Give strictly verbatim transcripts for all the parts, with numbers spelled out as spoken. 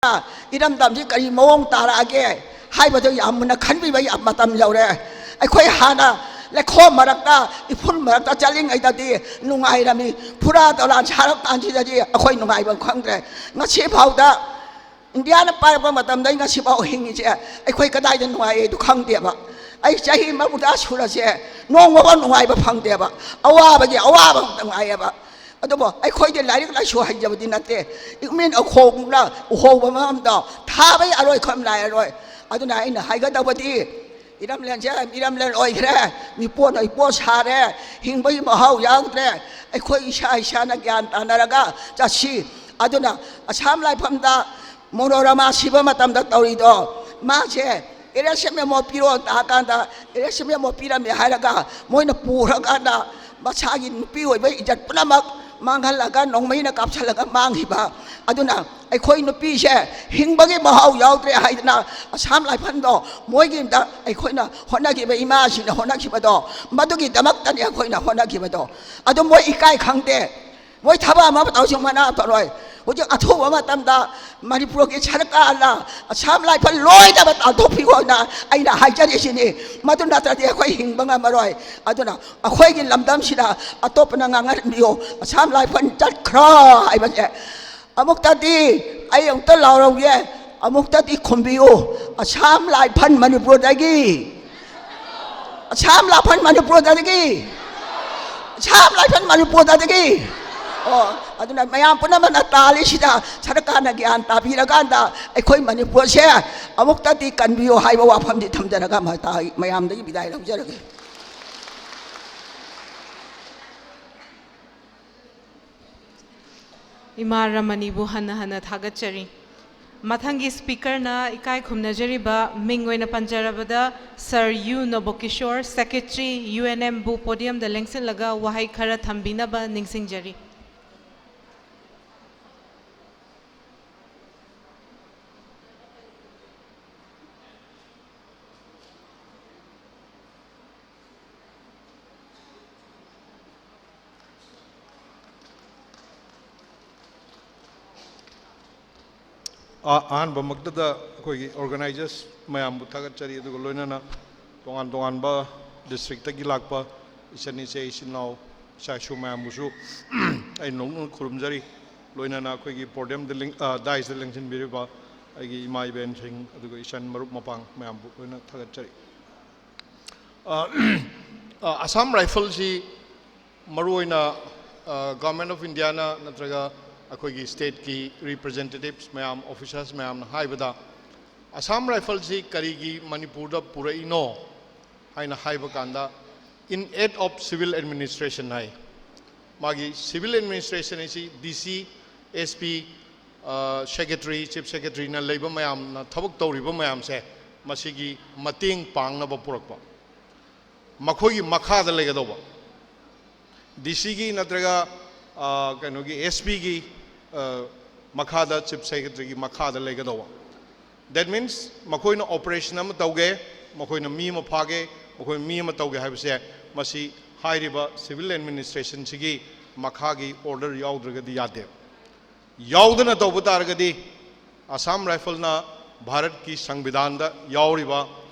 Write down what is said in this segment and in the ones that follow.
ꯏꯔꯝꯗꯝꯁꯤ ꯀꯔꯤ ꯃꯑꯣꯡ ꯇꯥꯔꯛꯑꯒꯦ ꯍꯥꯏꯕꯗꯨ ꯌꯥꯝ ꯃꯨꯟꯅ ꯈꯟꯕꯤꯕ ꯌꯥꯝ ꯃꯇꯝ ꯌꯧꯔꯦ꯫ ꯑꯩꯈꯣꯏ ꯍꯥꯟꯅ ꯂꯩꯈꯣꯝ ꯃꯔꯛꯇ, ꯏꯐꯨꯜ ꯃꯔꯛꯇ ꯆꯠꯂꯤꯉꯩꯗꯗꯤ ꯅꯨꯡꯉꯥꯏꯔꯝꯃꯤ꯫ ꯐꯨꯔꯥ ꯗꯣꯂꯥꯟ ꯁꯥꯔꯛ ꯀꯥꯟꯁꯤꯗꯗꯤ ꯑꯩꯈꯣꯏ ꯅꯨꯡꯉꯥꯏꯕ ꯈꯪꯗ꯭ꯔꯦ꯫ ꯉꯁꯤ ꯐꯥꯎꯗ ꯏꯟꯗꯤꯌꯥꯅ ꯄꯥꯏꯔꯛꯄ ꯃꯇꯝꯗꯩ ꯉꯁꯤꯐꯥꯎ ꯍꯤꯡꯉꯤꯁꯦ ꯑꯩꯈꯣꯏ ꯀꯗꯥꯏꯗ ꯅꯨꯡꯉꯥꯏꯌꯦ ꯑꯗꯨ ꯈꯪꯗꯦꯕ꯫ ꯑꯩ ꯆꯍꯤ ꯃꯔꯤꯐꯨꯇꯔꯥ ꯁꯨꯔꯁꯦ ꯅꯣꯡꯃꯐꯥꯎ ꯅꯨꯡꯉꯥꯏꯕ ꯐꯪꯗꯦꯕ꯫ ꯑꯋꯥꯕꯒꯤ ꯑꯋꯥꯕ ꯈꯛꯇ ꯉꯥꯏꯌꯦꯕ꯫ ꯑꯗꯨꯕꯨ ꯑꯩꯈꯣꯏꯗꯤ ꯂꯥꯏꯔꯤꯛ ꯂꯥꯏꯁꯨ ꯍꯩꯖꯕꯗꯤ ꯅꯠꯇꯦ꯫ ꯏꯃꯤꯟ ꯑꯈꯣꯡꯅ ꯎꯍꯧꯕ ꯃꯐꯝꯗꯣ ꯊꯥꯕꯩ ꯑꯔꯣꯏ ꯈꯝ ꯂꯥꯏꯔꯔꯣꯏ꯫ ꯑꯗꯨꯅ ꯑꯩꯅ ꯍꯥꯏꯒꯗꯧꯕꯗꯤ ꯏꯔꯝꯂꯦꯟꯁꯦ ꯃꯤꯔꯝꯂꯦꯟ ꯑꯣꯏꯈ꯭ꯔꯦ, ꯃꯤꯄꯣꯠ ꯑꯣꯏꯄꯣꯠ ꯁꯥꯔꯦ, ꯍꯤꯡꯕꯒꯤ ꯃꯍꯥꯎ ꯌꯥꯎꯗ꯭ꯔꯦ꯫ ꯑꯩꯈꯣꯏ ꯏꯁꯥ ꯏꯁꯥꯅ ꯒ꯭ꯌꯥꯟ ꯇꯥꯅꯔꯒ ꯆꯠꯁꯤ꯫ ꯑꯗꯨꯅ ꯑꯁꯥꯝ ꯂꯥꯏꯐꯝꯗ ꯃꯣꯅꯣꯔꯃꯥ ꯁꯤꯕ ꯃꯇꯝꯗ ꯇꯧꯔꯤꯗꯣ, ꯃꯥꯁꯦ ꯑꯦꯔꯦꯁ ꯃꯦꯃꯣ ꯄꯤꯔꯣ ꯇꯥꯀꯥꯟꯗ ꯑꯦꯔꯦꯁ ꯃꯦꯃꯣ ꯄꯤꯔꯝꯃꯦ ꯍꯥꯏꯔꯒ ꯃꯣꯏꯅ ꯄꯨꯈ꯭ꯔꯀꯥꯟꯗ ꯃꯁꯥꯒꯤ ꯅꯨꯄꯤ ꯑꯣꯏꯕ ꯏꯖꯠ ꯄꯨꯝꯅꯃꯛ ꯃꯥꯡꯍꯜꯂꯒ ꯅꯣꯡꯃꯩꯅ ꯀꯥꯞꯁꯤꯜꯂꯒ ꯃꯥꯡꯈꯤꯕ꯫ ꯑꯗꯨꯅ ꯑꯩꯈꯣꯏ ꯅꯨꯄꯤꯁꯦ ꯍꯤꯡꯕꯒꯤ ꯃꯍꯥꯎ ꯌꯥꯎꯗ꯭ꯔꯦ ꯍꯥꯏꯗꯅ ꯑꯁꯥꯝ ꯂꯥꯏꯐꯝꯗꯣ ꯃꯣꯏꯒꯤꯗ ꯑꯩꯈꯣꯏꯅ ꯍꯣꯠꯅꯈꯤꯕ, ꯏꯃꯥꯁꯤꯡꯅ ꯍꯣꯠꯅꯈꯤꯕꯗꯣ, ꯃꯗꯨꯒꯤꯗꯃꯛꯇꯅꯤ ꯑꯩꯈꯣꯏꯅ ꯍꯣꯠꯅꯈꯤꯕꯗꯣ꯫ ꯑꯗꯨ ꯃꯣꯏ ꯏꯀꯥꯏ ꯈꯪꯗꯦ꯫ ꯃꯣꯏ ꯊꯕꯛ ꯑꯃ ꯇꯧꯁꯤ ꯃꯅꯥ ꯇꯧꯔꯣꯏ꯫ ꯍꯧꯖꯤꯛ ꯑꯊꯨꯕ ꯃꯇꯝꯗ ꯃꯅꯤꯄꯨꯔꯒꯤ ꯁꯔꯀꯥꯔꯅ ꯑꯁꯥꯝ ꯂꯥꯏꯐꯝ ꯂꯣꯏꯅꯃꯛ ꯇꯥꯟꯊꯣꯛꯄꯤꯌꯣꯅ ꯑꯩꯅ ꯍꯥꯏꯖꯔꯤꯁꯤꯅꯤ꯫ ꯃꯗꯨ ꯅꯠꯇ꯭ꯔꯗꯤ ꯑꯩꯈꯣꯏ ꯍꯤꯡꯕ ꯉꯝꯃꯔꯣꯏ꯫ ꯑꯗꯨꯅ ꯑꯩꯈꯣꯏꯒꯤ ꯂꯝꯗꯝꯁꯤꯗ ꯑꯇꯣꯞꯄꯅ ꯉꯥꯡꯍꯟꯕꯤꯌꯨ, ꯑꯁꯥꯝ ꯂꯥꯏꯐꯝ ꯆꯠꯈ꯭ꯔꯣ ꯍꯥꯏꯕꯁꯦ꯫ ꯑꯃꯨꯛꯇꯗꯤ ꯑꯩ ꯑꯃꯨꯛꯇ ꯂꯥꯎꯔꯧꯒꯦ, ꯑꯃꯨꯛꯇꯗꯤ ꯈꯨꯝꯕꯤꯌꯨ, ꯑꯁꯥꯝ ꯂꯥꯏꯐꯝ ꯃꯅꯤꯄꯨꯔꯗꯒꯤ꯫ ꯑꯁꯥꯝ ꯂꯥꯏꯐꯝ ꯃꯅꯤꯄꯨꯔꯗꯒꯤ꯫ ꯑꯁꯥꯝ ꯂꯥꯏꯐꯝ ꯃꯅꯤꯄꯨꯔꯗꯒꯤ꯫ ꯑꯣ, ꯑꯗꯨꯅ ꯃꯌꯥꯝ ꯄꯨꯝꯅꯃꯛꯅ ꯇꯥꯜꯂꯤꯁꯤꯗ ꯁꯔꯀꯥꯔꯅ ꯒ꯭ꯌꯥꯟ ꯇꯥꯕꯤꯔꯀꯥꯟꯗ ꯑꯩꯈꯣꯏ ꯃꯅꯤꯄꯨꯔꯁꯦ ꯑꯃꯨꯛꯇꯗꯤ ꯀꯟꯕꯤꯌꯨ ꯍꯥꯏꯕ ꯋꯥꯐꯝꯗꯤ ꯊꯝꯖꯔꯒ ꯃꯇꯥ-, ꯃꯌꯥꯝꯗꯒꯤ ꯕꯤꯗꯥꯏ ꯂꯧꯖꯔꯒꯦ꯫ ꯏꯃꯥ ꯔꯃꯅꯤꯕꯨ ꯍꯟꯅ ꯍꯟꯅ ꯊꯥꯒꯠꯆꯔꯤ꯫ ꯃꯊꯪꯒꯤ ꯁ꯭ꯄꯤꯀꯔꯅ ꯏꯀꯥꯏ ꯈꯨꯝꯅꯖꯔꯤꯕ ꯃꯤꯡ ꯑꯣꯏꯅ ꯄꯟꯖꯔꯕꯗ sir U Nobokishore, secretary, U N ꯑꯦꯝꯕꯨ ꯄꯣꯗꯤꯌꯝꯗ ꯂꯦꯡꯁꯤꯜꯂꯒ ꯋꯥꯍꯩ ꯈꯔ ꯊꯝꯕꯤꯅꯕ ꯅꯤꯡꯁꯤꯡꯖꯔꯤ꯫ ꯑ-, ꯑꯍꯥꯟꯕꯃꯛꯇꯗ ꯑꯩꯈꯣꯏꯒꯤ organizers ꯃꯌꯥꯝꯕꯨ ꯊꯥꯒꯠꯆꯔꯤ, ꯑꯗꯨꯒ ꯂꯣꯏꯅꯅ ꯇꯣꯉꯥꯟ ꯇꯣꯉꯥꯟꯕ districtꯇꯒꯤ ꯂꯥꯛꯄ ꯏꯆꯟ ꯏꯆꯦ, ꯏꯆꯤꯟ ꯏꯅꯥꯎ, ꯏꯆꯥ ꯏꯁꯨ ꯃꯌꯥꯝꯕꯨꯁꯨ ꯑꯩ ꯅꯣꯛꯅ ꯈꯨꯔꯨꯝꯖꯔꯤ꯫ ꯂꯣꯏꯅꯅ ꯑꯩꯈꯣꯏꯒꯤ podiumꯗ ꯂꯦꯡ-, ꯑ, daireꯗ ꯂꯦꯡꯁꯤꯟꯕꯤꯔꯤꯕ ꯑꯩꯒꯤ ꯏꯃꯥ ꯏꯕꯦꯟꯁꯤꯡ, ꯑꯗꯨꯒ ꯏꯆꯟ ꯃꯔꯨꯞ ꯃꯄꯥꯡ ꯃꯌꯥꯝꯕꯨ ꯂꯣꯏꯅ ꯊꯥꯒꯠꯆꯔꯤ꯫ ꯑ, ꯑ, Assam Riflesꯁꯤ ꯃꯔꯨꯑꯣꯏꯅ, ꯑ, Government of Indiaꯅ ꯅꯠꯇ꯭ꯔꯒ ꯑꯩꯈꯣꯏꯒꯤ stateꯀꯤ representatives ꯃꯌꯥꯝ, officers ꯃꯌꯥꯝꯅ ꯍꯥꯏꯕꯗ, Assam Riflesꯁꯤ ꯀꯔꯤꯒꯤ ꯃꯅꯤꯄꯨꯔꯗ ꯄꯨꯔꯛꯏꯅꯣ ꯍꯥꯏꯅ ꯍꯥꯏꯕ ꯀꯥꯟꯗ, in aid of civil administration ꯍꯥꯏ꯫ ꯃꯥꯒꯤ civil administration ꯍꯥꯏꯁꯤ DC, SP, ꯑ, secretary, chief secretaryꯅ ꯂꯩꯕ ꯃꯌꯥꯝꯅ ꯊꯕꯛ ꯇꯧꯔꯤꯕ ꯃꯌꯥꯝꯁꯦ, ꯃꯁꯤꯒꯤ ꯃꯇꯦꯡ ꯄꯥꯡꯅꯕ ꯄꯨꯔꯛꯄ, ꯃꯈꯣꯏꯒꯤ ꯃꯈꯥꯗ ꯂꯩꯒꯗꯧꯕ꯫ DCꯒꯤ ꯅꯠꯇ꯭ꯔꯒ, ꯑ, ꯀꯩꯅꯣꯒꯤ, SPꯒꯤ, ꯑ, ꯃꯈꯥꯗ, chief secretaryꯒꯤ ꯃꯈꯥꯗ ꯂꯩꯒꯗꯧꯕ꯫ That means ꯃꯈꯣꯏꯅ operation ꯑꯃ ꯇꯧꯒꯦ, ꯃꯈꯣꯏꯅ ꯃꯤ ꯑꯃ ꯐꯥꯒꯦ, ꯃꯈꯣꯏ ꯃꯤ ꯑꯃ ꯇꯧꯒꯦ ꯍꯥꯏꯕꯁꯦ, ꯃꯁꯤ ꯍꯥꯏꯔꯤꯕ civil administrationꯁꯤꯒꯤ ꯃꯈꯥꯒꯤ order ꯌꯥꯎꯗ꯭ꯔꯒꯗꯤ ꯌꯥꯗꯦ꯫ ꯌꯥꯎꯗꯅ ꯇꯧꯕ ꯇꯥꯔꯒꯗꯤ, Assam Riflesꯅ ꯚꯥꯔꯠꯀꯤ ꯁꯪꯕꯤꯙꯥꯟꯗ ꯌꯥꯎꯔꯤꯕ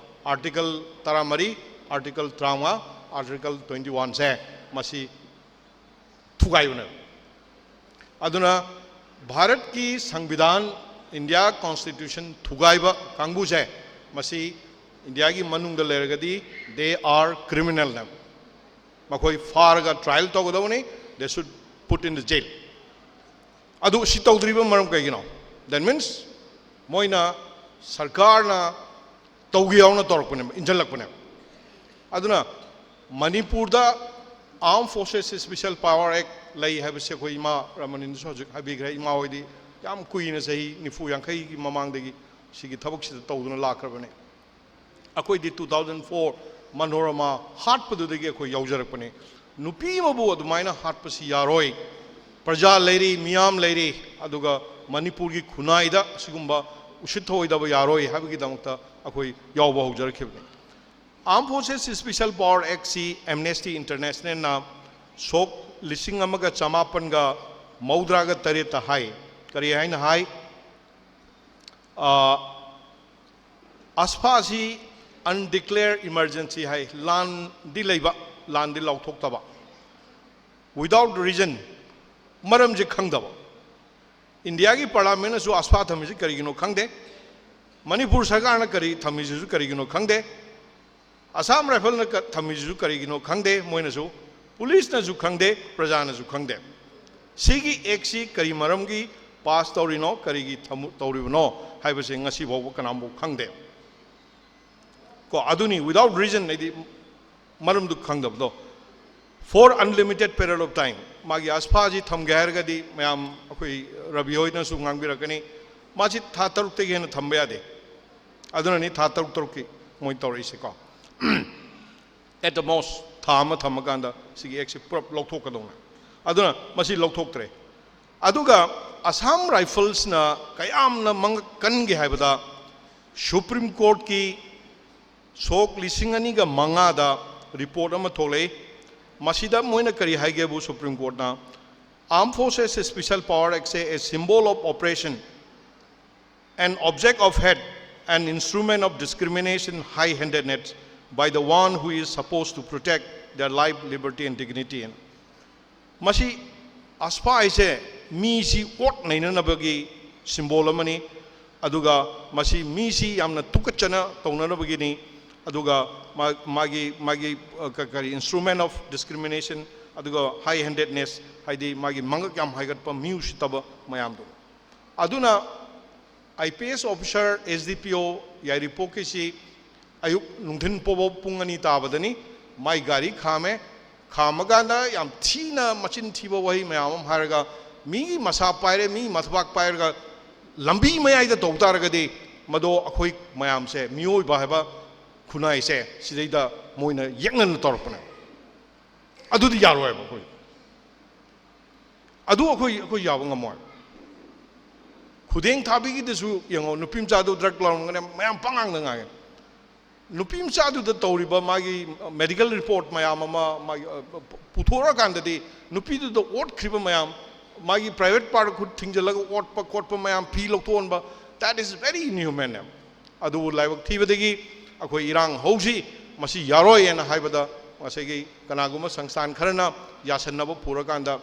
article ꯇꯔꯥꯃꯔꯤ, article ꯇꯔꯥꯃꯉꯥ, article twenty oneꯁꯦ ꯃꯁꯤ ꯊꯨꯒꯥꯏꯕꯅꯦꯕ꯫ ꯑꯗꯨꯅ ꯚꯥꯔꯠꯀꯤ ꯁꯪꯕꯤꯙꯥꯟ, India Constitution ꯊꯨꯒꯥꯏꯕ ꯀꯥꯡꯕꯨꯁꯦ, ꯃꯁꯤ ꯏꯟꯗꯤꯌꯥꯒꯤ ꯃꯅꯨꯡꯗ ꯂꯩꯔꯒꯗꯤ they are criminalꯅꯦꯕ꯫ ꯃꯈꯣꯏ ꯐꯥꯔꯒ trial ꯇꯧꯒꯗꯕꯅꯤ, they should put in the jail꯫ ꯑꯗꯨ ꯁꯤ ꯇꯧꯗ꯭ꯔꯤꯕ ꯃꯔꯝ ꯀꯩꯒꯤꯅꯣ? That means ꯃꯣꯏꯅ, ꯁꯔꯀꯥꯔꯅ ꯇꯧꯒꯦ ꯌꯥꯎꯅ ꯇꯧꯔꯛꯄꯅꯦꯕ, ꯏꯟꯁꯤꯜꯂꯛꯄꯅꯦꯕ꯫ ꯑꯗꯨꯅ ꯃꯅꯤꯄꯨꯔꯗ Armed Forces Special Power Act ꯂꯩ ꯍꯥꯏꯕꯁꯦ ꯑꯩꯈꯣꯏ ꯏꯃꯥ ꯔꯃꯅꯤꯅꯁꯨ ꯍꯧꯖꯤꯛ ꯍꯥꯏꯕꯤꯈ꯭ꯔꯦ꯫ ꯏꯃꯥ ꯍꯣꯏꯗꯤ ꯌꯥꯝ ꯀꯨꯏꯅ, ꯆꯍꯤ ꯅꯤꯐꯨ ꯌꯥꯡꯈꯩꯒꯤ ꯃꯃꯥꯡꯗꯒꯤ ꯁꯤꯒꯤ ꯊꯕꯛꯁꯤꯗ ꯇꯧꯗꯨꯅ ꯂꯥꯛꯈ꯭ꯔꯕꯅꯦ꯫ ꯑꯩꯈꯣꯏꯗꯤ two thousand four ꯃꯅꯣꯔꯃꯥ ꯍꯥꯠꯄꯗꯨꯗꯒꯤ ꯑꯩꯈꯣꯏ ꯌꯥꯎꯖꯔꯛꯄꯅꯦ꯫ ꯅꯨꯄꯤ ꯑꯃꯕꯨ ꯑꯗꯨꯃꯥꯏꯅ ꯍꯥꯠꯄꯁꯤ ꯌꯥꯔꯣꯏ꯫ ꯄ꯭ꯔꯖꯥ ꯂꯩꯔꯤ, ꯃꯤꯌꯥꯝ ꯂꯩꯔꯤ, ꯑꯗꯨꯒ ꯃꯅꯤꯄꯨꯔꯒꯤ ꯈꯨꯟꯅꯥꯏꯗ ꯁꯤꯒꯨꯝꯕ ꯎꯁꯤꯠ ꯊꯑꯣꯏꯗꯕ ꯌꯥꯔꯣꯏ ꯍꯥꯏꯕꯒꯤꯗꯃꯛꯇ ꯑꯩꯈꯣꯏ ꯌꯥꯎꯕ ꯍꯧꯖꯔꯛꯈꯤꯕꯅꯤ꯫ Armed Forces Special Power Actꯁꯤ Amnesty Internationalꯅ ꯁꯣꯛ ꯂꯤꯁꯤꯡ ꯑꯃꯒ ꯆꯃꯥꯄꯟꯒ ꯃꯧꯗ꯭ꯔꯥꯒ ꯇꯔꯦꯠꯇ ꯍꯥꯏ꯫ ꯀꯔꯤ ꯍꯥꯏꯅ ꯍꯥꯏ? ꯑꯥꯁꯐꯥꯁꯤ undeclared emergency ꯍꯥꯏ꯫ ꯂꯥꯟꯗꯤ ꯂꯩꯕ, ꯂꯥꯟꯗꯤ ꯂꯥꯎꯊꯣꯛꯇꯕ, without reason, ꯃꯔꯝꯁꯦ ꯈꯪꯗꯕ꯫ ꯏꯟꯗꯤꯌꯥꯒꯤ ꯄꯥꯔꯂꯥꯃꯦꯟꯅꯁꯨ ꯑꯥꯁꯐꯥ ꯊꯝꯃꯤꯁꯤ ꯀꯔꯤꯒꯤꯅꯣ ꯈꯪꯗꯦ꯫ ꯃꯅꯤꯄꯨꯔ ꯁꯔꯀꯥꯔꯅ ꯀꯔꯤ ꯊꯝꯃꯤꯁꯤꯁꯨ ꯀꯔꯤꯒꯤꯅꯣ ꯈꯪꯗꯦ꯫ ꯑꯁꯥꯝ ꯔꯥꯏꯐꯜꯅ ꯊꯝꯃꯤꯁꯤꯁꯨ ꯀꯔꯤꯒꯤꯅꯣ ꯈꯪꯗꯦ꯫ ꯃꯣꯏꯅꯁꯨ, ꯄꯨꯂꯤꯁꯅꯁꯨ ꯈꯪꯗꯦ, ꯄ꯭ꯔꯖꯥꯅꯁꯨ ꯈꯪꯗꯦ꯫ ꯁꯤꯒꯤ ꯑꯦꯛꯁꯤ ꯀꯔꯤ ꯃꯔꯝꯒꯤ ꯄꯥꯁ ꯇꯧꯔꯤꯅꯣ, ꯀꯔꯤꯒꯤ ꯊꯝꯃꯨ- ꯇꯧꯔꯤꯕꯅꯣ ꯍꯥꯏꯕꯁꯦ ꯉꯁꯤ ꯐꯥꯎꯕ ꯀꯅꯥꯝꯐꯥꯎ ꯈꯪꯗꯦ꯫ ꯀꯣ, ꯑꯗꯨꯅꯤ, without reason ꯍꯥꯏꯗꯤ ꯃꯔꯝꯗꯨ ꯈꯪꯗꯕꯗꯣ꯫ For unlimited period of time, ꯃꯥꯒꯤ ꯑꯥꯁꯐꯥꯁꯤ ꯊꯝꯒꯦ ꯍꯥꯏꯔꯒꯗꯤ, ꯃꯌꯥꯝ ꯑꯩꯈꯣꯏ ꯔꯕꯤ ꯍꯣꯏꯅꯁꯨ ꯉꯥꯡꯕꯤꯔꯛꯀꯅꯤ, ꯃꯥꯁꯤ ꯊꯥ ꯇꯔꯨꯛꯇꯒꯤ ꯍꯦꯟꯅ ꯊꯝꯕ ꯌꯥꯗꯦ꯫ ꯑꯗꯨꯅꯅꯤ ꯊꯥ ꯇꯔꯨꯛ ꯇꯔꯨꯛꯀꯤ ꯃꯣꯏ ꯇꯧꯔꯛꯏꯁꯦꯀꯣ꯫ At the most ꯊꯥ ꯑꯃ ꯊꯝꯃꯀꯥꯟꯗ ꯁꯤꯒꯤ ꯑꯦꯛꯁꯤ ꯄꯨꯂꯞ ꯂꯧꯊꯣꯛꯀꯗꯧꯅꯦ꯫ ꯑꯗꯨꯅ ꯃꯁꯤ ꯂꯧꯊꯣꯛꯇ꯭ꯔꯦ꯫ ꯑꯗꯨꯒ ꯑꯁꯥꯝ ꯔꯥꯏꯐꯜꯁꯅ ꯀꯌꯥꯝꯅ ꯃꯉꯛ ꯀꯟꯒꯦ ꯍꯥꯏꯕꯗ, ꯁꯨꯄ꯭ꯔꯤꯝ ꯀꯣꯔꯠꯀꯤ ꯁꯣꯛ ꯂꯤꯁꯤꯡ ꯑꯅꯤꯒ ꯃꯉꯥꯗ ꯔꯤꯄꯣꯔꯠ ꯑꯃ ꯊꯣꯛꯂꯛꯏ꯫ ꯃꯁꯤꯗ ꯃꯣꯏꯅ ꯀꯔꯤ ꯍꯥꯏꯒꯦꯕꯨ, supreme ꯀꯣꯔꯠꯅ, "Armed Forces Special Power Act is a symbol of oppression, an object of hate, an instrument of discrimination, high-handedness by the one who is supposed to protect their life, liberty and dignity." ꯃꯁꯤ ꯑꯥꯁꯐꯥ ꯍꯥꯏꯁꯦ ꯃꯤꯁꯤ ꯑꯣꯠ ꯅꯩꯅꯅꯕꯒꯤ symbol ꯑꯃꯅꯤ, ꯑꯗꯨꯒ ꯃꯁꯤ ꯃꯤꯁꯤ ꯌꯥꯝꯅ ꯇꯨꯀꯠꯆꯅ ꯇꯧꯅꯅꯕꯒꯤꯅꯤ, ꯑꯗꯨꯒ ꯃꯥ- ꯃꯥꯒꯤ ꯃꯥꯒꯤ ꯑ, ꯀ- ꯀꯔꯤ, instrument of discrimination, ꯑꯗꯨꯒ high handedness, ꯍꯥꯏꯗꯤ ꯃꯥꯒꯤ ꯃꯉꯛ ꯌꯥꯝ ꯍꯥꯏꯒꯠꯄ, ꯃꯤ ꯎꯁꯤꯠꯇꯕ ꯃꯌꯥꯝꯗꯣ꯫ ꯑꯗꯨꯅ I P S officer S D ꯄꯤ ꯑꯣ ꯌꯥꯏꯔꯤꯄꯣꯛꯀꯤꯁꯤ ꯑꯌꯨꯛ ꯅꯨꯡꯊꯤꯟ ꯄꯣꯕ ꯄꯨꯡ ꯑꯅꯤ ꯇꯥꯕꯗꯅꯤ ꯃꯥꯏ ꯒꯥꯔꯤ ꯈꯥꯝꯃꯦ꯫ ꯈꯥꯝꯃꯀꯥꯟꯗ ꯌꯥꯝ ꯊꯤꯅ ꯃꯆꯤꯟ ꯊꯤꯕ ꯋꯥꯍꯩ ꯃꯌꯥꯝ ꯑꯃ ꯍꯥꯏꯔꯒ, ꯃꯤꯒꯤ ꯃꯁꯥ ꯄꯥꯏꯔꯦ, ꯃꯤꯒꯤ ꯃꯊꯕꯥꯛ ꯄꯥꯏꯔꯒ ꯂꯝꯕꯤ ꯃꯌꯥꯏꯗ ꯇꯧ ꯇꯥꯔꯒꯗꯤ, ꯃꯗꯣ ꯑꯩꯈꯣꯏ ꯃꯌꯥꯝꯁꯦ, ꯃꯤꯑꯣꯏꯕ ꯍꯥꯏꯕ ꯈꯨꯟꯅꯥꯏꯁꯦ, ꯁꯤꯗꯩꯗ ꯃꯣꯏꯅ ꯌꯦꯛꯅꯅ ꯇꯧꯔꯛꯄꯅꯦ꯫ ꯑꯗꯨꯗꯤ ꯌꯥꯔꯣꯏꯕ ꯑꯩꯈꯣꯏ꯫ ꯑꯗꯨ ꯑꯩꯈꯣꯏ, ꯑꯩꯈꯣꯏ ꯌꯥꯕ ꯉꯝꯃꯣꯏ꯫ ꯈꯨꯗꯦꯡ ꯊꯥꯕꯤꯒꯤꯗꯁꯨ ꯌꯦꯡꯉꯣ, ꯅꯨꯄꯤ ꯃꯆꯥꯗꯨ ꯗ꯭ꯔꯒ ꯂꯧꯔꯝꯒꯅꯤ, ꯃꯌꯥꯝ ꯄꯉꯥꯡꯗ ꯉꯥꯡꯉꯦ꯫ ꯅꯨꯄꯤ ꯃꯆꯥꯗꯨꯗ ꯇꯧꯔꯤꯕ ꯃꯥꯒꯤ ꯃꯦꯗꯤꯀꯦꯜ ꯔꯤꯄꯣꯔꯠ ꯃꯌꯥꯝ ꯑꯃ ꯃꯥꯒꯤ, ꯑ, ꯄꯨꯊꯣꯔꯛꯑꯀꯥꯟꯗꯗꯤ, ꯅꯨꯄꯤꯗꯨꯗ ꯑꯣꯠꯈ꯭ꯔꯤꯕ ꯃꯌꯥꯝ, ꯃꯥꯒꯤ private part ꯈꯨꯠ ꯊꯤꯡꯖꯤꯜꯂꯒ ꯑꯣꯠꯄ ꯈꯣꯠꯄ ꯃꯌꯥꯝ, ꯐꯤ ꯂꯧꯊꯣꯛꯍꯟꯕ, that is very inhuman. ꯑꯗꯨꯕꯨ ꯂꯥꯏꯕꯛ ꯊꯤꯕꯗꯒꯤ ꯑꯩꯈꯣꯏ ꯏꯔꯥꯡ ꯍꯧꯁꯤ, ꯃꯁꯤ ꯌꯥꯔꯣꯏ ꯍꯥꯏꯅ ꯍꯥꯏꯕꯗ, ꯉꯁꯥꯏꯒꯤ ꯀꯅꯥꯒꯨꯝꯕ ꯁꯪꯁꯊꯥꯟ ꯈꯔꯅ ꯌꯥꯁꯟꯅꯕ ꯄꯨꯔꯀꯥꯟꯗ,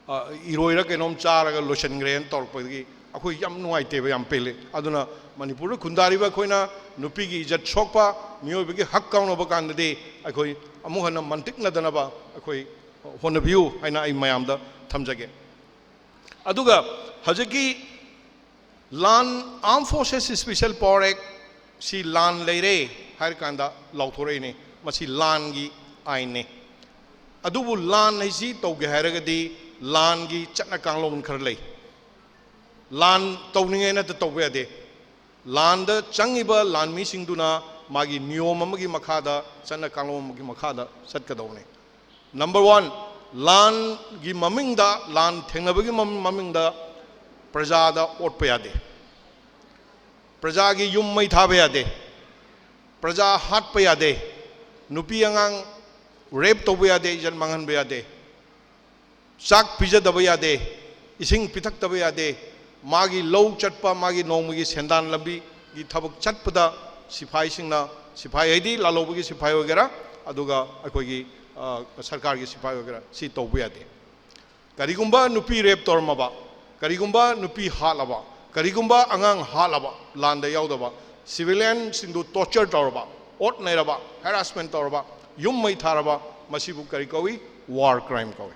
ꯑ, ꯏꯔꯣꯏꯔ ꯀꯩꯅꯣꯝ ꯆꯥꯔꯒ ꯂꯣꯏꯁꯤꯟꯈ꯭ꯔꯦꯅ ꯇꯧꯔꯛꯄꯗꯒꯤ ꯑꯩꯈꯣꯏ ꯌꯥꯝ ꯅꯨꯡꯉꯥꯏꯇꯦꯕ, ꯌꯥꯝ ꯄꯦꯜꯂꯦ꯫ ꯑꯗꯨꯅ ꯃꯅꯤꯄꯨꯔꯗ ꯈꯨꯟꯗꯥꯔꯤꯕ ꯑꯩꯈꯣꯏꯅ ꯅꯨꯄꯤꯒꯤ ꯏꯖꯠ ꯁꯣꯛꯄ, ꯃꯤꯑꯣꯏꯕꯒꯤ ꯍꯛ ꯀꯥꯎꯅꯕ ꯀꯥꯟꯗꯗꯤ ꯑꯩꯈꯣꯏ ꯑꯃꯨꯛ ꯍꯟꯅ ꯃꯟꯇꯤꯛꯅꯗꯅꯕ ꯑꯩꯈꯣꯏ ꯍꯣꯠꯅꯕꯤꯌꯨ ꯍꯥꯏꯅ ꯑꯩ ꯃꯌꯥꯝꯗ ꯊꯝꯖꯒꯦ꯫ ꯑꯗꯨꯒ ꯍꯧꯖꯤꯛꯀꯤ ꯂꯥꯟ, Armed Forces Special Power Act ꯁꯤ ꯂꯥꯟ ꯂꯩꯔꯦ ꯍꯥꯏꯔꯀꯥꯟꯗ ꯂꯥꯎꯊꯣꯔꯛꯏꯅꯤ, ꯃꯁꯤ ꯂꯥꯟꯒꯤ ꯑꯥꯏꯟꯅꯤ꯫ ꯑꯗꯨꯕꯨ ꯂꯥꯟ ꯍꯥꯏꯁꯤ ꯇꯧꯒꯦ ꯍꯥꯏꯔꯒꯗꯤ ꯂꯥꯟꯒꯤ ꯆꯠꯅ ꯀꯥꯡꯂꯣꯟ ꯈꯔ ꯂꯩ꯫ ꯂꯥꯟ ꯇꯧꯅꯤꯡꯉꯦꯅ ꯍꯦꯛꯇ ꯇꯧꯕ ꯌꯥꯗꯦ꯫ ꯂꯥꯟꯗ ꯆꯪꯉꯤꯕ ꯂꯥꯟꯃꯤꯁꯤꯡꯗꯨꯅ ꯃꯥꯒꯤ ꯅꯤꯌꯣꯝ ꯑꯃꯒꯤ ꯃꯈꯥꯗ, ꯆꯠꯅ ꯀꯥꯡꯂꯣꯟ ꯑꯃꯒꯤ ꯃꯈꯥꯗ ꯆꯠꯀꯗꯧꯕꯅꯤ꯫ Number one, ꯂꯥꯟꯒꯤ ꯃꯃꯤꯡꯗ, ꯂꯥꯟ ꯊꯦꯡꯅꯕꯒꯤ ꯃꯝ-, ꯃꯃꯤꯡꯗ ꯄ꯭ꯔꯖꯥꯗ ꯑꯣꯠꯄ ꯌꯥꯗꯦ꯫ ꯄ꯭ꯔꯖꯥꯒꯤ ꯌꯨꯝ ꯃꯩ ꯊꯥꯕ ꯌꯥꯗꯦ꯫ ꯄ꯭ꯔꯖꯥ ꯍꯥꯠꯄ ꯌꯥꯗꯦ꯫ ꯅꯨꯄꯤ ꯑꯉꯥꯡ rape ꯇꯧꯕ ꯌꯥꯗꯦ, ꯏꯖꯠ ꯃꯥꯡꯍꯟꯕ ꯌꯥꯗꯦ꯫ ꯆꯥꯛ ꯄꯤꯖꯗꯕ ꯌꯥꯗꯦ, ꯏꯁꯤꯡ ꯄꯤꯊꯛꯇꯕ ꯌꯥꯗꯦ꯫ ꯃꯥꯒꯤ ꯂꯧ ꯆꯠꯄ, ꯃꯥꯒꯤ ꯅꯣꯡꯃꯒꯤ ꯁꯦꯟꯗꯥꯟ ꯂꯝꯕꯤꯒꯤ ꯊꯕꯛ ꯆꯠꯄꯗ ꯁꯤꯐꯥꯏꯁꯤꯡꯅ, ꯁꯤꯐꯥꯏ ꯍꯥꯏꯗꯤ ꯂꯥꯜꯍꯧꯕꯒꯤ ꯁꯤꯐꯥꯏ ꯑꯣꯏꯒꯦꯔꯥ, ꯑꯗꯨꯒ ꯑꯩꯈꯣꯏꯒꯤ, ꯑ, ꯁꯔꯀꯥꯔꯒꯤ ꯁꯤꯐꯥꯏ ꯑꯣꯏꯒꯦꯔꯥ, ꯁꯤ ꯇꯧꯕ ꯌꯥꯗꯦ꯫ ꯀꯔꯤꯒꯨꯝꯕ ꯅꯨꯄꯤ rape ꯇꯧꯔꯝꯃꯕ, ꯀꯔꯤꯒꯨꯝꯕ ꯅꯨꯄꯤ ꯍꯥꯠꯂꯕ, ꯀꯔꯤꯒꯨꯝꯕ ꯑꯉꯥꯡ ꯍꯥꯠꯂꯕ, ꯂꯥꯟꯗ ꯌꯥꯎꯗꯕ, civilianꯁꯤꯡꯗꯨ torture ꯇꯧꯔꯕ, ꯑꯣꯠ ꯅꯩꯔꯕ, harassment ꯇꯧꯔꯕ, ꯌꯨꯝ ꯃꯩ ꯊꯥꯔꯕ, ꯃꯁꯤꯕꯨ ꯀꯔꯤ ꯀꯧꯏ? War crime ꯀꯧꯏ꯫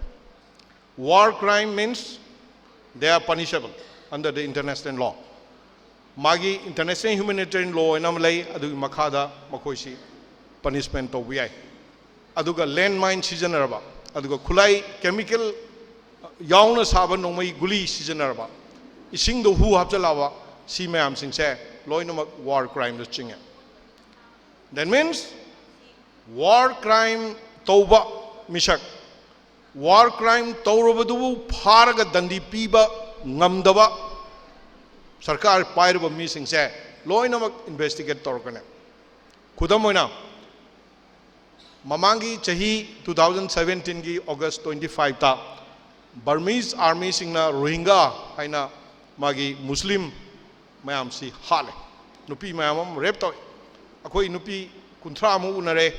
War crime means they are punishable under the international law. ꯃꯥꯒꯤ international humanitarian law ꯍꯥꯏꯅ ꯑꯃ ꯂꯩ, ꯑꯗꯨꯒꯤ ꯃꯈꯥꯗ ꯃꯈꯣꯏꯁꯤ punishment ꯇꯧꯕ ꯌꯥꯏ꯫ ꯑꯗꯨꯒ landmine ꯁꯤꯖꯤꯟꯅꯔꯕ, ꯑꯗꯨꯒ ꯈꯨꯠꯂꯥꯏ chemical ꯌꯥꯎꯅ ꯁꯥꯕ ꯅꯣꯡꯃꯩ ꯒꯨꯂꯤ ꯁꯤꯖꯤꯟꯅꯔꯕ, ꯏꯁꯤꯡꯗ ꯍꯨ ꯍꯥꯞꯆꯤꯜꯂꯛꯑꯕ, ꯁꯤ ꯃꯌꯥꯝꯁꯤꯡꯁꯦ ꯂꯣꯏꯅꯃꯛ war crimeꯗ ꯆꯤꯡꯉꯦ꯫ That means war crime ꯇꯧꯕ ꯃꯤꯁꯛ, war crime ꯇꯧꯔꯕꯗꯨꯕꯨ ꯐꯥꯔꯒ ꯗꯟꯗꯤ ꯄꯤꯕ ꯉꯝꯗꯕ ꯁꯔꯀꯥꯔ ꯄꯥꯏꯔꯤꯕ ꯃꯤꯁꯤꯡꯁꯦ ꯂꯣꯏꯅꯃꯛ investigate ꯇꯧꯔꯛꯀꯅꯤ꯫ ꯈꯨꯗꯝ ꯑꯣꯏꯅ, ꯃꯃꯥꯡꯒꯤ ꯆꯍꯤ two thousand seventeenꯒꯤ August twenty fiveꯇ Burmese armyꯁꯤꯡꯅ ꯔꯣꯍꯤꯡꯒꯥ ꯍꯥꯏꯅ ꯃꯥꯒꯤ ꯃꯨꯁꯂꯤꯝ ꯃꯌꯥꯝꯁꯤ ꯍꯥꯠꯂꯦ꯫ ꯅꯨꯄꯤ ꯃꯌꯥꯝ ꯑꯃ ꯔꯦꯞ ꯇꯧꯏ꯫ ꯑꯩꯈꯣꯏ ꯅꯨꯄꯤ ꯀꯨꯟꯊ꯭ꯔꯥꯃꯨꯛ ꯎꯅꯔꯦ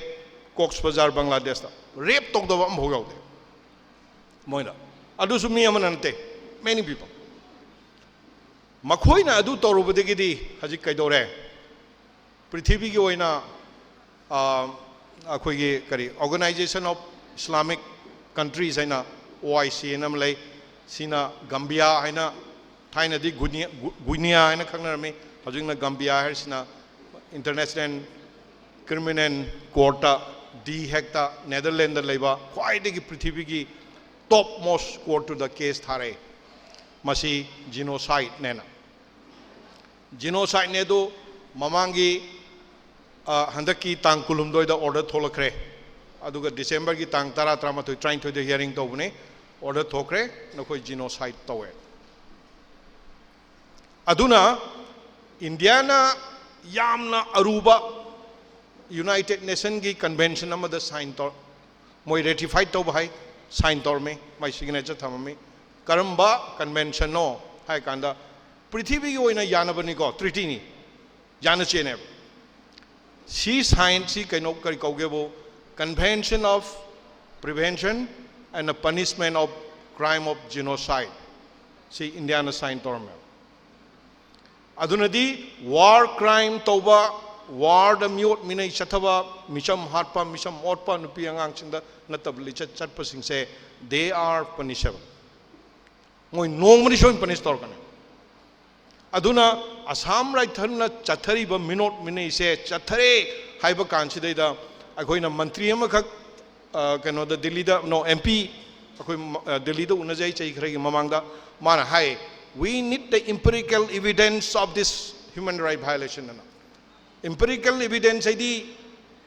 ꯀꯣꯛꯁ ꯕꯖꯥꯔ ꯕꯪꯒ꯭ꯂꯥꯗꯦꯁꯇ꯫ ꯔꯦꯞ ꯇꯧꯗꯕ ꯑꯃꯐꯥꯎ ꯌꯥꯎꯗꯦ ꯃꯣꯏꯅ꯫ ꯑꯗꯨꯁꯨ ꯃꯤ ꯑꯃꯅ ꯅꯠꯇꯦ, many people꯫ ꯃꯈꯣꯏꯅ ꯑꯗꯨ ꯇꯧꯔꯨꯕꯗꯒꯤꯗꯤ ꯍꯧꯖꯤꯛ ꯀꯩꯗꯧꯔꯦ? ꯄ꯭ꯔꯤꯊꯤꯕꯤꯒꯤ ꯑꯣꯏꯅ ꯑꯩꯈꯣꯏꯒꯤ ꯀꯔꯤ Organisation of Islamic Countries ꯍꯥꯏꯅ, OIC ꯍꯥꯏꯅ ꯑꯃ ꯂꯩ꯫ ꯁꯤꯅ ꯒꯝꯕꯤꯌꯥ ꯍꯥꯏꯅ, ꯊꯥꯏꯅꯗꯤ ꯒꯨꯅꯤꯌꯥ ꯍꯥꯏꯅ ꯈꯪꯅꯔꯝꯃꯤ, ꯍꯧꯖꯤꯛꯅ ꯒꯝꯕꯤꯌꯥ ꯍꯥꯏꯔꯤꯁꯤꯅ International Criminal Courtꯇ, ꯗꯤ ꯍꯦꯛꯇ, ꯅꯦꯗꯔꯂꯦꯟꯗ ꯂꯩꯕ ꯈ꯭ꯋꯥꯏꯗꯒꯤ ꯄ꯭ꯔꯤꯊꯤꯕꯤꯒꯤ top most courtꯇꯨꯗ case ꯊꯥꯔꯛꯑꯦ꯫ ꯃꯁꯤ genocideꯅꯦꯅ꯫ Genocideꯅꯦ ꯑꯗꯨ ꯃꯃꯥꯡꯒꯤ ꯍꯟꯗꯛꯀꯤ ꯇꯥꯡ ꯀꯨꯟꯍꯨꯝꯗꯣꯏꯗ order ꯊꯣꯛꯂꯛꯈ꯭ꯔꯦ꯫ ꯑꯗꯨꯒ Decemberꯒꯤ ꯇꯥꯡ ꯇꯔꯥ, ꯇꯔꯥꯃꯥꯊꯣꯏ, ꯇꯔꯥꯅꯤꯊꯣꯏꯗ hearing ꯇꯧꯕꯅꯤ꯫ Order ꯊꯣꯛꯈ꯭ꯔꯦ, ꯅꯈꯣꯏ genocide ꯇꯧꯋꯦ꯫ ꯑꯗꯨꯅ ꯏꯟꯗꯤꯌꯥꯅ ꯌꯥꯝꯅ ꯑꯔꯨꯕ United Nationꯒꯤ convention ꯑꯃꯗ sign ꯇꯧ, ꯃꯣꯏ ratify ꯇꯧꯕ ꯍꯥꯏ, sign ꯇꯧꯔꯝꯃꯤ, ꯃꯥꯏ signature ꯊꯝꯃꯝꯃꯤ꯫ ꯀꯔꯝꯕ conventionꯅꯣ ꯍꯥꯏ ꯀꯥꯟꯗ, ꯄ꯭ꯔꯤꯊꯤꯕꯤꯒꯤ ꯑꯣꯏꯅ ꯌꯥꯅꯕꯅꯤꯀꯣ, treatyꯅꯤ, ꯌꯥꯅ ꯆꯦꯅꯦꯕ꯫ ꯁꯤ signꯁꯤ ꯀꯩꯅꯣ, ꯀꯔꯤ ꯀꯧꯒꯦꯕꯨ, Convention of Prevention and the Punishment of Crime of Genocide꯫ ꯁꯤ ꯏꯟꯗꯤꯌꯥꯅ sign ꯇꯧꯔꯝꯃꯦꯕ꯫ ꯑꯗꯨꯅꯗꯤ war crime ꯇꯧꯕ, warꯗ ꯃꯤꯑꯣꯠ ꯃꯤꯅꯩ ꯆꯠꯊꯕ, ꯃꯤꯆꯝ ꯍꯥꯠꯄ, ꯃꯤꯆꯝ ꯑꯣꯠꯄ, ꯅꯨꯄꯤ ꯑꯉꯥꯡꯁꯤꯡꯗ ꯅꯠꯇꯕ ꯂꯤꯆꯠ ꯆꯠꯄꯁꯤꯡꯁꯦ, they are punishable꯫ ꯃꯣꯏ ꯅꯣꯡꯃꯗꯤ ꯁꯣꯏꯅ punish ꯇꯧꯔꯛꯀꯅꯤ꯫ ꯑꯗꯨꯅ ꯑꯁꯥꯝ ꯔꯥꯏꯐꯜꯅ ꯆꯠꯊꯔꯤꯕ ꯃꯤꯅꯣꯠ ꯃꯤꯅꯩꯁꯦ ꯆꯠꯊꯔꯦ ꯍꯥꯏꯕ ꯀꯥꯟꯁꯤꯗꯩꯗ ꯑꯩꯈꯣꯏꯅ ꯃꯟꯇ꯭ꯔꯤ ꯑꯃꯈꯛ, ꯑ, ꯀꯩꯅꯣꯗ, ꯗꯤꯜꯂꯤꯗ, no, MP, ꯑꯩꯈꯣꯏ ꯃ-, ꯑ, ꯗꯤꯜꯂꯤꯗ ꯎꯅꯖꯩ ꯆꯍꯤ ꯈꯔꯒꯤ ꯃꯃꯥꯡꯗ꯫ ꯃꯥꯅ ꯍꯥꯏ, "We need the empirical evidence of this human right violation" ꯑꯅ꯫ Empirical evidence ꯍꯥꯏꯗꯤ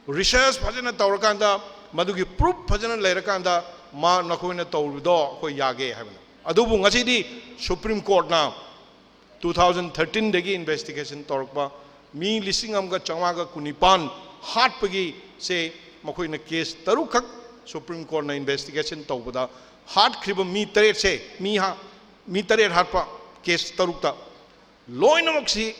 research ꯐꯖꯅ ꯇꯧꯔꯀꯥꯟꯗ, ꯃꯗꯨꯒꯤ proof ꯐꯖꯅ ꯂꯩꯔꯀꯥꯟꯗ, ꯃꯥ, ꯅꯈꯣꯏꯅ ꯇꯧꯔꯤꯕꯗꯣ ꯑꯩꯈꯣꯏ ꯌꯥꯒꯦ ꯍꯥꯏꯕꯅꯤ꯫ ꯑꯗꯨꯕꯨ ꯉꯁꯤꯗꯤ Supreme Courtꯅ two thousand thirteenꯗꯒꯤ investigation ꯇꯧꯔꯛꯄ ꯃꯤ ꯂꯤꯁꯤꯡ ꯑꯃꯒ ꯆꯥꯝꯃꯉꯥꯒ ꯀꯨꯟꯅꯤꯄꯥꯟ ꯍꯥꯠꯄꯒꯤꯁꯦ, ꯃꯈꯣꯏꯅ case ꯇꯔꯨꯛꯈꯛ Supreme Courtꯅ investigation ꯇꯧꯕꯗ, ꯍꯥꯠꯈ꯭ꯔꯤꯕ ꯃꯤ ꯇꯔꯦꯠꯁꯦ, ꯃꯤ ꯍꯥ-, ꯃꯤ ꯇꯔꯦꯠ ꯍꯥꯠꯄ ꯀꯦꯁ ꯇꯔꯨꯛꯇ, ꯂꯣꯏꯅꯃꯛꯁꯤ,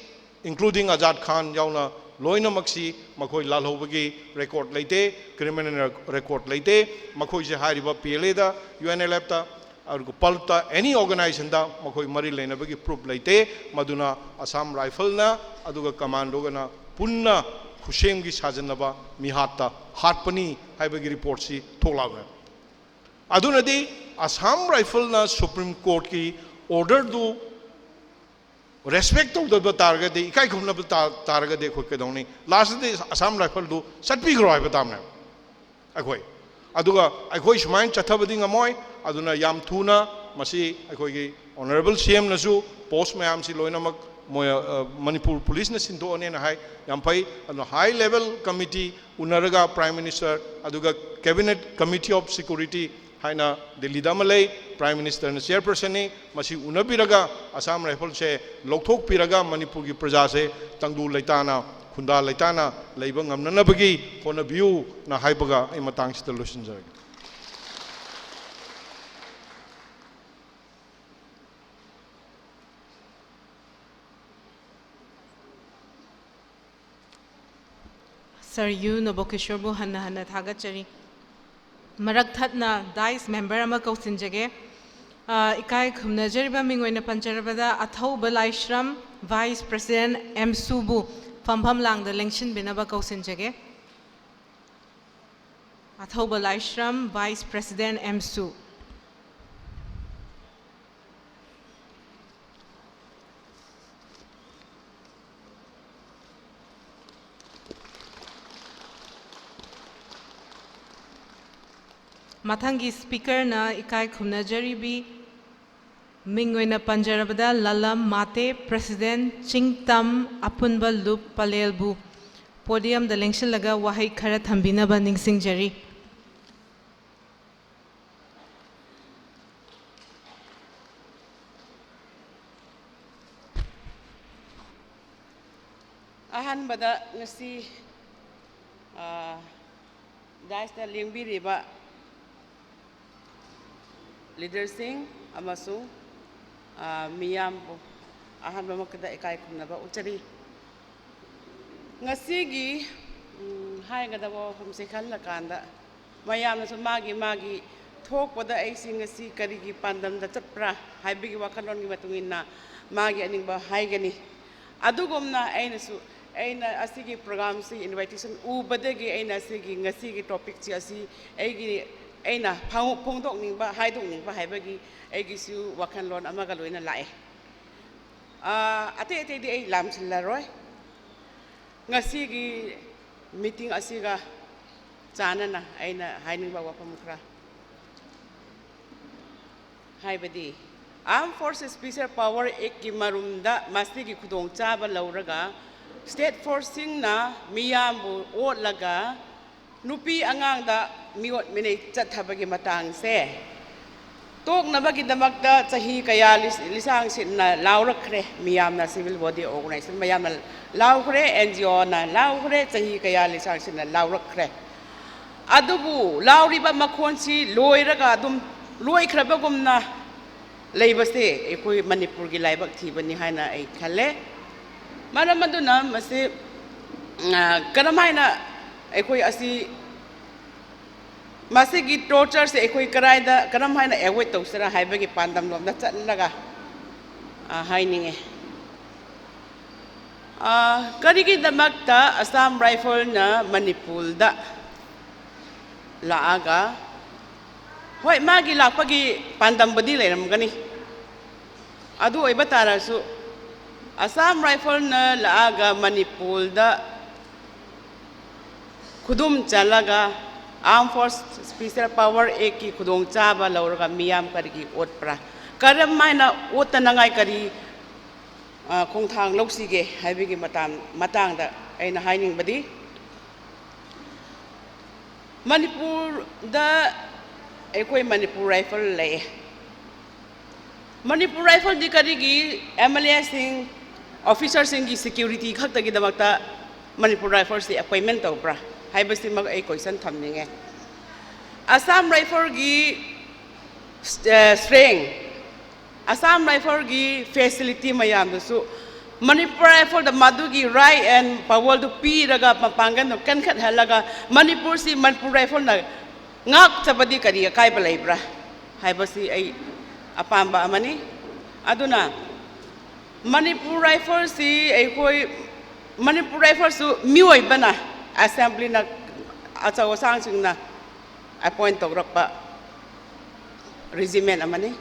including ꯑꯖꯥꯗ ꯈꯥꯟ ꯌꯥꯎꯅ, ꯂꯣꯏꯅꯃꯛꯁꯤ ꯃꯈꯣꯏ ꯂꯥꯜꯍꯧꯕꯒꯤ ꯔꯦꯀꯣꯔꯗ ꯂꯩꯇꯦ, ꯀ꯭ꯔꯤꯃꯤꯅꯦꯜ ꯔꯦꯀꯣꯔꯗ ꯂꯩꯇꯦ꯫ ꯃꯈꯣꯏꯁꯦ ꯍꯥꯏꯔꯤꯕ P L A, U N L F, ꯑꯗꯨꯒ ꯄꯜꯞꯇ, ꯑꯦꯅꯤ ꯑꯣꯔꯒꯅꯥꯏꯖꯦꯁꯟꯗ ꯃꯈꯣꯏ ꯃꯔꯤ ꯂꯩꯅꯕꯒꯤ ꯄ꯭ꯔꯨꯐ ꯂꯩꯇꯦ꯫ ꯃꯗꯨꯅ ꯑꯁꯥꯝ ꯔꯥꯏꯐꯜꯅ ꯑꯗꯨꯒ ꯀꯃꯥꯟꯗꯣꯒꯅ ꯄꯨꯟꯅ ꯈꯨꯠꯁꯦꯝꯒꯤ ꯁꯥꯖꯟꯅꯕ ꯃꯤꯍꯥꯠꯇ ꯍꯥꯠꯄꯅꯤ ꯍꯥꯏꯕꯒꯤ ꯔꯤꯄꯣꯔꯠꯁꯤ ꯊꯣꯛꯂꯛꯑꯕꯅꯤ꯫ ꯑꯗꯨꯅꯗꯤ ꯑꯁꯥꯝ ꯔꯥꯏꯐꯜꯅ ꯁꯨꯄ꯭ꯔꯤꯝ ꯀꯣꯔꯠꯀꯤ ꯑꯣꯔꯗꯔꯗꯨ ꯔꯦꯁꯄꯦꯛ ꯇꯧꯗꯕ ꯇꯥꯔꯒꯗꯤ, ꯏꯀꯥꯏ ꯈꯨꯝꯅꯕ ꯇꯥ-, ꯇꯥꯔꯒꯗꯤ ꯑꯩꯈꯣꯏ ꯀꯩꯗꯧꯅꯤ? ꯂꯥꯁꯇꯗꯤ ꯑꯁꯥꯝ ꯔꯥꯏꯐꯜꯗꯨ ꯆꯠꯄꯤꯈ꯭ꯔꯣ ꯍꯥꯏꯕ ꯇꯥꯕꯅꯦꯕ ꯑꯩꯈꯣꯏ꯫ ꯑꯗꯨꯒ ꯑꯩꯈꯣꯏ ꯁꯨꯃꯥꯏꯅ ꯆꯠꯊꯕꯗꯤ ꯉꯝꯃꯣꯏ꯫ ꯑꯗꯨꯅ ꯌꯥꯝ ꯊꯨꯅ ꯃꯁꯤ ꯑꯩꯈꯣꯏꯒꯤ ꯑꯣꯅꯔꯦꯕꯜ ꯁꯤ ꯑꯦꯝꯅꯁꯨ ꯄꯣꯁ ꯃꯌꯥꯝꯁꯤ ꯂꯣꯏꯅꯃꯛ ꯃꯣꯏ, ꯑ, ꯃꯅꯤꯄꯨꯔ ꯄꯨꯂꯤꯁꯅ ꯁꯤꯟꯗꯣꯛꯑꯅꯦꯅ ꯍꯥꯏ, ꯌꯥꯝ ꯐꯩ꯫ ꯑꯗꯨꯅ ꯍꯥꯏ ꯂꯦꯚꯦꯜ ꯀꯃꯤꯇꯤ ꯎꯅꯔꯒ Prime Minister ꯑꯗꯨꯒ Cabinet Committee of Security ꯍꯥꯏꯅ ꯗꯤꯜꯂꯤꯗ ꯑꯃ ꯂꯩ, Prime Ministerꯅ ꯆꯤꯌꯔꯄꯔꯁꯟꯅꯤ꯫ ꯃꯁꯤ ꯎꯅꯕꯤꯔꯒ ꯑꯁꯥꯝ ꯔꯥꯏꯐꯜꯁꯦ ꯂꯧꯊꯣꯛꯄꯤꯔꯒ ꯃꯅꯤꯄꯨꯔꯒꯤ ꯄ꯭ꯔꯖꯥꯁꯦ ꯇꯪꯗꯨ ꯂꯩꯇꯥꯅ, ꯈꯨꯟꯗꯥ ꯂꯩꯇꯥꯅ ꯂꯩꯕ ꯉꯝꯅꯅꯕꯒꯤ ꯍꯣꯠꯅꯕꯤꯌꯨꯅ ꯍꯥꯏꯕꯒ ꯑꯩ ꯃꯇꯥꯡꯁꯤꯗ ꯂꯣꯏꯁꯤꯟꯖꯔꯒꯦ꯫ ꯁꯥꯔ ꯌꯨ ꯅꯕꯣꯀꯤꯁꯣꯔꯕꯨ ꯍꯟꯅ ꯍꯟꯅ ꯊꯥꯒꯠꯆꯔꯤ꯫ ꯃꯔꯛ ꯊꯠꯅ ꯗꯥꯏꯁ ꯃꯦꯝꯕꯔ ꯑꯃ ꯀꯧꯁꯤꯟꯖꯒꯦ꯫ ꯑ, ꯏꯀꯥꯏ ꯈꯨꯝꯅꯖꯔꯤꯕ ꯃꯤꯡ ꯑꯣꯏꯅ ꯄꯟꯖꯔꯕꯗ, ꯑꯊꯧꯕ ꯂꯥꯏꯁ꯭ꯔꯝ, ꯚꯥꯏꯁ ꯄ꯭ꯔꯁꯤꯗꯦꯟꯠ ꯑꯦꯝꯁꯨꯕꯨ ꯐꯝꯐꯝ ꯂꯥꯡꯗ ꯂꯦꯡꯁꯤꯟꯕꯤꯅꯕ ꯀꯧꯁꯤꯟꯖꯒꯦ꯫ ꯑꯊꯧꯕ ꯂꯥꯏꯁ꯭ꯔꯝ, ꯚꯥꯏꯁ ꯄ꯭ꯔꯁꯤꯗꯦꯟꯠ ꯑꯦꯝꯁꯨ꯫ ꯃꯊꯪꯒꯤ ꯁ꯭ꯄꯤꯀꯔꯅ ꯏꯀꯥꯏ ꯈꯨꯝꯅꯖꯔꯤꯕꯤ ꯃꯤꯡ ꯑꯣꯏꯅ ꯄꯟꯖꯔꯕꯗ ꯂꯂꯝ ꯃꯥꯇꯦ, ꯄ꯭ꯔꯁꯤꯗꯦꯟꯠ ꯆꯤꯡꯇꯝ ꯑꯄꯨꯟꯕ ꯂꯨꯞ ꯄꯂꯦꯜꯕꯨ ꯄꯣꯗꯤꯌꯝꯗ ꯂꯦꯡꯁꯤꯜꯂꯒ ꯋꯥꯍꯩ ꯈꯔ ꯊꯝꯕꯤꯅꯕ ꯅꯤꯡꯁꯤꯡꯖꯔꯤ꯫ ꯑꯍꯥꯟꯕꯗ ꯉꯁꯤ, ꯑ, ꯗꯥꯏꯁꯇ ꯂꯦꯡꯕꯤꯔꯤꯕ ꯂꯤꯗꯔꯁꯤꯡ ꯑꯃꯁꯨꯡ, ꯑ, ꯃꯤꯌꯥꯝꯕꯨ ꯑꯍꯥꯟꯕꯃꯛꯇꯗ ꯏꯀꯥꯏ ꯈꯨꯝꯅꯕ ꯎꯠꯆꯔꯤ꯫ ꯉꯁꯤꯒꯤ, ꯎꯝ, ꯍꯥꯏꯒꯗꯕ ꯋꯥꯐꯝꯁꯦ ꯈꯜꯂꯀꯥꯟꯗ ꯃꯌꯥꯝꯅꯁꯨ ꯃꯥꯒꯤ ꯃꯥꯒꯤ ꯊꯣꯛꯄꯗ ꯑꯩꯁꯤ ꯉꯁꯤ ꯀꯔꯤꯒꯤ ꯄꯥꯟꯗꯝꯗ ꯆꯠꯄ꯭ꯔꯥ ꯍꯥꯏꯕꯒꯤ ꯋꯥꯈꯜꯂꯣꯟꯒꯤ ꯃꯇꯨꯡ ꯏꯟꯅ ꯃꯥꯒꯤ ꯑꯅꯤꯡꯕ ꯍꯥꯏꯒꯅꯤ꯫ ꯑꯗꯨꯒꯨꯝꯅ ꯑꯩꯅꯁꯨ, ꯑꯩꯅ ꯑꯁꯤꯒꯤ ꯄ꯭ꯔꯣꯒ꯭ꯔꯥꯝꯁꯤ, ꯏꯟꯚꯥꯏꯇꯦꯁꯟ ꯎꯕꯗꯒꯤ ꯑꯩꯅ ꯑꯁꯤꯒꯤ ꯉꯁꯤꯒꯤ ꯇꯣꯄꯤꯛꯁꯤ ꯑꯁꯤ ꯑꯩꯒꯤ, ꯑꯩꯅ ꯐꯣꯡ-, ꯐꯣꯡꯗꯣꯛꯅꯤꯡꯕ, ꯍꯥꯏꯗꯣꯛꯅꯤꯡꯕ ꯍꯥꯏꯕꯒꯤ ꯑꯩꯒꯤꯁꯨ ꯋꯥꯈꯜꯂꯣꯟ ꯑꯃꯒ ꯂꯣꯏꯅ ꯂꯥꯛꯑꯦ꯫ ꯑꯥ, ꯑꯇꯩ ꯑꯇꯩꯗꯤ ꯑꯩ ꯂꯥꯝꯁꯤꯜꯂꯔꯣꯏ꯫ ꯉꯁꯤꯒꯤ ꯃꯤꯇꯤꯡ ꯑꯁꯤꯒ ꯆꯥꯟꯅꯅ ꯑꯩꯅ ꯍꯥꯏꯅꯤꯡꯕ ꯋꯥꯐꯝ ꯈꯔ, ꯍꯥꯏꯕꯗꯤ Armed Forces Special Power Actꯀꯤ ꯃꯔꯨꯝꯗ ꯃꯁꯤꯒꯤ ꯈꯨꯗꯣꯡꯆꯥꯕ ꯂꯧꯔꯒ state forceꯁꯤꯡꯅ ꯃꯤꯌꯥꯝꯕꯨ ꯑꯣꯠꯂꯒ ꯅꯨꯄꯤ ꯑꯉꯥꯡꯗ ꯃꯤꯑꯣꯠ ꯃꯤꯅꯩ ꯆꯠꯊꯕꯒꯤ ꯃꯇꯥꯡꯁꯦ ꯇꯣꯛꯅꯕꯒꯤꯗꯃꯛꯇ ꯆꯍꯤ ꯀꯌꯥ ꯂꯤꯁ-, ꯂꯤꯁꯥꯡ ꯁꯤꯠꯅ ꯂꯥꯎꯔꯛꯈ꯭ꯔꯦ꯫ ꯃꯤꯌꯥꯝꯅ, civil body organization ꯃꯌꯥꯝꯅ ꯂꯥꯎꯈ꯭ꯔꯦ, NGOꯅ ꯂꯥꯎꯈ꯭ꯔꯦ, ꯆꯍꯤ ꯀꯌꯥ ꯂꯤꯁꯥꯡ ꯁꯤꯠꯅ ꯂꯥꯎꯔꯛꯈ꯭ꯔꯦ꯫ ꯑꯗꯨꯕꯨ ꯂꯥꯎꯔꯤꯕ ꯃꯈꯣꯟꯁꯤ ꯂꯣꯏꯔꯒ ꯑꯗꯨꯝ ꯂꯣꯏꯈ꯭ꯔꯕꯒꯨꯝꯅ ꯂꯩꯕꯁꯦ ꯑꯩꯈꯣꯏ ꯃꯅꯤꯄꯨꯔꯒꯤ ꯂꯥꯏꯕꯛ ꯊꯤꯕꯅꯤ ꯍꯥꯏꯅ ꯑꯩ ꯈꯜꯂꯦ꯫ ꯃꯔꯝ ꯑꯗꯨꯅ ꯃꯁꯤ, ꯑ, ꯀꯔꯝꯍꯥꯏꯅ ꯑꯩꯈꯣꯏ ꯑꯁꯤ, ꯃꯁꯤꯒꯤ tortureꯁꯦ ꯑꯩꯈꯣꯏ ꯀꯔꯥꯏꯗ, ꯀꯔꯝ ꯍꯥꯏꯅ avoid ꯇꯧꯁꯤꯔꯥ ꯍꯥꯏꯕꯒꯤ ꯄꯥꯟꯗꯝꯂꯣꯝꯗ ꯆꯠꯂꯒ, ꯑ, ꯍꯥꯏꯅꯤꯡꯉꯦ꯫ ꯑ, ꯀꯔꯤꯒꯤꯗꯃꯛꯇ Assam Riflesꯅ ꯃꯅꯤꯄꯨꯔꯗ ꯂꯥꯛꯑꯒ, ꯍꯣꯏ, ꯃꯥꯒꯤ ꯂꯥꯛꯄꯒꯤ ꯄꯥꯟꯗꯝꯕꯨꯗꯤ ꯂꯩꯔꯝꯒꯅꯤ꯫ ꯑꯗꯨ ꯑꯣꯏꯕ ꯇꯥꯔꯁꯨ, Assam Riflesꯅ ꯂꯥꯛꯑꯒ ꯃꯅꯤꯄꯨꯔꯗ ꯈꯨꯗꯨꯝ ꯆꯜꯂꯒ Armed Forces Special Power Actꯀꯤ ꯈꯨꯗꯣꯡꯆꯥꯕ ꯂꯧꯔꯒ ꯃꯤꯌꯥꯝ ꯀꯔꯤꯒꯤ ꯑꯣꯠꯄ꯭ꯔꯥ? ꯀꯔꯝ ꯍꯥꯏꯅ ꯑꯣꯠꯇꯅꯉꯥꯏ ꯀꯔꯤ, ꯑ, ꯈꯣꯡꯊꯥꯡ ꯂꯧꯁꯤꯒꯦ ꯍꯥꯏꯕꯒꯤ ꯃꯇꯥꯡ-, ꯃꯇꯥꯡꯗ ꯑꯩꯅ ꯍꯥꯏꯅꯤꯡꯕꯗꯤ, ꯃꯅꯤꯄꯨꯔꯗ ꯑꯩꯈꯣꯏ ꯃꯅꯤꯄꯨꯔ Rifles ꯂꯩꯌꯦ꯫ ꯃꯅꯤꯄꯨꯔ Riflesꯗꯤ ꯀꯔꯤꯒꯤ MLAꯁꯤꯡ, officerꯁꯤꯡꯒꯤ security ꯈꯛꯇꯒꯤꯗꯃꯛꯇ ꯃꯅꯤꯄꯨꯔ Riflesꯇꯤ appointment ꯇꯧꯕ꯭ꯔꯥ ꯍꯥꯏꯕꯁꯤꯃꯛ ꯑꯩ question ꯊꯝꯅꯤꯡꯉꯦ꯫ Assam Riflesꯀꯤ strength, Assam Rifle ꯒꯤ facility ꯃꯌꯥꯝꯗꯨꯁꯨ ꯃꯅꯤꯄꯨꯔ Rifle ꯗ ꯃꯗꯨꯒꯤ right and power ꯗꯨ ꯄꯤꯔꯒ, ꯃꯄꯥꯡꯒꯜꯗꯨ ꯀꯟꯈꯠꯍꯜꯂꯒ, ꯃꯅꯤꯄꯨꯔꯁꯤ ꯃꯅꯤꯄꯨꯔ Rifle ꯅ ꯉꯥꯛꯆꯕꯗꯤ ꯀꯔꯤ ꯑꯀꯥꯏꯕ ꯂꯩꯕ꯭ꯔꯥ ꯍꯥꯏꯕꯁꯤ ꯑꯩ ꯑꯄꯥꯝꯕ ꯑꯃꯅꯤ꯫ ꯑꯗꯨꯅ ꯃꯅꯤꯄꯨꯔ Rifle ꯁꯤ ꯑꯩꯈꯣꯏ, ꯃꯅꯤꯄꯨꯔ Rifle ꯁꯨ ꯃꯤꯑꯣꯏꯕꯅ, assembly ꯅ, ꯑꯆꯧ ꯑꯁꯥꯡꯁꯤꯡꯅ appoint ꯇꯧꯔꯛꯄ regiment ꯑꯃꯅꯤ,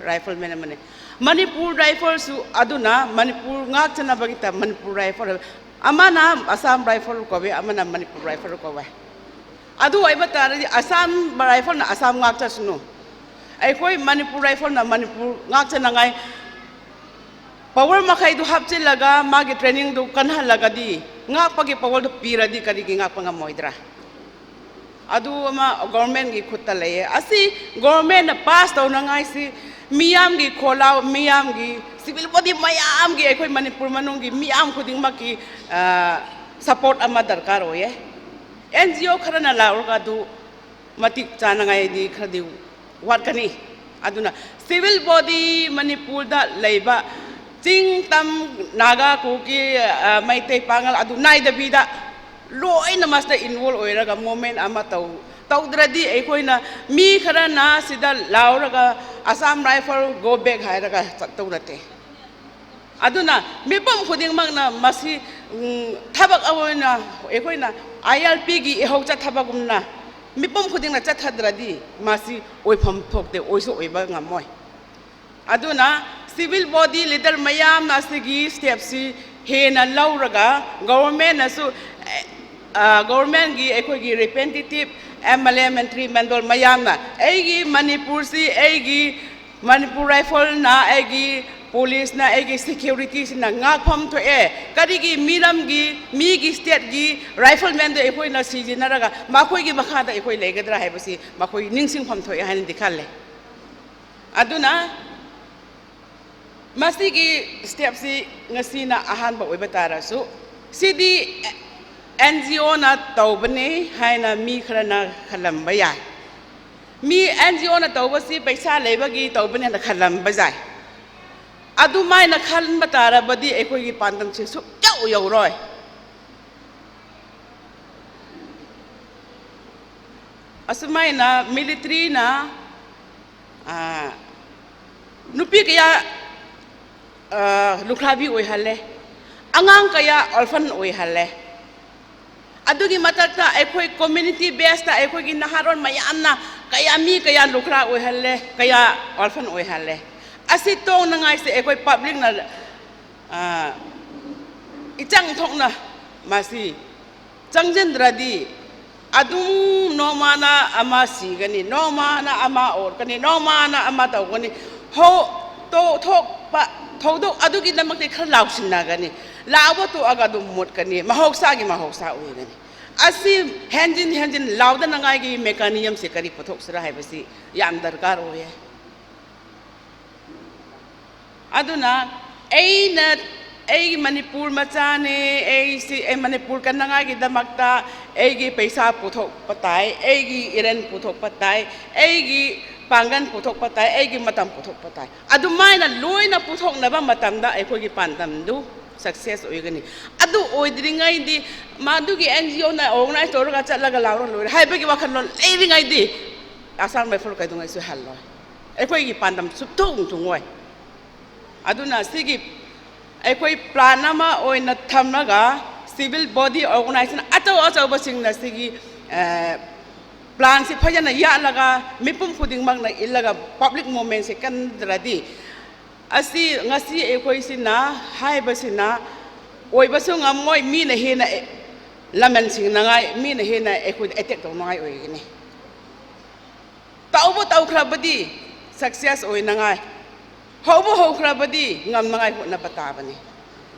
rifleman ꯑꯃꯅꯤ꯫ ꯃꯅꯤꯄꯨꯔ Rifle ꯁꯨ ꯑꯗꯨꯅ ꯃꯅꯤꯄꯨꯔ ꯉꯥꯛꯆꯅꯕꯒꯤꯗꯃꯛ ꯃꯅꯤꯄꯨꯔ Rifle, ꯑꯃꯅ Assam Rifle ꯀꯧꯋꯦ, ꯑꯃꯅ ꯃꯅꯤꯄꯨꯔ Rifle ꯀꯧꯋꯦ꯫ ꯑꯗꯨ ꯑꯣꯏꯕ ꯇꯥꯔꯗꯤ Assam Rifle ꯅ Assam ꯉꯥꯛꯆꯁꯅꯨ, ꯑꯩꯈꯣꯏ ꯃꯅꯤꯄꯨꯔ Rifle ꯅ ꯃꯅꯤꯄꯨꯔ ꯉꯥꯛꯆꯅꯉꯥꯏ power ꯃꯈꯩꯗꯨ ꯍꯥꯞꯆꯤꯜꯂꯒ, ꯃꯥꯒꯤ training ꯗꯨ ꯀꯟꯍꯜꯂꯒꯗꯤ, ꯉꯥꯛꯄꯒꯤ power ꯗꯨ ꯄꯤꯔꯗꯤ ꯀꯔꯤꯒꯤ ꯉꯥꯛꯄ ꯉꯝꯃꯣꯏꯗ꯭ꯔꯥ? ꯑꯗꯨ ꯑꯃ government ꯒꯤ ꯈꯨꯠꯇ ꯂꯩꯌꯦ꯫ ꯑꯁꯤ government ꯅ pass ꯇꯧꯅꯉꯥꯏꯁꯤ ꯃꯤꯌꯥꯝꯒꯤ ꯈꯣꯜꯂꯥꯎ, ꯃꯤꯌꯥꯝꯒꯤ, civil body ꯃꯌꯥꯝꯒꯤ, ꯑꯩꯈꯣꯏ ꯃꯅꯤꯄꯨꯔ ꯃꯅꯨꯡꯒꯤ ꯃꯤꯌꯥꯝ ꯈꯨꯗꯤꯡꯃꯛꯀꯤ, ꯑ, support ꯑꯃ ꯗꯔꯀꯥꯔ ꯑꯣꯏꯌꯦ꯫ N G O ꯈꯔꯅ ꯂꯥꯛꯂꯒ ꯑꯗꯨ ꯃꯇꯤꯛ ꯆꯥꯅꯉꯥꯏꯗꯤ ꯈꯔꯗꯤ ꯋꯥꯠꯀꯅꯤ꯫ ꯑꯗꯨꯅ civil body ꯃꯅꯤꯄꯨꯔꯗ ꯂꯩꯕ ꯆꯤꯡ, ꯇꯝ, ꯅꯥꯒꯥ, ꯀꯨꯀꯤ, ꯑ, ꯃꯩꯇꯩ, ꯄꯥꯉꯜ ꯑꯗꯨ ꯅꯥꯏꯗꯕꯤꯗ ꯂꯣꯏꯅ ꯃꯁꯤꯗ involve ꯑꯣꯏꯔꯒ movement ꯑꯃ ꯇꯧ-, ꯇꯧꯗ꯭ꯔꯗꯤ ꯑꯩꯈꯣꯏꯅ, ꯃꯤ ꯈꯔꯅ ꯁꯤꯗ ꯂꯥꯎꯔꯒ Assam Rifle go back ꯍꯥꯏꯔꯒ ꯆꯠꯇꯧ ꯅꯠꯇꯦ꯫ ꯑꯗꯨꯅ ꯃꯤꯄꯨꯝ ꯈꯨꯗꯤꯡꯃꯛꯅ ꯃꯁꯤ, ꯎꯝ, ꯊꯕꯛ ꯑꯃ ꯑꯣꯏꯅ ꯑꯩꯈꯣꯏꯅ I L P ꯒꯤ ꯏꯍꯧ ꯆꯠꯊꯕꯒꯨꯝꯅ ꯃꯤꯄꯨꯝ ꯈꯨꯗꯤꯡꯅ ꯆꯠꯊꯗ꯭ꯔꯗꯤ ꯃꯁꯤ ꯑꯣꯏꯐꯝ ꯊꯣꯛꯇꯦ, ꯑꯣꯏꯁꯨ ꯑꯣꯏꯕ ꯉꯝꯃꯣꯏ꯫ ꯑꯗꯨꯅ civil body leader ꯃꯌꯥꯝꯅ ꯑꯁꯤꯒꯤ step ꯁꯤ ꯍꯦꯟꯅ ꯂꯧꯔꯒ, government ꯅꯁꯨ, ꯑ, government ꯒꯤ ꯑꯩꯈꯣꯏꯒꯤ representative M L A, ꯃꯟꯇ꯭ꯔꯤ ꯃꯟꯗꯜ ꯃꯌꯥꯝꯅ ꯑꯩꯒꯤ ꯃꯅꯤꯄꯨꯔꯁꯤ, ꯑꯩꯒꯤ ꯃꯅꯤꯄꯨꯔ Rifle ꯅ, ꯑꯩꯒꯤ police ꯅ, ꯑꯩꯒꯤ security ꯁꯤꯅ ꯉꯥꯛꯐꯝ ꯊꯣꯛꯑꯦ, ꯀꯔꯤꯒꯤ ꯃꯤꯔꯝꯒꯤ, ꯃꯤꯒꯤ state ꯀꯤ rifleman ꯗꯨ ꯑꯩꯈꯣꯏꯅ ꯁꯤꯖꯤꯟꯅꯔꯒ ꯃꯈꯣꯏꯒꯤ ꯃꯈꯥꯗ ꯑꯩꯈꯣꯏ ꯂꯩꯒꯗ꯭ꯔꯥ ꯍꯥꯏꯕꯁꯤ ꯃꯈꯣꯏ ꯅꯤꯡꯁꯤꯡꯐꯝ ꯊꯣꯛꯑꯦ ꯍꯥꯏꯅꯗꯤ ꯈꯜꯂꯦ꯫ ꯑꯗꯨꯅ ꯃꯁꯤꯒꯤ step ꯁꯤ ꯉꯁꯤꯅ ꯑꯍꯥꯟꯕ ꯑꯣꯏꯕ ꯇꯥꯔꯁꯨ, ꯁꯤꯗꯤ N G O ꯅ ꯇꯧꯕꯅꯤ ꯍꯥꯏꯅ ꯃꯤ ꯈꯔꯅ ꯈꯜꯂꯝꯕ ꯌꯥꯏ꯫ ꯃꯤ ꯑꯦꯟ ꯖꯤ ꯑꯣꯅ ꯇꯧꯕꯁꯤ ꯄꯩꯁꯥ ꯂꯩꯕꯒꯤ ꯇꯧꯕꯅꯦꯅ ꯈꯜꯂꯝꯕ ꯌꯥꯏ꯫ ꯑꯗꯨꯃꯥꯏꯅ ꯈꯟꯕ ꯇꯥꯔꯕꯗꯤ ꯑꯩꯈꯣꯏꯒꯤ ꯄꯥꯟꯗꯝꯁꯦ ꯁꯨꯛꯌꯧ ꯌꯧꯔꯣꯏ꯫ ꯑꯁꯨꯃꯥꯏꯅ ꯃꯤꯂꯤꯇ꯭ꯔꯤꯅ, ꯑꯥ, ꯅꯨꯄꯤ ꯀꯌꯥ, ꯑꯥ, ꯂꯨꯈ꯭ꯔꯥꯕꯤ ꯑꯣꯏꯍꯜꯂꯦ, ꯑꯉꯥꯡ ꯀꯌꯥ ꯑꯣꯔꯐꯟ ꯑꯣꯏꯍꯜꯂꯦ꯫ ꯑꯗꯨꯒꯤ ꯃꯊꯛꯇ ꯑꯩꯈꯣꯏ ꯀꯝꯃ꯭ꯌꯨꯅꯤꯇꯤ ꯕꯦꯁꯇ ꯑꯩꯈꯣꯏꯒꯤ ꯅꯍꯥꯔꯣꯜ ꯃꯌꯥꯝꯅ ꯀꯌꯥ, ꯃꯤ ꯀꯌꯥ ꯂꯨꯈ꯭ꯔꯥ ꯑꯣꯏꯍꯜꯂꯦ, ꯀꯌꯥ ꯑꯣꯔꯐꯟ ꯑꯣꯏꯍꯜꯂꯦ꯫ ꯑꯁꯤ ꯇꯣꯡꯅꯉꯥꯏꯁꯦ ꯑꯩꯈꯣꯏ ꯄꯕ꯭ꯂꯤꯛꯅ, ꯑꯥ, ꯏꯆꯪ ꯊꯣꯛꯅ ꯃꯁꯤ ꯆꯪꯁꯤꯟꯗ꯭ꯔꯗꯤ ꯑꯗꯨꯝ ꯅꯣꯡꯃꯅ ꯑꯃ ꯁꯤꯒꯅꯤ, ꯅꯣꯡꯃꯅ ꯑꯃ ꯑꯣꯠꯀꯅꯤ, ꯅꯣꯡꯃꯅ ꯑꯃ ꯇꯧꯒꯅꯤ꯫ ꯍꯧ-, ꯇꯧ-, ꯊꯣꯛꯄ ꯊꯧꯗꯣꯛ ꯑꯗꯨꯒꯤꯗꯃꯛꯇꯤ ꯈꯔ ꯂꯥꯎꯁꯤꯟꯅꯒꯅꯤ꯫ ꯂꯥꯎꯕ ꯇꯣꯛꯑꯒ ꯑꯗꯨꯝ ꯃꯨꯠꯀꯅꯤ, ꯃꯍꯧꯁꯥꯒꯤ ꯃꯍꯧꯁꯥ ꯑꯣꯏꯒꯅꯤ꯫ ꯑꯁꯤ ꯍꯦꯟꯖꯤꯟ ꯍꯦꯟꯖꯤꯟ ꯂꯥꯎꯗꯅꯉꯥꯏꯒꯤ ꯃꯦꯀꯥꯅꯤꯖꯝꯁꯦ ꯀꯔꯤ ꯄꯨꯊꯣꯛꯁꯤꯔꯥ ꯍꯥꯏꯕꯁꯤ ꯌꯥꯝ ꯗꯔꯀꯥꯔ ꯑꯣꯏꯌꯦ꯫ ꯑꯗꯨꯅ ꯑꯩꯅ, ꯑꯩꯒꯤ ꯃꯅꯤꯄꯨꯔ ꯃꯆꯥꯅꯦ, ꯑꯩꯁꯤ, ꯑꯩ ꯃꯅꯤꯄꯨꯔ ꯀꯟꯅꯉꯥꯏꯒꯤꯗꯃꯛꯇ ꯑꯩꯒꯤ ꯄꯩꯁꯥ ꯄꯨꯊꯣꯛꯄ ꯇꯥꯏ, ꯑꯩꯒꯤ ꯏꯔꯟ ꯄꯨꯊꯣꯛꯄ ꯇꯥꯏ, ꯑꯩꯒꯤ ꯄꯥꯡꯒꯜ ꯄꯨꯊꯣꯛꯄ ꯇꯥꯏ, ꯑꯩꯒꯤ ꯃꯇꯝ ꯄꯨꯊꯣꯛꯄ ꯇꯥꯏ꯫ ꯑꯗꯨꯃꯥꯏꯅ ꯂꯣꯏꯅ ꯄꯨꯊꯣꯛꯅꯕ ꯃꯇꯝꯗ ꯑꯩꯈꯣꯏꯒꯤ ꯄꯥꯟꯗꯝꯗꯨ ꯁꯛꯁꯦꯁ ꯑꯣꯏꯒꯅꯤ꯫ ꯑꯗꯨ ꯑꯣꯏꯗ꯭ꯔꯤꯉꯩꯗꯤ ꯃꯗꯨꯒꯤ ꯑꯦꯟ ꯖꯤ ꯑꯣꯅ ꯑꯣꯔꯒꯅꯥꯏꯖ ꯇꯧꯔꯒ ꯆꯠꯂꯒ ꯂꯥꯎꯔ ꯂꯣꯏꯔꯦ ꯍꯥꯏꯕꯒꯤ ꯋꯥꯈꯜꯂꯣꯟ ꯂꯩꯔꯤꯉꯩꯗꯤ ꯑꯁꯥꯝ ꯔꯥꯏꯐꯜ ꯀꯩꯗꯧꯉꯩꯁꯨ ꯍꯜꯂꯣꯏ꯫ ꯑꯩꯈꯣꯏꯒꯤ ꯄꯥꯟꯗꯝ ꯁꯨꯛꯊꯨꯡ ꯊꯨꯡꯉꯣꯏ꯫ ꯑꯗꯨꯅ ꯁꯤꯒꯤ ꯑꯩꯈꯣꯏ ꯄ꯭ꯂꯥꯟ ꯑꯃ ꯑꯣꯏꯅ ꯊꯝꯂꯒ ꯁꯤꯚꯤꯜ ꯕꯣꯗꯤ ꯑꯣꯔꯒꯅꯥꯏꯖꯦꯁꯟ ꯑꯆꯧ ꯑꯆꯧꯕꯁꯤꯡꯅ ꯁꯤꯒꯤ, ꯑ, ꯄ꯭ꯂꯥꯟꯁꯤ ꯐꯖꯅ ꯌꯥꯠꯂꯒ ꯃꯤꯄꯨꯝ ꯈꯨꯗꯤꯡꯃꯛꯅ ꯏꯜꯂꯒ ꯄꯕ꯭ꯂꯤꯛ ꯃꯨꯚꯃꯦꯟꯁꯤ ꯀꯟꯗ꯭ꯔꯗꯤ ꯑꯁꯤ ꯉꯁꯤ ꯑꯩꯈꯣꯏꯁꯤꯅ ꯍꯥꯏꯕꯁꯤꯅ ꯑꯣꯏꯕꯁꯨ ꯉꯝꯃꯣꯏ, ꯃꯤꯅ ꯍꯦꯟꯅ ꯂꯃꯟ ꯁꯤꯡꯅꯉꯥꯏ, ꯃꯤꯅ ꯍꯦꯟꯅ ꯑꯩꯈꯣꯏꯗ ꯑꯦꯇꯦꯛ ꯇꯧꯅꯉꯥꯏ ꯑꯣꯏꯒꯅꯤ꯫ ꯇꯧꯕ ꯇꯧꯈ꯭ꯔꯕꯗꯤ ꯁꯛꯁꯦꯁ ꯑꯣꯏꯅꯉꯥꯏ, ꯍꯧꯕ ꯍꯧꯈ꯭ꯔꯕꯗꯤ ꯉꯝꯅꯉꯥꯏ ꯍꯣꯠꯅꯕ ꯇꯥꯕꯅꯤ꯫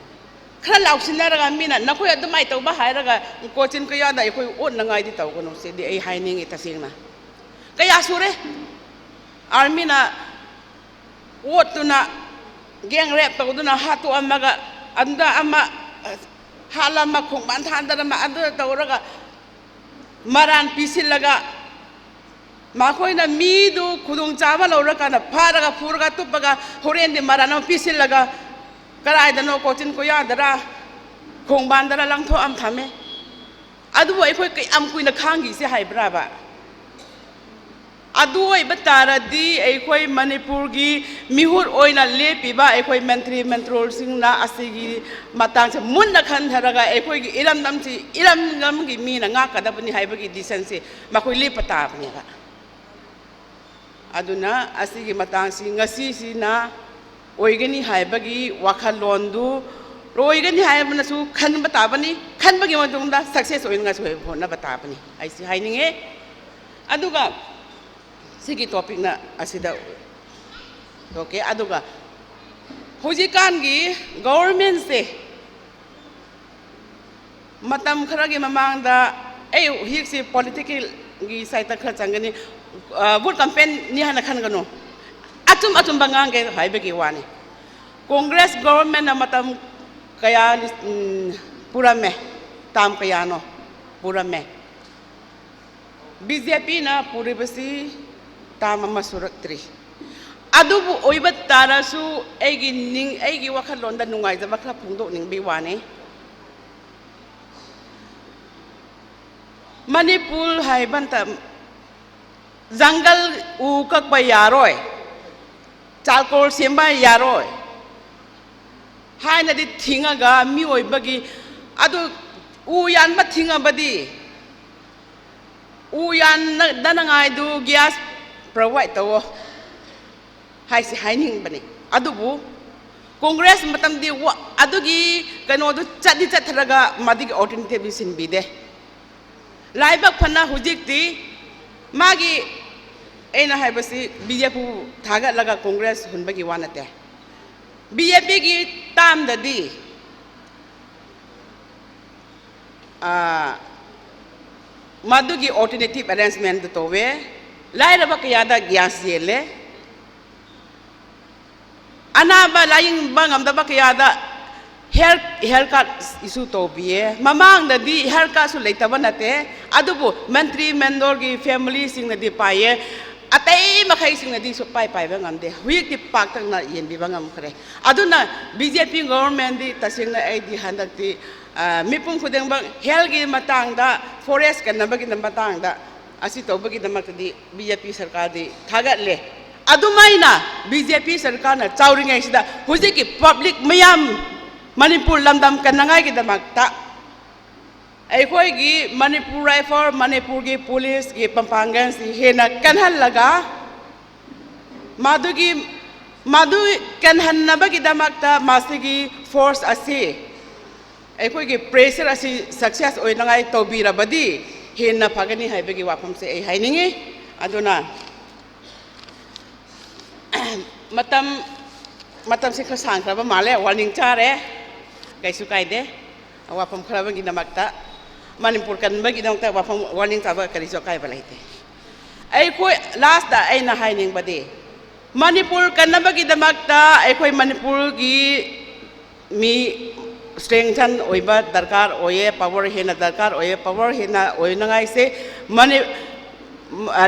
ꯈꯔ ꯂꯥꯎꯁꯤꯟꯅꯔꯒ ꯃꯤꯅ ꯅꯈꯣꯏ ꯑꯗꯨꯃꯥꯏꯅ ꯇꯧꯕ ꯍꯥꯏꯔꯒ ꯀꯣꯆꯤꯟ ꯀꯌꯥꯗ ꯑꯩꯈꯣꯏ ꯑꯣꯠꯅꯉꯥꯏꯗꯤ ꯇꯧꯒꯅꯨ, ꯁꯤꯗꯤ ꯑꯩ ꯍꯥꯏꯅꯤꯡꯉꯤ ꯇꯁꯦꯡꯅ꯫ ꯀꯌꯥ ꯁꯨꯔꯦ ꯑꯥꯔꯃꯤꯅ ꯑꯣꯠꯇꯨꯅ ꯒꯦꯡ ꯔꯦꯞ ꯇꯧꯗꯨꯅ ꯍꯥꯠꯇꯣꯛꯑꯝꯃꯒ ꯑꯗꯨꯗ ꯑꯃ ꯍꯥꯠꯂꯝꯃ ꯈꯣꯡꯕꯥꯟ ꯊꯥꯟꯗꯔꯝꯃ ꯑꯗꯨꯗ ꯇꯧꯔꯒ ꯃꯔꯥꯟ ꯄꯤꯁꯤꯜꯂꯒ ꯃꯈꯣꯏꯅ ꯃꯤꯗꯨ ꯈꯨꯗꯣꯡꯆꯥꯕ ꯂꯧꯔꯀꯥꯟꯗ ꯐꯥꯔꯒ, ꯐꯨꯔꯒ, ꯇꯨꯞꯄꯒ, ꯍꯣꯔꯦꯟꯗꯤ ꯃꯔꯟ ꯑꯃ ꯄꯤꯁꯤꯜꯂꯒ, ꯀꯗꯥꯏꯗꯅꯣ ꯀꯣꯆꯤꯟ ꯀꯣꯌꯥꯗꯔ, ꯈꯣꯡꯕꯥꯟꯗꯔ ꯂꯪꯊꯣꯛꯑꯝ ꯊꯝꯃꯦ꯫ ꯑꯗꯨꯕꯨ ꯑꯩꯈꯣꯏ ꯀꯌꯥꯝ ꯀꯨꯏꯅ ꯈꯥꯡꯈꯤꯁꯦ ꯍꯥꯏꯕ꯭ꯔꯥꯕ? ꯑꯗꯨ ꯑꯣꯏꯕ ꯇꯥꯔꯗꯤ, ꯑꯩꯈꯣꯏ ꯃꯅꯤꯄꯨꯔꯒꯤ ꯃꯤꯍꯨꯠ ꯑꯣꯏꯅ ꯂꯦꯞꯄꯤꯕ ꯑꯩꯈꯣꯏ ꯃꯟꯇ꯭ꯔꯤ ꯃꯟꯇ꯭ꯔꯣꯜꯁꯤꯡꯅ ꯑꯁꯤꯒꯤ ꯃꯇꯥꯡꯁꯦ ꯃꯨꯟꯅ ꯈꯟꯊꯔꯒ, ꯑꯩꯈꯣꯏꯒꯤ ꯏꯔꯝꯗꯝꯁꯤ ꯏꯔꯝꯗꯝꯒꯤ ꯃꯤꯅ ꯉꯥꯛꯀꯗꯕꯅꯤ ꯍꯥꯏꯕꯒꯤ decision ꯁꯦ ꯃꯈꯣꯏ ꯂꯦꯞꯄ ꯇꯥꯕꯅꯦꯕ꯫ ꯑꯗꯨꯅ ꯑꯁꯤꯒꯤ ꯃꯇꯥꯡꯁꯤ ꯉꯁꯤꯁꯤꯅ ꯑꯣꯏꯒꯅꯤ ꯍꯥꯏꯕꯒꯤ ꯋꯥꯈꯜꯂꯣꯟꯗꯨ, ꯑꯣꯏꯒꯅꯤ ꯍꯥꯏꯕꯅꯁꯨ ꯈꯟꯕ ꯇꯥꯕꯅꯤ, ꯈꯟꯕꯒꯤ ꯃꯇꯨꯡꯗ success ꯑꯣꯏꯅꯉꯥꯏꯁꯨ ꯍꯣꯠꯅꯕ ꯇꯥꯕꯅꯤ, ꯑꯩꯁꯤ ꯍꯥꯏꯅꯤꯡꯉꯦ꯫ ꯑꯗꯨꯒ ꯁꯤꯒꯤ topic ꯅ ꯑꯁꯤꯗ ꯇꯣꯛꯀꯦ꯫ ꯑꯗꯨꯒ ꯍꯧꯖꯤꯛꯀꯥꯟꯒꯤ government ꯁꯦ, ꯃꯇꯝ ꯈꯔꯒꯤ ꯃꯃꯥꯡꯗ, ꯑꯩ ꯍꯧꯖꯤꯛꯁꯤ political ꯒꯤ side ꯇ ꯈꯔ ꯆꯪꯒꯅꯤ, ꯑ, vote campaign ꯅꯤ ꯍꯥꯏꯅ ꯈꯟꯒꯅꯨ, ꯑꯆꯨꯝ ꯑꯆꯨꯝꯕ ꯉꯥꯡꯒꯦ ꯍꯥꯏꯕꯒꯤ ꯋꯥꯅꯤ꯫ Congress government ꯅ ꯃꯇꯝ ꯀꯌꯥ, ꯎꯝ, ꯄꯨꯔꯝꯃꯦ, term ꯀꯌꯥꯅꯣ ꯄꯨꯔꯝꯃꯦ꯫ BJP ꯅ ꯄꯨꯔꯤꯕꯁꯤ term ꯑꯃ ꯁꯨꯔꯛꯇ꯭ꯔꯤ꯫ ꯑꯗꯨꯕꯨ ꯑꯣꯏꯕ ꯇꯥꯔꯁꯨ, ꯑꯩꯒꯤ ꯅꯤꯡ-, ꯑꯩꯒꯤ ꯋꯥꯈꯜꯂꯣꯟꯗ ꯅꯨꯡꯉꯥꯏꯖꯕ ꯈꯔ ꯐꯣꯡꯗꯣꯛꯅꯤꯡꯕꯒꯤ ꯋꯥꯅꯤ꯫ ꯃꯅꯤꯄꯨꯔ ꯍꯥꯏꯕ ꯃꯇꯝ, ꯖꯪꯒꯜ ꯎ ꯀꯛꯄ ꯌꯥꯔꯣꯏ, ꯆꯥꯔꯀꯣꯜ ꯁꯦꯝꯕ ꯌꯥꯔꯣꯏ ꯍꯥꯏꯅꯗꯤ ꯊꯤꯡꯉꯒ, ꯃꯤꯑꯣꯏꯕꯒꯤ ꯑꯗꯨ ꯎ ꯌꯥꯟꯕ ꯊꯤꯡꯉꯕꯗꯤ, ꯎ ꯌꯥꯟꯗꯅꯉꯥꯏꯗꯨ gas provide ꯇꯧꯋꯣ ꯍꯥꯏꯁꯤ ꯍꯥꯏꯅꯤꯡꯕꯅꯤ꯫ ꯑꯗꯨꯕꯨ Congress ꯃꯇꯝꯗꯤ ꯋꯥ-, ꯑꯗꯨꯒꯤ ꯀꯩꯅꯣꯗꯨ ꯆꯠꯗꯤ ꯆꯠꯊꯔꯒ ꯃꯗꯨꯒꯤ alternative ꯁꯤꯟꯕꯤꯗꯦ꯫ ꯂꯥꯏꯕꯛ ꯐꯅ ꯍꯧꯖꯤꯛꯇꯤ ꯃꯥꯒꯤ, ꯑꯩꯅ ꯍꯥꯏꯕꯁꯤ BJP ꯕꯨ ꯊꯥꯒꯠꯂꯒ Congress ꯍꯨꯟꯕꯒꯤ ꯋꯥ ꯅꯠꯇꯦ꯫ BJP ꯒꯤ term ꯗꯗꯤ, ꯑꯥ, ꯃꯗꯨꯒꯤ alternative arrangement ꯗꯨ ꯇꯧꯋꯦ꯫ ꯂꯥꯏꯔꯕ ꯀꯌꯥꯗ gas ꯌꯦꯜꯂꯦ꯫ ꯑꯅꯥꯕ ꯂꯥꯌꯦꯡꯕ ꯉꯝꯗꯕ ꯀꯌꯥꯗ ꯍꯦꯜꯊ ꯍꯦꯜꯊ ꯀꯥꯔꯗ ꯏꯁꯨ ꯇꯧꯕꯤꯌꯦ꯫ ꯃꯃꯥꯡꯗꯗꯤ ꯍꯦꯜꯊ ꯀꯥꯔꯗꯁꯨ ꯂꯩꯇꯕ ꯅꯠꯇꯦ, ꯑꯗꯨꯕꯨ ꯃꯟꯇ꯭ꯔꯤ ꯃꯦꯟꯗꯣꯔꯒꯤ ꯐꯦꯃꯤꯂꯤꯁꯤꯡꯅꯗꯤ ꯄꯥꯏꯌꯦ, ꯑꯇꯩ ꯃꯈꯩꯁꯤꯡꯅꯗꯤ ꯁꯨꯛꯄꯥꯏ ꯄꯥꯏꯕ ꯉꯝꯗꯦ꯫ ꯍꯧꯖꯤꯛꯇꯤ ꯄꯥꯛꯇꯛꯅ ꯌꯦꯟꯕꯤꯕ ꯉꯝꯈ꯭ꯔꯦ꯫ ꯑꯗꯨꯅ ꯕꯤ ꯖꯦ ꯄꯤ ꯒꯣꯕꯔꯃꯦꯟꯗꯤ ꯇꯁꯦꯡꯅ ꯑꯩꯗꯤ ꯍꯟꯗꯛꯇꯤ, ꯑ, ꯃꯤꯄꯨꯝ ꯈꯨꯗꯤꯡꯃꯛ ꯍꯦꯜꯊꯀꯤ ꯃꯇꯥꯡꯗ, ꯐꯣꯔꯦꯁ ꯀꯟꯅꯕꯒꯤ ꯃꯇꯥꯡꯗ ꯑꯁꯤ ꯇꯧꯕꯒꯤꯗꯃꯛꯇꯗꯤ ꯕꯤ ꯖꯦ ꯄꯤ ꯁꯔꯀꯥꯔꯗꯤ ꯊꯥꯒꯠꯂꯦ꯫ ꯑꯗꯨꯃꯥꯏꯅ ꯕꯤ ꯖꯦ ꯄꯤ ꯁꯔꯀꯥꯔꯅ ꯆꯥꯎꯔꯤꯉꯩꯁꯤꯗ ꯍꯧꯖꯤꯛꯀꯤ ꯄꯕ꯭ꯂꯤꯛ ꯃꯌꯥꯝ ꯃꯅꯤꯄꯨꯔ ꯂꯝꯗꯝ ꯀꯟꯅꯉꯥꯏꯒꯤꯗꯃꯛꯇ ꯑꯩꯈꯣꯏꯒꯤ ꯃꯅꯤꯄꯨꯔ ꯔꯥꯏꯐꯜ, ꯃꯅꯤꯄꯨꯔꯒꯤ ꯄꯨꯂꯤꯁꯀꯤ ꯄꯥꯡꯒꯜꯁꯤ ꯍꯦꯟꯅ ꯀꯟꯍꯜꯂꯒ, ꯃꯗꯨꯒꯤ, ꯃꯗꯨ ꯀꯟꯍꯟꯅꯕꯒꯤꯗꯃꯛꯇ ꯃꯁꯤꯒꯤ ꯐꯣꯔꯁ ꯑꯁꯤ, ꯑꯩꯈꯣꯏꯒꯤ ꯄ꯭ꯔꯦꯁꯔ ꯑꯁꯤ ꯁꯛꯁꯦꯁ ꯑꯣꯏꯅꯉꯥꯏ ꯇꯧꯕꯤꯔꯕꯗꯤ ꯍꯦꯟꯅ ꯐꯒꯅꯤ ꯍꯥꯏꯕꯒꯤ ꯋꯥꯐꯝꯁꯦ ꯑꯩ ꯍꯥꯏꯅꯤꯡꯉꯤ꯫ ꯑꯗꯨꯅ ꯃꯇꯝ, ꯃꯇꯝꯁꯦ ꯈꯔ ꯁꯥꯡꯈ꯭ꯔꯕ ꯃꯥꯜꯂꯦ, ꯋꯥꯔꯅꯤꯡ ꯆꯥꯔꯦ꯫ ꯀꯩꯁꯨ ꯀꯥꯏꯗꯦ꯫ ꯋꯥꯐꯝ ꯈꯔ ꯑꯃꯒꯤꯗꯃꯛꯇ, ꯃꯅꯤꯄꯨꯔ ꯀꯟꯕꯒꯤꯗꯃꯛꯇ ꯋꯥꯐꯝ, ꯋꯥꯔꯅꯤꯡ ꯆꯥꯕ ꯀꯔꯤꯁꯨ ꯑꯀꯥꯏꯕ ꯂꯩꯇꯦ꯫ ꯑꯩꯈꯣꯏ ꯂꯥꯁꯇ ꯑꯩꯅ ꯍꯥꯏꯅꯤꯡꯕꯗꯤ, ꯃꯅꯤꯄꯨꯔ ꯀꯟꯅꯕꯒꯤꯗꯃꯛꯇ ꯑꯩꯈꯣꯏ ꯃꯅꯤꯄꯨꯔꯒꯤ ꯃꯤ ꯁ꯭ꯇꯔꯦꯡꯊꯟ ꯑꯣꯏꯕ ꯗꯔꯀꯥꯔ ꯑꯣꯏꯌꯦ, ꯄꯥꯋꯔ ꯍꯦꯟꯅ ꯗꯔꯀꯥꯔ ꯑꯣꯏꯌꯦ꯫ ꯄꯥꯋꯔ ꯍꯦꯟꯅ ꯑꯣꯏꯅꯉꯥꯏꯁꯦ ꯃꯅꯤ-,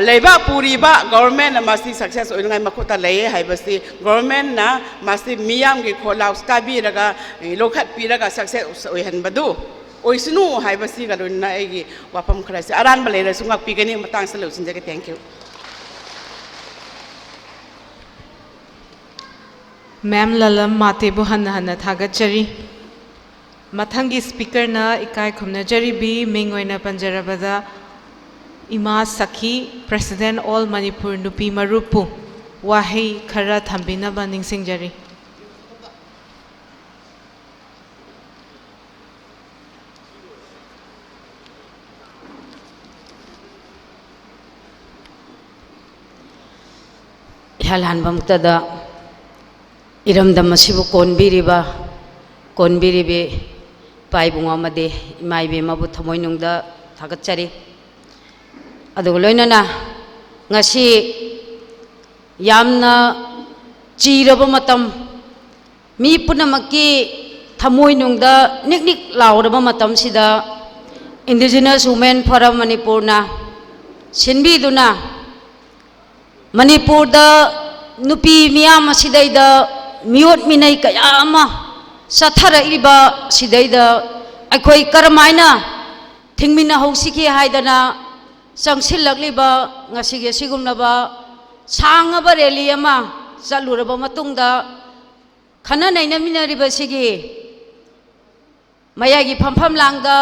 ꯂꯩꯕꯥꯛ ꯄꯨꯔꯤꯕ ꯒꯣꯕꯔꯃꯦꯟꯅ ꯃꯁꯤ ꯁꯛꯁꯦꯁ ꯑꯣꯏꯅꯉꯥꯏ ꯃꯈꯨꯠꯇ ꯂꯩꯌꯦ ꯍꯥꯏꯕꯁꯤ, ꯒꯣꯕꯔꯃꯦꯟꯅ ꯃꯁꯤ ꯃꯤꯌꯥꯝꯒꯤ ꯈꯣꯜꯂꯥꯎ ꯇꯥꯕꯤꯔꯒ, ꯂꯧꯈꯠꯄꯤꯔꯒ ꯁꯛꯁꯦꯁ ꯑꯣꯏꯍꯟꯕꯗꯨ ꯑꯣꯏꯁꯅꯨ ꯍꯥꯏꯕꯁꯤꯒ ꯂꯣꯏꯅꯅ ꯑꯩꯒꯤ ꯋꯥꯐꯝ ꯈꯔꯁꯤ ꯑꯔꯥꯟꯕ ꯂꯩꯔꯁꯨ ꯉꯥꯛꯄꯤꯒꯅꯤ꯫ ꯃꯇꯥꯡꯁꯤꯗ ꯂꯣꯏꯁꯤꯟꯖꯒꯦ꯫ Thank you꯫ ꯃꯦꯝ ꯂꯂꯝ ꯃꯥꯇꯦꯕꯨ ꯍꯟꯅ ꯍꯟꯅ ꯊꯥꯒꯠꯆꯔꯤ꯫ ꯃꯊꯪꯒꯤ ꯁ꯭ꯄꯤꯀꯔꯅ ꯏꯀꯥꯏ ꯈꯨꯝꯅꯖꯔꯤꯕꯤ ꯃꯤꯡ ꯑꯣꯏꯅ ꯄꯟꯖꯔꯕꯗ ꯏꯃꯥ ꯁꯈꯤ, President All Manipur ꯅꯨꯄꯤ ꯃꯔꯨꯞꯄꯨ ꯋꯥꯍꯩ ꯈꯔ ꯊꯝꯕꯤꯅꯕ ꯅꯤꯡꯁꯤꯡꯖꯔꯤ꯫ ꯏꯍꯥꯟ ꯍꯥꯟꯕꯃꯛꯇꯗ ꯏꯔꯝꯗꯝ ꯑꯁꯤꯕꯨ ꯀꯣꯟꯕꯤꯔꯤꯕ, ꯀꯣꯟꯕꯤꯔꯤꯕꯤ ꯏꯄꯥ ꯏꯕꯨꯡ ꯑꯃꯗꯤ ꯏꯃꯥ ꯏꯕꯦꯝꯃꯕꯨ ꯊꯃꯣꯏꯅꯨꯡꯗ ꯊꯥꯒꯠꯆꯔꯤ꯫ ꯑꯗꯨꯒ ꯂꯣꯏꯅꯅ ꯉꯁꯤ ꯌꯥꯝꯅ ꯆꯤꯔꯕ ꯃꯇꯝ, ꯃꯤ ꯄꯨꯝꯅꯃꯛꯀꯤ ꯊꯃꯣꯏꯅꯨꯡꯗ ꯅꯤꯛ ꯅꯤꯛ ꯂꯥꯎꯔꯕ ꯃꯇꯝꯁꯤꯗ, Indigenous Women Forum ꯃꯅꯤꯄꯨꯔꯅ ꯁꯤꯟꯕꯤꯗꯨꯅ ꯃꯅꯤꯄꯨꯔꯗ ꯅꯨꯄꯤ ꯃꯤꯌꯥꯝ ꯑꯁꯤꯗꯩꯗ ꯃꯤꯑꯣꯠ ꯃꯤꯅꯩ ꯀꯌꯥ ꯑꯃ ꯆꯠꯊꯔꯛꯂꯤꯕ ꯁꯤꯗꯩꯗ ꯑꯩꯈꯣꯏ ꯀꯔꯝꯍꯥꯏꯅ ꯊꯤꯡꯃꯤꯟꯅꯍꯧꯁꯤꯒꯦ ꯍꯥꯏꯗꯅ ꯆꯪꯁꯤꯜꯂꯛꯂꯤꯕ ꯉꯁꯤꯒꯤ ꯑꯁꯤꯒꯨꯝꯂꯕ ꯁꯥꯡꯉꯕ ꯔꯦꯂꯤ ꯑꯃ ꯆꯠꯂꯨꯔꯕ ꯃꯇꯨꯡꯗ, ꯈꯟꯅ ꯅꯩꯅꯃꯤꯟꯅꯔꯤꯕꯁꯤꯒꯤ ꯃꯌꯥꯏꯒꯤ ꯐꯝꯐꯝ ꯂꯥꯡꯗ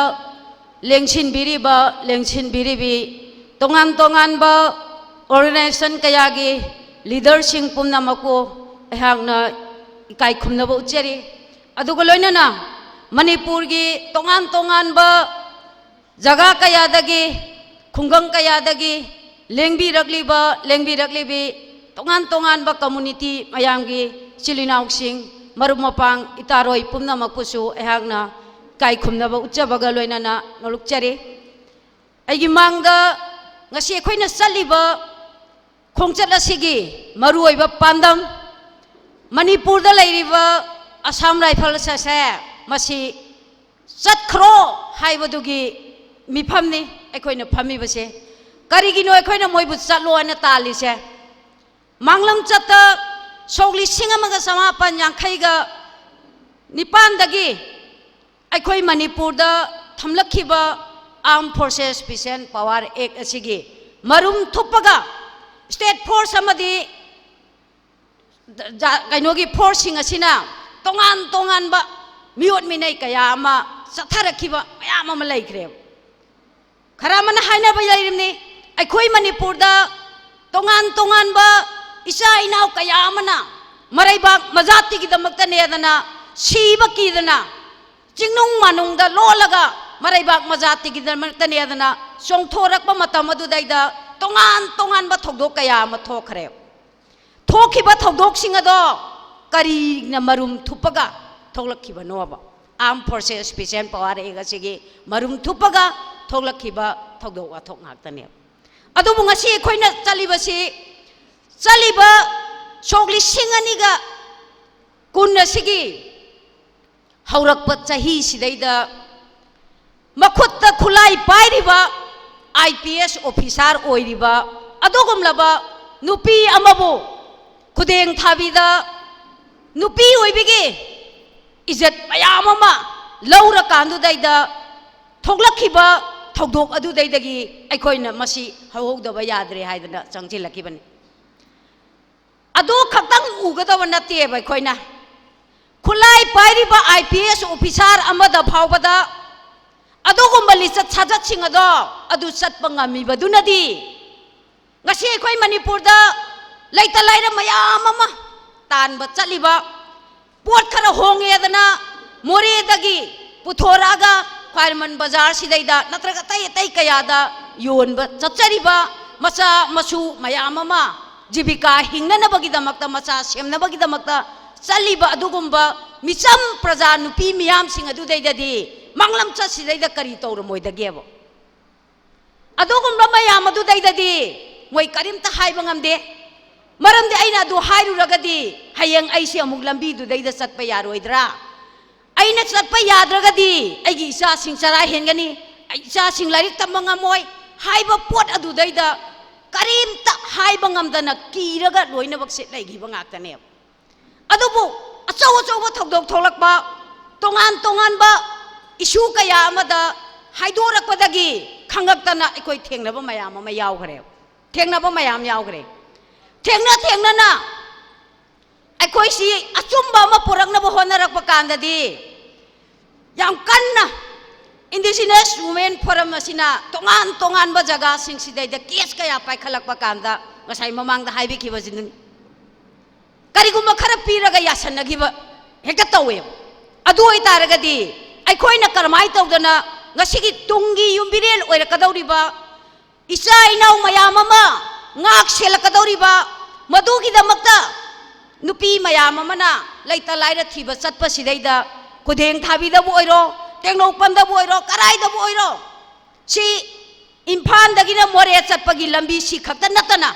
ꯂꯦꯡꯁꯤꯟꯕꯤꯔꯤꯕ, ꯂꯦꯡꯁꯤꯟꯕꯤꯔꯤꯕꯤ, ꯇꯣꯉꯥꯟ ꯇꯣꯉꯥꯟꯕ organization ꯀꯌꯥꯒꯤ leaderꯁꯤꯡ ꯄꯨꯝꯅꯃꯛꯄꯨ ꯑꯩꯍꯥꯛꯅ ꯏꯀꯥꯏ ꯈꯨꯝꯅꯕ ꯎꯠꯆꯔꯤ꯫ ꯑꯗꯨꯒ ꯂꯣꯏꯅꯅ ꯃꯅꯤꯄꯨꯔꯒꯤ ꯇꯣꯉꯥꯟ ꯇꯣꯉꯥꯟꯕ ꯖꯒꯥ ꯀꯌꯥꯗꯒꯤ, ꯈꯨꯡꯒꯪ ꯀꯌꯥꯗꯒꯤ ꯂꯦꯡꯕꯤꯔꯛꯂꯤꯕ, ꯂꯦꯡꯕꯤꯔꯛꯂꯤꯕꯤ ꯇꯣꯉꯥꯟ ꯇꯣꯉꯥꯟꯕ community ꯃꯌꯥꯝꯒꯤ ꯏꯆꯤꯜ ꯏꯅꯥꯎꯁꯤꯡ, ꯃꯔꯨꯞ ꯃꯄꯥꯡ, ꯏꯇꯥꯔꯣꯏ ꯄꯨꯝꯅꯃꯛꯄꯨꯁꯨ ꯑꯩꯍꯥꯛꯅ ꯏꯀꯥꯏ ꯈꯨꯝꯅꯕ ꯎꯠꯆꯕꯒ ꯂꯣꯏꯅꯅ ꯅꯣꯂꯨꯛꯆꯔꯤ꯫ ꯑꯩꯒꯤ ꯃꯥꯡꯗ ꯉꯁꯤ ꯑꯩꯈꯣꯏꯅ ꯆꯠꯂꯤꯕ ꯈꯣꯡꯆꯠ ꯑꯁꯤꯒꯤ ꯃꯔꯨꯑꯣꯏꯕ ꯄꯥꯟꯗꯝ, ꯃꯅꯤꯄꯨꯔꯗ ꯂꯩꯔꯤꯕ Assam Rifles ꯑꯁꯦ ꯃꯁꯤ ꯆꯠꯈ꯭ꯔꯣ ꯍꯥꯏꯕꯗꯨꯒꯤ ꯃꯤꯐꯝꯅꯤ ꯑꯩꯈꯣꯏꯅ ꯐꯝꯃꯤꯕꯁꯦ꯫ ꯀꯔꯤꯒꯤꯅꯣ ꯑꯩꯈꯣꯏꯅ ꯃꯣꯏꯕꯨ ꯆꯠꯂꯣ ꯍꯥꯏꯅ ꯇꯥꯜꯂꯤꯁꯦ? ꯃꯥꯡꯂꯝ ꯆꯠꯇ ꯁꯣꯛ ꯂꯤꯁꯤꯡ ꯑꯃꯒ ꯆꯃꯥꯄꯟ ꯌꯥꯡꯈꯩꯒ ꯅꯤꯄꯥꯟꯗꯒꯤ ꯑꯩꯈꯣꯏ ꯃꯅꯤꯄꯨꯔꯗ ꯊꯝꯂꯛꯈꯤꯕ Armed Forces Peace and Power Act ꯑꯁꯤꯒꯤ ꯃꯔꯨꯝ ꯊꯨꯞꯄꯒ state force ꯑꯃꯗꯤ ꯖꯥ-, ꯀꯩꯅꯣꯒꯤ forceꯁꯤꯡ ꯑꯁꯤꯅ ꯇꯣꯉꯥꯟ ꯇꯣꯉꯥꯟꯕ ꯃꯤꯑꯣꯠ ꯃꯤꯅꯩ ꯀꯌꯥ ꯑꯃ ꯆꯠꯊꯔꯛꯈꯤꯕ ꯃꯌꯥꯝ ꯑꯃ ꯂꯩꯈ꯭ꯔꯦꯕ꯫ ꯈꯔ ꯑꯃꯅ ꯍꯥꯏꯅꯕ ꯂꯩꯔꯤꯕꯅꯤ, ꯑꯩꯈꯣꯏ ꯃꯅꯤꯄꯨꯔꯗ ꯇꯣꯉꯥꯟ ꯇꯣꯉꯥꯟꯕ ꯏꯆꯥ ꯏꯅꯥꯎ ꯀꯌꯥ ꯑꯃꯅ ꯃꯔꯩꯕꯥꯛ ꯃꯖꯥꯇꯤꯒꯤꯗꯃꯛꯇꯅꯦꯗꯅ ꯁꯤꯕ ꯀꯤꯗꯅ ꯆꯤꯡꯅꯨꯡ ꯃꯥꯅꯨꯡꯗ ꯂꯣꯜꯂꯒ ꯃꯔꯩꯕꯥꯛ ꯃꯖꯥꯇꯤꯒꯤꯗꯃꯛꯇꯅꯦꯗꯅ ꯆꯣꯡꯊꯣꯔꯛꯄ ꯃꯇꯝ ꯑꯗꯨꯗꯩꯗ ꯇꯣꯉꯥꯟ ꯇꯣꯉꯥꯟꯕ ꯊꯧꯗꯣꯛ ꯀꯌꯥ ꯑꯃ ꯊꯣꯛꯈ꯭ꯔꯦ꯫ ꯊꯣꯛꯈꯤꯕ ꯊꯧꯗꯣꯛꯁꯤꯡ ꯑꯗꯣ ꯀꯔꯤꯅ ꯃꯔꯨꯝ ꯊꯨꯞꯄꯒ ꯊꯣꯛꯂꯛꯈꯤꯕꯅꯣꯕ? Armed Forces Peace and Power Act ꯑꯁꯤꯒꯤ ꯃꯔꯨꯝ ꯊꯨꯞꯄꯒ ꯊꯣꯛꯂꯛꯈꯤꯕ ꯊꯧꯗꯣꯛ ꯋꯥꯊꯣꯛ ꯉꯥꯛꯇꯅꯦꯕ꯫ ꯑꯗꯨꯕꯨ ꯉꯁꯤ ꯑꯩꯈꯣꯏꯅ ꯆꯠꯂꯤꯕꯁꯤ, ꯆꯠꯂꯤꯕ ꯁꯣꯛ ꯂꯤꯁꯤꯡ ꯑꯅꯤꯒ ꯀꯨꯟ ꯑꯁꯤꯒꯤ ꯍꯧꯔꯛꯄ ꯆꯍꯤꯁꯤꯗꯩꯗ ꯃꯈꯨꯠꯇ ꯈꯨꯠꯂꯥꯏ ꯄꯥꯏꯔꯤꯕ ꯑꯥꯏ ꯄꯤ ꯑꯦꯁ ꯑꯣꯐꯤꯁꯥꯔ ꯑꯣꯏꯔꯤꯕ ꯑꯗꯨꯒꯨꯝꯂꯕ ꯅꯨꯄꯤ ꯑꯃꯕꯨ ꯈꯨꯗꯦꯡ ꯊꯥꯕꯤꯗ ꯅꯨꯄꯤ ꯑꯣꯏꯕꯒꯤ ꯏꯖꯠ ꯃꯌꯥꯝ ꯑꯃ ꯂꯧꯔꯀꯥꯟꯗꯨꯗꯩꯗ ꯊꯣꯛꯂꯛꯈꯤꯕ ꯊꯧꯗꯣꯛ ꯑꯗꯨꯗꯩꯗꯒꯤ ꯑꯩꯈꯣꯏꯅ ꯃꯁꯤ ꯍꯧꯍꯧꯗꯕ ꯌꯥꯗ꯭ꯔꯦ ꯍꯥꯏꯗꯅ ꯆꯪꯁꯤꯜꯂꯛꯈꯤꯕꯅꯤ꯫ ꯑꯗꯨ ꯈꯛꯇꯪ ꯎꯒꯗꯕ ꯅꯠꯇꯦꯕ ꯑꯩꯈꯣꯏꯅ꯫ ꯈꯨꯠꯂꯥꯏ ꯄꯥꯏꯔꯤꯕ ꯑꯥꯏ ꯄꯤ ꯑꯦꯁ ꯑꯣꯐꯤꯁꯥꯔ ꯑꯃꯗ ꯐꯥꯎꯕꯗ ꯑꯗꯨꯒꯨꯝꯕ ꯂꯤꯆꯠ ꯁꯥꯖꯠꯁꯤꯡ ꯑꯗꯣ ꯑꯗꯨ ꯆꯠꯄ ꯉꯝꯃꯤꯕꯗꯨꯅꯗꯤ ꯉꯁꯤ ꯑꯩꯈꯣꯏ ꯃꯅꯤꯄꯨꯔꯗ ꯂꯩꯇ ꯂꯥꯏꯔ ꯃꯌꯥꯝ ꯑꯃ ꯇꯥꯟꯕ ꯆꯠꯂꯤꯕ, ꯄꯣꯠ ꯈꯔ ꯍꯣꯡꯉꯦꯗꯅ ꯃꯣꯔꯦꯗꯒꯤ ꯄꯨꯊꯣꯔꯛꯑꯒ ꯈ꯭ꯋꯥꯏꯔꯝꯕꯟ ꯕꯖꯥꯔꯁꯤꯗꯩꯗ ꯅꯠꯇ꯭ꯔꯒ ꯑꯇꯩ ꯑꯇꯩ ꯀꯌꯥꯗ ꯌꯣꯟꯕ ꯆꯠꯆꯔꯤꯕ ꯃꯆꯥ ꯃꯁꯨ ꯃꯌꯥꯝ ꯑꯃ ꯖꯤꯕꯤꯀꯥ ꯍꯤꯡꯅꯅꯕꯒꯤꯗꯃꯛꯇ, ꯃꯆꯥ ꯁꯦꯝꯅꯕꯒꯤꯗꯃꯛꯇ ꯆꯠꯂꯤꯕ ꯑꯗꯨꯒꯨꯝꯕ ꯃꯤꯆꯝ ꯄ꯭ꯔꯖꯥ ꯅꯨꯄꯤ ꯃꯤꯌꯥꯝꯁꯤꯡ ꯑꯗꯨꯗꯩꯗꯗꯤ ꯃꯥꯡꯂꯝ ꯆꯠꯁꯤꯗꯩꯗ ꯀꯔꯤ ꯇꯧꯔꯝꯃꯣꯏꯗꯒꯦꯕ? ꯑꯗꯨꯒꯨꯝꯕ ꯃꯌꯥꯝ ꯑꯗꯨꯗꯩꯗꯗꯤ ꯃꯣꯏ ꯀꯔꯤꯝꯇ ꯍꯥꯏꯕ ꯉꯝꯗꯦ꯫ ꯃꯔꯝꯗꯤ ꯑꯩꯅ ꯑꯗꯨ ꯍꯥꯏꯔꯨꯔꯒꯗꯤ ꯍꯌꯦꯡ ꯑꯩꯁꯦ ꯑꯃꯨꯛ ꯂꯝꯕꯤꯗꯨꯗꯩꯗ ꯆꯠꯄ ꯌꯥꯔꯣꯏꯗ꯭ꯔꯥ? ꯑꯩꯅ ꯆꯠꯄ ꯌꯥꯗ꯭ꯔꯒꯗꯤ ꯑꯩꯒꯤ ꯏꯆꯥꯁꯤꯡ ꯆꯔꯥ ꯍꯦꯟꯒꯅꯤ, ꯏꯆꯥꯁꯤꯡ ꯂꯥꯏꯔꯤꯛ ꯇꯝꯕ ꯉꯝꯃꯣꯏ ꯍꯥꯏꯕ ꯄꯣꯠ ꯑꯗꯨꯗꯩꯗ ꯀꯔꯤꯝꯇ ꯍꯥꯏꯕ ꯉꯝꯗꯅ ꯀꯤꯔꯒ ꯂꯣꯏꯅꯃꯛꯁꯦ ꯂꯩꯈꯤꯕ ꯉꯥꯛꯇꯅꯦꯕ꯫ ꯑꯗꯨꯕꯨ ꯑꯆꯧ ꯑꯆꯧꯕ ꯊꯧꯗꯣꯛ ꯊꯣꯛꯂꯛꯄ, ꯇꯣꯉꯥꯟ ꯇꯣꯉꯥꯟꯕ ꯏꯁꯨ ꯀꯌꯥ ꯑꯃꯗ ꯍꯥꯏꯗꯣꯔꯛꯄꯗꯒꯤ ꯈꯪꯉꯛꯇꯅ ꯑꯩꯈꯣꯏ ꯊꯦꯡꯅꯕ ꯃꯌꯥꯝ ꯑꯃ ꯌꯥꯎꯈ꯭ꯔꯦ꯫ ꯊꯦꯡꯅꯕ ꯃꯌꯥꯝ ꯌꯥꯎꯈ꯭ꯔꯦ꯫ ꯊꯦꯡꯅ ꯊꯦꯡꯅꯅ ꯑꯩꯈꯣꯏꯁꯤ ꯑꯆꯨꯝꯕ ꯑꯃ ꯄꯨꯔꯛꯅꯕ ꯍꯣꯠꯅꯔꯛꯄ ꯀꯥꯟꯗꯗꯤ ꯌꯥꯝ ꯀꯟꯅ Indigenous Women Forum ꯑꯁꯤꯅ ꯇꯣꯉꯥꯟ ꯇꯣꯉꯥꯟꯕ ꯖꯒꯥꯁꯤꯡꯁꯤꯗꯩꯗ ꯀꯦꯁ ꯀꯌꯥ ꯄꯥꯏꯈꯠꯂꯛꯄ ꯀꯥꯟꯗ ꯉꯁꯥꯏ ꯃꯃꯥꯡꯗ ꯍꯥꯏꯕꯤꯈꯤꯕꯁꯤꯅꯤ꯫ ꯀꯔꯤꯒꯨꯝꯕ ꯈꯔ ꯄꯤꯔꯒ ꯌꯥꯁꯟꯅꯈꯤꯕ ꯍꯦꯛꯇ ꯇꯧꯋꯦꯕ꯫ ꯑꯗꯨ ꯑꯣꯏꯇꯥꯔꯒꯗꯤ ꯑꯩꯈꯣꯏꯅ ꯀꯔꯝꯍꯥꯏꯅ ꯇꯧꯗꯅ ꯉꯁꯤꯒꯤ ꯇꯨꯡꯒꯤ ꯌꯨꯝꯕꯤꯔꯦꯜ ꯑꯣꯏꯔꯛꯀꯗꯧꯔꯤꯕ ꯏꯆꯥ ꯏꯅꯥꯎ ꯃꯌꯥꯝ ꯑꯃ ꯉꯥꯛ ꯁꯦꯜꯂꯛꯀꯗꯧꯔꯤꯕ, ꯃꯗꯨꯒꯤꯗꯃꯛꯇ ꯅꯨꯄꯤ ꯃꯌꯥꯝ ꯑꯃꯅ ꯂꯩꯇ ꯂꯥꯏꯔ ꯊꯤꯕ ꯆꯠꯄꯁꯤꯗꯩꯗ ꯈꯨꯗꯦꯡ ꯊꯥꯕꯤꯗꯕꯨ ꯑꯣꯏꯔꯣ, ꯇꯦꯡꯅꯧꯄꯜꯗꯕꯨ ꯑꯣꯏꯔꯣ, ꯀꯔꯥꯏꯗꯕꯨ ꯑꯣꯏꯔꯣ, ꯁꯤ ꯏꯝꯐꯥꯜꯗꯒꯤꯅ ꯃꯣꯔꯦ ꯆꯠꯄꯒꯤ ꯂꯝꯕꯤ ꯁꯤ ꯈꯛꯇ ꯅꯠꯇꯅ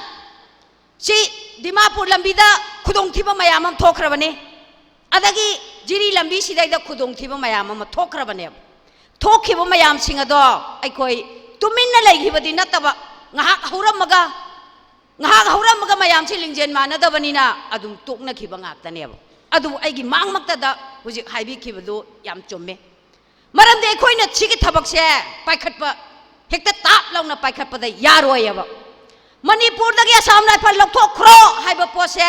ꯁꯤ ꯗꯤꯃꯥꯄꯨꯔ ꯂꯝꯕꯤꯗ ꯈꯨꯗꯣꯡꯊꯤꯕ ꯃꯌꯥꯝ ꯑꯃ ꯊꯣꯛꯈ꯭ꯔꯕꯅꯤ꯫ ꯑꯗꯒꯤ ꯖꯤꯔꯤ ꯂꯝꯕꯤꯁꯤꯗꯩꯗ ꯈꯨꯗꯣꯡꯊꯤꯕ ꯃꯌꯥꯝ ꯑꯃ ꯊꯣꯛꯈ꯭ꯔꯕꯅꯦꯕ꯫ ꯊꯣꯛꯈꯤꯕ ꯃꯌꯥꯝꯁꯤꯡ ꯑꯗꯣ ꯑꯩꯈꯣꯏ ꯇꯨꯃꯤꯟꯅ ꯂꯩꯈꯤꯕꯗꯤ ꯅꯠꯇꯕ, ꯉꯥꯏꯍꯥꯛ ꯍꯧꯔꯝꯃꯒ, ꯉꯥꯏꯍꯥꯛ ꯍꯧꯔꯝꯃꯒ ꯃꯌꯥꯝꯁꯤ ꯂꯤꯡꯖꯦꯜ ꯃꯥꯟꯅꯗꯕꯅꯤꯅ ꯑꯗꯨꯝ ꯇꯣꯛꯅꯈꯤꯕ ꯉꯥꯛꯇꯅꯦꯕ꯫ ꯑꯗꯨꯕꯨ ꯑꯩꯒꯤ ꯃꯥꯡꯃꯛꯇꯗ ꯍꯧꯖꯤꯛ ꯍꯥꯏꯕꯤꯈꯤꯕꯗꯨ ꯌꯥꯝ ꯆꯨꯝꯃꯦ꯫ ꯃꯔꯝꯗꯤ ꯑꯩꯈꯣꯏꯅ ꯁꯤꯒꯤ ꯊꯕꯛꯁꯦ ꯄꯥꯏꯈꯠꯄ, ꯍꯦꯛꯇ ꯇꯥꯞ ꯂꯥꯎꯅ ꯄꯥꯏꯈꯠꯄꯗ ꯌꯥꯔꯣꯏꯑꯕ꯫ ꯃꯅꯤꯄꯨꯔꯗꯒꯤ ꯑꯁꯥꯝ ꯔꯥꯏꯐꯜ ꯂꯧꯊꯣꯛꯈ꯭ꯔꯣ ꯍꯥꯏꯕ ꯄꯣꯠꯁꯦ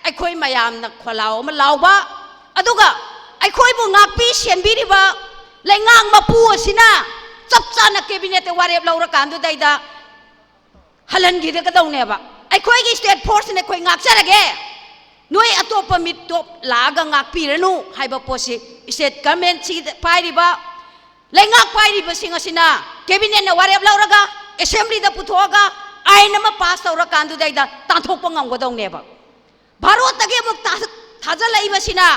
ꯑꯩꯈꯣꯏ ꯃꯌꯥꯝꯅ ꯈꯣꯜꯂꯥꯎ ꯑꯃ ꯂꯥꯎꯕ, ꯑꯗꯨꯒ ꯑꯩꯈꯣꯏꯕꯨ ꯉꯥꯛꯄꯤ ꯁꯦꯟꯕꯤꯔꯤꯕ ꯂꯩꯉꯥꯛ ꯃꯄꯨ ꯑꯁꯤꯅ ꯆꯞ ꯆꯥꯅ ꯀꯦꯕꯤꯅꯦꯠꯇ ꯋꯥꯔꯦꯞ ꯂꯧꯔꯀꯥꯟꯗꯨꯗꯩꯗ ꯍꯜꯍꯟꯈꯤꯒꯗꯧꯅꯦꯕ꯫ ꯑꯩꯈꯣꯏꯒꯤ ꯁ꯭ꯇꯦꯠ ꯐꯣꯔꯁꯅ ꯑꯩꯈꯣꯏ ꯉꯥꯛꯆꯔꯒꯦ, ꯅꯣꯏ ꯑꯇꯣꯞꯄ ꯃꯤꯇꯣꯞ ꯂꯥꯛꯑꯒ ꯉꯥꯛꯄꯤꯔꯅꯨ ꯍꯥꯏꯕ ꯄꯣꯠꯁꯤ ꯁ꯭ꯇꯦꯠ ꯒꯃꯦꯟꯁꯤꯗ ꯄꯥꯏꯔꯤꯕ, ꯂꯩꯉꯥꯛ ꯄꯥꯏꯔꯤꯕꯁꯤꯡ ꯑꯁꯤꯅ ꯀꯦꯕꯤꯅꯦꯠꯅ ꯋꯥꯔꯦꯞ ꯂꯧꯔꯒ ꯑꯦꯁꯦꯝꯕ꯭ꯂꯤꯗ ꯄꯨꯊꯣꯛꯑꯒ ꯑꯥꯏꯟ ꯑꯃ ꯄꯥꯁ ꯇꯧꯔꯀꯥꯟꯗꯨꯗꯩꯗ ꯇꯥꯟꯊꯣꯛꯄ ꯉꯝꯒꯗꯧꯅꯦꯕ꯫ ꯚꯥꯔꯣꯠꯇꯒꯤ ꯑꯃꯨꯛ ꯊꯥ-, ꯊꯥꯖꯤꯜꯂꯛꯏꯕꯁꯤꯅ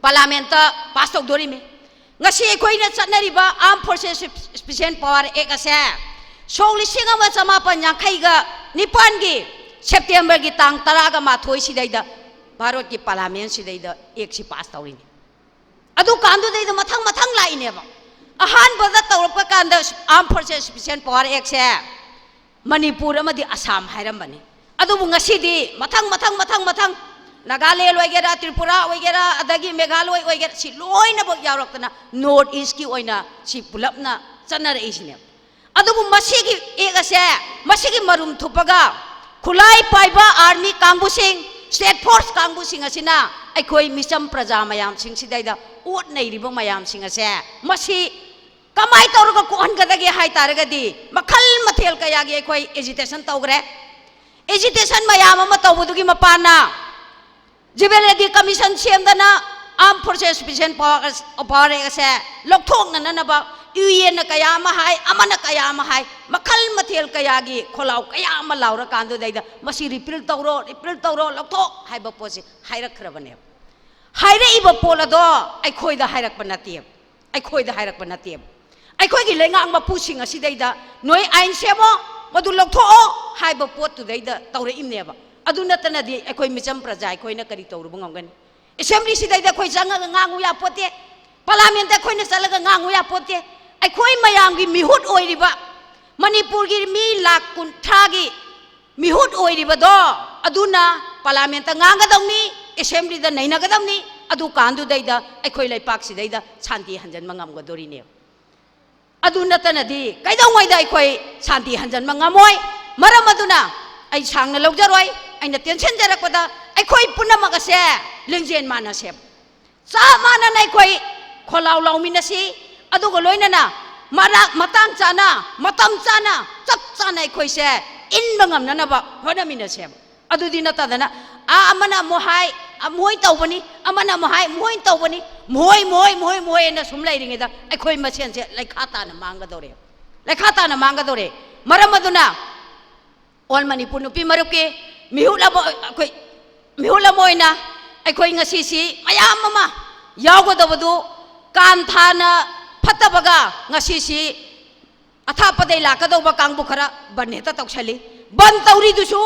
ꯄꯥꯔꯂꯥꯃꯦꯟꯇ ꯄꯥꯁ ꯇꯧꯗꯣꯔꯤꯃꯤ꯫ ꯉꯁꯤ ꯑꯩꯈꯣꯏꯅ ꯆꯠꯅꯔꯤꯕ Armed Forces Special Power Act ꯑꯁꯦ ꯁꯣꯛ ꯂꯤꯁꯤꯡ ꯑꯃ ꯆꯃꯥꯄꯟ ꯌꯥꯡꯈꯩꯒ ꯅꯤꯄꯥꯟꯒꯤ ꯁꯦꯞꯇꯦꯝꯕꯔꯒꯤ ꯇꯥꯡ ꯇꯔꯥꯒ ꯃꯥꯊꯣꯏ ꯁꯤꯗꯩꯗ ꯚꯥꯔꯠꯀꯤ ꯄꯥꯔꯂꯥꯃꯦꯟꯁꯤꯗꯩꯗ ꯑꯦꯛꯁꯤ ꯄꯥꯁ ꯇꯧꯔꯤꯅꯤ꯫ ꯑꯗꯨꯀꯥꯟꯗꯨꯗꯩꯗ ꯃꯊꯪ ꯃꯊꯪ ꯂꯥꯛꯏꯅꯦꯕ꯫ ꯑꯍꯥꯟꯕꯗ ꯇꯧꯔꯛꯄ ꯀꯥꯟꯗ Armed Forces Special Power Actꯁꯦ Manipur ꯑꯃꯗꯤ ꯑꯁꯥꯝ ꯍꯥꯏꯔꯝꯕꯅꯤ꯫ ꯑꯗꯨꯕꯨ ꯉꯁꯤꯗꯤ ꯃꯊꯪ, ꯃꯊꯪ, ꯃꯊꯪ, ꯃꯊꯪ, ꯅꯥꯒꯥꯂꯦꯟ ꯑꯣꯏꯒꯦꯔꯥ, ꯇ꯭ꯔꯤꯄꯨꯔꯥ ꯑꯣꯏꯒꯦꯔꯥ, ꯑꯗꯒꯤ ꯃꯦꯘꯥꯂꯣꯏ ꯑꯣꯏꯒꯦꯔꯥ, ꯁꯤ ꯂꯣꯏꯅꯃꯛ ꯌꯥꯎꯔꯛꯇꯅ North Eastꯀꯤ ꯑꯣꯏꯅ ꯁꯤ ꯄꯨꯂꯞꯅ ꯆꯠꯅꯔꯛꯏꯁꯤꯅꯦꯕ꯫ ꯑꯗꯨꯕꯨ ꯃꯁꯤꯒꯤ ꯑꯦꯛ ꯑꯁꯦ, ꯃꯁꯤꯒꯤ ꯃꯔꯨꯝ ꯊꯨꯞꯄꯒ ꯈꯨꯠꯂꯥꯏ ꯄꯥꯏꯕ ꯑꯥꯔꯃꯤ ꯀꯥꯡꯕꯨꯁꯤꯡ, ꯁ꯭ꯇꯦꯠ ꯐꯣꯔꯁ ꯀꯥꯡꯕꯨꯁꯤꯡ ꯑꯁꯤꯅ ꯑꯩꯈꯣꯏ ꯃꯤꯆꯝ ꯄ꯭ꯔꯖꯥ ꯃꯌꯥꯝꯁꯤꯡꯁꯤꯗꯩꯗ ꯑꯣꯠ ꯅꯩꯔꯤꯕ ꯃꯌꯥꯝꯁꯤꯡ ꯑꯁꯦ, ꯃꯁꯤ ꯀꯃꯥꯏꯅ ꯇꯧꯔꯒ ꯀꯣꯛꯍꯟꯒꯗꯒꯦ ꯍꯥꯏ ꯇꯥꯔꯒꯗꯤ, ꯃꯈꯜ ꯃꯊꯦꯜ ꯀꯌꯥꯒꯤ ꯑꯩꯈꯣꯏ ꯑꯦꯖꯤꯇꯦꯁꯟ ꯇꯧꯈ꯭ꯔꯦ꯫ ꯑꯦꯖꯤꯇꯦꯁꯟ ꯃꯌꯥꯝ ꯑꯃ ꯇꯧꯕꯗꯨꯒꯤ ꯃꯄꯥꯟꯅ ꯖꯨꯕꯦꯅꯥꯏꯜꯒꯤ commission ꯁꯦꯝꯗꯅ Armed Forces Special Power, Power Act ꯑꯁꯦ ꯂꯧꯊꯣꯛꯅꯅꯕ ꯌꯨ ꯑꯦꯟꯅ ꯀꯌꯥ ꯑꯃ ꯍꯥꯏ, ꯑꯃꯅ ꯀꯌꯥ ꯑꯃ ꯍꯥꯏ, ꯃꯈꯜ ꯃꯊꯦꯜ ꯀꯌꯥꯒꯤ ꯈꯣꯜꯂꯥꯎ ꯀꯌꯥ ꯑꯃ ꯂꯥꯎꯔꯀꯥꯟꯗꯨꯗꯩꯗ ꯃꯁꯤ ꯔꯤꯄꯤꯜ ꯇꯧꯔꯣ, ꯔꯤꯄꯤꯜ ꯇꯧꯔꯣ, ꯂꯧꯊꯣꯛ ꯍꯥꯏꯕ ꯄꯣꯠꯁꯤ ꯍꯥꯏꯔꯛꯈ꯭ꯔꯕꯅꯦꯕ꯫ ꯍꯥꯏꯔꯛꯏꯕ ꯄꯣꯠ ꯑꯗꯣ ꯑꯩꯈꯣꯏꯗ ꯍꯥꯏꯔꯛꯄ ꯅꯠꯇꯦꯕ꯫ ꯑꯩꯈꯣꯏꯗ ꯍꯥꯏꯔꯛꯄ ꯅꯠꯇꯦꯕ꯫ ꯑꯩꯈꯣꯏꯒꯤ ꯂꯩꯉꯥꯛ ꯃꯄꯨꯁꯤꯡ ꯑꯁꯤꯗꯩꯗ ꯅꯣꯏ ꯑꯥꯏꯟ ꯁꯦꯝꯃꯣ, ꯃꯗꯨ ꯂꯧꯊꯣꯛꯑꯣ ꯍꯥꯏꯕ ꯄꯣꯠꯇꯨꯗꯩꯗ ꯇꯧꯔꯛꯏꯕꯅꯦꯕ꯫ ꯑꯗꯨ ꯅꯠꯇꯅꯗꯤ ꯑꯩꯈꯣꯏ ꯃꯤꯆꯝ ꯄ꯭ꯔꯖꯥ ꯑꯩꯈꯣꯏꯅ ꯀꯔꯤ ꯇꯧꯔꯨꯕ ꯉꯝꯒꯅꯤ? ꯑꯦꯁꯦꯝꯕ꯭ꯂꯤꯁꯤꯗꯩꯗ ꯑꯩꯈꯣꯏ ꯆꯪꯉꯒ ꯉꯥꯡꯉꯨ ꯌꯥꯄꯣꯠꯇꯦ꯫ ꯄꯥꯔꯂꯥꯃꯦꯟꯇ ꯑꯩꯈꯣꯏꯅ ꯆꯠꯂꯒ ꯉꯥꯡꯉꯨ ꯌꯥꯄꯣꯠꯇꯦ꯫ ꯑꯩꯈꯣꯏ ꯃꯌꯥꯝꯒꯤ ꯃꯤꯍꯨꯠ ꯑꯣꯏꯔꯤꯕ, ꯃꯅꯤꯄꯨꯔꯒꯤ ꯃꯤ ꯂꯥꯈ ꯀꯨꯟꯊ꯭ꯔꯥꯒꯤ ꯃꯤꯍꯨꯠ ꯑꯣꯏꯔꯤꯕꯗꯣ, ꯑꯗꯨꯅ ꯄꯥꯔꯂꯥꯃꯦꯟꯇ ꯉꯥꯡꯒꯗꯧꯅꯤ, ꯑꯦꯁꯦꯝꯕ꯭ꯂꯤꯗ ꯅꯩꯅꯒꯗꯧꯅꯤ꯫ ꯑꯗꯨꯀꯥꯟꯗꯨꯗꯩꯗ ꯑꯩꯈꯣꯏ ꯂꯩꯄꯥꯛꯁꯤꯗꯩꯗ ꯁꯥꯟꯇꯤ ꯍꯟꯖꯟꯕ ꯉꯝꯒꯗꯣꯔꯤꯅꯦꯕ꯫ ꯑꯗꯨ ꯅꯠꯇꯅꯗꯤ ꯀꯩꯗꯧꯉꯩꯗ ꯑꯩꯈꯣꯏ ꯁꯥꯟꯇꯤ ꯍꯟꯖꯟꯕ ꯉꯝꯃꯣꯏ꯫ ꯃꯔꯝ ꯑꯗꯨꯅ ꯑꯩ ꯁꯥꯡꯅ ꯂꯧꯖꯔꯣꯏ꯫ ꯑꯩꯅ ꯇꯦꯟꯁꯤꯟꯖꯔꯛꯄꯗ, ꯑꯩꯈꯣꯏ ꯄꯨꯝꯅꯃꯛ ꯑꯁꯦ ꯂꯤꯡꯖꯦꯜ ꯃꯥꯟꯅꯁꯦꯕ꯫ ꯆꯞ ꯃꯥꯟꯅꯅ ꯑꯩꯈꯣꯏ ꯈꯣꯜꯂꯥꯎ ꯂꯥꯎꯃꯤꯟꯅꯁꯤ꯫ ꯑꯗꯨꯒ ꯂꯣꯏꯅꯅ ꯃꯔꯛ ꯃꯇꯥꯡ ꯆꯥꯅ, ꯃꯇꯝ ꯆꯥꯅ, ꯆꯞ ꯆꯥꯅ ꯑꯩꯈꯣꯏꯁꯦ ꯏꯟꯕ ꯉꯝꯅꯅꯕ ꯍꯣꯠꯅꯃꯤꯟꯅꯁꯦꯕ꯫ ꯑꯗꯨꯗꯤ ꯅꯠꯇꯗꯅ, ꯑꯥ, ꯑꯃꯅ ꯑꯃꯨꯛ ꯍꯥꯏ, "ꯑ, ꯃꯣꯏ ꯇꯧꯕꯅꯤ", ꯑꯃꯅ ꯑꯃꯨꯛ ꯍꯥꯏ, "ꯃꯣꯏ ꯇꯧꯕꯅꯤ", "ꯃꯣꯏ, ꯃꯣꯏ, ꯃꯣꯏ, ꯃꯣꯏ" ꯍꯥꯏꯅ ꯁꯨꯝ ꯂꯩꯔꯤꯉꯩꯗ ꯑꯩꯈꯣꯏ ꯃꯁꯦꯟꯁꯦ ꯂꯩꯈꯥ ꯇꯥꯅ ꯃꯥꯡꯒꯗꯧꯔꯦ꯫ ꯂꯩꯈꯥ ꯇꯥꯅ ꯃꯥꯡꯒꯗꯧꯔꯦ꯫ ꯃꯔꯝ ꯑꯗꯨꯅ ꯑꯣꯜ ꯃꯅꯤꯄꯨꯔ ꯅꯨꯄꯤ ꯃꯔꯨꯞꯀꯤ ꯃꯤꯍꯨꯠ ꯑꯃ, ꯑꯩꯈꯣꯏ ꯃꯤꯍꯨꯠ ꯑꯃ ꯑꯣꯏꯅ ꯑꯩꯈꯣꯏ ꯉꯁꯤꯁꯤ ꯃꯌꯥꯝ ꯑꯃ ꯌꯥꯎꯒꯗꯕꯗꯨ ꯀꯥꯟ ꯊꯥꯅ ꯐꯠꯇꯕꯒ ꯉꯁꯤꯁꯤ ꯑꯊꯥꯞꯄꯗꯩ ꯂꯥꯛꯀꯗꯧꯕ ꯀꯥꯡꯕꯨ ꯈꯔ ꯕꯟ ꯍꯦꯛꯇ ꯇꯧꯁꯜꯂꯤ꯫ ꯕꯟ ꯇꯧꯔꯤꯗꯨꯁꯨ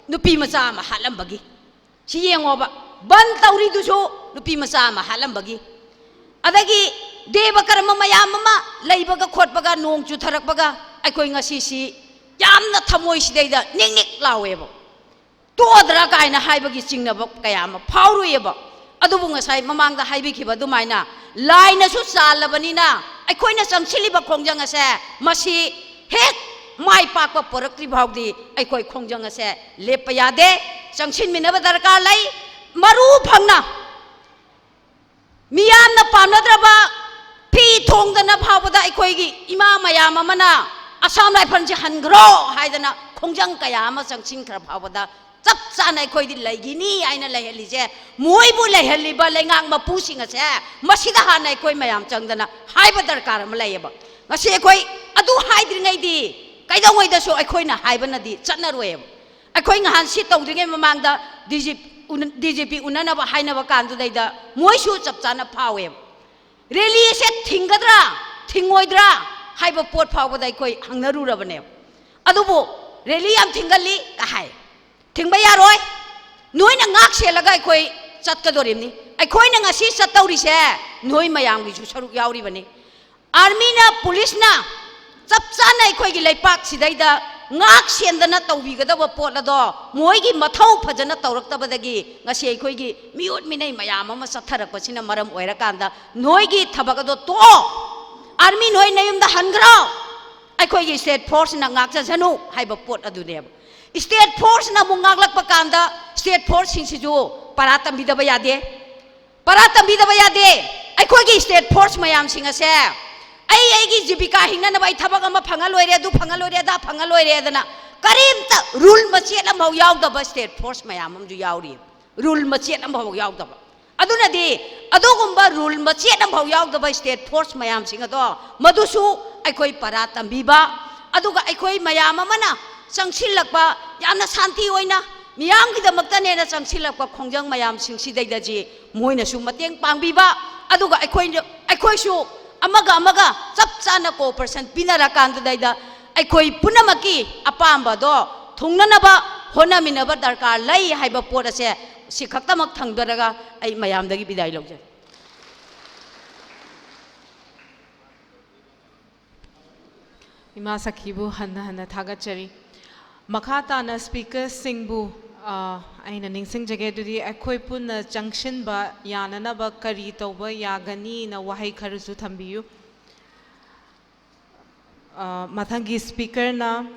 ꯅꯨꯄꯤ ꯃꯆꯥ ꯑꯃ ꯍꯥꯠꯂꯝꯕꯒꯤ꯫ ꯁꯤ ꯌꯦꯡꯉꯣꯕ, ꯕꯟ ꯇꯧꯔꯤꯗꯨꯁꯨ ꯅꯨꯄꯤ ꯃꯆꯥ ꯑꯃ ꯍꯥꯠꯂꯝꯕꯒꯤ꯫ ꯑꯗꯒꯤ ꯗꯦꯕ ꯀꯔꯃ ꯃꯌꯥꯝ ꯑꯃ ꯂꯩꯕꯒ ꯈꯣꯠꯄꯒ, ꯅꯣꯡ ꯆꯨꯊꯔꯛꯄꯒ ꯑꯩꯈꯣꯏ ꯉꯁꯤꯁꯤ ꯌꯥꯝꯅ ꯊꯃꯣꯏꯁꯤꯗꯩꯗ ꯅꯤꯛ ꯅꯤꯛ ꯂꯥꯎꯋꯦꯕ꯫ ꯇꯣꯛꯑꯗ꯭ꯔꯥ ꯀꯥꯏꯅ ꯍꯥꯏꯕꯒꯤ ꯆꯤꯡꯅꯕ ꯀꯌꯥ ꯑꯃ ꯐꯥꯎꯔꯨꯏꯑꯕ꯫ ꯑꯗꯨꯕꯨ ꯉꯁꯥꯏ ꯃꯃꯥꯡꯗ ꯍꯥꯏꯕꯤꯈꯤꯕ ꯑꯗꯨꯃꯥꯏꯅ, ꯂꯥꯏꯅꯁꯨ ꯆꯥꯜꯂꯕꯅꯤꯅ, ꯑꯩꯈꯣꯏꯅ ꯆꯪꯁꯤꯜꯂꯤꯕ ꯈꯣꯡꯖꯪ ꯑꯁꯦ, ꯃꯁꯤ ꯍꯦꯛ ꯃꯥꯏ ꯄꯥꯛꯄ ꯄꯨꯔꯛꯇ꯭ꯔꯤ ꯐꯥꯎꯗꯤ ꯑꯩꯈꯣꯏ ꯈꯣꯡꯖꯪ ꯑꯁꯦ ꯂꯦꯞꯄ ꯌꯥꯗꯦ꯫ ꯆꯪꯁꯤꯟꯃꯤꯟꯅꯕ ꯗꯔꯀꯥꯔ ꯂꯩ꯫ ꯃꯔꯨ ꯐꯪꯅ ꯃꯤꯌꯥꯝꯅ ꯄꯥꯝꯅꯗ꯭ꯔꯕ ꯐꯤ ꯊꯣꯡꯗꯅ ꯐꯥꯎꯕꯗ ꯑꯩꯈꯣꯏꯒꯤ ꯏꯃꯥ ꯃꯌꯥꯝ ꯑꯃꯅ ꯑꯁꯥꯝ ꯔꯥꯏꯐꯜꯁꯦ ꯍꯟꯈ꯭ꯔꯣ ꯍꯥꯏꯗꯅ ꯈꯣꯡꯖꯪ ꯀꯌꯥ ꯑꯃ ꯆꯪꯁꯤꯟꯈ꯭ꯔ ꯐꯥꯎꯕꯗ, ꯆꯞ ꯆꯥꯅ ꯑꯩꯈꯣꯏꯗꯤ ꯂꯩꯈꯤꯅꯤ ꯍꯥꯏꯅ ꯂꯩꯍꯜꯂꯤꯁꯦ, ꯃꯣꯏꯕꯨ ꯂꯩꯍꯜꯂꯤꯕ ꯂꯩꯉꯥꯛ ꯃꯄꯨꯁꯤꯡ ꯑꯁꯦ, ꯃꯁꯤꯗ ꯍꯥꯟꯅ ꯑꯩꯈꯣꯏ ꯃꯌꯥꯝ ꯆꯪꯗꯅ ꯍꯥꯏꯕ ꯗꯔꯀꯥꯔ ꯑꯃ ꯂꯩꯌꯦꯕ꯫ ꯉꯁꯤ ꯑꯩꯈꯣꯏ ꯑꯗꯨ ꯍꯥꯏꯗ꯭ꯔꯤꯉꯩꯗꯤ ꯀꯩꯗꯧꯉꯩꯗꯁꯨ ꯑꯩꯈꯣꯏꯅ ꯍꯥꯏꯕꯅꯗꯤ ꯆꯠꯅꯔꯣꯏꯌꯦꯕ꯫ ꯑꯩꯈꯣꯏ ꯉꯍꯥꯟ ꯁꯤ ꯇꯧꯗ꯭ꯔꯤꯉꯩ ꯃꯃꯥꯡꯗ ꯗꯤ ꯖꯤ ꯄꯤ ꯎꯅꯅꯕ ꯍꯥꯏꯅꯕ ꯀꯥꯟꯗꯨꯗꯩꯗ ꯃꯣꯏꯁꯨ ꯆꯞ ꯆꯥꯅ ꯐꯥꯎꯋꯦꯕ꯫ ꯔꯦꯂꯤꯁꯦ ꯊꯤꯡꯒꯗ꯭ꯔꯥ, ꯊꯤꯡꯉꯣꯏꯗ꯭ꯔꯥ ꯍꯥꯏꯕ ꯄꯣꯠ ꯐꯥꯎꯕꯗ ꯑꯩꯈꯣꯏ ꯍꯪꯅꯔꯨꯔꯕꯅꯦꯕ꯫ ꯑꯗꯨꯕꯨ ꯔꯦꯂꯤ ꯌꯥꯝ ꯊꯤꯡꯒꯜꯂꯤ ꯀ ꯍꯥꯏ꯫ ꯊꯤꯡꯕ ꯌꯥꯔꯣꯏ꯫ ꯅꯣꯏꯅ ꯉꯥꯛ ꯁꯦꯜꯂꯒ ꯑꯩꯈꯣꯏ ꯆꯠꯀꯗꯣꯔꯤꯕꯅꯤ꯫ ꯑꯩꯈꯣꯏꯅ ꯉꯁꯤ ꯆꯠꯇꯧꯔꯤꯁꯦ ꯅꯣꯏ ꯃꯌꯥꯝꯒꯤꯁꯨ ꯁꯔꯨꯛ ꯌꯥꯎꯔꯤꯕꯅꯤ꯫ ꯑꯥꯔꯃꯤꯅ, ꯄꯨꯂꯤꯁꯅ ꯆꯞ ꯆꯥꯅ ꯑꯩꯈꯣꯏꯒꯤ ꯂꯩꯄꯥꯛꯁꯤꯗꯩꯗ ꯉꯥꯛ ꯁꯦꯟꯗꯅ ꯇꯧꯕꯤꯒꯗꯕ ꯄꯣꯠ ꯑꯗꯣ ꯃꯣꯏꯒꯤ ꯃꯊꯧ ꯐꯖꯅ ꯇꯧꯔꯛꯇꯕꯗꯒꯤ ꯉꯁꯤ ꯑꯩꯈꯣꯏꯒꯤ ꯃꯤꯑꯣꯠ ꯃꯤꯅꯩ ꯃꯌꯥꯝ ꯑꯃ ꯆꯠꯊꯔꯛꯄꯁꯤꯅ ꯃꯔꯝ ꯑꯣꯏꯔꯀꯥꯟꯗ ꯅꯣꯏꯒꯤ ꯊꯕꯛ ꯑꯗꯣ ꯇꯣꯛꯑꯣ꯫ ꯑꯥꯔꯃꯤ ꯅꯣꯏ ꯅꯌꯨꯝꯗ ꯍꯟꯈ꯭ꯔꯣ꯫ ꯑꯩꯈꯣꯏꯒꯤ ꯁ꯭ꯇꯦꯠ ꯐꯣꯔꯁꯅ ꯉꯥꯛꯆꯁꯅꯨ ꯍꯥꯏꯕ ꯄꯣꯠ ꯑꯗꯨꯅꯦꯕ꯫ ꯁ꯭ꯇꯦꯠ ꯐꯣꯔꯁꯅ ꯑꯃꯨꯛ ꯉꯥꯛꯂꯛꯄ ꯀꯥꯟꯗ ꯁ꯭ꯇꯦꯠ ꯐꯣꯔꯁꯁꯤꯡꯁꯤꯁꯨ ꯄꯔꯥ ꯇꯝꯕꯤꯗꯕ ꯌꯥꯗꯦ꯫ ꯄꯔꯥ ꯇꯝꯕꯤꯗꯕ ꯌꯥꯗꯦ꯫ ꯑꯩꯈꯣꯏꯒꯤ ꯁ꯭ꯇꯦꯠ ꯐꯣꯔꯁ ꯃꯌꯥꯝꯁꯤꯡ ꯑꯁꯦ ꯑꯩ ꯑꯩꯒꯤ ꯖꯤꯕꯤꯀꯥ ꯍꯤꯡꯅꯅꯕ ꯑꯩ ꯊꯕꯛ ꯑꯃ ꯐꯪꯉ ꯂꯣꯏꯔꯦ, ꯑꯗꯨ ꯐꯪꯉ ꯂꯣꯏꯔꯦ, ꯑꯗꯥ ꯐꯪꯉ ꯂꯣꯏꯔꯦꯗꯅ ꯀꯔꯤꯝꯇ ꯔꯨꯜ ꯃꯆꯦꯠ ꯑꯃꯐꯥꯎ ꯌꯥꯎꯗꯕ ꯁ꯭ꯇꯦꯠ ꯐꯣꯔꯁ ꯃꯌꯥꯝ ꯑꯃꯁꯨ ꯌꯥꯎꯔꯤ꯫ ꯔꯨꯜ ꯃꯆꯦꯠ ꯑꯃꯐꯥꯎ ꯌꯥꯎꯗꯕ꯫ ꯑꯗꯨꯅꯗꯤ ꯑꯗꯨꯒꯨꯝꯕ ꯔꯨꯜ ꯃꯆꯦꯠ ꯑꯃꯐꯥꯎ ꯌꯥꯎꯗꯕ ꯁ꯭ꯇꯦꯠ ꯐꯣꯔꯁ ꯃꯌꯥꯝꯁꯤꯡ ꯑꯗꯣ ꯃꯗꯨꯁꯨ ꯑꯩꯈꯣꯏ ꯄꯔꯥ ꯇꯝꯕꯤꯕ, ꯑꯗꯨꯒ ꯑꯩꯈꯣꯏ ꯃꯌꯥꯝ ꯑꯃꯅ ꯆꯪꯁꯤꯜꯂꯛꯄ, ꯌꯥꯝꯅ ꯁꯥꯟꯇꯤ ꯑꯣꯏꯅ ꯃꯤꯌꯥꯝꯒꯤꯗꯃꯛꯇꯅꯦꯅ ꯆꯪꯁꯤꯜꯂꯛꯄ ꯈꯣꯡꯖꯪ ꯃꯌꯥꯝꯁꯤꯡꯁꯤꯗꯩꯗꯗꯤ ꯃꯣꯏꯅꯁꯨ ꯃꯇꯦꯡ ꯄꯥꯡꯕꯤꯕ, ꯑꯗꯨꯒ ꯑꯩꯈꯣꯏꯅ, ꯑꯩꯈꯣꯏꯁꯨ ꯑꯃꯒ ꯑꯃꯒ ꯆꯞ ꯆꯥꯅ ꯀꯣꯑꯣꯄꯔꯦꯁꯟ ꯄꯤꯅꯔꯀꯥꯟꯗꯨꯗꯩꯗ ꯑꯩꯈꯣꯏ ꯄꯨꯝꯅꯃꯛꯀꯤ ꯑꯄꯥꯝꯕꯗꯣ ꯊꯨꯡꯅꯅꯕ ꯍꯣꯠꯅꯃꯤꯟꯅꯕ ꯗꯔꯀꯥꯔ ꯂꯩ ꯍꯥꯏꯕ ꯄꯣꯠ ꯑꯁꯦ ꯁꯤ ꯈꯛꯇꯃꯛ ꯊꯝꯖꯔꯒ ꯑꯩ ꯃꯌꯥꯝꯗꯒꯤ ꯕꯤꯗꯥꯏ ꯂꯧꯖꯔꯦ꯫ ꯏꯃꯥ ꯁꯈꯤꯕꯨ ꯍꯟꯅ ꯍꯟꯅ ꯊꯥꯒꯠꯆꯔꯤ꯫ ꯃꯈꯥ ꯇꯥꯅ ꯁ꯭ꯄꯤꯀꯔꯁꯤꯡꯕꯨ, ꯑ, ꯑꯩꯅ ꯅꯤꯡꯁꯤꯡꯖꯒꯦ꯫ ꯑꯗꯨꯗꯤ ꯑꯩꯈꯣꯏ ꯄꯨꯟꯅ ꯆꯪꯁꯤꯟꯕ ꯌꯥꯅꯅꯕ ꯀꯔꯤ ꯇꯧꯕ ꯌꯥꯒꯅꯤꯅ ꯋꯥꯍꯩ ꯈꯔꯁꯨ ꯊꯝꯕꯤꯌꯨ꯫ ꯑ, ꯃꯊꯪꯒꯤ ꯁ꯭ꯄꯤꯀꯔꯅ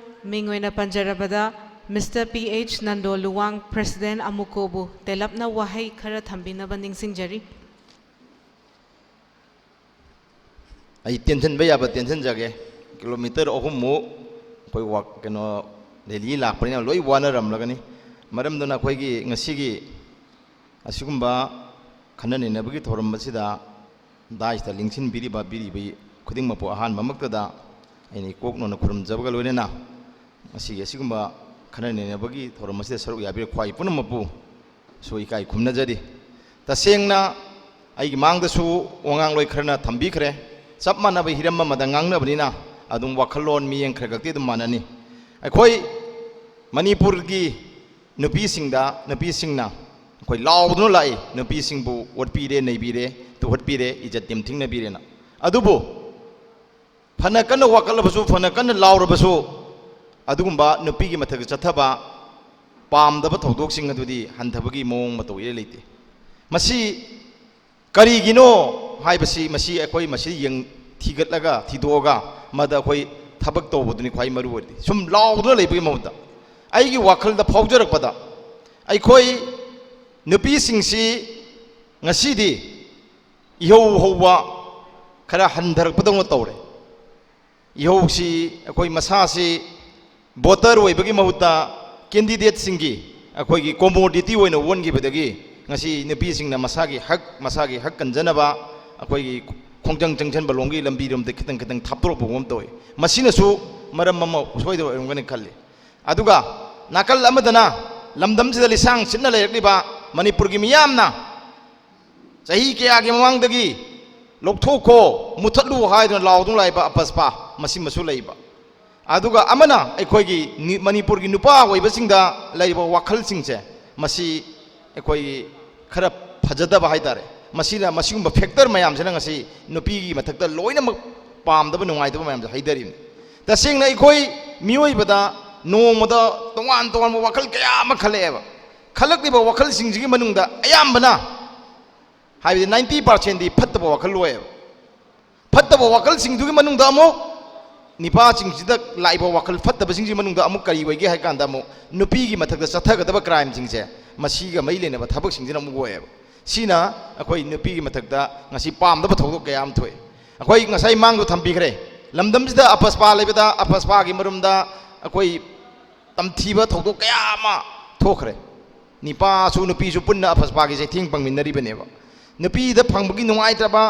ꯃꯤꯡ ꯑꯣꯏꯅ ꯄꯟꯖꯔꯕꯗ mister P H Nando Luwang, president ꯑꯃꯨꯀꯣꯕꯨ ꯇꯦꯂꯞꯅ ꯋꯥꯍꯩ ꯈꯔ ꯊꯝꯕꯤꯅꯕ ꯅꯤꯡꯁꯤꯡꯖꯔꯤ꯫ ꯑꯩ ꯇꯦꯟꯁꯤꯟꯕ ꯌꯥꯕ ꯇꯦꯟꯁꯤꯟꯖꯒꯦ꯫ ꯀꯤꯂꯣꯃꯤꯇꯔ ꯑꯍꯨꯝꯃꯨꯛ ꯑꯩꯈꯣꯏ ꯋꯥꯛ-, ꯀꯩꯅꯣ, ꯔꯦꯂꯤ ꯂꯥꯛꯄꯅꯤꯅ ꯂꯣꯏ ꯋꯥꯅꯔꯝꯂꯒꯅꯤ꯫ ꯃꯔꯝꯗꯨꯅ ꯑꯩꯈꯣꯏꯒꯤ ꯉꯁꯤꯒꯤ ꯑꯁꯤꯒꯨꯝꯕ ꯈꯟꯅ ꯅꯩꯅꯕꯒꯤ ꯊꯧꯔꯝ ꯑꯁꯤꯗ ꯗꯥꯏꯁꯇ ꯂꯦꯡꯁꯤꯟꯕꯤꯔꯤꯕ, ꯄꯤꯔꯤꯕ ꯈꯨꯗꯤꯡꯃꯛꯄꯨ ꯑꯍꯥꯟꯕꯃꯛꯇꯗ ꯑꯩꯅ ꯏꯀꯣꯛ ꯅꯣꯟꯅ ꯈꯨꯔꯨꯝꯖꯕꯒ ꯂꯣꯏꯅꯅ ꯉꯁꯤꯒꯤ ꯑꯁꯤꯒꯨꯝꯕ ꯈꯟꯅ ꯅꯩꯅꯕꯒꯤ ꯊꯧꯔꯝ ꯑꯁꯤꯗ ꯁꯔꯨꯛ ꯌꯥꯕꯤꯔꯛꯄ ꯈ꯭ꯋꯥꯏ ꯄꯨꯝꯅꯃꯛꯄꯨ ꯁꯨ ꯏꯀꯥꯏ ꯈꯨꯝꯅꯖꯔꯤ꯫ ꯇꯁꯦꯡꯅ ꯑꯩꯒꯤ ꯃꯥꯡꯗꯁꯨ ꯋꯥꯉꯥꯡꯂꯣꯏ ꯈꯔꯅ ꯊꯝꯕꯤꯈ꯭ꯔꯦ꯫ ꯆꯞ ꯃꯥꯟꯅꯕ ꯍꯤꯔꯝ ꯑꯃꯗ ꯉꯥꯡꯅꯕꯅꯤꯅ ꯑꯗꯨꯝ ꯋꯥꯈꯜꯂꯣꯟ ꯃꯤꯠꯌꯦꯡ ꯈꯔ ꯈꯛꯇꯤ ꯑꯗꯨꯝ ꯃꯥꯟꯅꯅꯤ꯫ ꯑꯩꯈꯣꯏ ꯃꯅꯤꯄꯨꯔꯒꯤ ꯅꯨꯄꯤꯁꯤꯡꯗ, ꯅꯨꯄꯤꯁꯤꯡꯅ ꯑꯩꯈꯣꯏ ꯂꯥꯎꯗꯨꯅ ꯂꯥꯛꯏ, ꯅꯨꯄꯤꯁꯤꯡꯕꯨ ꯑꯣꯠꯄꯤꯔꯦ, ꯅꯩꯕꯤꯔꯦ, ꯇꯨꯍꯠꯄꯤꯔꯦ, ꯏꯖꯠ ꯇꯦꯝꯊꯤꯡꯅꯕꯤꯔꯦꯅ꯫ ꯑꯗꯨꯕꯨ ꯐꯅ ꯀꯟꯅ ꯋꯥꯀꯠꯂꯕꯁꯨ, ꯐꯅ ꯀꯟꯅ ꯂꯥꯎꯔꯕꯁꯨ, ꯑꯗꯨꯒꯨꯝꯕ ꯅꯨꯄꯤꯒꯤ ꯃꯊꯛꯇ ꯆꯠꯊꯕ ꯄꯥꯝꯗꯕ ꯊꯧꯗꯣꯛꯁꯤꯡ ꯑꯗꯨꯗꯤ ꯍꯟꯊꯕꯒꯤ ꯃꯑꯣꯡ ꯃꯇꯧ ꯏꯔꯩ ꯂꯩꯇꯦ꯫ ꯃꯁꯤ ꯀꯔꯤꯒꯤꯅꯣ ꯍꯥꯏꯕꯁꯤ, ꯃꯁꯤ ꯑꯩꯈꯣꯏ ꯃꯁꯤ ꯌꯦꯡ-, ꯊꯤꯒꯠꯂꯒ, ꯊꯤꯗꯣꯛꯑꯒ, ꯃꯗ ꯑꯩꯈꯣꯏ ꯊꯕꯛ ꯇꯧꯕꯗꯨꯅꯤ ꯈ꯭ꯋꯥꯏ ꯃꯔꯨ ꯑꯣꯏꯔꯤꯗꯤ꯫ ꯁꯨꯝ ꯂꯥꯎꯗꯨꯅ ꯂꯩꯕꯒꯤ ꯃꯍꯨꯠꯇ, ꯑꯩꯒꯤ ꯋꯥꯈꯜꯗ ꯐꯥꯎꯖꯔꯛꯄꯗ, ꯑꯩꯈꯣꯏ ꯅꯨꯄꯤꯁꯤꯡꯁꯤ ꯉꯁꯤꯗꯤ ꯏꯍꯧ ꯍꯧꯕ ꯈꯔ ꯍꯟꯊꯔꯛꯄꯗꯧꯅ ꯇꯧꯔꯦ꯫ ꯏꯍꯧꯁꯤ, ꯑꯩꯈꯣꯏ ꯃꯁꯥꯁꯤ ꯚꯣꯇꯔ ꯑꯣꯏꯕꯒꯤ ꯃꯍꯨꯠꯇ ꯀꯦꯟꯗꯤꯗꯦꯠꯁꯤꯡꯒꯤ ꯑꯩꯈꯣꯏꯒꯤ ꯀꯣꯃꯣꯗꯤꯇꯤ ꯑꯣꯏꯅ ꯑꯣꯟꯈꯤꯕꯗꯒꯤ ꯉꯁꯤ ꯅꯨꯄꯤꯁꯤꯡꯅ ꯃꯁꯥꯒꯤ ꯍꯛ, ꯃꯁꯥꯒꯤ ꯍꯛ ꯀꯟꯖꯅꯕ ꯑꯩꯈꯣꯏꯒꯤ ꯈꯣꯡꯖꯪ ꯆꯪꯁꯤꯟꯕ ꯂꯣꯝꯒꯤ ꯂꯝꯕꯤꯔꯣꯝꯗ ꯈꯤꯇꯪ ꯈꯤꯇꯪ ꯊꯥꯞꯇꯣꯔꯛꯄꯒꯨꯝ ꯇꯧꯏ꯫ ꯃꯁꯤꯅꯁꯨ ꯃꯔꯝ ꯑꯃ ꯁꯣꯏꯗꯅ ꯑꯣꯏꯔꯝꯒꯅꯤ ꯈꯜꯂꯤ꯫ ꯑꯗꯨꯒ ꯅꯥꯀꯜ ꯑꯃꯗꯅ ꯂꯝꯗꯝꯁꯤꯗ ꯂꯤꯁꯥꯡ ꯁꯤꯠꯅ ꯂꯩꯔꯛꯂꯤꯕ ꯃꯅꯤꯄꯨꯔꯒꯤ ꯃꯤꯌꯥꯝꯅ ꯆꯍꯤ ꯀꯌꯥꯒꯤ ꯃꯃꯥꯡꯗꯒꯤ ꯂꯧꯊꯣꯛꯈꯣ, ꯃꯨꯊꯠꯂꯨ ꯍꯥꯏꯗꯨꯅ ꯂꯥꯎꯗꯨꯅ ꯂꯥꯛꯏꯕ ꯑꯄꯁꯄꯥ ꯃꯁꯤꯃꯁꯨ ꯂꯩꯕ꯫ ꯑꯗꯨꯒ ꯑꯃꯅ ꯑꯩꯈꯣꯏꯒꯤ ꯅꯤ-, ꯃꯅꯤꯄꯨꯔꯒꯤ ꯅꯨꯄꯥ ꯑꯣꯏꯕꯁꯤꯡꯗ ꯂꯩꯔꯤꯕ ꯋꯥꯈꯜꯁꯤꯡꯁꯦ, ꯃꯁꯤ ꯑꯩꯈꯣꯏꯒꯤ ꯈꯔ ꯐꯖꯗꯕ ꯍꯥꯏꯇꯥꯔꯦ꯫ ꯃꯁꯤꯅ, ꯃꯁꯤꯒꯨꯝꯕ ꯐꯦꯛꯇꯔ ꯃꯌꯥꯝꯁꯤꯅ ꯉꯁꯤ ꯅꯨꯄꯤꯒꯤ ꯃꯊꯛꯇ ꯂꯣꯏꯅꯃꯛ ꯄꯥꯝꯗꯕ, ꯅꯨꯡꯉꯥꯏꯇꯕ ꯃꯌꯥꯝꯁꯦ ꯍꯩꯊꯔꯤꯕꯅꯤ꯫ ꯇꯁꯦꯡꯅ ꯑꯩꯈꯣꯏ ꯃꯤꯑꯣꯏꯕꯗ ꯅꯣꯡꯃꯗ ꯇꯣꯉꯥꯟ ꯇꯣꯉꯥꯟꯕ ꯋꯥꯈꯜ ꯀꯌꯥ ꯑꯃ ꯈꯜꯂꯛꯑꯦꯕ꯫ ꯈꯜꯂꯛꯂꯤꯕ ꯋꯥꯈꯜꯁꯤꯡꯁꯤꯒꯤ ꯃꯅꯨꯡꯗ ꯑꯌꯥꯝꯕꯅ, ꯍꯥꯏꯕꯗꯤ ninety percentꯗꯤ ꯐꯠꯇꯕ ꯋꯥꯈꯜ ꯑꯣꯏꯌꯦꯕ꯫ ꯐꯠꯇꯕ ꯋꯥꯈꯜꯁꯤꯡꯗꯨꯒꯤ ꯃꯅꯨꯡꯗ ꯑꯃꯨꯛ ꯅꯤꯄꯥꯁꯤꯡꯁꯤꯗ ꯂꯥꯛꯏꯕ ꯋꯥꯈꯜ ꯐꯠꯇꯕꯁꯤꯡꯁꯤꯒꯤ ꯃꯅꯨꯡꯗ ꯑꯃꯨꯛ ꯀꯔꯤ ꯑꯣꯏꯒꯦ ꯍꯥꯏ ꯀꯥꯟꯗ, ꯑꯃꯨꯛ ꯅꯨꯄꯤꯒꯤ ꯃꯊꯛꯇ ꯆꯠꯊꯒꯗꯕ crimeꯁꯤꯡꯁꯦ, ꯃꯁꯤꯒ ꯃꯔꯤ ꯂꯩꯅꯕ ꯊꯕꯛꯁꯤꯡꯁꯤꯅ ꯑꯃꯨꯛ ꯑꯣꯏꯌꯦꯕ꯫ ꯁꯤꯅ ꯑꯩꯈꯣꯏ ꯅꯨꯄꯤꯒꯤ ꯃꯊꯛꯇ ꯉꯁꯤ ꯄꯥꯝꯗꯕ ꯊꯧꯗꯣꯛ ꯀꯌꯥ ꯑꯃ ꯊꯣꯛꯑꯦ꯫ ꯑꯩꯈꯣꯏ ꯉꯁꯥꯏ ꯃꯥꯡꯗ ꯊꯝꯕꯤꯈ꯭ꯔꯦ, ꯂꯝꯗꯝꯁꯤꯗ ꯑꯄꯁꯄꯥ ꯂꯩꯕꯗ, ꯑꯄꯁꯄꯥꯒꯤ ꯃꯔꯨꯝꯗ ꯑꯩꯈꯣꯏ ꯇꯝꯊꯤꯕ ꯊꯧꯗꯣꯛ ꯀꯌꯥ ꯑꯃ ꯊꯣꯛꯈ꯭ꯔꯦ꯫ ꯅꯤꯄꯥꯁꯨ ꯅꯨꯄꯤꯁꯨ ꯄꯨꯟꯅ ꯑꯄꯁꯄꯥꯒꯤ ꯆꯩꯊꯦꯡ ꯐꯪꯃꯤꯟꯅꯔꯤꯕꯅꯦꯕ꯫ ꯅꯨꯄꯤꯗ ꯐꯪꯕꯒꯤ ꯅꯨꯡꯉꯥꯏꯇ꯭ꯔꯕ,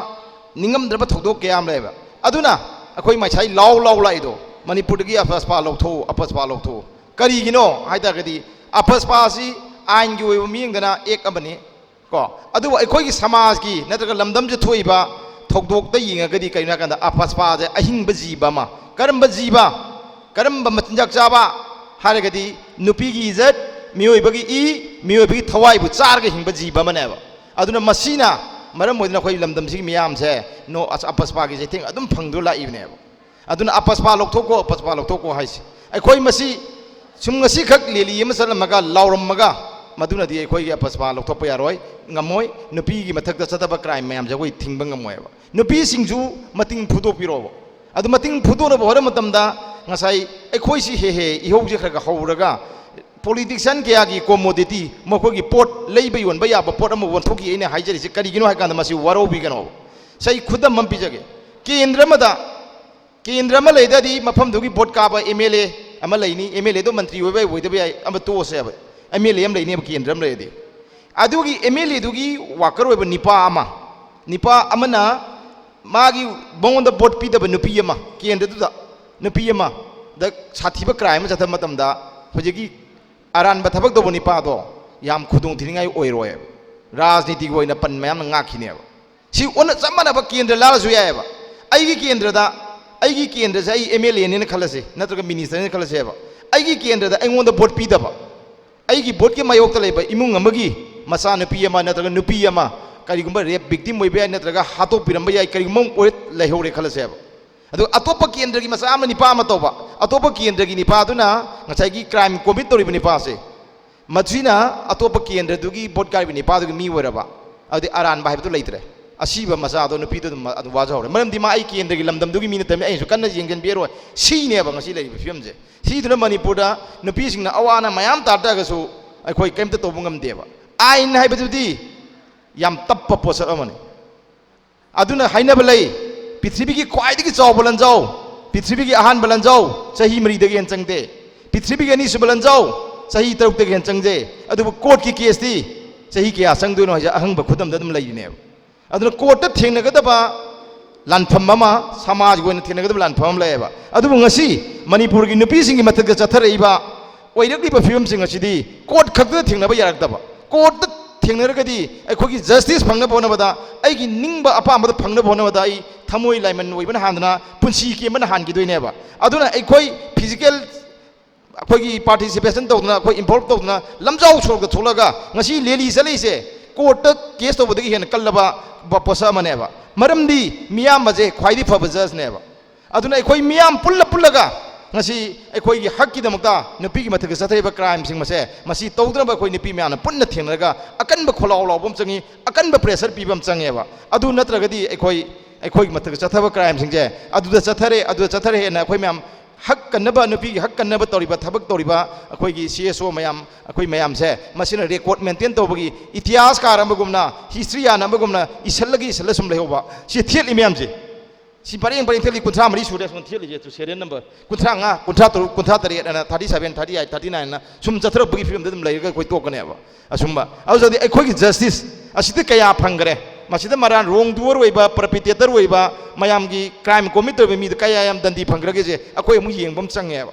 ꯅꯤꯡꯉꯝꯗ꯭ꯔꯕ ꯊꯧꯗꯣꯛ ꯀꯌꯥ ꯑꯃ ꯂꯩꯌꯦꯕ꯫ ꯑꯗꯨꯅ ꯑꯩꯈꯣꯏ ꯉꯁꯥꯏ ꯂꯥꯎ ꯂꯥꯎ ꯂꯥꯛꯏꯗꯣ, ꯃꯅꯤꯄꯨꯔꯗꯒꯤ ꯑꯄꯁꯄꯥ ꯂꯧꯊꯣꯛꯎ, ꯑꯄꯁꯄꯥ ꯂꯧꯊꯣꯛꯎ꯫ ꯀꯔꯤꯒꯤꯅꯣ ꯍꯥꯏ ꯇꯥꯔꯒꯗꯤ, ꯑꯄꯁꯄꯥꯁꯤ ꯑꯥꯏꯟꯒꯤ ꯑꯣꯏꯕ ꯃꯤꯠꯌꯦꯡꯗꯅ act ꯑꯃꯅꯤ꯫ ꯀꯣ, ꯑꯗꯨꯕꯨ ꯑꯩꯈꯣꯏꯒꯤ ꯁꯃꯥꯖꯀꯤ ꯅꯠꯇ꯭ꯔꯒ ꯂꯝꯗꯝꯁꯤꯗ ꯊꯣꯛꯏꯕ ꯊꯧꯗꯣꯛꯇ ꯌꯦꯡꯉꯒꯗꯤ ꯀꯔꯤꯅꯣ ꯍꯥꯏ ꯀꯥꯟꯗ, ꯑꯄꯁꯄꯥꯁꯦ ꯑꯍꯤꯡꯕ ꯖꯤꯕ ꯑꯃ꯫ ꯀꯔꯝꯕ ꯖꯤꯕ? ꯀꯔꯝꯕ ꯃꯆꯤꯟꯖꯥꯛ ꯆꯥꯕ ꯍꯥꯏꯔꯒꯗꯤ, ꯅꯨꯄꯤꯒꯤ ꯏꯖꯠ, ꯃꯤꯑꯣꯏꯕꯒꯤ ꯏ, ꯃꯤꯑꯣꯏꯕꯒꯤ ꯊꯋꯥꯏꯕꯨ ꯆꯥꯔꯒ ꯍꯤꯡꯕ ꯖꯤꯕ ꯑꯃꯅꯦꯕ꯫ ꯑꯗꯨꯅ ꯃꯁꯤꯅ ꯃꯔꯝ ꯑꯣꯏꯗꯨꯅ ꯑꯩꯈꯣꯏ ꯂꯝꯗꯝꯁꯤꯒꯤ ꯃꯤꯌꯥꯝꯁꯦ ꯅꯣ-, ꯑꯁ-, ꯑꯄꯁꯄꯥꯒꯤ ꯆꯩꯊꯦꯡ ꯑꯗꯨꯝ ꯐꯪꯗꯨꯅ ꯂꯥꯛꯏꯕꯅꯦꯕ꯫ ꯑꯗꯨꯅ "ꯑꯄꯁꯄꯥ ꯂꯧꯊꯣꯛꯀꯣ, ꯑꯄꯁꯄꯥ ꯂꯧꯊꯣꯛꯀꯣ" ꯍꯥꯏꯁꯦ꯫ ꯑꯩꯈꯣꯏ ꯃꯁꯤ ꯁꯨꯝ ꯉꯁꯤꯈꯛ ꯂꯦꯂꯤ ꯑꯃ ꯆꯠꯂꯝꯃꯒ, ꯂꯥꯎꯔꯝꯃꯒ, ꯃꯗꯨꯅꯗꯤ ꯑꯩꯈꯣꯏꯒꯤ ꯑꯄꯁꯄꯥ ꯂꯧꯊꯣꯛꯄ ꯌꯥꯔꯣꯏ, ꯉꯝꯃꯣꯏ꯫ ꯅꯨꯄꯤꯒꯤ ꯃꯊꯛꯇ ꯆꯠꯊꯕ ꯀ꯭ꯔꯥꯏꯝ ꯃꯌꯥꯝꯁꯦ ꯑꯩꯈꯣꯏ ꯊꯤꯡꯕ ꯉꯝꯃꯣꯏꯕ꯫ ꯅꯨꯄꯤꯁꯤꯡꯁꯨ ꯃꯇꯤꯡ ꯐꯨꯗꯣꯛꯄꯤꯔꯣꯕ꯫ ꯑꯗꯨ ꯃꯇꯤꯡ ꯐꯨꯗꯣꯛꯅꯕ ꯍꯣꯠꯅꯕ ꯃꯇꯝꯗ ꯉꯁꯥꯏ ꯑꯩꯈꯣꯏꯁꯤ ꯍꯦ ꯍꯦ ꯏꯍꯧꯁꯦ ꯈꯔ ꯈꯔ ꯍꯧꯔꯒ, ꯄꯣꯂꯤꯇꯤꯛꯁꯤꯌꯥꯟ ꯀꯌꯥꯒꯤ ꯀꯣꯃꯣꯗꯤꯇꯤ, ꯃꯈꯣꯏꯒꯤ ꯄꯣꯠ ꯂꯩꯕ ꯌꯣꯟꯕ ꯌꯥꯕ ꯄꯣꯠ ꯑꯃ ꯑꯣꯟꯊꯣꯛꯈꯤ꯫ ꯑꯩꯅ ꯍꯥꯏꯖꯔꯤꯁꯦ ꯀꯔꯤꯒꯤꯅꯣ ꯍꯥꯏ ꯀꯥꯟꯗ, ꯃꯁꯤ ꯋꯥꯔꯧꯕꯤꯒꯅꯣꯕ꯫ ꯁꯤ ꯑꯩ ꯈꯨꯗꯝ ꯑꯃ ꯄꯤꯖꯒꯦ꯫ ꯀꯦꯟꯗ꯭ꯔ ꯑꯃꯗ, ꯀꯦꯟꯗ꯭ꯔ ꯑꯃ ꯂꯩꯗꯗꯤ ꯃꯐꯝꯗꯨꯒꯤ ꯚꯣꯠ ꯀꯥꯕ ꯑꯦꯝ ꯑꯦꯜ ꯑꯦ ꯑꯃ ꯂꯩꯅꯤ, ꯑꯦꯝ ꯑꯦꯜ ꯑꯦꯗꯣ ꯃꯟꯇ꯭ꯔꯤ ꯑꯣꯏꯕ ꯌꯥꯏ, ꯑꯣꯏꯗꯕ ꯌꯥꯏ, ꯑꯃ ꯇꯣꯛꯑꯁꯦꯕ, ꯑꯦꯝ ꯑꯦꯜ ꯑꯦ ꯑꯃ ꯂꯩꯅꯦꯕ ꯀꯦꯟꯗ꯭ꯔ ꯑꯃ ꯂꯩꯔꯗꯤ꯫ ꯑꯗꯨꯒꯤ ꯑꯦꯝ ꯑꯦꯜ ꯑꯦꯗꯨꯒꯤ ꯋꯥꯀꯔ ꯑꯣꯏꯕ ꯅꯤꯄꯥ ꯑꯃ, ꯅꯤꯄꯥ ꯑꯃꯅ ꯃꯥꯒꯤ, ꯃꯉꯣꯟꯗ ꯚꯣꯠ ꯄꯤꯗꯕ ꯅꯨꯄꯤ ꯑꯃ, ꯀꯦꯟꯗ꯭ꯔꯗꯨꯗ ꯅꯨꯄꯤ ꯑꯃꯗ ꯁꯥꯊꯤꯕ ꯀ꯭ꯔꯥꯏꯝ ꯑꯃ ꯆꯠꯊꯕ ꯃꯇꯝꯗ, ꯍꯧꯖꯤꯛꯀꯤ ꯑꯔꯥꯟꯕ ꯊꯕꯛ ꯇꯧꯕ ꯅꯤꯄꯥꯗꯣ ꯌꯥꯝ ꯈꯨꯗꯣꯡ ꯊꯤꯅꯤꯡꯉꯥꯏ ꯑꯣꯏꯔꯣꯏꯕ꯫ ꯔꯥꯖꯅꯤꯇꯤꯒꯤ ꯑꯣꯏꯅ ꯄꯟ ꯃꯌꯥꯝꯅ ꯉꯥꯛꯈꯤꯅꯦꯕ꯫ ꯁꯤ ꯑꯣꯟꯅ ꯆꯞ ꯃꯥꯟꯅꯕ ꯀꯦꯟꯗ꯭ꯔ ꯂꯥꯜꯂꯁꯨ ꯌꯥꯏꯑꯕ꯫ ꯑꯩꯒꯤ ꯀꯦꯟꯗ꯭ꯔꯗ, ꯑꯩꯒꯤ ꯀꯦꯟꯗ꯭ꯔꯁꯦ ꯑꯩ ꯑꯦꯝ ꯑꯦꯜ ꯑꯦꯅꯦꯅ ꯈꯜꯂꯁꯤ, ꯅꯠꯇ꯭ꯔꯒ ꯃꯤꯅꯤꯁꯇꯔꯅꯦꯅ ꯈꯜꯂꯁꯦꯕ꯫ ꯑꯩꯒꯤ ꯀꯦꯟꯗ꯭ꯔꯗ ꯑꯩꯉꯣꯟꯗ ꯚꯣꯠ ꯄꯤꯗꯕ, ꯑꯩꯒꯤ ꯚꯣꯠꯀꯤ ꯃꯥꯌꯣꯛꯇ ꯂꯩꯕ ꯏꯃꯨꯡ ꯑꯃꯒꯤ ꯃꯆꯥꯅꯨꯄꯤ ꯑꯃ ꯅꯠꯇ꯭ꯔꯒ ꯅꯨꯄꯤ ꯑꯃ ꯀꯔꯤꯒꯨꯝꯕ ꯔꯦꯞ ꯚꯤꯛꯇꯤꯝ ꯑꯣꯏꯕ ꯌꯥꯏ, ꯅꯠꯇ꯭ꯔꯒ ꯍꯥꯠꯇꯣꯛꯄꯤꯔꯝꯕ ꯌꯥꯏ, ꯀꯔꯤꯒꯨꯝꯕ ꯑꯃ ꯑꯣꯏꯔ ꯂꯩꯍꯧꯔꯦ ꯈꯜꯂꯁꯦꯕ꯫ ꯑꯗꯨꯒ ꯑꯇꯣꯞꯄ ꯀꯦꯟꯗ꯭ꯔꯒꯤ ꯃꯆꯥ ꯑꯃ, ꯅꯤꯄꯥ ꯑꯃ ꯇꯧꯕ, ꯑꯇꯣꯞꯄ ꯀꯦꯟꯗ꯭ꯔꯒꯤ ꯅꯤꯄꯥꯗꯨꯅ ꯉꯁꯥꯏꯒꯤ ꯀ꯭ꯔꯥꯏꯝ ꯀꯣꯃꯤꯠ ꯇꯧꯔꯤꯕ ꯅꯤꯄꯥꯁꯦ, ꯃꯁꯤꯅ ꯑꯇꯣꯞꯄ ꯀꯦꯟꯗ꯭ꯔꯗꯨꯒꯤ ꯚꯣꯠ ꯀꯥꯔꯤꯕ ꯅꯤꯄꯥꯗꯨꯒꯤ ꯃꯤ ꯑꯣꯏꯔꯕ, ꯑꯗꯨꯗꯤ ꯑꯔꯥꯟꯕ ꯍꯥꯏꯕꯗꯨ ꯂꯩꯇ꯭ꯔꯦ꯫ ꯑꯁꯤꯕ ꯃꯆꯥꯗꯣ, ꯅꯨꯄꯤꯗꯣ ꯑꯗꯨꯝ, ꯑꯗꯨꯝ ꯋꯥꯖꯍꯧꯔꯦ꯫ ꯃꯔꯝꯗꯤ ꯃꯥ ꯑꯩ ꯀꯦꯟꯗ꯭ꯔꯒꯤ ꯂꯝꯗꯝꯗꯨꯒꯤ ꯃꯤ ꯅꯠꯇꯕꯅꯤ, ꯑꯩꯅꯁꯨ ꯀꯟꯅ ꯌꯦꯡꯁꯤꯟꯕꯤꯔꯣꯏ꯫ ꯁꯤꯅꯦꯕ ꯉꯁꯤ ꯂꯩꯔꯤꯕ ꯐꯤꯕꯝꯁꯦ꯫ ꯁꯤꯗꯨꯅ ꯃꯅꯤꯄꯨꯔꯗ ꯅꯨꯄꯤꯁꯤꯡꯅ ꯑꯋꯥ ꯑꯅꯥ ꯃꯌꯥꯝ ꯇꯥꯔꯛꯇ꯭ꯔꯒꯁꯨ ꯑꯩꯈꯣꯏ ꯀꯔꯤꯝꯇ ꯇꯧꯕ ꯉꯝꯗꯦꯕ꯫ ꯑꯥꯏꯟ ꯍꯥꯏꯕꯗꯨꯗꯤ ꯌꯥꯝ ꯇꯞꯄ ꯄꯣꯠꯁꯛ ꯑꯃꯅꯤ꯫ ꯑꯗꯨꯅ ꯍꯥꯏꯅꯕ ꯂꯩ, ꯄ꯭ꯔꯤꯊꯤꯕꯤꯒꯤ ꯈ꯭ꯋꯥꯏꯗꯒꯤ ꯆꯥꯎꯕ ꯂꯟꯖꯥꯎ, ꯄ꯭ꯔꯤꯊꯤꯕꯤꯒꯤ ꯑꯍꯥꯟꯕ ꯂꯟꯖꯥꯎ ꯆꯍꯤ ꯃꯔꯤꯗꯒꯤ ꯍꯦꯟꯅ ꯆꯪꯗꯦ꯫ ꯄ꯭ꯔꯤꯊꯤꯕꯤꯒꯤ ꯑꯅꯤꯁꯨꯕ ꯂꯟꯖꯥꯎ ꯆꯍꯤ ꯇꯔꯨꯛꯇꯒꯤ ꯍꯦꯟꯅ ꯆꯪꯗꯦ꯫ ꯑꯗꯨꯕꯨ ꯀꯣꯔꯠꯀꯤ ꯀꯦꯁꯇꯤ ꯆꯍꯤ ꯀꯌꯥ ꯆꯪꯗꯣꯏꯅꯣ ꯍꯥꯏꯁꯦ ꯑꯍꯪꯕ ꯈꯨꯗꯝꯗ ꯑꯗꯨꯝ ꯂꯩꯔꯤꯅꯦꯕ꯫ ꯑꯗꯨꯅ ꯀꯣꯔꯠꯇ ꯊꯦꯡꯅꯒꯗꯕ ꯂꯥꯟꯐꯝ ꯑꯃ, ꯁꯃꯥꯖꯒꯤ ꯑꯣꯏꯅ ꯊꯦꯡꯅꯒꯗꯕ ꯂꯥꯟꯐꯝ ꯑꯃ ꯂꯩꯌꯦꯕ꯫ ꯑꯗꯨꯕꯨ ꯉꯁꯤ ꯃꯅꯤꯄꯨꯔꯒꯤ ꯅꯨꯄꯤꯁꯤꯡꯒꯤ ꯃꯊꯛꯇ ꯆꯠꯊꯔꯛꯏꯕ ꯑꯣꯏꯔꯛꯂꯤꯕ ꯐꯤꯕꯝꯁꯤꯡ ꯑꯁꯤꯗꯤ ꯀꯣꯔꯠ ꯈꯛꯇꯗ ꯊꯦꯡꯅꯕ ꯌꯥꯔꯛꯇꯕ, ꯀꯣꯔꯠꯇ ꯊꯦꯡꯅꯔꯒꯗꯤ ꯑꯩꯈꯣꯏꯒꯤ ꯖꯁꯇꯤꯁ ꯐꯪꯅꯕ ꯍꯣꯠꯅꯕꯗ, ꯑꯩꯒꯤ ꯅꯤꯡꯕ ꯑꯄꯥꯝꯕꯗ ꯐꯪꯅꯕ ꯍꯣꯠꯅꯕꯗ ꯑꯩ ꯊꯃꯣꯏ ꯂꯥꯏꯃꯟ ꯑꯣꯏꯕꯅ ꯍꯥꯟꯗꯅ ꯄꯨꯟꯁꯤ ꯀꯦꯝꯕꯅ ꯍꯥꯟꯈꯤꯗꯣꯏꯅꯦꯕ꯫ ꯑꯗꯨꯅ ꯑꯩꯈꯣꯏ ꯐꯤꯖꯤꯀꯦꯜ ꯑꯩꯈꯣꯏꯒꯤ ꯄꯥꯔꯇꯤꯁꯤꯄꯦꯁꯟ ꯇꯧꯗꯅ, ꯑꯩꯈꯣꯏ ꯏꯟꯚꯣꯜꯕ ꯇꯧꯗꯅ, ꯂꯝꯖꯥꯎ ꯁꯣꯔꯣꯛꯇ ꯊꯣꯛꯂꯒ ꯉꯁꯤ ꯔꯦꯂꯤ ꯆꯠꯂꯛꯏꯁꯦ ꯀꯣꯔꯠꯇ ꯀꯦꯁ ꯇꯧꯕꯗꯒꯤ ꯍꯦꯟꯅ ꯀꯜꯂꯕ ꯕ-, ꯄꯣꯠꯁꯛ ꯑꯃꯅꯦꯕ꯫ ꯃꯔꯝꯗꯤ ꯃꯤꯌꯥꯝ ꯑꯁꯦ ꯈ꯭ꯋꯥꯏꯗꯒꯤ ꯐꯕ ꯖꯖꯅꯦꯕ꯫ ꯑꯗꯨꯅ ꯑꯩꯈꯣꯏ ꯃꯤꯌꯥꯝ ꯄꯨꯜꯂ ꯄꯨꯜꯂꯒ ꯉꯁꯤ ꯑꯩꯈꯣꯏꯒꯤ ꯍꯛꯀꯤꯗꯃꯛꯇ ꯅꯨꯄꯤꯒꯤ ꯃꯊꯛꯇ ꯆꯠꯊꯔꯤꯕ ꯀ꯭ꯔꯥꯏꯝꯁꯤꯡ ꯑꯁꯦ, ꯃꯁꯤ ꯇꯧꯗꯅꯕ ꯑꯩꯈꯣꯏ ꯅꯨꯄꯤ ꯃꯌꯥꯝꯅ ꯄꯨꯟꯅ ꯊꯦꯡꯅꯔꯒ ꯑꯀꯟꯕ ꯈꯣꯜꯂꯥꯎ ꯂꯥꯎꯕ ꯑꯃ ꯆꯪꯉꯤ, ꯑꯀꯟꯕ ꯄ꯭ꯔꯦꯁꯔ ꯄꯤꯕ ꯑꯃ ꯆꯪꯉꯦꯕ꯫ ꯑꯗꯨ ꯅꯠꯇ꯭ꯔꯒꯗꯤ ꯑꯩꯈꯣꯏ, ꯑꯩꯈꯣꯏꯒꯤ ꯃꯊꯛꯇ ꯆꯠꯊꯕ ꯀ꯭ꯔꯥꯏꯝꯁꯤꯡꯁꯦ ꯑꯗꯨꯗ ꯆꯠꯊꯔꯦ, ꯑꯗꯨꯗ ꯆꯠꯊꯔꯦ ꯍꯥꯏꯅ ꯑꯩꯈꯣꯏ ꯃꯌꯥꯝ ꯍꯛ ꯀꯟꯅꯕ, ꯅꯨꯄꯤꯒꯤ ꯍꯛ ꯀꯟꯅꯕ ꯇꯧꯔꯤꯕ, ꯊꯕꯛ ꯇꯧꯔꯤꯕ ꯑꯩꯈꯣꯏꯒꯤ ꯁꯤ ꯑꯦꯁ ꯑꯣ ꯃꯌꯥꯝ, ꯑꯩꯈꯣꯏ ꯃꯌꯥꯝꯁꯦ, ꯃꯁꯤꯅ ꯔꯦꯀꯣꯔꯗ ꯃꯦꯟꯇꯦꯟ ꯇꯧꯕꯒꯤ ꯏꯇꯤꯍꯥꯁꯀꯥꯔ ꯑꯃꯒꯨꯝꯅ, ꯍꯤꯁꯇ꯭ꯔꯤ ꯌꯥꯅꯕꯒꯨꯝꯅ ꯏꯁꯜꯂꯒ ꯏꯁꯜꯂ ꯁꯨꯝ ꯂꯩꯍꯧꯕ꯫ ꯁꯤ ꯊꯦꯠꯂꯤ ꯃꯌꯥꯝꯁꯦ, ꯁꯤ ꯄꯔꯦꯡ ꯄꯔꯦꯡ ꯊꯦꯠꯂꯤ, ꯀꯨꯟꯊ꯭ꯔꯥ ꯃꯔꯤ ꯁꯨꯔꯦ ꯁꯨꯝ ꯊꯦꯠꯂꯤꯁꯦ, ꯁꯤꯔꯤꯌꯦꯜ ꯅꯝꯕꯔ ꯀꯨꯟꯊ꯭ꯔꯥ ꯃꯉꯥ, ꯀꯨꯟꯊ꯭ꯔꯥ ꯇꯔꯨꯛ, ꯀꯨꯟꯊ꯭ꯔꯥ ꯇꯔꯦꯠ ꯑꯅ, thirty seven, thirty eight, thirty nine ꯑꯅ ꯁꯨꯝ ꯆꯠꯊꯔꯛꯄꯒꯤ ꯐꯤꯕꯝꯗ ꯑꯗꯨꯝ ꯂꯩꯔꯒ ꯑꯩꯈꯣꯏ ꯇꯣꯛꯀꯅꯦꯕ꯫ ꯑꯁꯨꯝꯕ ꯑꯗꯨꯗꯤ ꯑꯩꯈꯣꯏꯒꯤ ꯖꯁꯇꯤꯁ ꯑꯁꯤꯗ ꯀꯌꯥ ꯐꯪꯈ꯭ꯔꯦ? ꯃꯁꯤꯗ ꯃꯔꯥꯟ, ꯔꯣꯡ ꯗꯨꯋꯔ ꯑꯣꯏꯕ, ꯄꯔꯄꯤꯇꯦꯇꯔ ꯑꯣꯏꯕ, ꯃꯌꯥꯝꯒꯤ ꯀ꯭ꯔꯥꯏꯝ ꯀꯣꯃꯤꯠ ꯇꯧꯔꯤꯕ ꯃꯤꯗ ꯀꯌꯥ ꯌꯥꯝ ꯗꯟꯗꯤ ꯐꯪꯈ꯭ꯔꯒꯦꯁꯦ ꯑꯩꯈꯣꯏ ꯑꯃꯨꯛ ꯌꯦꯡꯕ ꯑꯃ ꯆꯪꯉꯦꯕ꯫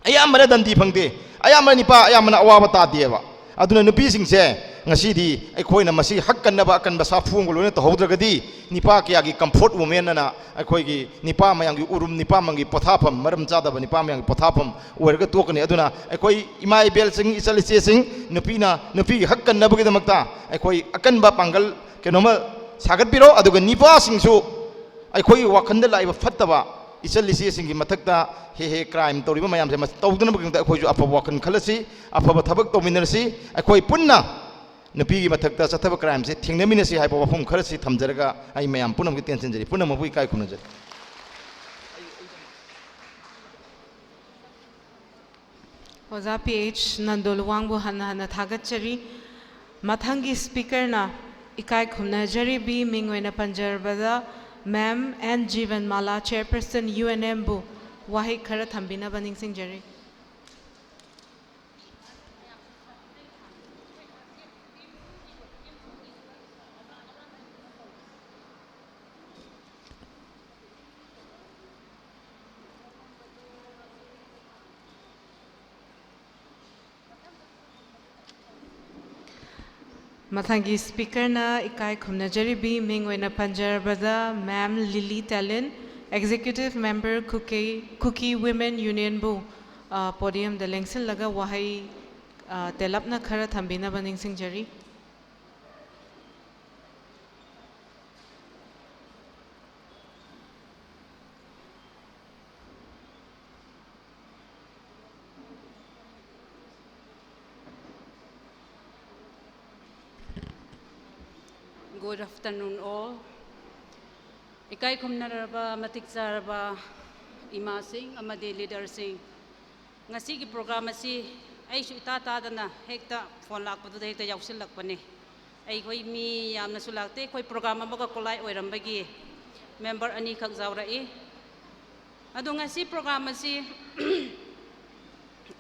ꯑꯌꯥꯝꯕꯅ ꯗꯟꯗꯤ ꯐꯪꯗꯦ, ꯑꯌꯥꯝꯕꯅ ꯅꯤꯄꯥ, ꯑꯌꯥꯝꯕꯅ ꯑꯋꯥꯕ ꯇꯥꯗꯦꯕ꯫ ꯑꯗꯨꯅ ꯅꯨꯄꯤꯁꯤꯡꯁꯦ ꯉꯁꯤꯗꯤ ꯑꯩꯈꯣꯏꯅ ꯃꯁꯤ ꯍꯛ ꯀꯟꯅꯕ ꯑꯀꯟꯕ ꯁꯥꯐꯨ ꯑꯃꯒ ꯂꯣꯏꯅ ꯇꯧꯍꯧꯗ꯭ꯔꯒꯗꯤ, ꯅꯤꯄꯥ ꯀꯌꯥꯒꯤ ꯀꯝꯐꯣꯔꯠ ꯋꯨꯃꯦꯟ ꯑꯅ ꯑꯩꯈꯣꯏꯒꯤ ꯅꯤꯄꯥ ꯃꯌꯥꯝꯒꯤ ꯎꯔꯨꯝ, ꯅꯤꯄꯥ ꯃꯌꯥꯝꯒꯤ ꯄꯣꯊꯥꯐꯝ, ꯃꯔꯝ ꯆꯥꯗꯕ ꯅꯤꯄꯥ ꯃꯌꯥꯝꯒꯤ ꯄꯣꯊꯥꯐꯝ ꯑꯣꯏꯔꯒ ꯇꯣꯛꯀꯅꯤ꯫ ꯑꯗꯨꯅ ꯑꯩꯈꯣꯏ ꯏꯃꯥ ꯏꯕꯦꯜꯁꯤꯡ, ꯏꯆꯜ ꯏꯆꯦꯁꯤꯡ, ꯅꯨꯄꯤꯅ ꯅꯨꯄꯤꯒꯤ ꯍꯛ ꯀꯟꯅꯕꯒꯤꯗꯃꯛꯇ ꯑꯩꯈꯣꯏ ꯑꯀꯟꯕ ꯄꯥꯡꯒꯜ ꯀꯩꯅꯣꯝꯃ ꯁꯥꯒꯠꯄꯤꯔꯣ꯫ ꯑꯗꯨꯒ ꯅꯤꯄꯥꯁꯤꯡꯁꯨ ꯑꯩꯈꯣꯏꯒꯤ ꯋꯥꯈꯜꯗ ꯂꯥꯛꯏꯕ ꯐꯠꯇꯕ ꯏꯆꯜ ꯏꯆꯦꯁꯤꯡꯒꯤ ꯃꯊꯛꯇ ꯍꯦꯛ ꯍꯦꯛ ꯀ꯭ꯔꯥꯏꯝ ꯇꯧꯔꯤꯕ ꯃꯌꯥꯝꯁꯦ, ꯃꯁꯤ ꯇꯧꯗꯅꯕꯒꯤꯗꯃꯛꯇ ꯑꯩꯈꯣꯏꯁꯨ ꯑꯐꯕ ꯋꯥꯈꯜ ꯈꯜꯂꯁꯤ, ꯑꯐꯕ ꯊꯕꯛ ꯇꯧꯃꯤꯟꯅꯔꯁꯤ꯫ ꯑꯩꯈꯣꯏ ꯄꯨꯟꯅ ꯅꯨꯄꯤꯒꯤ ꯃꯊꯛꯇ ꯆꯠꯊꯕ ꯀ꯭ꯔꯥꯏꯝꯁꯦ ꯊꯦꯡꯅꯃꯤꯟꯅꯁꯤ ꯍꯥꯏꯕ ꯋꯥꯐꯝ ꯈꯔꯁꯤ ꯊꯝꯖꯔꯒ ꯑꯩ ꯃꯌꯥꯝ ꯄꯨꯝꯅꯃꯛꯀꯤ ꯇꯦꯟꯁꯤꯟꯖꯔꯤ꯫ ꯄꯨꯝꯅꯃꯛꯄꯨ ꯏꯀꯥꯏ ꯈꯨꯝꯅꯖꯔꯤ꯫ ꯑꯣꯖꯥ ꯄꯤ ꯑꯩꯆ ꯅꯟꯗꯣ ꯂꯨꯋꯥꯡꯕꯨ ꯍꯟꯅ ꯍꯟꯅ ꯊꯥꯒꯠꯆꯔꯤ꯫ ꯃꯊꯪꯒꯤ ꯁ꯭ꯄꯤꯀꯔꯅ ꯏꯀꯥꯏ ꯈꯨꯝꯅꯖꯔꯤꯕꯤ ꯃꯤꯡ ꯑꯣꯏꯅ ꯄꯟꯖꯔꯕꯗ ꯃꯦꯝ ꯑꯦꯟ ꯖꯤꯕꯟꯃꯥꯂꯥ, ꯆꯦꯌꯔꯄꯔꯁꯟ ꯌꯨ ꯑꯦꯟ ꯑꯦꯝꯕꯨ ꯋꯥꯍꯩ ꯈꯔ ꯊꯝꯕꯤꯅꯕ ꯅꯤꯡꯁꯤꯡꯖꯔꯤ꯫ ꯃꯊꯪꯒꯤ ꯁ꯭ꯄꯤꯀꯔꯅ ꯏꯀꯥꯏ ꯈꯨꯝꯅꯖꯔꯤꯕꯤ ꯃꯤꯡ ꯑꯣꯏꯅ ꯄꯟꯖꯔꯕꯗ ꯃꯦꯝ ꯂꯤꯂꯤ ꯇꯦꯂꯤꯟ, ꯑꯦꯛꯖꯤꯀ꯭ꯌꯨꯇꯤꯚ ꯃꯦꯝꯕꯔ ꯀꯨꯀꯤ, ꯀꯨꯀꯤ ꯋꯤꯃꯦꯟ ꯌꯨꯅꯤꯌꯟꯕꯨ, ꯑ, podiumꯗ ꯂꯦꯡꯁꯤꯜꯂꯒ ꯋꯥꯍꯩ, ꯑ, ꯇꯦꯜꯂꯞꯅ ꯈꯔ ꯊꯝꯕꯤꯅꯕ ꯅꯤꯡꯁꯤꯡꯖꯔꯤ꯫ Good afternoon all. ꯏꯀꯥꯏ ꯈꯨꯝꯅꯔꯕ, ꯃꯇꯤꯛ ꯆꯥꯔꯕ ꯏꯃꯥꯁꯤꯡ ꯑꯃꯗꯤ leaderꯁꯤꯡ, ꯉꯁꯤꯒꯤ program ꯑꯁꯤ ꯑꯩꯁꯨ ꯏꯇꯥ ꯇꯥꯗꯅ ꯍꯦꯛꯇ phone ꯂꯥꯛꯄꯗꯨꯗ ꯍꯦꯛꯇ ꯌꯥꯎꯁꯤꯜꯂꯛꯄꯅꯦ꯫ ꯑꯩꯈꯣꯏ ꯃꯤ ꯌꯥꯝꯅꯁꯨ ꯂꯥꯛꯇꯦ, ꯑꯩꯈꯣꯏ program ꯑꯃꯒ collide ꯑꯣꯏꯔꯝꯕꯒꯤ member ꯑꯅꯤꯈꯛ ꯌꯥꯎꯔꯛꯏ꯫ ꯑꯗꯣ ꯉꯁꯤ program ꯑꯁꯤ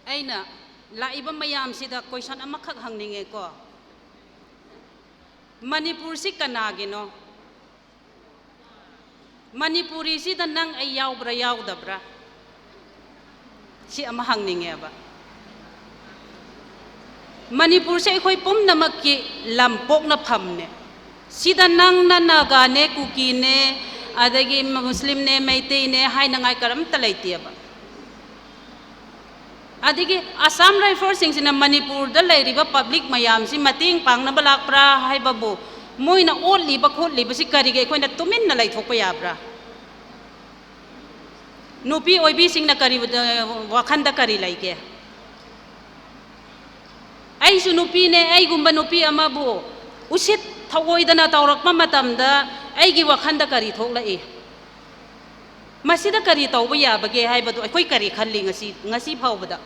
ꯑꯩꯅ ꯂꯥꯛꯏꯕ ꯃꯌꯥꯝꯁꯤꯗ question ꯑꯃꯈꯛ ꯍꯪꯅꯤꯡꯉꯦꯀꯣ꯫ ꯃꯅꯤꯄꯨꯔꯁꯤ ꯀꯅꯥꯒꯤꯅꯣ? ꯃꯅꯤꯄꯨꯔꯤꯁꯤꯗ ꯅꯪ ꯑꯩ ꯌꯥꯎꯕ꯭ꯔꯥ ꯌꯥꯎꯗꯕ꯭ꯔꯥ? ꯁꯤ ꯑꯃ ꯍꯪꯅꯤꯡꯉꯦꯕ꯫ ꯃꯅꯤꯄꯨꯔꯁꯦ ꯑꯩꯈꯣꯏ ꯄꯨꯝꯅꯃꯛꯀꯤ ꯂꯝ ꯄꯣꯛꯅꯐꯝꯅꯦ꯫ ꯁꯤꯗ ꯅꯪꯅ ꯅꯥꯒꯥꯅꯦ, ꯀꯨꯀꯤꯅꯦ, ꯑꯗꯒꯤ ꯃꯨꯁꯂꯤꯝꯅꯦ, ꯃꯩꯇꯩꯅꯦ ꯍꯥꯏꯅꯉꯥꯏ ꯀꯔꯝꯇ ꯂꯩꯇꯦꯕ꯫ ꯑꯗꯒꯤ Assam Riflesꯁꯤꯡꯁꯤꯅ ꯃꯅꯤꯄꯨꯔꯗ ꯂꯩꯔꯤꯕ public ꯃꯌꯥꯝꯁꯤ ꯃꯇꯦꯡ ꯄꯥꯡꯅꯕ ꯂꯥꯛꯄ꯭ꯔꯥ ꯍꯥꯏꯕꯕꯨ, ꯃꯣꯏꯅ ꯑꯣꯠꯂꯤꯕ ꯈꯣꯠꯂꯤꯕꯁꯤ ꯀꯔꯤꯒꯤ ꯑꯩꯈꯣꯏꯅ ꯇꯨꯃꯤꯟꯅ ꯂꯩꯊꯣꯛꯄ ꯌꯥꯕ꯭ꯔꯥ? ꯅꯨꯄꯤ ꯑꯣꯏꯕꯤꯁꯤꯡꯅ ꯀꯔꯤ, ꯋꯥꯈꯜꯗ ꯀꯔꯤ ꯂꯩꯒꯦ? ꯑꯩꯁꯨ ꯅꯨꯄꯤꯅꯦ, ꯑꯩꯒꯨꯝꯕ ꯅꯨꯄꯤ ꯑꯃꯕꯨ ꯎꯁꯤꯠ ꯊꯑꯣꯏꯗꯅ ꯇꯧꯔꯛꯄ ꯃꯇꯝꯗ ꯑꯩꯒꯤ ꯋꯥꯈꯜꯗ ꯀꯔꯤ ꯊꯣꯛꯂꯛꯏ? ꯃꯁꯤꯗ ꯀꯔꯤ ꯇꯧꯕ ꯌꯥꯕꯒꯦ ꯍꯥꯏꯕꯗꯨ ꯑꯩꯈꯣꯏ ꯀꯔꯤ ꯈꯜꯂꯤ ꯉꯁꯤ, ꯉꯁꯤ ꯐꯥꯎꯕꯗ?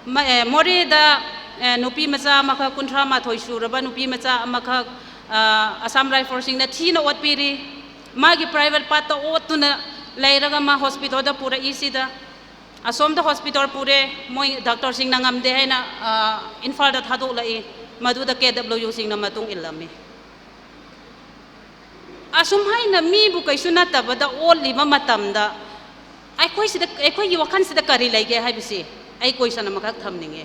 ꯃ-, ꯑꯦ, ꯃꯣꯔꯦꯗ, ꯑꯦ, ꯅꯨꯄꯤ ꯃꯆꯥ ꯑꯃꯈꯛ, ꯀꯨꯟꯊ꯭ꯔꯥ ꯃꯥꯊꯣꯏ ꯁꯨꯔꯕ ꯅꯨꯄꯤ ꯃꯆꯥ ꯑꯃꯈꯛ, ꯑ, Assam Riflesꯁꯤꯡꯅ ꯊꯤꯅ ꯑꯣꯠꯄꯤꯔꯤ꯫ ꯃꯥꯒꯤ private partꯇ ꯑꯣꯠꯇꯨꯅ ꯂꯩꯔꯒ ꯃꯥ hospitalꯗ ꯄꯨꯔꯛꯏꯁꯤꯗ, ꯑꯁꯣꯝꯗ hospital ꯄꯨꯔꯦ, ꯃꯣꯏ doctorꯁꯤꯡꯅ ꯉꯝꯗꯦ ꯍꯥꯏꯅ, ꯑ, ꯏꯝꯐꯥꯜꯗ ꯊꯥꯗꯣꯛꯂꯛꯏ꯫ ꯃꯗꯨꯗ KWUꯁꯤꯡꯅ ꯃꯇꯨꯡ ꯏꯜꯂꯝꯃꯤ꯫ ꯑꯁꯨꯝ ꯍꯥꯏꯅ ꯃꯤꯕꯨ ꯀꯩꯁꯨ ꯅꯠꯇꯕꯗ ꯑꯣꯠꯂꯤꯕ ꯃꯇꯝꯗ ꯑꯩꯈꯣꯏꯁꯤꯗ, ꯑꯩꯈꯣꯏꯒꯤ ꯋꯥꯈꯜꯁꯤꯗ ꯀꯔꯤ ꯂꯩꯒꯦ ꯍꯥꯏꯕꯁꯤ ꯑꯩ question ꯑꯃꯈꯛ ꯊꯝꯅꯤꯡꯉꯦ꯫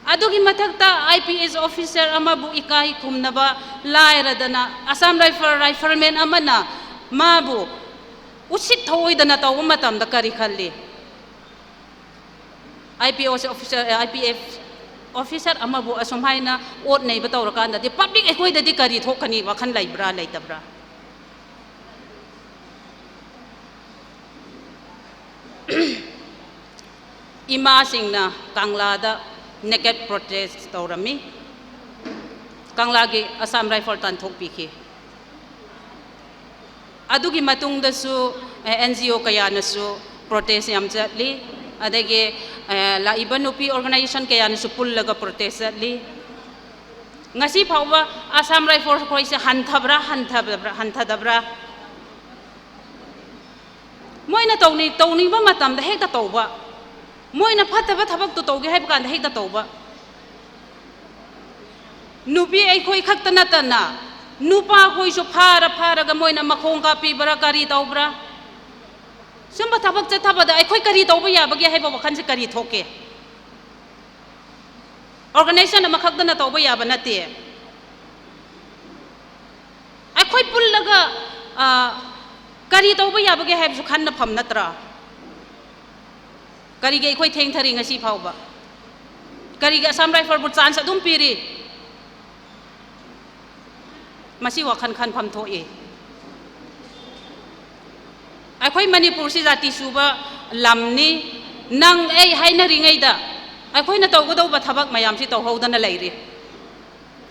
ꯑꯗꯨꯒꯤ ꯃꯊꯛꯇ IPS officer ꯑꯃꯕꯨ ꯏꯀꯥꯏ ꯈꯨꯝꯅꯕ ꯂꯥꯏꯔꯗꯅ Assam Rifle, rifleman ꯑꯃꯅ ꯃꯥꯕꯨ ꯎꯁꯤꯠ ꯊꯑꯣꯏꯗꯅ ꯇꯧꯕ ꯃꯇꯝꯗ ꯀꯔꯤ ꯈꯜꯂꯤ? IPS officer, IPS officer ꯑꯃꯕꯨ ꯑꯁꯨꯝ ꯍꯥꯏꯅ ꯑꯣꯠ ꯅꯩꯕ ꯇꯧꯔꯀꯥꯟꯗꯗꯤ public ꯑꯩꯈꯣꯏꯗꯗꯤ ꯀꯔꯤ ꯊꯣꯛꯀꯅꯤ? ꯋꯥꯈꯜ ꯂꯩꯕ꯭ꯔꯥ, ꯂꯩꯇꯕ꯭ꯔꯥ? ꯏꯃꯥꯁꯤꯡꯅ ꯀꯪꯂꯥꯗ naked protest ꯇꯧꯔꯝꯃꯤ꯫ ꯀꯪꯂꯥꯒꯤ Assam Rifle ꯇꯥꯟꯊꯣꯛꯄꯤꯈꯤ꯫ ꯑꯗꯨꯒꯤ ꯃꯇꯨꯡꯗꯁꯨ, ꯑꯦ, NGO ꯀꯌꯥꯅꯁꯨ protest ꯌꯥꯝ ꯆꯠꯂꯤ꯫ ꯑꯗꯒꯤ, ꯑꯦ, ꯂꯥꯛꯏꯕ ꯅꯨꯄꯤ organization ꯀꯌꯥꯅꯁꯨ ꯄꯨꯜꯂꯒ protest ꯆꯠꯂꯤ꯫ ꯉꯁꯤ ꯐꯥꯎꯕ Assam Rifle ꯈꯣꯏꯁꯦ ꯍꯟꯊꯕ꯭ꯔꯥ, ꯍꯟꯊꯕ꯭ꯔꯥ, ꯍꯟꯊꯗꯕ꯭ꯔꯥ? ꯃꯣꯏꯅ ꯇꯧꯅꯤꯡ-, ꯇꯧꯅꯤꯡꯕ ꯃꯇꯝꯗ ꯍꯦꯛꯇ ꯇꯧꯕ, ꯃꯣꯏꯅ ꯐꯠꯇꯕ ꯊꯕꯛꯇꯨ ꯇꯧꯒꯦ ꯍꯥꯏꯕ ꯀꯥꯟꯗ ꯍꯦꯛꯇ ꯇꯧꯕ꯫ ꯅꯨꯄꯤ ꯑꯩꯈꯣꯏ ꯈꯛꯇ ꯅꯠꯇꯅ ꯅꯨꯄꯥꯈꯣꯏꯁꯨ ꯐꯥꯔ ꯐꯥꯔꯒ ꯃꯣꯏꯅ ꯃꯈꯣꯡ ꯀꯥꯞꯄꯤꯕ꯭ꯔꯥ, ꯀꯔꯤ ꯇꯧꯕ꯭ꯔꯥ? ꯁꯨꯝꯕ ꯊꯕꯛ ꯆꯠꯊꯕꯗ ꯑꯩꯈꯣꯏ ꯀꯔꯤ ꯇꯧꯕ ꯌꯥꯕꯒꯦ ꯍꯥꯏꯕ ꯋꯥꯈꯜꯁꯦ ꯀꯔꯤ ꯊꯣꯛꯀꯦ? Organization ꯑꯃꯈꯛꯇꯅ ꯇꯧꯕ ꯌꯥꯕ ꯅꯠꯇꯦ꯫ ꯑꯩꯈꯣꯏ ꯄꯨꯜꯂꯒ, ꯑ, ꯀꯔꯤ ꯇꯧꯕ ꯌꯥꯕꯒꯦ ꯍꯥꯏꯕꯁꯨ ꯈꯟꯅꯐꯝ ꯅꯠꯇ꯭ꯔꯥ? ꯀꯔꯤꯒꯤ ꯑꯩꯈꯣꯏ ꯊꯦꯡꯊꯔꯤ ꯉꯁꯤ ꯐꯥꯎꯕ? ꯀꯔꯤꯒꯤ Assam Rifle ꯕꯨ chance ꯑꯗꯨꯝ ꯄꯤꯔꯤ? ꯃꯁꯤ ꯋꯥꯈꯜ ꯈꯟꯐꯝ ꯊꯣꯛꯏ꯫ ꯑꯩꯈꯣꯏ ꯃꯅꯤꯄꯨꯔꯁꯤ ꯖꯥꯇꯤ ꯁꯨꯕ ꯂꯝꯅꯤ꯫ ꯅꯪ ꯑꯩ ꯍꯥꯏꯅꯔꯤꯉꯩꯗ ꯑꯩꯈꯣꯏꯅ ꯇꯧꯒꯗꯧꯕ ꯊꯕꯛ ꯃꯌꯥꯝꯁꯤ ꯇꯧꯍꯧꯗꯅ ꯂꯩꯔꯤ꯫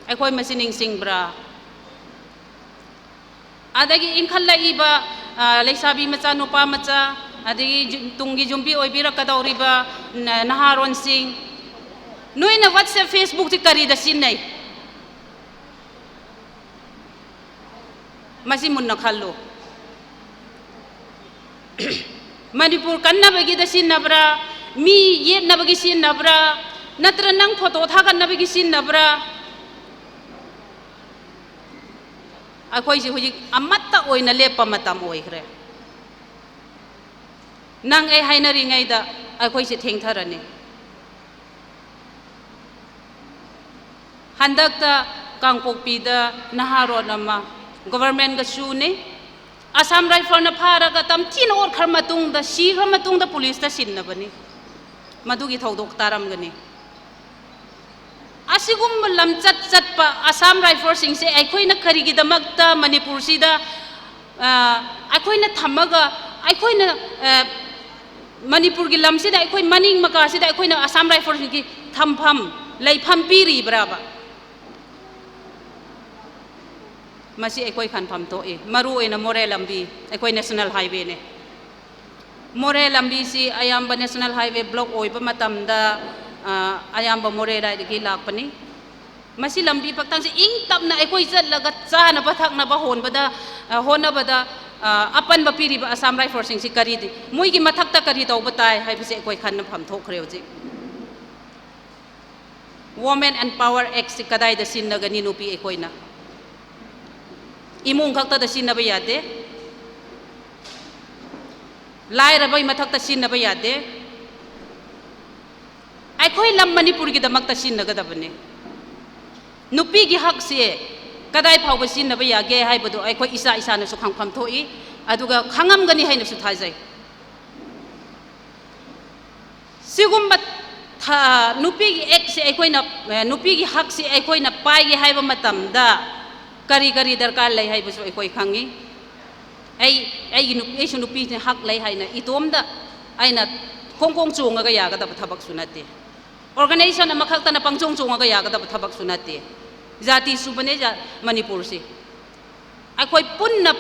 ꯑꯩꯈꯣꯏ ꯃꯁꯤ ꯅꯤꯡꯁꯤꯡꯕ꯭ꯔꯥ? ꯑꯗꯒꯤ ꯏꯟꯈꯠꯂꯛꯏꯕ, ꯑ, ꯂꯩꯁꯥꯕꯤ ꯃꯆꯥ, ꯅꯨꯄꯥ ꯃꯆꯥ, ꯑꯗꯒꯤ ꯌꯨꯝ-, ꯇꯨꯡꯒꯤ ꯌꯨꯝꯕꯤ ꯑꯣꯏꯕꯤꯔꯛꯀꯗꯧꯔꯤꯕ ꯅ-, ꯅꯍꯥꯔꯣꯟꯁꯤꯡ, ꯅꯣꯏꯅ WhatsApp, Facebook ꯁꯤ ꯀꯔꯤꯗ ꯁꯤꯖꯤꯟꯅꯩ? ꯃꯁꯤ ꯃꯨꯟꯅ ꯈꯜꯂꯨ꯫ ꯃꯅꯤꯄꯨꯔ ꯀꯟꯅꯕꯒꯤꯗ ꯁꯤꯖꯤꯟꯅꯕ꯭ꯔꯥ? ꯃꯤ ꯌꯦꯠꯅꯕꯒꯤ ꯁꯤꯖꯤꯟꯅꯕ꯭ꯔꯥ? ꯅꯠꯇ꯭ꯔ ꯅꯪ photo ꯊꯥꯒꯠꯅꯕꯒꯤ ꯁꯤꯖꯤꯟꯅꯕ꯭ꯔꯥ? ꯑꯩꯈꯣꯏꯁꯦ ꯍꯧꯖꯤꯛ ꯑꯃꯠꯇ ꯑꯣꯏꯅ ꯂꯦꯞꯄ ꯃꯇꯝ ꯑꯣꯏꯈ꯭ꯔꯦ꯫ ꯅꯪ ꯑꯩ ꯍꯥꯏꯅꯔꯤꯉꯩꯗ ꯑꯩꯈꯣꯏꯁꯦ ꯊꯦꯡꯊꯔꯅꯤ꯫ ꯍꯟꯗꯛꯇ ꯀꯥꯡꯄꯣꯛꯄꯤꯗ ꯅꯍꯥꯔꯣꯟ ꯑꯃ government ꯒ ꯁꯨꯅꯤ, ꯑꯁꯥꯝ ꯔꯥꯏꯐꯜꯅ ꯐꯥꯔꯒ ꯇꯝꯊꯤꯅ ꯑꯣꯠꯈ꯭ꯔ ꯃꯇꯨꯡꯗ, ꯁꯤꯈ꯭ꯔ ꯃꯇꯨꯡꯗ ꯄꯨꯂꯤꯁꯇ ꯁꯤꯟꯅꯕꯅꯤ꯫ ꯃꯗꯨꯒꯤ ꯊꯧꯗꯣꯛ ꯇꯥꯔꯝꯒꯅꯤ꯫ ꯑꯁꯤꯒꯨꯝꯕ ꯂꯝꯆꯠ ꯆꯠꯄ ꯑꯁꯥꯝ ꯔꯥꯏꯐꯜꯁꯤꯡꯁꯦ ꯑꯩꯈꯣꯏꯅ ꯀꯔꯤꯒꯤꯗꯃꯛꯇ ꯃꯅꯤꯄꯨꯔꯁꯤꯗ, ꯑ, ꯑꯩꯈꯣꯏꯅ ꯊꯝꯃꯒ, ꯑꯩꯈꯣꯏꯅ, ꯑ, ꯃꯅꯤꯄꯨꯔꯒꯤ ꯂꯝꯁꯤꯗ, ꯑꯩꯈꯣꯏ ꯃꯅꯤꯡ ꯃꯀꯥꯁꯤꯗ ꯑꯩꯈꯣꯏꯅ ꯑꯁꯥꯝ ꯔꯥꯏꯐꯜꯁꯤꯡꯒꯤ ꯊꯝꯐꯝ, ꯂꯩꯐꯝ ꯄꯤꯔꯤꯕ꯭ꯔꯥꯕ? ꯃꯁꯤ ꯑꯩꯈꯣꯏ ꯈꯟꯐꯝ ꯊꯣꯛꯏ꯫ ꯃꯔꯨ ꯑꯣꯏꯅ ꯃꯣꯔꯦ ꯂꯝꯕꯤ, ꯑꯩꯈꯣꯏ ꯅꯦꯁꯅꯦꯜ ꯍꯥꯏꯋꯦꯅꯦ꯫ ꯃꯣꯔꯦ ꯂꯝꯕꯤꯁꯤ ꯑꯌꯥꯝꯕ ꯅꯦꯁꯅꯦꯜ ꯍꯥꯏꯋꯦ ꯕ꯭ꯂꯣꯛ ꯑꯣꯏꯕ ꯃꯇꯝꯗ, ꯑ, ꯑꯌꯥꯝꯕ ꯃꯣꯔꯦ ꯑꯗꯥꯏꯗꯒꯤ ꯂꯥꯛꯄꯅꯤ꯫ ꯃꯁꯤ ꯂꯝꯕꯤ ꯄꯛꯇꯪꯁꯤ ꯏꯪ ꯇꯞꯅ ꯑꯩꯈꯣꯏ ꯆꯠꯂꯒ ꯆꯥꯅꯕ ꯊꯛꯅꯕ ꯍꯣꯟꯕꯗ, ꯑ, ꯍꯣꯠꯅꯕꯗ, ꯑ, ꯑꯄꯟꯕ ꯄꯤꯔꯤꯕ ꯑꯁꯥꯝ ꯔꯥꯏꯐꯜꯁꯤꯡꯁꯤ ꯀꯔꯤꯗꯤ, ꯃꯣꯏꯒꯤ ꯃꯊꯛꯇ ꯀꯔꯤ ꯇꯧꯕ ꯇꯥꯏ ꯍꯥꯏꯕꯁꯤ ꯑꯩꯈꯣꯏ ꯈꯟꯅꯐꯝ ꯊꯣꯛꯈ꯭ꯔꯦ ꯍꯧꯖꯤꯛ꯫ Women Empower Act ꯁꯤ ꯀꯗꯥꯏꯗ ꯁꯤꯖꯤꯟꯅꯒꯅꯤ? ꯅꯨꯄꯤ ꯑꯩꯈꯣꯏꯅ ꯏꯃꯨꯡ ꯈꯛꯇꯗ ꯁꯤꯖꯤꯟꯅꯕ ꯌꯥꯗꯦ, ꯂꯥꯏꯔꯕꯒꯤ ꯃꯊꯛꯇ ꯁꯤꯖꯤꯟꯅꯕ ꯌꯥꯗꯦ꯫ ꯑꯩꯈꯣꯏ ꯂꯝ ꯃꯅꯤꯄꯨꯔꯒꯤꯗꯃꯛꯇ ꯁꯤꯖꯤꯟꯅꯒꯗꯕꯅꯤ꯫ ꯅꯨꯄꯤꯒꯤ ꯍꯛꯁꯦ ꯀꯗꯥꯏ ꯐꯥꯎꯕ ꯁꯤꯖꯤꯟꯅꯕ ꯌꯥꯒꯦ ꯍꯥꯏꯕꯗꯨ ꯑꯩꯈꯣꯏ ꯏꯁꯥ ꯏꯁꯥꯅꯁꯨ ꯈꯪꯐꯝ ꯊꯣꯛꯏ, ꯑꯗꯨꯒ ꯈꯪꯉꯝꯒꯅꯤ ꯍꯥꯏꯅꯁꯨ ꯊꯥꯖꯩ꯫ ꯁꯤꯒꯨꯝꯕ ꯊ-, ꯅꯨꯄꯤꯒꯤ ꯑꯦꯛꯁꯦ ꯑꯩꯈꯣꯏꯅ, ꯑꯦ, ꯅꯨꯄꯤꯒꯤ ꯍꯛꯁꯦ ꯑꯩꯈꯣꯏꯅ ꯄꯥꯏꯒꯦ ꯍꯥꯏꯕ ꯃꯇꯝꯗ ꯀꯔꯤ ꯀꯔꯤ ꯗꯔꯀꯥꯔ ꯂꯩ ꯍꯥꯏꯕꯁꯨ ꯑꯩꯈꯣꯏ ꯈꯪꯉꯤ꯫ ꯑꯩ, ꯑꯩꯒꯤ ꯅꯨꯄꯤ, ꯑꯩꯁꯨ ꯅꯨꯄꯤꯁꯦ ꯍꯛ ꯂꯩ ꯍꯥꯏꯅ ꯏꯇꯣꯝꯗ ꯑꯩꯅ ꯈꯣꯡ ꯈꯣꯡ ꯆꯣꯡꯉꯒ ꯌꯥꯒꯗꯕ ꯊꯕꯛꯁꯨ ꯅꯠꯇꯦ꯫ ꯑꯣꯔꯒꯅꯥꯏꯖꯦꯁꯟ ꯑꯃꯈꯛꯇꯅ ꯄꯪꯆꯣꯡ ꯆꯣꯡꯉꯒ ꯌꯥꯒꯗꯕ ꯊꯕꯛꯁꯨ ꯅꯠꯇꯦ꯫ ꯖꯥꯇꯤ ꯁꯨꯕꯅꯦ ꯖꯥ-, ꯃꯅꯤꯄꯨꯔꯁꯤ꯫ ꯑꯩꯈꯣꯏ ꯄꯨꯟꯅ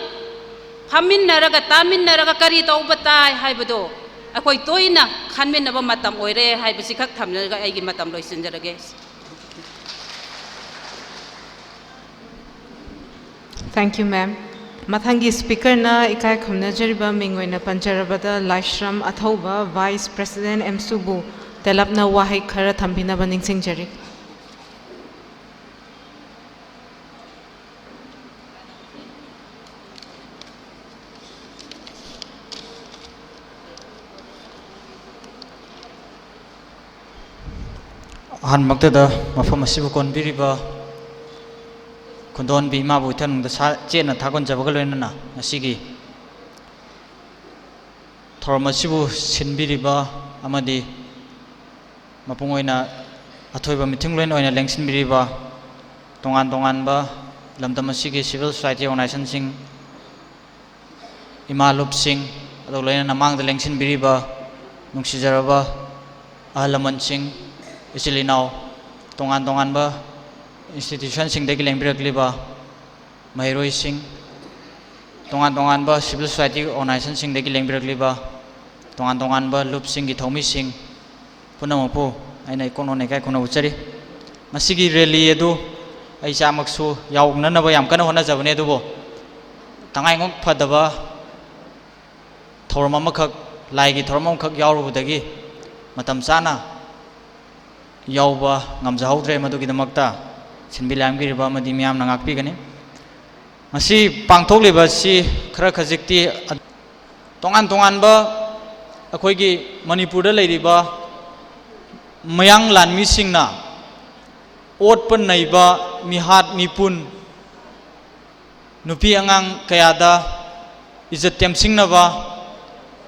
ꯐꯝꯃꯤꯟꯅꯔꯒ, ꯇꯥꯃꯤꯟꯅꯔꯒ ꯀꯔꯤ ꯇꯧꯕ ꯇꯥꯏ ꯍꯥꯏꯕꯗꯣ ꯑꯩꯈꯣꯏ ꯇꯣꯏꯅ ꯈꯟꯃꯤꯟꯅꯕ ꯃꯇꯝ ꯑꯣꯏꯔꯦ ꯍꯥꯏꯕꯁꯤ ꯈꯛ ꯊꯝꯖꯔꯒ ꯑꯩꯒꯤ ꯃꯇꯝ ꯂꯣꯏꯁꯤꯟꯖꯔꯒꯦ꯫ Thank you, ma'am. ꯃꯊꯪꯒꯤ ꯁ꯭ꯄꯤꯀꯔꯅ ꯏꯀꯥꯏ ꯈꯨꯝꯅꯖꯔꯤꯕ ꯃꯤꯡ ꯑꯣꯏꯅ ꯄꯟꯖꯔꯕꯗ ꯂꯥꯏꯁ꯭ꯔꯝ ꯑꯊꯧꯕ, ꯚꯥꯏꯁ ꯄ꯭ꯔꯦꯁꯤꯗꯦꯟꯠ ꯑꯦꯝꯁꯨꯕꯨ ꯇꯦꯂꯞꯅ ꯋꯥꯍꯩ ꯈꯔ ꯊꯝꯕꯤꯅꯕ ꯅꯤꯡꯁꯤꯡꯖꯔꯤ꯫ ꯑꯍꯥꯟꯕꯃꯛꯇꯗ ꯃꯐꯝ ꯑꯁꯤꯕꯨ ꯀꯣꯟꯕꯤꯔꯤꯕ ꯈꯨꯟꯗꯣꯟꯕꯤ ꯏꯃꯥꯕꯨ ꯏꯊꯛꯅꯨꯡꯗ ꯁꯥ-, ꯆꯦꯠꯅ ꯊꯥꯒꯣꯟꯖꯕꯒ ꯂꯣꯏꯅꯅ ꯉꯁꯤꯒꯤ ꯊꯧꯔꯝ ꯑꯁꯤꯕꯨ ꯁꯤꯟꯕꯤꯔꯤꯕ ꯑꯃꯗꯤ ꯃꯄꯨꯡ ꯑꯣꯏꯅ ꯑꯊꯣꯏꯕ ꯃꯤꯊꯨꯡꯂꯦꯟ ꯑꯣꯏꯅ ꯂꯦꯡꯁꯤꯟꯕꯤꯔꯤꯕ ꯇꯣꯉꯥꯟ ꯇꯣꯉꯥꯟꯕ ꯂꯝꯗꯝ ꯑꯁꯤꯒꯤ civil society organizationꯁꯤꯡ, ꯏꯃꯥ ꯂꯨꯞꯁꯤꯡ, ꯑꯗꯨꯒ ꯂꯣꯏꯅꯅ ꯃꯥꯡꯗ ꯂꯦꯡꯁꯤꯟꯕꯤꯔꯤꯕ ꯅꯨꯡꯁꯤꯖꯔꯕ ꯑꯍꯜ ꯂꯃꯟꯁꯤꯡ, ꯏꯆꯤꯜ ꯏꯅꯥꯎ, ꯇꯣꯉꯥꯟ ꯇꯣꯉꯥꯟꯕ institutionꯁꯤꯡꯗꯒꯤ ꯂꯦꯡꯕꯤꯔꯛꯂꯤꯕ ꯃꯍꯩꯔꯣꯏꯁꯤꯡ, ꯇꯣꯉꯥꯟ ꯇꯣꯉꯥꯟꯕ civil society organizationꯁꯤꯡꯗꯒꯤ ꯂꯦꯡꯕꯤꯔꯛꯂꯤꯕ ꯇꯣꯉꯥꯟ ꯇꯣꯉꯥꯟꯕ ꯂꯨꯞꯁꯤꯡꯒꯤ ꯊꯧꯃꯤꯁꯤꯡ ꯄꯨꯝꯅꯃꯛꯄꯨ ꯑꯩꯅ ꯏꯀꯣꯛ ꯅꯣꯟꯅ ꯏꯀꯥꯏ ꯈꯨꯝꯅꯕ ꯎꯠꯆꯔꯤ꯫ ꯉꯁꯤꯒꯤ rally ꯑꯗꯨ ꯑꯩ ꯏꯁꯥꯃꯛꯁꯨ ꯌꯥꯎꯅꯅꯕ ꯌꯥꯝ ꯀꯟꯅ ꯍꯣꯠꯅꯖꯕꯅꯤ, ꯑꯗꯨꯕꯨ ꯇꯉꯥꯏꯉꯣꯛ ꯐꯗꯕ ꯊꯧꯔꯝ ꯑꯃꯈꯛ, ꯂꯥꯏꯒꯤ ꯊꯧꯔꯝ ꯑꯃꯈꯛ ꯌꯥꯎꯔꯨꯕꯗꯒꯤ ꯃꯇꯝ ꯆꯥꯅ ꯌꯥꯎꯕ ꯉꯝꯖꯍꯧꯗ꯭ꯔꯦ꯫ ꯃꯗꯨꯒꯤꯗꯃꯛꯇ ꯁꯤꯟꯕꯤ ꯂꯥꯡꯕꯤꯔꯤꯕ ꯑꯃꯗꯤ ꯃꯤꯌꯥꯝꯅ ꯉꯥꯛꯄꯤꯒꯅꯤ꯫ ꯉꯁꯤ ꯄꯥꯡꯊꯣꯛꯂꯤꯕ ꯑꯁꯤ ꯈꯔ ꯈꯖꯤꯛꯇꯤ ꯇꯣꯉꯥꯟ ꯇꯣꯉꯥꯟꯕ ꯑꯩꯈꯣꯏꯒꯤ ꯃꯅꯤꯄꯨꯔꯗ ꯂꯩꯔꯤꯕ ꯃꯌꯥꯡ ꯂꯥꯟꯃꯤꯁꯤꯡꯅ ꯑꯣꯠꯄ ꯅꯩꯕ, ꯃꯤꯍꯥꯠ ꯃꯤꯄꯨꯟ, ꯅꯨꯄꯤ ꯑꯉꯥꯡ ꯀꯌꯥꯗ ꯏꯖꯠ ꯇꯦꯝꯁꯤꯡꯅꯕ,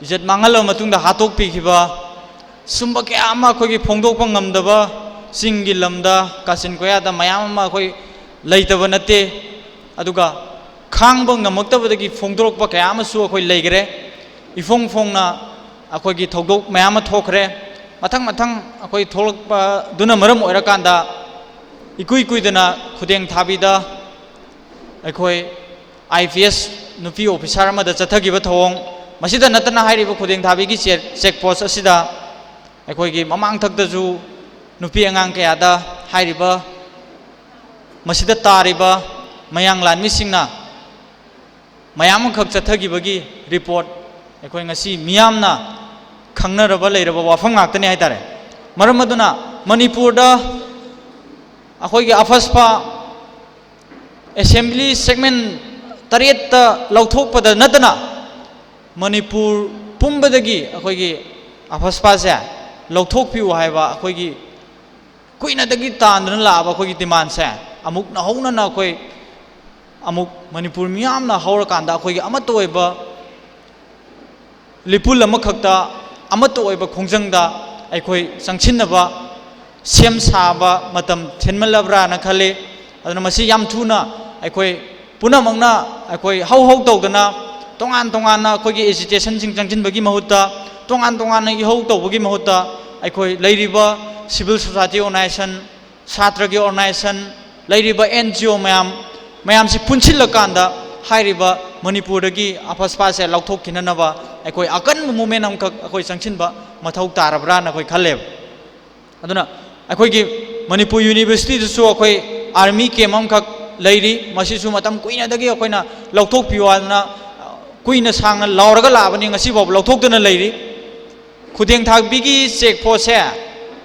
ꯏꯖꯠ ꯃꯥꯡꯍꯜꯂꯕ ꯃꯇꯨꯡꯗ ꯍꯥꯠꯇꯣꯛꯄꯤꯈꯤꯕ, ꯁꯨꯝꯕ ꯀꯌꯥ ꯑꯃ ꯑꯩꯈꯣꯏꯒꯤ ꯐꯣꯡꯗꯣꯛꯄ ꯉꯝꯗꯕ, ꯆꯤꯡꯒꯤ ꯂꯝꯗ, ꯀꯥꯆꯤꯟ ꯀꯣꯌꯥꯗ ꯃꯌꯥꯝ ꯑꯃ ꯑꯩꯈꯣꯏ ꯂꯩꯇꯕ ꯅꯠꯇꯦ꯫ ꯑꯗꯨꯒ ꯈꯥꯡꯕ ꯉꯝꯃꯛꯇꯕꯗꯒꯤ ꯐꯣꯡꯗꯣꯔꯛꯄ ꯀꯌꯥ ꯑꯃꯁꯨ ꯑꯩꯈꯣꯏ ꯂꯩꯈ꯭ꯔꯦ꯫ ꯏꯐꯣꯡ ꯐꯣꯡꯅ ꯑꯩꯈꯣꯏꯒꯤ ꯊꯧꯗꯣꯛ ꯃꯌꯥꯝ ꯑꯃ ꯊꯣꯛꯈ꯭ꯔꯦ꯫ ꯃꯊꯪ ꯃꯊꯪ ꯑꯩꯈꯣꯏ ꯊꯣꯛꯂꯛꯄꯗꯨꯅ ꯃꯔꯝ ꯑꯣꯏꯔꯀꯥꯟꯗ ꯏꯀꯨꯏ ꯀꯨꯏꯗꯅ ꯈꯨꯗꯦꯡ ꯊꯥꯕꯤꯗ ꯑꯩꯈꯣꯏ IPS ꯅꯨꯄꯤ officer ꯑꯃꯗ ꯆꯠꯊꯈꯤꯕ ꯊꯧꯑꯣꯡ, ꯃꯁꯤꯗ ꯅꯠꯇꯅ ꯍꯥꯏꯔꯤꯕ ꯈꯨꯗꯦꯡ ꯊꯥꯕꯤꯒꯤ check, check post ꯑꯁꯤꯗ ꯑꯩꯈꯣꯏꯒꯤ ꯃꯃꯥꯡꯊꯛꯇꯁꯨ ꯅꯨꯄꯤ ꯑꯉꯥꯡ ꯀꯌꯥꯗ ꯍꯥꯏꯔꯤꯕ ꯃꯁꯤꯗ ꯇꯥꯔꯤꯕ ꯃꯌꯥꯡ ꯂꯥꯟꯃꯤꯁꯤꯡꯅ ꯃꯌꯥꯝ ꯑꯃꯈꯛ ꯆꯠꯊꯈꯤꯕꯒꯤ report ꯑꯩꯈꯣꯏ ꯉꯁꯤ ꯃꯤꯌꯥꯝꯅ ꯈꯪꯅꯔꯕ ꯂꯩꯔꯕ ꯋꯥꯐꯝ ꯉꯥꯛꯇꯅꯤ ꯍꯥꯏꯇꯥꯔꯦ꯫ ꯃꯔꯝ ꯑꯗꯨꯅ ꯃꯅꯤꯄꯨꯔꯗ ꯑꯩꯈꯣꯏꯒꯤ AFSPA assembly segment ꯇꯔꯦꯠꯇ ꯂꯧꯊꯣꯛꯄꯗ ꯅꯠꯇꯅ ꯃꯅꯤꯄꯨꯔ ꯄꯨꯝꯕꯗꯒꯤ ꯑꯩꯈꯣꯏꯒꯤ AFSPAꯁꯦ ꯂꯧꯊꯣꯛꯄꯤꯌꯨ ꯍꯥꯏꯕ ꯑꯩꯈꯣꯏꯒꯤ ꯀꯨꯏꯅꯗꯒꯤ ꯇꯥꯟꯗꯨꯅ ꯂꯥꯛꯑꯕ ꯑꯩꯈꯣꯏꯒꯤ demandꯁꯦ ꯑꯃꯨꯛ ꯅꯧꯍꯧꯅꯅ ꯑꯩꯈꯣꯏ ꯑꯃꯨꯛ ꯃꯅꯤꯄꯨꯔ ꯃꯤꯌꯥꯝꯅ ꯍꯧꯔꯀꯥꯟꯗ ꯑꯩꯈꯣꯏꯒꯤ ꯑꯃꯠꯇ ꯑꯣꯏꯕ ꯂꯤꯄꯨꯜ ꯑꯃꯈꯛꯇ, ꯑꯃꯠꯇ ꯑꯣꯏꯕ ꯈꯣꯡꯖꯪꯗ ꯑꯩꯈꯣꯏ ꯆꯪꯁꯤꯟꯅꯕ, ꯁꯦꯝ ꯁꯥꯕ ꯃꯇꯝ ꯊꯤꯟꯃꯜꯂꯕ꯭ꯔꯥꯅ ꯈꯜꯂꯤ꯫ ꯑꯗꯨꯅ ꯃꯁꯤ ꯌꯥꯝ ꯊꯨꯅ ꯑꯩꯈꯣꯏ ꯄꯨꯝꯅꯃꯛꯅ ꯑꯩꯈꯣꯏ ꯍꯧ ꯍꯧ ꯇꯧꯗꯅ, ꯇꯣꯉꯥꯟ ꯇꯣꯉꯥꯟꯅ ꯑꯩꯈꯣꯏꯒꯤ ꯑꯦꯖꯤꯇꯦꯁꯟꯁꯤꯡ ꯆꯪꯁꯤꯟꯕꯒꯤ ꯃꯍꯨꯠꯇ, ꯇꯣꯉꯥꯟ ꯇꯣꯉꯥꯟꯅ ꯏꯍꯧ ꯇꯧꯕꯒꯤ ꯃꯍꯨꯠꯇ, ꯑꯩꯈꯣꯏ ꯂꯩꯔꯤꯕ ꯁꯤꯚꯤꯜ ꯁꯣꯁꯥꯏꯇꯤ ꯑꯣꯔꯒꯅꯥꯏꯖꯦꯁꯟ, ꯁꯥꯇ꯭ꯔꯒꯤ ꯑꯣꯔꯒꯅꯥꯏꯖꯦꯁꯟ, ꯂꯩꯔꯤꯕ ꯑꯦꯟ ꯖꯤ ꯑꯣ ꯃꯌꯥꯝ, ꯃꯌꯥꯝꯁꯤ ꯄꯨꯟꯁꯤꯜꯂꯀꯥꯟꯗ ꯍꯥꯏꯔꯤꯕ ꯃꯅꯤꯄꯨꯔꯗꯒꯤ ꯑꯐꯁꯄꯥꯁꯦ ꯂꯧꯊꯣꯛꯈꯤꯅꯅꯕ ꯑꯩꯈꯣꯏ ꯑꯀꯟꯕ ꯃꯨꯞꯃꯦꯟ ꯑꯃꯈꯛ ꯑꯩꯈꯣꯏ ꯆꯪꯁꯤꯟꯕ ꯃꯊꯧ ꯇꯥꯔꯕ꯭ꯔꯥꯅ ꯑꯩꯈꯣꯏ ꯈꯜꯂꯦꯕ꯫ ꯑꯗꯨꯅ ꯑꯩꯈꯣꯏꯒꯤ ꯃꯅꯤꯄꯨꯔ ꯌꯨꯅꯤꯚꯔꯁꯤꯇꯤꯗꯁꯨ ꯑꯩꯈꯣꯏ ꯑꯥꯔꯃꯤ ꯀꯦꯝ ꯑꯃꯈꯛ ꯂꯩꯔꯤ꯫ ꯃꯁꯤꯁꯨ ꯃꯇꯝ ꯀꯨꯏꯅꯗꯒꯤ ꯑꯩꯈꯣꯏꯅ ꯂꯧꯊꯣꯛꯄꯤꯌꯨ ꯍꯥꯏꯗꯅ ꯀꯨꯏꯅ ꯁꯥꯡꯅ ꯂꯥꯎꯔꯒ ꯂꯥꯛꯑꯕꯅꯤ, ꯉꯁꯤꯐꯥꯎꯕ ꯂꯧꯊꯣꯛꯇꯅ ꯂꯩꯔꯤ꯫ ꯈꯨꯗꯦꯡ ꯊꯥꯕꯤꯒꯤ check ꯄꯣꯁꯁꯦ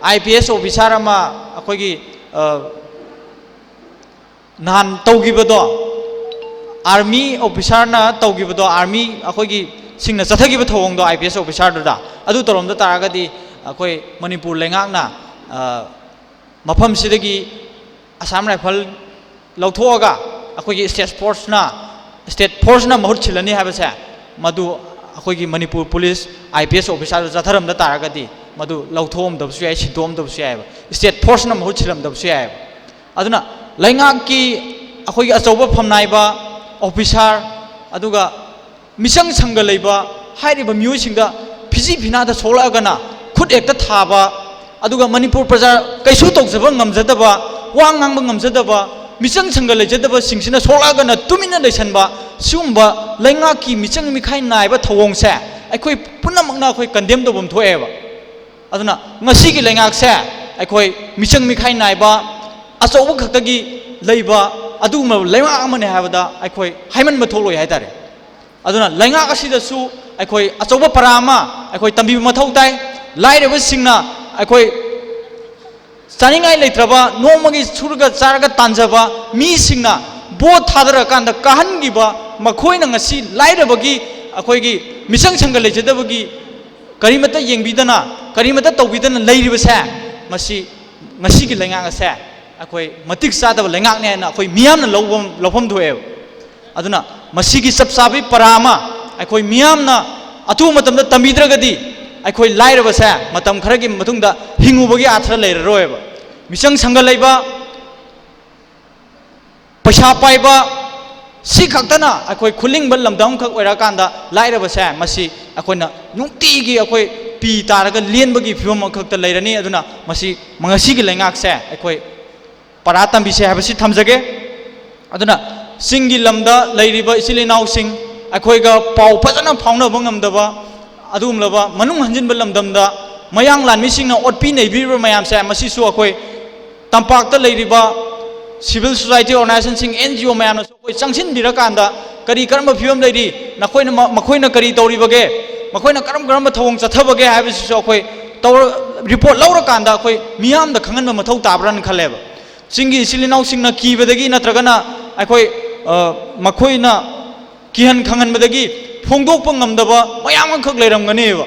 I P S officer ꯑꯃ ꯑꯩꯈꯣꯏꯒꯤ, ꯑ, ꯅꯍꯥꯟ ꯇꯧꯈꯤꯕꯗꯣ, ꯑꯥꯔꯃꯤ ꯑꯣꯐꯤꯁꯥꯔꯅ ꯇꯧꯈꯤꯕꯗꯣ, ꯑꯥꯔꯃꯤ ꯑꯩꯈꯣꯏꯒꯤ ꯁꯤꯡꯅ ꯆꯠꯊꯈꯤꯕ ꯊꯧꯑꯣꯡꯗꯣ ꯑꯥꯏ ꯄꯤ ꯑꯦꯁ ꯑꯣꯐꯤꯁꯥꯔꯗꯨꯗ, ꯑꯗꯨ ꯇꯧꯔꯝꯗ ꯇꯥꯔꯒꯗꯤ ꯑꯩꯈꯣꯏ ꯃꯅꯤꯄꯨꯔ ꯂꯩꯉꯥꯛꯅ, ꯑ, ꯃꯐꯝꯁꯤꯗꯒꯤ ꯑꯁꯥꯝ ꯔꯥꯏꯐꯜ ꯂꯧꯊꯣꯛꯑꯒ ꯑꯩꯈꯣꯏꯒꯤ ꯁ꯭ꯇꯦꯠ ꯐꯣꯔꯁꯅ, ꯁ꯭ꯇꯦꯠ ꯐꯣꯔꯁꯅ ꯃꯍꯨꯠ ꯁꯤꯜꯂꯅꯤ ꯍꯥꯏꯕꯁꯦ, ꯃꯗꯨ ꯑꯩꯈꯣꯏꯒꯤ Manipur police I P S ꯑꯣꯐꯤꯁꯥꯔꯗꯨ ꯆꯠꯊꯔꯝꯗ ꯇꯥꯔꯒꯗꯤ ꯃꯗꯨ ꯂꯧꯊꯣꯛꯑꯝꯗꯕꯁꯨ ꯌꯥꯏ, ꯁꯤꯟꯗꯣꯛꯑꯝꯗꯕꯁꯨ ꯌꯥꯏꯑꯕ, ꯁ꯭ꯇꯦꯠ ꯐꯣꯔꯁꯅ ꯃꯍꯨꯠ ꯁꯤꯜꯂꯝꯗꯕꯁꯨ ꯌꯥꯏꯑꯕ꯫ ꯑꯗꯨꯅ ꯂꯩꯉꯥꯛꯀꯤ ꯑꯩꯈꯣꯏꯒꯤ ꯑꯆꯧꯕ ꯐꯝꯅꯥꯏꯕ ꯑꯣꯐꯤꯁꯥꯔ, ꯑꯗꯨꯒ ꯃꯤꯆꯪ ꯁꯪꯒ ꯂꯩꯕ ꯍꯥꯏꯔꯤꯕ ꯃꯤꯑꯣꯏꯁꯤꯡꯗ ꯐꯤꯖꯤ ꯐꯤꯅꯥꯗ ꯁꯣꯛꯂꯛꯑꯒꯅ ꯈꯨꯠ ꯍꯦꯛꯇ ꯊꯥꯕ, ꯑꯗꯨꯒ ꯃꯅꯤꯄꯨꯔ ꯄ꯭ꯔꯖꯥ ꯀꯩꯁꯨ ꯇꯧꯖꯕ ꯉꯝꯖꯗꯕ, ꯋꯥ ꯉꯥꯡꯕ ꯉꯝꯖꯗꯕ, ꯃꯤꯆꯪ ꯁꯪꯒ ꯂꯩꯖꯗꯕꯁꯤꯡꯁꯤꯅ ꯁꯣꯛꯂꯛꯑꯒꯅ ꯇꯨꯃꯤꯟꯅ ꯂꯩꯁꯟꯕ, ꯁꯤꯒꯨꯝꯕ ꯂꯩꯉꯥꯛꯀꯤ ꯃꯤꯆꯪ ꯃꯤꯈꯥꯏ ꯅꯥꯏꯕ ꯊꯧꯑꯣꯡꯁꯦ ꯑꯩꯈꯣꯏ ꯄꯨꯝꯅꯃꯛꯅ ꯑꯩꯈꯣꯏ ꯀꯟꯗꯦꯝ ꯇꯧꯐꯝ ꯊꯣꯛꯑꯦꯕ꯫ ꯑꯗꯨꯅ ꯉꯁꯤꯒꯤ ꯂꯩꯉꯥꯛꯁꯦ ꯑꯩꯈꯣꯏ ꯃꯤꯆꯪ ꯃꯤꯈꯥꯏ ꯅꯥꯏꯕ, ꯑꯆꯧꯕ ꯈꯛꯇꯒꯤ ꯂꯩꯕ ꯑꯗꯨꯒꯨꯝꯂꯕ ꯂꯩꯉꯥꯛ ꯑꯃꯅꯤ ꯍꯥꯏꯕꯗ ꯑꯩꯈꯣꯏ ꯍꯥꯏꯃꯟꯕ ꯊꯣꯛꯂꯣꯏ ꯍꯥꯏꯇꯥꯔꯦ꯫ ꯑꯗꯨꯅ ꯂꯩꯉꯥꯛ ꯑꯁꯤꯗꯁꯨ ꯑꯩꯈꯣꯏ ꯑꯆꯧꯕ ꯄꯔꯥ ꯑꯃ ꯑꯩꯈꯣꯏ ꯇꯝꯕꯤꯕ ꯃꯊꯧ ꯇꯥꯏ꯫ ꯂꯥꯏꯔꯕꯁꯤꯡꯅ ꯑꯩꯈꯣꯏ ꯆꯥꯅꯤꯡꯉꯥꯏ ꯂꯩꯇ꯭ꯔꯕ, ꯅꯣꯡꯃꯒꯤ ꯁꯨꯔꯒ ꯆꯥꯔꯒ ꯇꯥꯟꯖꯕ ꯃꯤꯁꯤꯡꯅ ꯚꯣꯠ ꯊꯥꯗꯔꯀꯥꯟꯗ ꯀꯥꯍꯟꯈꯤꯕ, ꯃꯈꯣꯏꯅ ꯉꯁꯤ ꯂꯥꯏꯔꯕꯒꯤ, ꯑꯩꯈꯣꯏꯒꯤ ꯃꯤꯆꯪ ꯁꯪꯒ ꯂꯩꯖꯗꯕꯒꯤ ꯀꯔꯤꯃꯠꯇ ꯌꯦꯡꯕꯤꯗꯅ, ꯀꯔꯤꯃꯠꯇ ꯇꯧꯕꯤꯗꯅ ꯂꯩꯔꯤꯕꯁꯦ, ꯃꯁꯤ ꯉꯁꯤꯒꯤ ꯂꯩꯉꯥꯛ ꯑꯁꯦ ꯑꯩꯈꯣꯏ ꯃꯇꯤꯛ ꯆꯥꯗꯕ ꯂꯩꯉꯥꯛꯅꯦ ꯍꯥꯏꯅ ꯑꯩꯈꯣꯏ ꯃꯤꯌꯥꯝꯅ ꯂꯧꯕ, ꯂꯧꯐꯝ ꯊꯣꯛꯑꯦꯕ꯫ ꯑꯗꯨꯅ ꯃꯁꯤꯒꯤ ꯆꯞ ꯆꯥꯕꯤ ꯄꯔꯥ ꯑꯃ ꯑꯩꯈꯣꯏ ꯃꯤꯌꯥꯝꯅ ꯑꯊꯨꯕ ꯃꯇꯝꯗ ꯇꯝꯕꯤꯗ꯭ꯔꯒꯗꯤ, ꯑꯩꯈꯣꯏ ꯂꯥꯏꯔꯕꯁꯦ ꯃꯇꯝ ꯈꯔꯒꯤ ꯃꯇꯨꯡꯗ ꯍꯤꯡꯉꯨꯕꯒꯤ ꯑꯥꯔꯊ ꯂꯩꯔꯔꯣꯏꯕ꯫ ꯃꯤꯆꯪ ꯁꯪꯒ ꯂꯩꯕ, ꯄꯩꯁꯥ ꯄꯥꯏꯕ, ꯁꯤ ꯈꯛꯇꯅ ꯑꯩꯈꯣꯏ ꯈꯨꯂꯤꯡꯕ ꯂꯝꯗꯝ ꯑꯃꯈꯛ ꯑꯣꯏꯔꯛꯑꯀꯥꯟꯗ, ꯂꯥꯏꯔꯕꯁꯦ ꯃꯁꯤ ꯑꯩꯈꯣꯏꯅ ꯅꯨꯡꯇꯤꯒꯤ ꯑꯩꯈꯣꯏ ꯄꯤ ꯇꯥꯔꯒ ꯂꯦꯟꯕꯒꯤ ꯐꯤꯕꯝ ꯑꯃꯈꯛꯇ ꯂꯩꯔꯅꯤ꯫ ꯑꯗꯨꯅ ꯃꯁꯤ ꯉꯁꯤꯒꯤ ꯂꯩꯉꯥꯛꯁꯦ ꯑꯩꯈꯣꯏ ꯄꯔꯥ ꯇꯝꯕꯤꯁꯦ ꯍꯥꯏꯕꯁꯤ ꯊꯝꯖꯒꯦ꯫ ꯑꯗꯨꯅ ꯆꯤꯡꯒꯤ ꯂꯝꯗ ꯂꯩꯔꯤꯕ ꯏꯆꯤꯜ ꯏꯅꯥꯎꯁꯤꯡ, ꯑꯩꯈꯣꯏꯒ ꯄꯥꯎ ꯐꯖꯅ ꯐꯥꯎꯅꯕ ꯉꯝꯗꯕ, ꯑꯗꯨꯒꯨꯝꯂꯕ ꯃꯅꯨꯡ ꯍꯟꯖꯤꯟꯕ ꯂꯝꯗꯝꯗ ꯃꯌꯥꯡ ꯂꯥꯟꯃꯤꯁꯤꯡꯅ ꯑꯣꯠꯄꯤ ꯅꯩꯕꯤꯔꯤꯕ ꯃꯌꯥꯝꯁꯦ, ꯃꯁꯤꯁꯨ ꯑꯩꯈꯣꯏ ꯇꯝꯄꯥꯛꯇ ꯂꯩꯔꯤꯕ civil society organizationꯁꯤꯡ, N G O ꯃꯌꯥꯝꯅꯁꯨ ꯑꯩꯈꯣꯏ ꯆꯪꯁꯤꯟꯕꯤꯔꯀꯥꯟꯗ, ꯀꯔꯤ ꯀꯔꯝꯕ ꯐꯤꯕꯝ ꯂꯩꯔꯤ, ꯅꯈꯣꯏꯅ ꯃ-, ꯃꯈꯣꯏꯅ ꯀꯔꯤ ꯇꯧꯔꯤꯕꯒꯦ, ꯃꯈꯣꯏꯅ ꯀꯔꯝ ꯀꯔꯝꯕ ꯊꯧꯑꯣꯡ ꯆꯠꯊꯕꯒꯦ ꯍꯥꯏꯕꯁꯤꯁꯨ ꯑꯩꯈꯣꯏ ꯇꯧꯔ-, ꯔꯤꯄꯣꯔꯠ ꯂꯧꯔꯀꯥꯟꯗ ꯑꯩꯈꯣꯏ ꯃꯤꯌꯥꯝꯗ ꯈꯪꯍꯟꯕ ꯃꯊꯧ ꯇꯥꯕ꯭ꯔꯥꯅ ꯈꯜꯂꯦꯕ꯫ ꯆꯤꯡꯒꯤ ꯏꯆꯤꯜ ꯏꯅꯥꯎꯁꯤꯡꯅ ꯀꯤꯕꯗꯒꯤ ꯅꯠꯇ꯭ꯔꯒꯅ ꯑꯩꯈꯣꯏ, ꯑ, ꯃꯈꯣꯏꯅ ꯀꯤꯍꯟ ꯈꯪꯍꯟꯕꯗꯒꯤ ꯐꯣꯡꯗꯣꯛꯄ ꯉꯝꯗꯕ ꯃꯌꯥꯝ ꯑꯃꯈꯛ ꯂꯩꯔꯝꯒꯅꯦꯕ꯫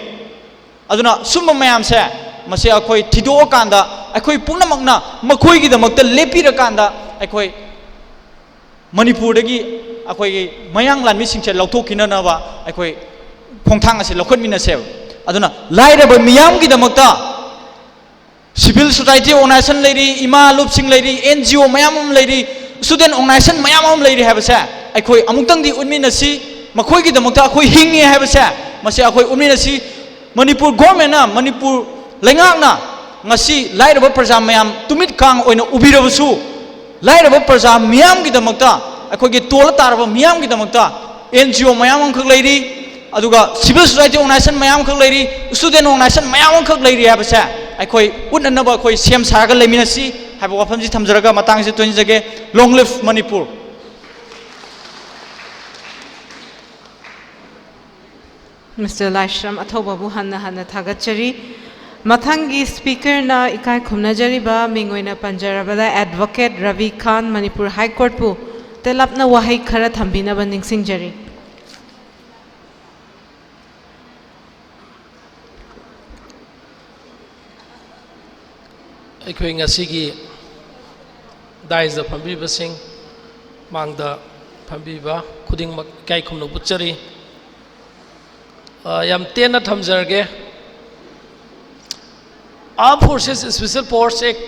ꯑꯗꯨꯅ ꯁꯨꯝꯕ ꯃꯌꯥꯝꯁꯦ, ꯃꯁꯤ ꯑꯩꯈꯣꯏ ꯊꯤꯗꯣꯛꯑꯀꯥꯟꯗ, ꯑꯩꯈꯣꯏ ꯄꯨꯝꯅꯃꯛꯅ ꯃꯈꯣꯏꯒꯤꯗꯃꯛꯇ ꯂꯦꯞꯄꯤꯔꯀꯥꯟꯗ, ꯑꯩꯈꯣꯏ ꯃꯅꯤꯄꯨꯔꯗꯒꯤ ꯑꯩꯈꯣꯏꯒꯤ ꯃꯌꯥꯡ ꯂꯥꯟꯃꯤꯁꯤꯡꯁꯦ ꯂꯧꯊꯣꯛꯈꯤꯅꯅꯕ ꯑꯩꯈꯣꯏ ꯈꯣꯡꯊꯥꯡ ꯑꯁꯤ ꯂꯧꯈꯠꯃꯤꯟꯅꯁꯦꯕ꯫ ꯑꯗꯨꯅ ꯂꯥꯏꯔꯕ ꯃꯤꯌꯥꯝꯒꯤꯗꯃꯛꯇ civil society organization ꯂꯩꯔꯤ, ꯏꯃꯥ ꯂꯨꯞꯁꯤꯡ ꯂꯩꯔꯤ, N G O ꯃꯌꯥꯝ ꯑꯃ ꯂꯩꯔꯤ, student organization ꯃꯌꯥꯝ ꯑꯃ ꯂꯩꯔꯤ ꯍꯥꯏꯕꯁꯦ ꯑꯩꯈꯣꯏ ꯑꯃꯨꯛꯇꯪꯗꯤ ꯎꯠꯃꯤꯟꯅꯁꯤ꯫ ꯃꯈꯣꯏꯒꯤꯗꯃꯛꯇ ꯑꯩꯈꯣꯏ ꯍꯤꯡꯉꯤ ꯍꯥꯏꯕꯁꯦ, ꯃꯁꯤ ꯑꯩꯈꯣꯏ ꯎꯠꯃꯤꯟꯅꯁꯤ꯫ ꯃꯅꯤꯄꯨꯔ governmentꯅ, ꯃꯅꯤꯄꯨꯔ ꯂꯩꯉꯥꯛꯅ ꯉꯁꯤ ꯂꯥꯏꯔꯕ ꯄ꯭ꯔꯖꯥ ꯃꯌꯥꯝ ꯇꯨꯃꯤꯠ ꯀꯥꯡ ꯑꯣꯏꯅ ꯎꯕꯤꯔꯕꯁꯨ, ꯂꯥꯏꯔꯕ ꯄ꯭ꯔꯖꯥ ꯃꯤꯌꯥꯝꯒꯤꯗꯃꯛꯇ, ꯑꯩꯈꯣꯏꯒꯤ ꯇꯣꯜꯂ ꯇꯥꯔꯕ ꯃꯤꯌꯥꯝꯒꯤꯗꯃꯛꯇ N G O ꯃꯌꯥꯝ ꯑꯃꯈꯛ ꯂꯩꯔꯤ, ꯑꯗꯨꯒ civil society organization ꯃꯌꯥꯝ ꯑꯃꯈꯛ ꯂꯩꯔꯤ, student organization ꯃꯌꯥꯝ ꯑꯃꯈꯛ ꯂꯩꯔꯤ ꯍꯥꯏꯕꯁꯦ ꯑꯩꯈꯣꯏ ꯎꯠꯅꯅꯕ ꯑꯩꯈꯣꯏ ꯁꯦꯝ ꯁꯥꯔꯒ ꯂꯩꯃꯤꯟꯅꯁꯤ ꯍꯥꯏꯕ ꯋꯥꯐꯝꯁꯤ ꯊꯝꯖꯔꯒ ꯃꯇꯥꯡꯁꯤ ꯇꯣꯟꯖꯒꯦ꯫ Long live Manipur. Mister ꯂꯥꯏꯁ꯭ꯔꯝ ꯑꯊꯧꯕꯕꯨ ꯍꯟꯅ ꯍꯟꯅ ꯊꯥꯒꯠꯆꯔꯤ꯫ ꯃꯊꯪꯒꯤ speakerꯅ ꯏꯀꯥꯏ ꯈꯨꯝꯅꯖꯔꯤꯕ ꯃꯤꯡ ꯑꯣꯏꯅ ꯄꯟꯖꯔꯕꯗ Advocate ꯔꯕꯤ ꯈꯥꯟ, ꯃꯅꯤꯄꯨꯔ High Courtꯄꯨ ꯇꯦꯜꯂꯞꯅ ꯋꯥꯍꯩ ꯈꯔ ꯊꯝꯕꯤꯅꯕ ꯅꯤꯡꯁꯤꯡꯖꯔꯤ꯫ ꯑꯩꯈꯣꯏ ꯉꯁꯤꯒꯤ daisꯇ ꯐꯝꯕꯤꯕꯁꯤꯡ, ꯃꯥꯡꯗ ꯐꯝꯕꯤꯕ ꯈꯨꯗꯤꯡꯃꯛ ꯏꯀꯥꯏ ꯈꯨꯝꯅꯕ ꯎꯠꯆꯔꯤ꯫ ꯑ, ꯌꯥꯝ ꯇꯦꯟꯅ ꯊꯝꯖꯔꯒꯦ꯫ Armed Forces Special Powers Act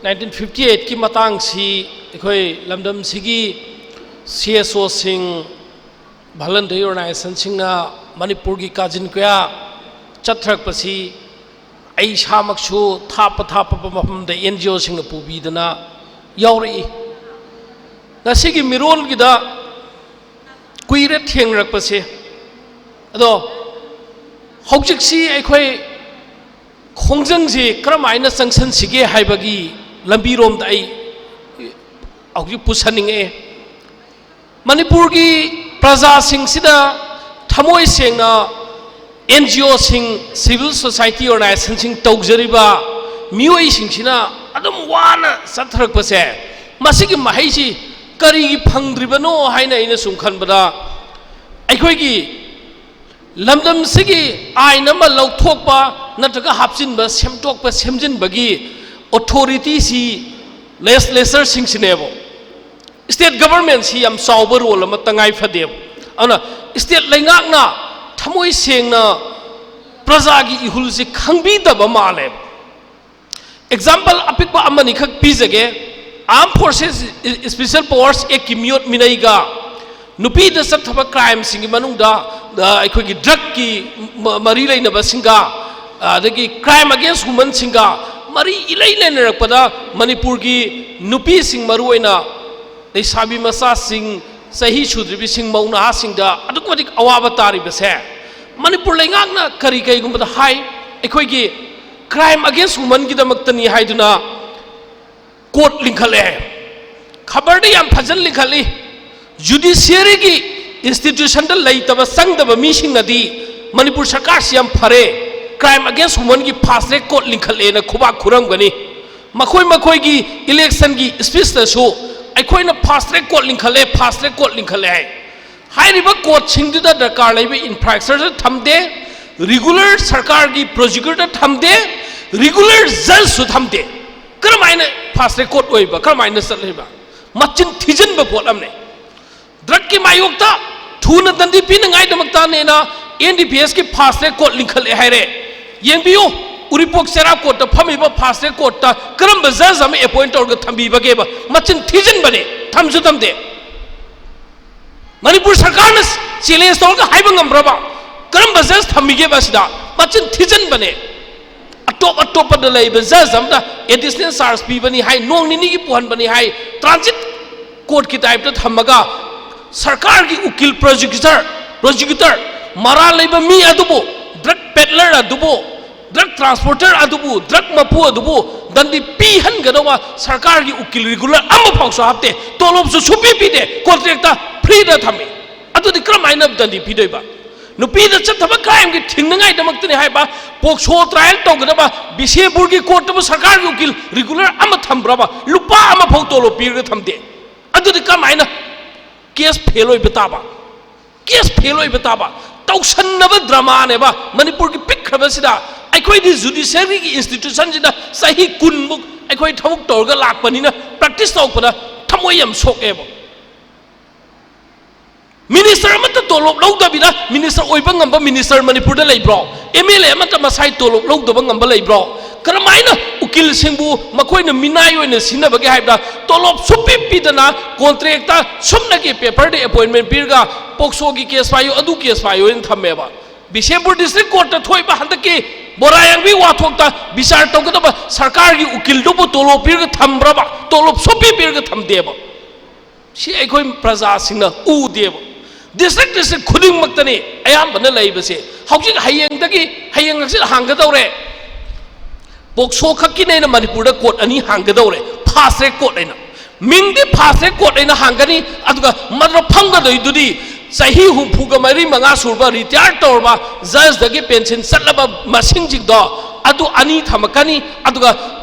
nineteen fifty eight ꯀꯤ ꯃꯇꯥꯡꯁꯤ ꯑꯩꯈꯣꯏ ꯂꯝꯗꯝꯁꯤꯒꯤ C S O ꯁꯤꯡ, voluntary organization ꯁꯤꯡꯅ ꯃꯅꯤꯄꯨꯔꯒꯤ ꯀꯥꯖꯤꯟ ꯀꯣꯌꯥ ꯆꯠꯊꯔꯛꯄꯁꯤ ꯑꯩ ꯏꯁꯥꯃꯛꯁꯨ ꯊꯥꯞꯄ ꯊꯥꯞꯄ ꯃꯐꯝꯗ N G O ꯁꯤꯡꯅ ꯄꯨꯕꯤꯗꯅ ꯌꯥꯎꯔꯛꯏ꯫ ꯉꯁꯤꯒꯤ ꯃꯤꯔꯣꯜꯒꯤꯗ ꯀꯨꯏꯔꯦ ꯊꯦꯡꯅꯔꯛꯄꯁꯦ꯫ ꯑꯗꯣ ꯍꯧꯖꯤꯛꯁꯤ ꯑꯩꯈꯣꯏ ꯈꯣꯡꯖꯪꯁꯤ ꯀꯔꯝꯍꯥꯏꯅ ꯆꯪꯁꯤꯟꯁꯤꯒꯦ ꯍꯥꯏꯕꯒꯤ ꯂꯝꯕꯤꯔꯣꯝꯗ ꯑꯩ ꯍꯧꯖꯤꯛ ꯄꯨꯁꯟꯅꯤꯡꯉꯛꯑꯦ꯫ ꯃꯅꯤꯄꯨꯔꯒꯤ ꯄ꯭ꯔꯖꯥꯁꯤꯡꯁꯤꯗ ꯊꯃꯣꯏ ꯁꯦꯡꯅ N G O ꯁꯤꯡ, civil society organization ꯁꯤꯡ ꯇꯧꯖꯔꯤꯕ ꯃꯤꯑꯣꯏꯁꯤꯡꯁꯤꯅ ꯑꯗꯨꯝ ꯋꯥꯅ ꯆꯠꯊꯔꯛꯄꯁꯦ, ꯃꯁꯤꯒꯤ ꯃꯍꯩꯁꯤ ꯀꯔꯤꯒꯤ ꯐꯪꯗ꯭ꯔꯤꯕꯅꯣ ꯍꯥꯏꯅ ꯑꯩꯅ ꯁꯨꯝ ꯈꯟꯕꯗ, ꯑꯩꯈꯣꯏꯒꯤ ꯂꯝꯗꯝꯁꯤꯒꯤ ꯑꯥꯏꯟ ꯑꯃ ꯂꯧꯊꯣꯛꯄ ꯅꯠꯇ꯭ꯔꯒ ꯍꯥꯞꯆꯤꯟꯕ, ꯁꯦꯝꯗꯣꯛꯄ, ꯁꯦꯝꯖꯤꯟꯕꯒꯤ authority ꯁꯤ legislature ꯁꯤꯡꯁꯤꯅꯦꯕ꯫ State government ꯁꯤ ꯌꯥꯝ ꯆꯥꯎꯕ role ꯑꯃ ꯇꯉꯥꯏ ꯐꯗꯦꯕ꯫ ꯑꯗꯨꯅ state ꯂꯩꯉꯥꯛꯅ ꯊꯃꯣꯏ ꯁꯦꯡꯅ ꯄ꯭ꯔꯖꯥꯒꯤ ꯏꯍꯨꯜꯁꯤ ꯈꯪꯕꯤꯗꯕ ꯃꯥꯜꯂꯦꯕ꯫ Example ꯑꯄꯤꯛꯄ ꯑꯃꯅꯤꯈꯛ ꯄꯤꯖꯒꯦ꯫ Armed Forces Special Powers Act ꯀꯤ ꯃꯤꯑꯣꯠ ꯃꯤꯅꯩꯒ, ꯅꯨꯄꯤꯗ ꯆꯠꯊꯕ crime ꯁꯤꯡꯒꯤ ꯃꯅꯨꯡꯗ, ꯑ, ꯑꯩꯈꯣꯏꯒꯤ drug ꯀꯤ ꯃ-, ꯃꯔꯤ ꯂꯩꯅꯕꯁꯤꯡꯒ, ꯑꯗꯒꯤ crime against women ꯁꯤꯡꯒ ꯃꯔꯤ ꯏꯂꯩ ꯂꯩꯅꯔꯛꯄꯗ ꯃꯅꯤꯄꯨꯔꯒꯤ ꯅꯨꯄꯤꯁꯤꯡ, ꯃꯔꯨꯑꯣꯏꯅ ꯂꯩꯁꯥꯕꯤ ꯃꯆꯥꯁꯤꯡ, ꯆꯍꯤ ꯁꯨꯗ꯭ꯔꯤꯕꯤꯁꯤꯡ, ꯃꯧ ꯅꯍꯥꯁꯤꯡꯗ ꯑꯗꯨꯛꯀꯤ ꯃꯇꯤꯛ ꯑꯋꯥꯕ ꯇꯥꯔꯤꯕꯁꯦ, ꯃꯅꯤꯄꯨꯔ ꯂꯩꯉꯥꯛꯅ ꯀꯔꯤ ꯀꯩꯒꯨꯝꯕꯗ ꯍꯥꯏ, ꯑꯩꯈꯣꯏꯒꯤ crime against women ꯒꯤꯗꯃꯛꯇꯅꯤ ꯍꯥꯏꯗꯨꯅ court ꯂꯤꯡꯈꯠꯂꯦ꯫ ꯈꯕꯔꯗ ꯌꯥꯝ ꯐꯖꯅ ꯂꯤꯡꯈꯠꯂꯤ꯫ Judiciary ꯒꯤ institution ꯗ ꯂꯩꯇꯕ, ꯆꯪꯗꯕ ꯃꯤꯁꯤꯡꯅꯗꯤ ꯃꯅꯤꯄꯨꯔ ꯁꯔꯀꯥꯔꯁꯤ ꯌꯥꯝ ꯐꯔꯦ, crime against women ꯒꯤ fast track court ꯂꯤꯡꯈꯠꯂꯦꯅ ꯈꯨꯕꯥꯛ ꯈꯨꯔꯝꯒꯅꯤ꯫ ꯃꯈꯣꯏ ꯃꯈꯣꯏꯒꯤ election ꯒꯤ speech ꯇꯁꯨ ꯑꯩꯈꯣꯏꯅ fast track court ꯂꯤꯡꯈꯠꯂꯦ, fast track court ꯂꯤꯡꯈꯠꯂꯦ ꯍꯥꯏ꯫ ꯍꯥꯏꯔꯤꯕ court ꯁꯤꯡꯗꯨꯗ ꯗꯔꯀꯥꯔ ꯂꯩꯕ infrastructure ꯊꯝꯗꯦ, regular ꯁꯔꯀꯥꯔꯒꯤ prosecutor ꯊꯝꯗꯦ, regular judge ꯁꯨ ꯊꯝꯗꯦ꯫ ꯀꯔꯝꯍꯥꯏꯅ fast track court ꯑꯣꯏꯕ, ꯀꯔꯝꯍꯥꯏꯅ ꯆꯠꯂꯤꯕ? ꯃꯆꯤꯟ ꯊꯤꯖꯤꯟꯕ ꯄꯣꯠ ꯑꯃꯅꯤ꯫ ꯗ꯭ꯔꯒꯀꯤ ꯃꯥꯌꯣꯛꯇ ꯊꯨꯅ ꯗꯟꯗꯤ ꯄꯤꯅꯉꯥꯏꯗꯃꯛꯇꯅꯦꯅ ꯑꯦꯟ ꯗꯤ ꯄꯤ ꯑꯦꯁꯀꯤ ꯐꯥꯁ ꯇ꯭ꯔꯦꯛ ꯀꯣꯔꯠ ꯂꯤꯡꯈꯠꯂꯦ ꯍꯥꯏꯔꯦ꯫ ꯌꯦꯡꯕꯤꯌꯨ, ꯎꯔꯤꯄꯣꯛ ꯆꯦꯔꯥ ꯀꯣꯔꯠꯇ ꯐꯝꯃꯤꯕ ꯐꯥꯁ ꯇ꯭ꯔꯦꯛ ꯀꯣꯔꯠꯇ ꯀꯔꯝꯕ ꯖꯖ ꯑꯃ ꯑꯦꯄꯣꯏꯟ ꯇꯧꯔꯒ ꯊꯝꯕꯤꯕꯒꯦꯕ? ꯃꯆꯤꯟ ꯊꯤꯖꯤꯟꯕꯅꯦ, ꯊꯝꯁꯨ ꯊꯝꯗꯦ꯫ ꯃꯅꯤꯄꯨꯔ ꯁꯔꯀꯥꯔꯅ ꯆꯦꯂꯦꯟꯖ ꯇꯧꯔꯒ ꯍꯥꯏꯕ ꯉꯝꯕ꯭ꯔꯕ? ꯀꯔꯝꯕ ꯖꯁ ꯊꯝꯃꯤꯒꯦꯕ ꯑꯁꯤꯗ? ꯃꯆꯤꯟ ꯊꯤꯖꯤꯟꯕꯅꯦ꯫ ꯑꯇꯣꯞ ꯑꯇꯣꯞꯄꯗ ꯂꯩꯕ ꯖꯁ ꯑꯃꯗ ꯑꯦꯗꯤꯁꯅꯦꯜ ꯆꯥꯔꯖ ꯄꯤꯕꯅꯤ ꯍꯥꯏ, ꯅꯣꯡ ꯅꯤꯅꯤꯒꯤ ꯄꯨꯍꯟꯕꯅꯤ ꯍꯥꯏ, ꯇ꯭ꯔꯥꯟꯖꯤꯠ ꯀꯣꯔꯠꯀꯤ ꯇꯥꯏꯞꯇ ꯊꯝꯃꯒ ꯁꯔꯀꯥꯔꯒꯤ ꯎꯀꯤꯜ, ꯄ꯭ꯔꯣꯁꯤꯀ꯭ꯌꯨꯇꯔ, ꯄ꯭ꯔꯣꯁꯤꯀ꯭ꯌꯨꯇꯔ, ꯃꯔꯥꯜ ꯂꯩꯕ ꯃꯤ ꯑꯗꯨꯕꯨ, ꯗ꯭ꯔꯒ ꯄꯦꯗꯂꯔ ꯑꯗꯨꯕꯨ, ꯗ꯭ꯔꯒ ꯇ꯭ꯔꯥꯟꯁꯄꯣꯔꯇꯔ ꯑꯗꯨꯕꯨ, ꯗ꯭ꯔꯒ ꯃꯄꯨ ꯑꯗꯨꯕꯨ ꯗꯟꯗꯤ ꯄꯤꯍꯟꯒꯗꯧꯕ ꯁꯔꯀꯥꯔꯒꯤ ꯎꯀꯤꯜ ꯔꯤꯒꯨꯂꯔ ꯑꯃꯐꯥꯎꯁꯨ ꯍꯥꯞꯇꯦ, ꯇꯣꯂꯣꯞꯁꯨ ꯁꯨꯄꯤ ꯄꯤꯗꯦ, ꯀꯣꯟꯇ꯭ꯔꯦꯛꯇ ꯐ꯭ꯔꯤꯗ ꯊꯝꯃꯤ꯫ ꯑꯗꯨꯗꯤ ꯀꯔꯝꯍꯥꯏꯅ ꯗꯟꯗꯤ ꯄꯤꯗꯣꯏꯕ? ꯅꯨꯄꯤꯗ ꯆꯠꯊꯕ ꯀ꯭ꯔꯥꯏꯝꯒꯤ ꯊꯤꯡꯅꯉꯥꯏꯗꯃꯛꯇꯅꯤ ꯍꯥꯏꯕ ꯄꯣꯛꯁꯣ ꯇ꯭ꯔꯥꯏꯌꯦꯜ ꯇꯧꯒꯗꯕ ꯕꯤꯁꯦꯝꯄꯨꯔꯒꯤ ꯀꯣꯔꯠꯇꯕꯨ ꯁꯔꯀꯥꯔꯒꯤ ꯎꯀꯤꯜ ꯔꯤꯒꯨꯂꯔ ꯑꯃ ꯊꯝꯕ꯭ꯔꯕ? ꯂꯨꯄꯥ ꯑꯃꯐꯥꯎ ꯇꯣꯂꯣꯞ ꯄꯤꯔꯒ ꯊꯝꯗꯦ꯫ ꯑꯗꯨꯗꯤ ꯀꯔꯝꯍꯥꯏꯅ ꯀꯦꯁ ꯐꯦꯜ ꯑꯣꯏꯕ ꯇꯥꯕ? ꯀꯦꯁ ꯐꯦꯜ ꯑꯣꯏꯕ ꯇꯥꯕ? ꯇꯧꯁꯟꯅꯕ ꯗ꯭ꯔꯃꯥꯅꯦꯕ ꯃꯅꯤꯄꯨꯔꯒꯤ ꯄꯤꯛꯈ꯭ꯔꯕꯁꯤꯗ꯫ ꯑꯩꯈꯣꯏꯗꯤ ꯖꯨꯗꯤꯁꯤꯌꯔꯤꯒꯤ ꯏꯟꯁꯇꯤꯇ꯭ꯌꯨꯁꯟꯁꯤꯗ ꯆꯍꯤ ꯀꯨꯟꯃꯨꯛ ꯑꯩꯈꯣꯏ ꯊꯕꯛ ꯇꯧꯔꯒ ꯂꯥꯛꯄꯅꯤꯅ ꯄ꯭ꯔꯦꯛꯇꯤꯁ ꯇꯧꯔꯛꯄꯗ ꯊꯃꯣꯏ ꯌꯥꯝ ꯁꯣꯛꯑꯦꯕ꯫ ꯃꯤꯅꯤꯁꯇꯔ ꯑꯃꯠꯇ ꯇꯣꯂꯣꯞ ꯂꯧꯗꯕꯤꯗ ꯃꯤꯅꯤꯁꯇꯔ ꯑꯣꯏꯕ ꯉꯝꯕ ꯃꯤꯅꯤꯁꯇꯔ ꯃꯅꯤꯄꯨꯔꯗ ꯂꯩꯕ꯭ꯔꯣ? ꯑꯦꯝ ꯑꯦꯜ ꯑꯦ ꯑꯃꯠꯇ ꯃꯁꯥꯏ ꯇꯣꯂꯣꯞ ꯂꯧꯗꯕ ꯉꯝꯕ ꯂꯩꯕ꯭ꯔꯣ? ꯀꯔꯝꯍꯥꯏꯅ ꯎꯀꯤꯜꯁꯤꯡꯕꯨ ꯃꯈꯣꯏꯅ ꯃꯤꯅꯥꯏ ꯑꯣꯏꯅ ꯁꯤꯖꯤꯟꯅꯕꯒꯦ ꯍꯥꯏꯕꯗ ꯇꯣꯂꯣꯞ ꯁꯨꯄꯤ ꯄꯤꯗꯅ ꯀꯣꯟꯇ꯭ꯔꯦꯛꯇ ꯁꯨꯞꯅꯒꯤ ꯄꯦꯄꯔꯗ ꯑꯦꯄꯣꯏꯟꯃꯦꯟ ꯄꯤꯔꯒ ꯄꯣꯛꯁꯣꯒꯤ ꯀꯦꯁ ꯄꯥꯏꯌꯨ, ꯑꯗꯨ ꯀꯦꯁ ꯄꯥꯏꯌꯨ ꯍꯥꯏꯅ ꯊꯝꯃꯦꯕ꯫ ꯕꯤꯁꯦꯝꯄꯨꯔ ꯗꯤꯁꯇ꯭ꯔꯤꯛ ꯀꯣꯔꯠꯇ ꯊꯣꯛꯏꯕ ꯍꯟꯗꯛꯀꯤ ꯕꯣꯔꯥꯌꯥꯡꯕꯤ ꯋꯥꯊꯣꯛꯇ ꯕꯤꯆꯥꯔ ꯇꯧꯒꯗꯕ ꯁꯔꯀꯥꯔꯒꯤ ꯎꯀꯤꯜꯗꯨꯕꯨ ꯇꯣꯂꯣꯞ ꯄꯤꯔꯒ ꯊꯝꯕ꯭ꯔꯕ? ꯇꯣꯂꯣꯞ ꯁꯨꯄꯤ ꯄꯤꯔꯒ ꯊꯝꯗꯦꯕ꯫ ꯁꯤ ꯑꯩꯈꯣꯏ ꯄ꯭ꯔꯖꯥꯁꯤꯡꯅ ꯎꯗꯦꯕ꯫ ꯗꯤꯁꯇ꯭ꯔꯤꯛ ꯗꯤꯁꯇ꯭ꯔꯤꯛ ꯈꯨꯗꯤꯡꯃꯛꯇꯅꯤ ꯑꯌꯥꯝꯕꯅ ꯂꯩꯕꯁꯦ꯫ ꯍꯧꯖꯤꯛ ꯍꯌꯦꯡꯗꯒꯤ, ꯍꯌꯦꯡ ꯍꯪꯆꯤꯠ ꯍꯥꯡꯒꯗꯧꯔꯦ꯫ ꯄꯣꯛꯁꯣ ꯈꯛꯀꯤꯅꯦꯅ ꯃꯅꯤꯄꯨꯔꯗ ꯀꯣꯔꯠ ꯑꯅꯤ ꯍꯥꯡꯒꯗꯧꯔꯦ, ꯐꯥꯁ ꯇ꯭ꯔꯦꯛ ꯀꯣꯔꯠ ꯍꯥꯏꯅ꯫ ꯃꯤꯡꯗꯤ ꯐꯥꯁ ꯇ꯭ꯔꯦꯛ ꯀꯣꯔꯠ ꯍꯥꯏꯅ ꯍꯥꯡꯒꯅꯤ, ꯑꯗꯨꯒ ꯃꯗꯨꯗ ꯐꯝꯒꯗꯣꯏꯗꯨꯗꯤ ꯆꯍꯤ ꯍꯨꯝꯐꯨꯒ ꯃꯔꯤ ꯃꯉꯥ ꯁꯨꯔꯕ ꯔꯤꯇꯥꯌꯔ ꯇꯧꯔꯕ ꯖꯖꯇꯒꯤ ꯄꯦꯟꯁꯤꯟ ꯆꯠꯂꯕ ꯃꯁꯤꯡꯁꯤꯡꯗꯣ, ꯑꯗꯨ ꯑꯅꯤ ꯊꯝꯃꯛꯀꯅꯤ꯫ ꯑꯗꯨꯒ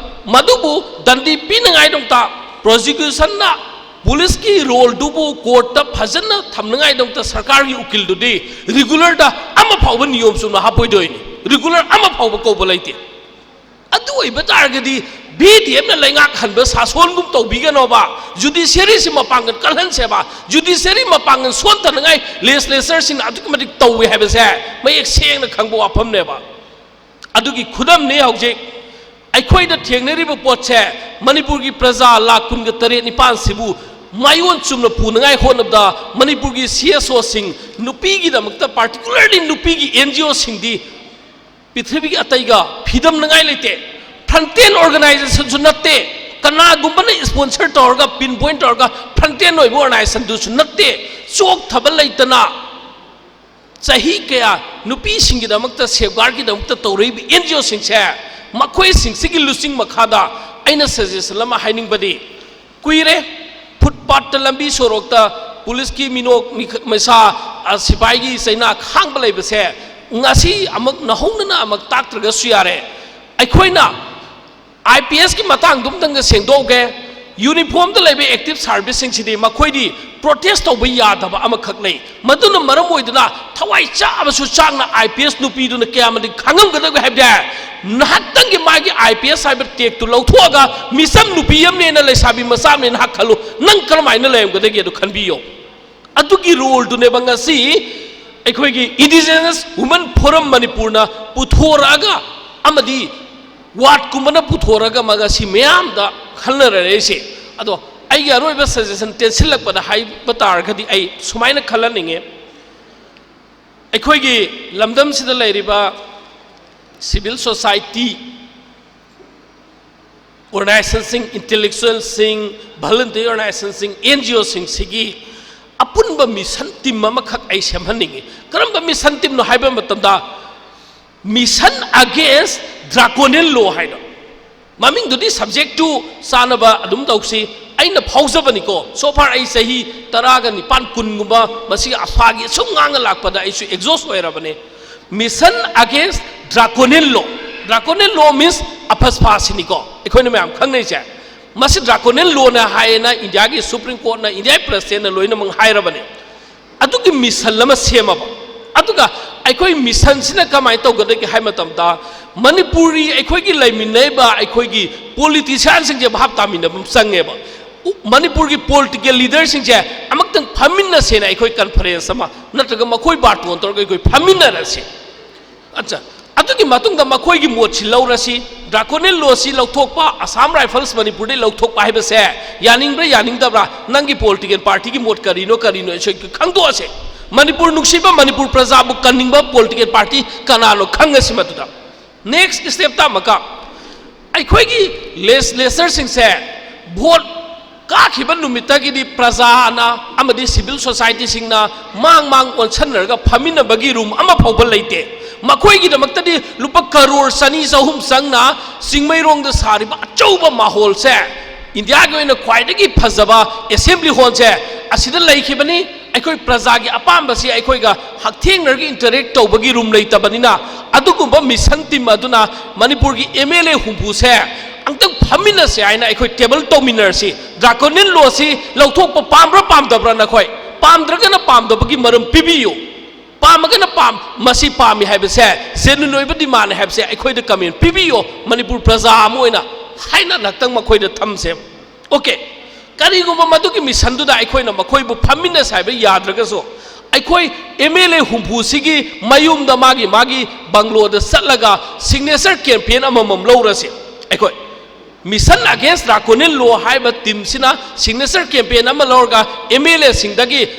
ꯃꯗꯨꯕꯨ ꯗꯟꯗꯤ ꯄꯤꯅꯉꯥꯏꯗꯃꯛꯇ ꯄ꯭ꯔꯣꯁꯤꯀ꯭ꯌꯨꯁꯟꯅ ꯄꯨꯂꯤꯁꯀꯤ ꯔꯣꯜꯗꯨꯕꯨ ꯀꯣꯔꯠꯇ ꯐꯖꯅ ꯊꯝꯅꯉꯥꯏꯗꯃꯛꯇ ꯁꯔꯀꯥꯔꯒꯤ ꯎꯀꯤꯜꯗꯨꯗꯤ ꯔꯤꯒꯨꯂꯔꯗ ꯑꯃ ꯐꯥꯎꯕ ꯅꯤꯌꯣꯝ ꯆꯨꯝꯅ ꯍꯥꯞꯄꯣꯏꯗꯣꯏꯅꯤ꯫ ꯔꯤꯒꯨꯂꯔ ꯑꯃ ꯐꯥꯎꯕ ꯀꯧꯕ ꯂꯩꯇꯦ꯫ ꯑꯗꯨ ꯑꯣꯏꯕ ꯇꯥꯔꯒꯗꯤ ꯕꯤ ꯗꯤ ꯑꯦꯐꯅ ꯂꯩꯉꯥꯛ ꯍꯟꯕ ꯁꯥꯁꯣꯟꯒꯨꯝ ꯇꯧꯕꯤꯒꯅꯣꯕ꯫ ꯖꯨꯗꯤꯁꯤꯌꯔꯤꯁꯤ ꯃꯄꯥꯡꯒꯜ ꯀꯜꯍꯟꯁꯦꯕ꯫ ꯖꯨꯗꯤꯁꯤꯌꯔꯤ ꯃꯄꯥꯡꯒꯜ ꯁꯣꯟꯊꯅꯉꯥꯏ ꯂꯦꯖꯤꯁꯂꯦꯆꯔꯁꯤꯡꯅ ꯑꯗꯨꯛꯀꯤ ꯃꯇꯤꯛ ꯇꯧꯏ ꯍꯥꯏꯕꯁꯦ ꯃꯌꯦꯛ ꯁꯦꯡꯅ ꯈꯪꯕ ꯋꯥꯐꯝꯅꯦꯕ꯫ ꯑꯗꯨꯒꯤ ꯈꯨꯗꯝꯅꯤ ꯍꯧꯖꯤꯛ ꯑꯩꯈꯣꯏꯗ ꯊꯦꯡꯅꯔꯤꯕ ꯄꯣꯠꯁꯦ꯫ ꯃꯅꯤꯄꯨꯔꯒꯤ ꯄ꯭ꯔꯖꯥ ꯂꯥꯈ ꯀꯨꯟꯒ ꯇꯔꯦꯠ ꯅꯤꯄꯥꯟꯁꯤꯕꯨ ꯃꯥꯏꯑꯣꯟ ꯆꯨꯝꯅ ꯄꯨꯅꯉꯥꯏ ꯍꯣꯠꯅꯕꯗ ꯃꯅꯤꯄꯨꯔꯒꯤ ꯁꯤ ꯑꯦꯁ ꯑꯣꯁꯤꯡ, ꯅꯨꯄꯤꯒꯤꯗꯃꯛꯇ, ꯄꯥꯔꯇꯤꯀꯨꯂꯔꯂꯤ ꯅꯨꯄꯤꯒꯤ ꯑꯦꯟ ꯖꯤ ꯑꯣꯁꯤꯡꯗꯤ ꯄ꯭ꯔꯤꯊꯤꯕꯤꯒꯤ ꯑꯇꯩꯒ ꯐꯤꯗꯝꯅꯉꯥꯏ ꯂꯩꯇꯦ꯫ ꯐ꯭ꯔꯟꯇꯦꯟ ꯑꯣꯔꯒꯅꯥꯏꯖꯦꯁꯟꯁꯨ ꯅꯠꯇꯦ꯫ ꯀꯅꯥꯒꯨꯝꯕꯅ ꯏꯁꯄꯣꯟꯁꯔ ꯇꯧꯔꯒ, ꯄꯤꯟ ꯄꯣꯏꯟ ꯇꯧꯔꯒ ꯐ꯭ꯔꯟꯇꯦꯟ ꯑꯣꯏꯕ ꯑꯣꯔꯒꯅꯥꯏꯖꯦꯁꯟꯗꯨꯁꯨ ꯅꯠꯇꯦ꯫ ꯆꯣꯛꯊꯕ ꯂꯩꯇꯅ ꯆꯍꯤ ꯀꯌꯥ ꯅꯨꯄꯤꯁꯤꯡꯒꯤꯗꯃꯛꯇ, ꯁꯦꯐꯒꯥꯔꯗꯀꯤꯗꯃꯛꯇ ꯇꯧꯔꯛꯏꯕ ꯑꯦꯟ ꯖꯤ ꯑꯣꯁꯤꯡꯁꯦ, ꯃꯈꯣꯏꯁꯤꯡꯁꯤꯒꯤ ꯂꯨꯆꯤꯡ ꯃꯈꯥꯗ ꯑꯩꯅ ꯁꯖꯦꯁꯟ ꯑꯃ ꯍꯥꯏꯅꯤꯡꯕꯗꯤ, ꯀꯨꯏꯔꯦ ꯐꯨꯠꯄꯥꯠꯇ, ꯂꯝꯕꯤ ꯁꯣꯔꯣꯛꯇ ꯄꯨꯂꯤꯁꯀꯤ ꯃꯤꯅꯣꯛ ꯃꯤꯈ-, ꯃꯩꯁꯥ, ꯑ, ꯁꯤꯐꯥꯏꯒꯤ ꯆꯩꯅꯥ ꯈꯥꯡꯕ ꯂꯩꯕꯁꯦ ꯉꯁꯤ ꯑꯃꯨꯛ ꯅꯧꯍꯧꯅꯅ ꯑꯃꯨꯛ ꯇꯥꯛꯇ꯭ꯔꯒꯁꯨ ꯌꯥꯔꯦ꯫ ꯑꯩꯈꯣꯏꯅ ꯑꯥꯏ ꯄꯤ ꯑꯦꯁꯀꯤ ꯃꯇꯥꯡꯗꯨꯝꯇꯪꯒ ꯁꯦꯡꯗꯣꯛꯎꯒꯦ꯫ ꯌꯨꯅꯤꯐꯣꯔꯝꯗ ꯂꯩꯕ ꯑꯦꯛꯇꯤꯚ ꯁꯥꯔꯚꯤꯁꯁꯤꯡꯁꯤꯗꯤ ꯃꯈꯣꯏꯗꯤ ꯄ꯭ꯔꯣꯇꯦꯁ ꯇꯧꯕ ꯌꯥꯗꯕ ꯑꯃꯈꯛ ꯂꯩ꯫ ꯃꯗꯨꯅ ꯃꯔꯝ ꯑꯣꯏꯗꯨꯅ ꯊꯋꯥꯏ ꯆꯥꯕꯁꯨ ꯆꯥꯛꯅ ꯑꯥꯏ ꯄꯤ ꯑꯦꯁ ꯅꯨꯄꯤꯗꯨꯅ ꯀꯌꯥꯃꯗꯤ ꯈꯪꯉꯝꯒꯗꯒꯦ ꯍꯥꯏꯕꯗꯤ, ꯉꯥꯏꯍꯥꯛꯇꯪꯒꯤ ꯃꯥꯒꯤ ꯑꯥꯏ ꯄꯤ ꯑꯦꯁ ꯍꯥꯏꯕ ꯇꯦꯛꯇꯨ ꯂꯧꯊꯣꯛꯑꯒ ꯃꯤꯆꯝ ꯅꯨꯄꯤ ꯑꯃꯅꯦꯅ, ꯂꯩꯁꯥꯕꯤ ꯃꯆꯥ ꯑꯃꯅꯦꯅ ꯉꯥꯏꯍꯥꯛ ꯈꯜꯂꯨ꯫ ꯅꯪ ꯀꯔꯝꯍꯥꯏꯅ ꯂꯩꯔꯝꯒꯗꯒꯦ ꯑꯗꯨ ꯈꯟꯕꯤꯌꯣ꯫ ꯑꯗꯨꯒꯤ ꯔꯣꯜꯗꯨꯅꯦꯕ ꯉꯁꯤ ꯑꯩꯈꯣꯏꯒꯤ ꯏꯟꯗꯤꯖꯤꯅꯁ ꯋꯨꯃꯟ ꯐꯣꯔꯝ ꯃꯅꯤꯄꯨꯔꯅ ꯄꯨꯊꯣꯔꯛꯑꯒ ꯑꯃꯗꯤ ꯋꯥꯔꯗꯀꯨꯝꯕꯅ ꯄꯨꯊꯣꯔꯛꯑꯒ ꯉꯁꯤ ꯃꯌꯥꯝꯗ ꯈꯟꯅꯔꯛꯏꯁꯦ꯫ ꯑꯗꯣ ꯑꯩꯒꯤ ꯑꯔꯣꯏꯕ ꯁꯖꯦꯁꯟ ꯇꯦꯟꯁꯤꯜꯂꯛꯄꯗ ꯍꯥꯏꯕ ꯇꯥꯔꯒꯗꯤ ꯑꯩ ꯁꯨꯃꯥꯏꯅ ꯈꯜꯍꯟꯅꯤꯡꯉꯦ꯫ ꯑꯩꯈꯣꯏꯒꯤ ꯂꯝꯗꯝꯁꯤꯗ ꯂꯩꯔꯤꯕ ꯁꯤꯚꯤꯜ ꯁꯣꯁꯥꯏꯇꯤ ꯑꯣꯔꯒꯅꯥꯏꯖꯦꯁꯟꯁꯤꯡ, ꯏꯟꯇꯦꯂꯦꯛꯆꯨꯋꯦꯜꯁꯤꯡ, ꯚꯣꯂꯨꯟꯇꯔꯤ ꯑꯣꯔꯒꯅꯥꯏꯖꯦꯁꯟꯁꯤꯡ, ꯑꯦꯟ ꯖꯤ ꯑꯣꯁꯤꯡꯁꯤꯒꯤ ꯑꯄꯨꯟꯕ ꯃꯤꯁꯟ ꯇꯤꯝ ꯑꯃꯈꯛ ꯑꯩ ꯁꯦꯝꯍꯟꯅꯤꯡꯉꯤ꯫ ꯀꯔꯝꯕ ꯃꯤꯁꯟ ꯇꯤꯝꯅꯣ ꯍꯥꯏꯕ ꯃꯇꯝꯗ, ꯃꯤꯁꯟ ꯑꯒꯦꯟꯁ ꯗ꯭ꯔꯥꯀꯣꯅꯤꯌꯟ ꯂꯣ ꯍꯥꯏꯅ꯫ ꯃꯃꯤꯡꯗꯨꯗꯤ ꯁꯕꯖꯦꯛꯇꯨ ꯆꯥꯅꯕ ꯑꯗꯨꯝ ꯇꯧꯁꯤ꯫ ꯑꯩꯅ ꯐꯥꯎꯖꯕꯅꯤꯀꯣ, so far ꯑꯩ ꯆꯍꯤ ꯇꯔꯥꯒ ꯅꯤꯄꯥꯟ, ꯀꯨꯟꯒꯨꯝꯕ ꯃꯁꯤꯒꯤ ꯑꯐꯥꯒꯤ ꯁꯨꯝ ꯉꯥꯡꯉ ꯂꯥꯛꯄꯗ ꯑꯩꯁꯨ ꯑꯦꯛꯖꯣꯁ ꯑꯣꯏꯔꯕꯅꯦ꯫ ꯃꯤꯁꯟ ꯑꯒꯦꯟꯁ ꯗ꯭ꯔꯥꯀꯣꯅꯤꯌꯟ ꯂꯣ꯫ ꯗ꯭ꯔꯥꯀꯣꯅꯤꯌꯟ ꯂꯣ ꯃꯤꯟꯁ ꯑꯐꯁꯐꯥꯁꯤꯅꯤꯀꯣ, ꯑꯩꯈꯣꯏꯅ ꯃꯌꯥꯝ ꯈꯪꯅꯩꯁꯦ꯫ ꯃꯁꯤ ꯗ꯭ꯔꯥꯀꯣꯅꯤꯌꯟ ꯂꯣꯅ ꯍꯥꯏꯌꯦꯅ ꯏꯟꯗꯤꯌꯥꯒꯤ ꯁꯨꯄ꯭ꯔꯤꯝ ꯀꯣꯔꯠꯅ, ꯏꯟꯗꯤꯌꯥꯒꯤ ꯄ꯭ꯔꯦꯁꯤꯗꯦꯟꯅ ꯂꯣꯏꯅꯃꯛ ꯍꯥꯏꯔꯕꯅꯦ꯫ ꯑꯗꯨꯒꯤ ꯃꯤꯁꯟ ꯑꯃ ꯁꯦꯝꯃꯕ꯫ ꯑꯗꯨꯒ ꯑꯩꯈꯣꯏ ꯃꯤꯁꯟꯁꯤꯅ ꯀꯃꯥꯏꯅ ꯇꯧꯒꯗꯒꯦ ꯍꯥꯏ ꯃꯇꯝꯗ, ꯃꯅꯤꯄꯨꯔꯤ ꯑꯩꯈꯣꯏꯒꯤ ꯂꯩꯃꯤꯟꯅꯔꯤꯕ ꯑꯩꯈꯣꯏꯒꯤ ꯄꯣꯂꯤꯇꯤꯁꯤꯌꯥꯟꯁꯤꯡꯁꯦ ꯚꯥꯞ ꯇꯥꯃꯤꯟꯅꯕ ꯑꯃ ꯆꯪꯉꯦꯕ꯫ ꯎ-, ꯃꯅꯤꯄꯨꯔꯒꯤ ꯄꯣꯂꯤꯇꯤꯀꯦꯜ ꯂꯤꯗꯔꯁꯤꯡꯁꯦ ꯑꯃꯨꯛꯇꯪ ꯐꯝꯃꯤꯟꯅꯁꯦꯅ ꯑꯩꯈꯣꯏ ꯀꯟꯐꯔꯦꯟꯁ ꯑꯃ ꯅꯠꯇ꯭ꯔꯒ ꯃꯈꯣꯏ ꯕꯥꯔꯇꯣꯟ ꯇꯧꯔꯒ ꯑꯩꯈꯣꯏ ꯐꯝꯃꯤꯟꯅꯔꯁꯤ꯫ ꯑꯠꯆꯥ, ꯑꯗꯨꯒꯤ ꯃꯇꯨꯡꯗ ꯃꯈꯣꯏꯒꯤ ꯃꯣꯠꯁꯤ ꯂꯧꯔꯁꯤ꯫ ꯗ꯭ꯔꯥꯀꯣꯅꯤꯌꯟ ꯂꯣꯁꯤ ꯂꯧꯊꯣꯛꯄ, ꯑꯁꯥꯝ ꯔꯥꯏꯐꯜꯁ ꯃꯅꯤꯄꯨꯔꯗꯩ ꯂꯧꯊꯣꯛꯄ ꯍꯥꯏꯕꯁꯦ ꯌꯥꯅꯤꯡꯕ꯭ꯔꯥ ꯌꯥꯅꯤꯡꯗꯕ꯭ꯔꯥ? ꯅꯪꯒꯤ ꯄꯣꯂꯤꯇꯤꯀꯦꯜ ꯄꯥꯔꯇꯤꯒꯤ ꯃꯣꯠ ꯀꯔꯤꯅꯣ, ꯀꯔꯤꯅꯣ ꯑꯩꯈꯣꯏ ꯈꯪꯗꯣꯛꯑꯁꯦ꯫ ꯃꯅꯤꯄꯨꯔ ꯅꯨꯡꯁꯤꯕ, ꯃꯅꯤꯄꯨꯔ ꯄ꯭ꯔꯖꯥꯕꯨ ꯀꯟꯅꯤꯡꯕ ꯄꯣꯂꯤꯇꯤꯀꯦꯜ ꯄꯥꯔꯇꯤ ꯀꯅꯥꯅꯣ ꯈꯪꯉꯁꯤ ꯃꯗꯨꯗ꯫ ꯅꯦꯛꯁ ꯁ꯭ꯇꯦꯞꯇ ꯑꯃꯨꯛꯀ ꯑꯩꯈꯣꯏꯒꯤ ꯂꯦꯖꯤꯁꯂꯦꯆꯔꯁꯤꯡꯁꯦ ꯚꯣꯠ ꯀꯥꯈꯤꯕ ꯅꯨꯃꯤꯠꯇꯒꯤꯗꯤ ꯄ꯭ꯔꯖꯥꯅ ꯑꯃꯗꯤ ꯁꯤꯚꯤꯜ ꯁꯣꯁꯥꯏꯇꯤꯁꯤꯡꯅ ꯃꯥꯡ ꯃꯥꯡ ꯑꯣꯟꯁꯟꯅꯔꯒ ꯐꯝꯃꯤꯟꯅꯕꯒꯤ ꯔꯨꯝ ꯑꯃ ꯐꯥꯎꯕ ꯂꯩꯇꯦ꯫ ꯃꯈꯣꯏꯒꯤꯗꯃꯛꯇꯗꯤ ꯂꯨꯄꯥ ꯀꯔꯣꯔ ꯆꯅꯤ ꯆꯍꯨꯝ ꯆꯪꯅ ꯆꯤꯡꯃꯩꯔꯣꯡꯗ ꯁꯥꯔꯤꯕ ꯑꯆꯧꯕ ꯃꯥꯍꯣꯜꯁꯦ ꯏꯟꯗꯤꯌꯥꯒꯤ ꯑꯣꯏꯅ ꯈ꯭ꯋꯥꯏꯗꯒꯤ ꯐꯖꯕ ꯑꯦꯁꯦꯝꯕ꯭ꯂꯤ ꯍꯣꯜꯁꯦ ꯑꯁꯤꯗ ꯂꯩꯈꯤꯕꯅꯤ꯫ ꯑꯩꯈꯣꯏ ꯄ꯭ꯔꯖꯥꯒꯤ ꯑꯄꯥꯝꯕꯁꯤ ꯑꯩꯈꯣꯏꯒ ꯍꯛꯊꯦꯡꯅꯔꯒ ꯏꯟꯇꯔꯦꯛ ꯇꯧꯕꯒꯤ ꯔꯨꯝ ꯂꯩꯇꯕꯅꯤꯅ, ꯑꯗꯨꯒꯨꯝꯕ ꯃꯤꯁꯟ ꯇꯤꯝ ꯑꯗꯨꯅ ꯃꯅꯤꯄꯨꯔꯒꯤ ꯑꯦꯝ ꯑꯦꯜ ꯑꯦ ꯍꯨꯝꯐꯨꯁꯦ ꯑꯝꯇꯪ ꯐꯝꯃꯤꯟꯅꯁꯦ ꯍꯥꯏꯅ ꯑꯩꯈꯣꯏ ꯇꯦꯕꯜ ꯇꯧꯃꯤꯟꯅꯔꯁꯤ꯫ ꯗ꯭ꯔꯥꯀꯣꯅꯤꯌꯟ ꯂꯣꯁꯤ ꯂꯧꯊꯣꯛꯄ ꯄꯥꯝꯕ꯭ꯔꯥ ꯄꯥꯝꯗꯕ꯭ꯔꯥ ꯅꯈꯣꯏ? ꯄꯥꯝꯗ꯭ꯔꯒꯅ ꯄꯥꯝꯗꯕꯒꯤ ꯃꯔꯝ ꯄꯤꯕꯤꯌꯨ꯫ ꯄꯥꯝꯃꯒꯅ ꯄꯥꯝ-, ꯃꯁꯤ ꯄꯥꯝꯃꯤ ꯍꯥꯏꯕꯁꯦ, ꯖꯦꯅꯨꯏꯟ ꯑꯣꯏꯕ ꯗꯤꯃꯥꯟꯅꯤ ꯍꯥꯏꯕꯁꯦ ꯑꯩꯈꯣꯏꯗ ꯀꯃꯦꯟ ꯄꯤꯕꯤꯌꯣ꯫ ꯃꯅꯤꯄꯨꯔ ꯄ꯭ꯔꯖꯥ ꯑꯃ ꯑꯣꯏꯅ ꯍꯥꯏꯅ ꯉꯥꯛꯇꯪ ꯃꯈꯣꯏꯗ ꯊꯝꯁꯦ꯫ ꯑꯣꯀꯦ, ꯀꯔꯤꯒꯨꯝꯕ ꯃꯗꯨꯒꯤ ꯃꯤꯁꯟꯗꯨꯗ ꯑꯩꯈꯣꯏꯅ ꯃꯈꯣꯏꯕꯨ ꯐꯝꯃꯤꯟꯅꯁꯦ ꯍꯥꯏꯕ ꯌꯥꯗ꯭ꯔꯒꯁꯨ, ꯑꯩꯈꯣꯏ ꯑꯦꯝ ꯑꯦꯜ ꯑꯦ ꯍꯨꯝꯐꯨꯁꯤꯒꯤ ꯃꯌꯨꯝꯗ ꯃꯥꯒꯤ ꯃꯥꯒꯤ ꯕꯪꯒ꯭ꯂꯣꯗ ꯆꯠꯂꯒ ꯁꯤꯒꯅꯦꯆꯔ ꯀꯦꯝꯄꯦꯟ ꯑꯃꯃꯝ ꯂꯧꯔꯁꯤ꯫ ꯑꯩꯈꯣꯏ ꯃꯤꯁꯟ ꯑꯒꯦꯟꯁ ꯗ꯭ꯔꯥꯀꯣꯅꯤꯌꯟ ꯂꯣ ꯍꯥꯏꯕ ꯇꯤꯝꯁꯤꯅ ꯁꯤꯒꯅꯦꯆꯔ ꯀꯦꯝꯄꯦꯟ ꯑꯃ ꯂꯧꯔꯒ ꯑꯦꯝ ꯑꯦꯜ ꯑꯦꯁꯤꯡꯗꯒꯤ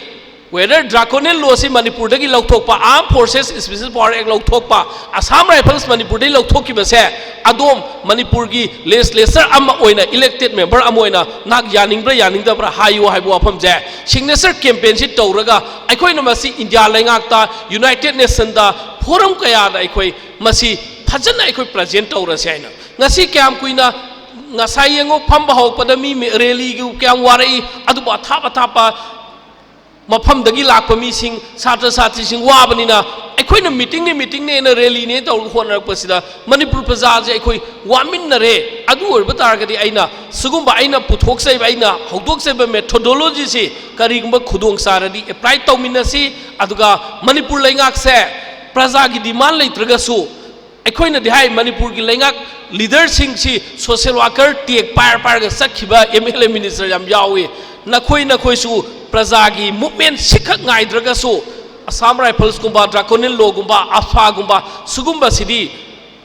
whether ꯗ꯭ꯔꯥꯀꯣꯅꯤꯌꯟ ꯂꯣꯁꯤ ꯃꯅꯤꯄꯨꯔꯗꯒꯤ ꯂꯧꯊꯣꯛꯄ, ꯑꯥꯔꯝ ꯐꯣꯔꯁꯦꯁ ꯁ꯭ꯄꯦꯁꯦꯜ ꯄꯥꯋꯔ ꯑꯦꯛ ꯂꯧꯊꯣꯛꯄ, ꯑꯁꯥꯝ ꯔꯥꯏꯐꯜꯁ ꯃꯅꯤꯄꯨꯔꯗꯒꯤ ꯂꯧꯊꯣꯛꯈꯤꯕꯁꯦ, ꯑꯗꯣꯝ ꯃꯅꯤꯄꯨꯔꯒꯤ ꯂꯦꯖꯤꯁꯂꯦꯆꯔ ꯑꯃ ꯑꯣꯏꯅ, ꯏꯂꯦꯛꯇꯦꯗ ꯃꯦꯝꯕꯔ ꯑꯃ ꯑꯣꯏꯅ ꯅꯍꯥꯛ ꯌꯥꯅꯤꯡꯕ꯭ꯔꯥ ꯌꯥꯅꯤꯡꯗꯕ꯭ꯔꯥ ꯍꯥꯏꯌꯨ ꯍꯥꯏꯕ ꯋꯥꯐꯝꯁꯦ ꯁꯤꯒꯅꯦꯆꯔ ꯀꯦꯝꯄꯦꯟꯁꯤ ꯇꯧꯔꯒ ꯑꯩꯈꯣꯏꯅ ꯃꯁꯤ ꯏꯟꯗꯤꯌꯥ ꯂꯩꯉꯥꯛꯇ, ꯌꯨꯅꯥꯏꯇꯦꯗ ꯅꯦꯁꯟꯗ, ꯐꯣꯔꯝ ꯀꯌꯥꯗ ꯑꯩꯈꯣꯏ ꯃꯁꯤ ꯐꯖꯅ ꯑꯩꯈꯣꯏ ꯄ꯭ꯔꯖꯦꯟ ꯇꯧꯔꯁꯦ ꯍꯥꯏꯅ꯫ ꯉꯁꯤ ꯀꯌꯥꯝ ꯀꯨꯏꯅ, ꯉꯁꯥꯏ ꯌꯦꯡꯉꯣ, ꯐꯝꯕ ꯍꯧꯔꯛꯄꯗ ꯃꯤ ꯃꯤ-, ꯔꯦꯂꯤꯒꯤ ꯀꯌꯥꯝ ꯋꯥꯔꯛꯏ, ꯑꯗꯨꯕꯨ ꯑꯊꯥꯞ ꯑꯊꯥꯞꯄ ꯃꯐꯝꯗꯒꯤ ꯂꯥꯛꯄ ꯃꯤꯁꯤꯡ, ꯁꯥꯇ꯭ꯔ ꯁꯥꯇ꯭ꯔꯤꯁꯤꯡ ꯋꯥꯕꯅꯤꯅ, ꯑꯩꯈꯣꯏꯅ ꯃꯤꯇꯤꯡꯅꯤ, ꯃꯤꯇꯤꯡꯅꯦꯅ, ꯔꯦꯂꯤꯅꯦ ꯇꯧꯔꯒ ꯍꯣꯠꯅꯔꯛꯄꯁꯤꯗ ꯃꯅꯤꯄꯨꯔ ꯄ꯭ꯔꯖꯥꯁꯦ ꯑꯩꯈꯣꯏ ꯋꯥꯃꯤꯟꯅꯔꯦ꯫ ꯑꯗꯨ ꯑꯣꯏꯔꯕ ꯇꯥꯔꯒꯗꯤ ꯑꯩꯅ ꯁꯤꯒꯨꯝꯕ ꯑꯩꯅ ꯄꯨꯊꯣꯛꯆꯩꯕ, ꯑꯩꯅ ꯍꯧꯗꯣꯛꯆꯩꯕ ꯃꯦꯊꯣꯗꯣꯂꯣꯖꯤꯁꯤ ꯀꯔꯤꯒꯨꯝꯕ ꯈꯨꯗꯣꯡ ꯆꯥꯔꯗꯤ ꯑꯦꯄ꯭ꯂꯥꯏ ꯇꯧꯃꯤꯟꯅꯁꯤ, ꯑꯗꯨꯒ ꯃꯅꯤꯄꯨꯔ ꯂꯩꯉꯥꯛꯁꯦ ꯄ꯭ꯔꯖꯥꯒꯤ ꯗꯤꯃꯥꯟ ꯂꯩꯇ꯭ꯔꯒꯁꯨ ꯑꯩꯈꯣꯏꯅꯗꯤ ꯍꯥꯏ, ꯃꯅꯤꯄꯨꯔꯒꯤ ꯂꯩꯉꯥꯛ ꯂꯤꯗꯔꯁꯤꯡꯁꯤ ꯁꯣꯁꯤꯌꯦꯜ ꯋꯥꯔꯀꯔ ꯇꯦꯛ ꯄꯥꯏꯔ ꯄꯥꯏꯔꯒ ꯆꯠꯈꯤꯕ ꯑꯦꯝ ꯑꯦꯜ ꯑꯦ ꯃꯤꯅꯤꯁꯇꯔ ꯌꯥꯝ ꯌꯥꯎꯏ꯫ ꯅꯈꯣꯏ ꯅꯈꯣꯏꯁꯨ ꯄ꯭ꯔꯖꯥꯒꯤ ꯃꯨꯞꯃꯦꯟ ꯁꯤꯈꯛ ꯉꯥꯏꯗ꯭ꯔꯒꯁꯨ, ꯑꯁꯥꯝ ꯔꯥꯏꯐꯜꯁꯀꯨꯝꯕ, ꯗ꯭ꯔꯥꯀꯣꯅꯤꯌꯟ ꯂꯣꯒꯨꯝꯕ, ꯑꯐꯥꯒꯨꯝꯕ, ꯁꯤꯒꯨꯝꯕꯁꯤꯗꯤ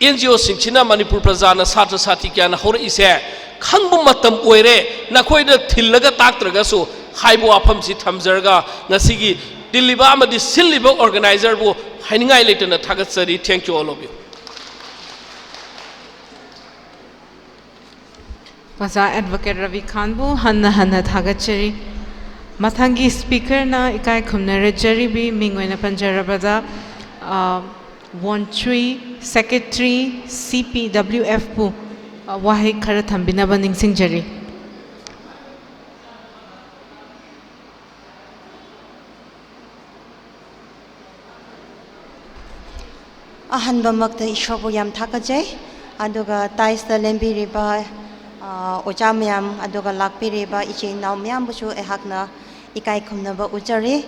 ꯑꯦꯟ ꯖꯤ ꯑꯣꯁꯤꯡꯁꯤꯅ ꯃꯅꯤꯄꯨꯔ ꯄ꯭ꯔꯖꯥꯅ, ꯁꯥꯇ꯭ꯔ ꯁꯥꯇ꯭ꯔꯤ ꯀꯌꯥꯅ ꯍꯧꯔꯛꯏꯁꯦ ꯈꯪꯕ ꯃꯇꯝ ꯑꯣꯏꯔꯦ꯫ ꯅꯈꯣꯏꯗ ꯊꯤꯜꯂꯒ ꯇꯥꯛꯇ꯭ꯔꯒꯁꯨ ꯍꯥꯏꯕ ꯋꯥꯐꯝꯁꯤ ꯊꯝꯖꯔꯒ, ꯉꯁꯤꯒꯤ ꯇꯤꯜꯂꯤꯕ ꯑꯃꯗꯤ ꯁꯤꯜꯂꯤꯕ ꯑꯣꯔꯒꯅꯥꯏꯖꯔꯕꯨ ꯍꯥꯏꯅꯤꯡꯉꯥꯏ ꯂꯩꯇꯅ ꯊꯥꯒꯠꯆꯔꯤ꯫ Thank you, all of you. ꯑꯣꯖꯥ ꯑꯦꯗꯚꯣꯀꯦꯠ ꯔꯕꯤ ꯈꯥꯟꯕꯨ ꯍꯟꯅ ꯍꯟꯅ ꯊꯥꯒꯠꯆꯔꯤ꯫ ꯃꯊꯪꯒꯤ ꯁ꯭ꯄꯤꯀꯔꯅ ꯏꯀꯥꯏ ꯈꯨꯝꯅꯔꯦ ꯖꯔꯤꯕꯤ, ꯃꯤꯡ ꯑꯣꯏꯅ ꯄꯟꯖꯔꯕꯗ, ꯑ, ꯋꯣꯟꯆꯨꯏ, ꯁꯦꯀ꯭ꯔꯦꯇꯔꯤ, ꯁꯤ ꯄꯤ ꯗꯕ꯭ꯂꯤꯎ ꯑꯦꯐꯄꯨ, ꯑ, ꯋꯥꯍꯩ ꯈꯔ ꯊꯝꯕꯤꯅꯕ ꯅꯤꯡꯁꯤꯡꯖꯔꯤ꯫ ꯑꯍꯥꯟꯕꯃꯛꯇ ꯏꯁꯣꯔꯕꯨ ꯌꯥꯝ ꯊꯥꯒꯠꯆꯩ꯫ ꯑꯗꯨꯒ ꯇꯥꯏꯁꯇ ꯂꯦꯡꯕꯤꯔꯤꯕ, ꯑ, ꯑꯣꯖꯥ ꯃꯌꯥꯝ, ꯑꯗꯨꯒ ꯂꯥꯛꯄꯤꯔꯤꯕ ꯏꯆꯤꯟ ꯏꯅꯥꯎ ꯃꯌꯥꯝꯕꯨꯁꯨ ꯑꯩꯍꯥꯛꯅ ꯏꯀꯥꯏ ꯈꯨꯝꯅꯕ ꯎꯠꯆꯔꯤ꯫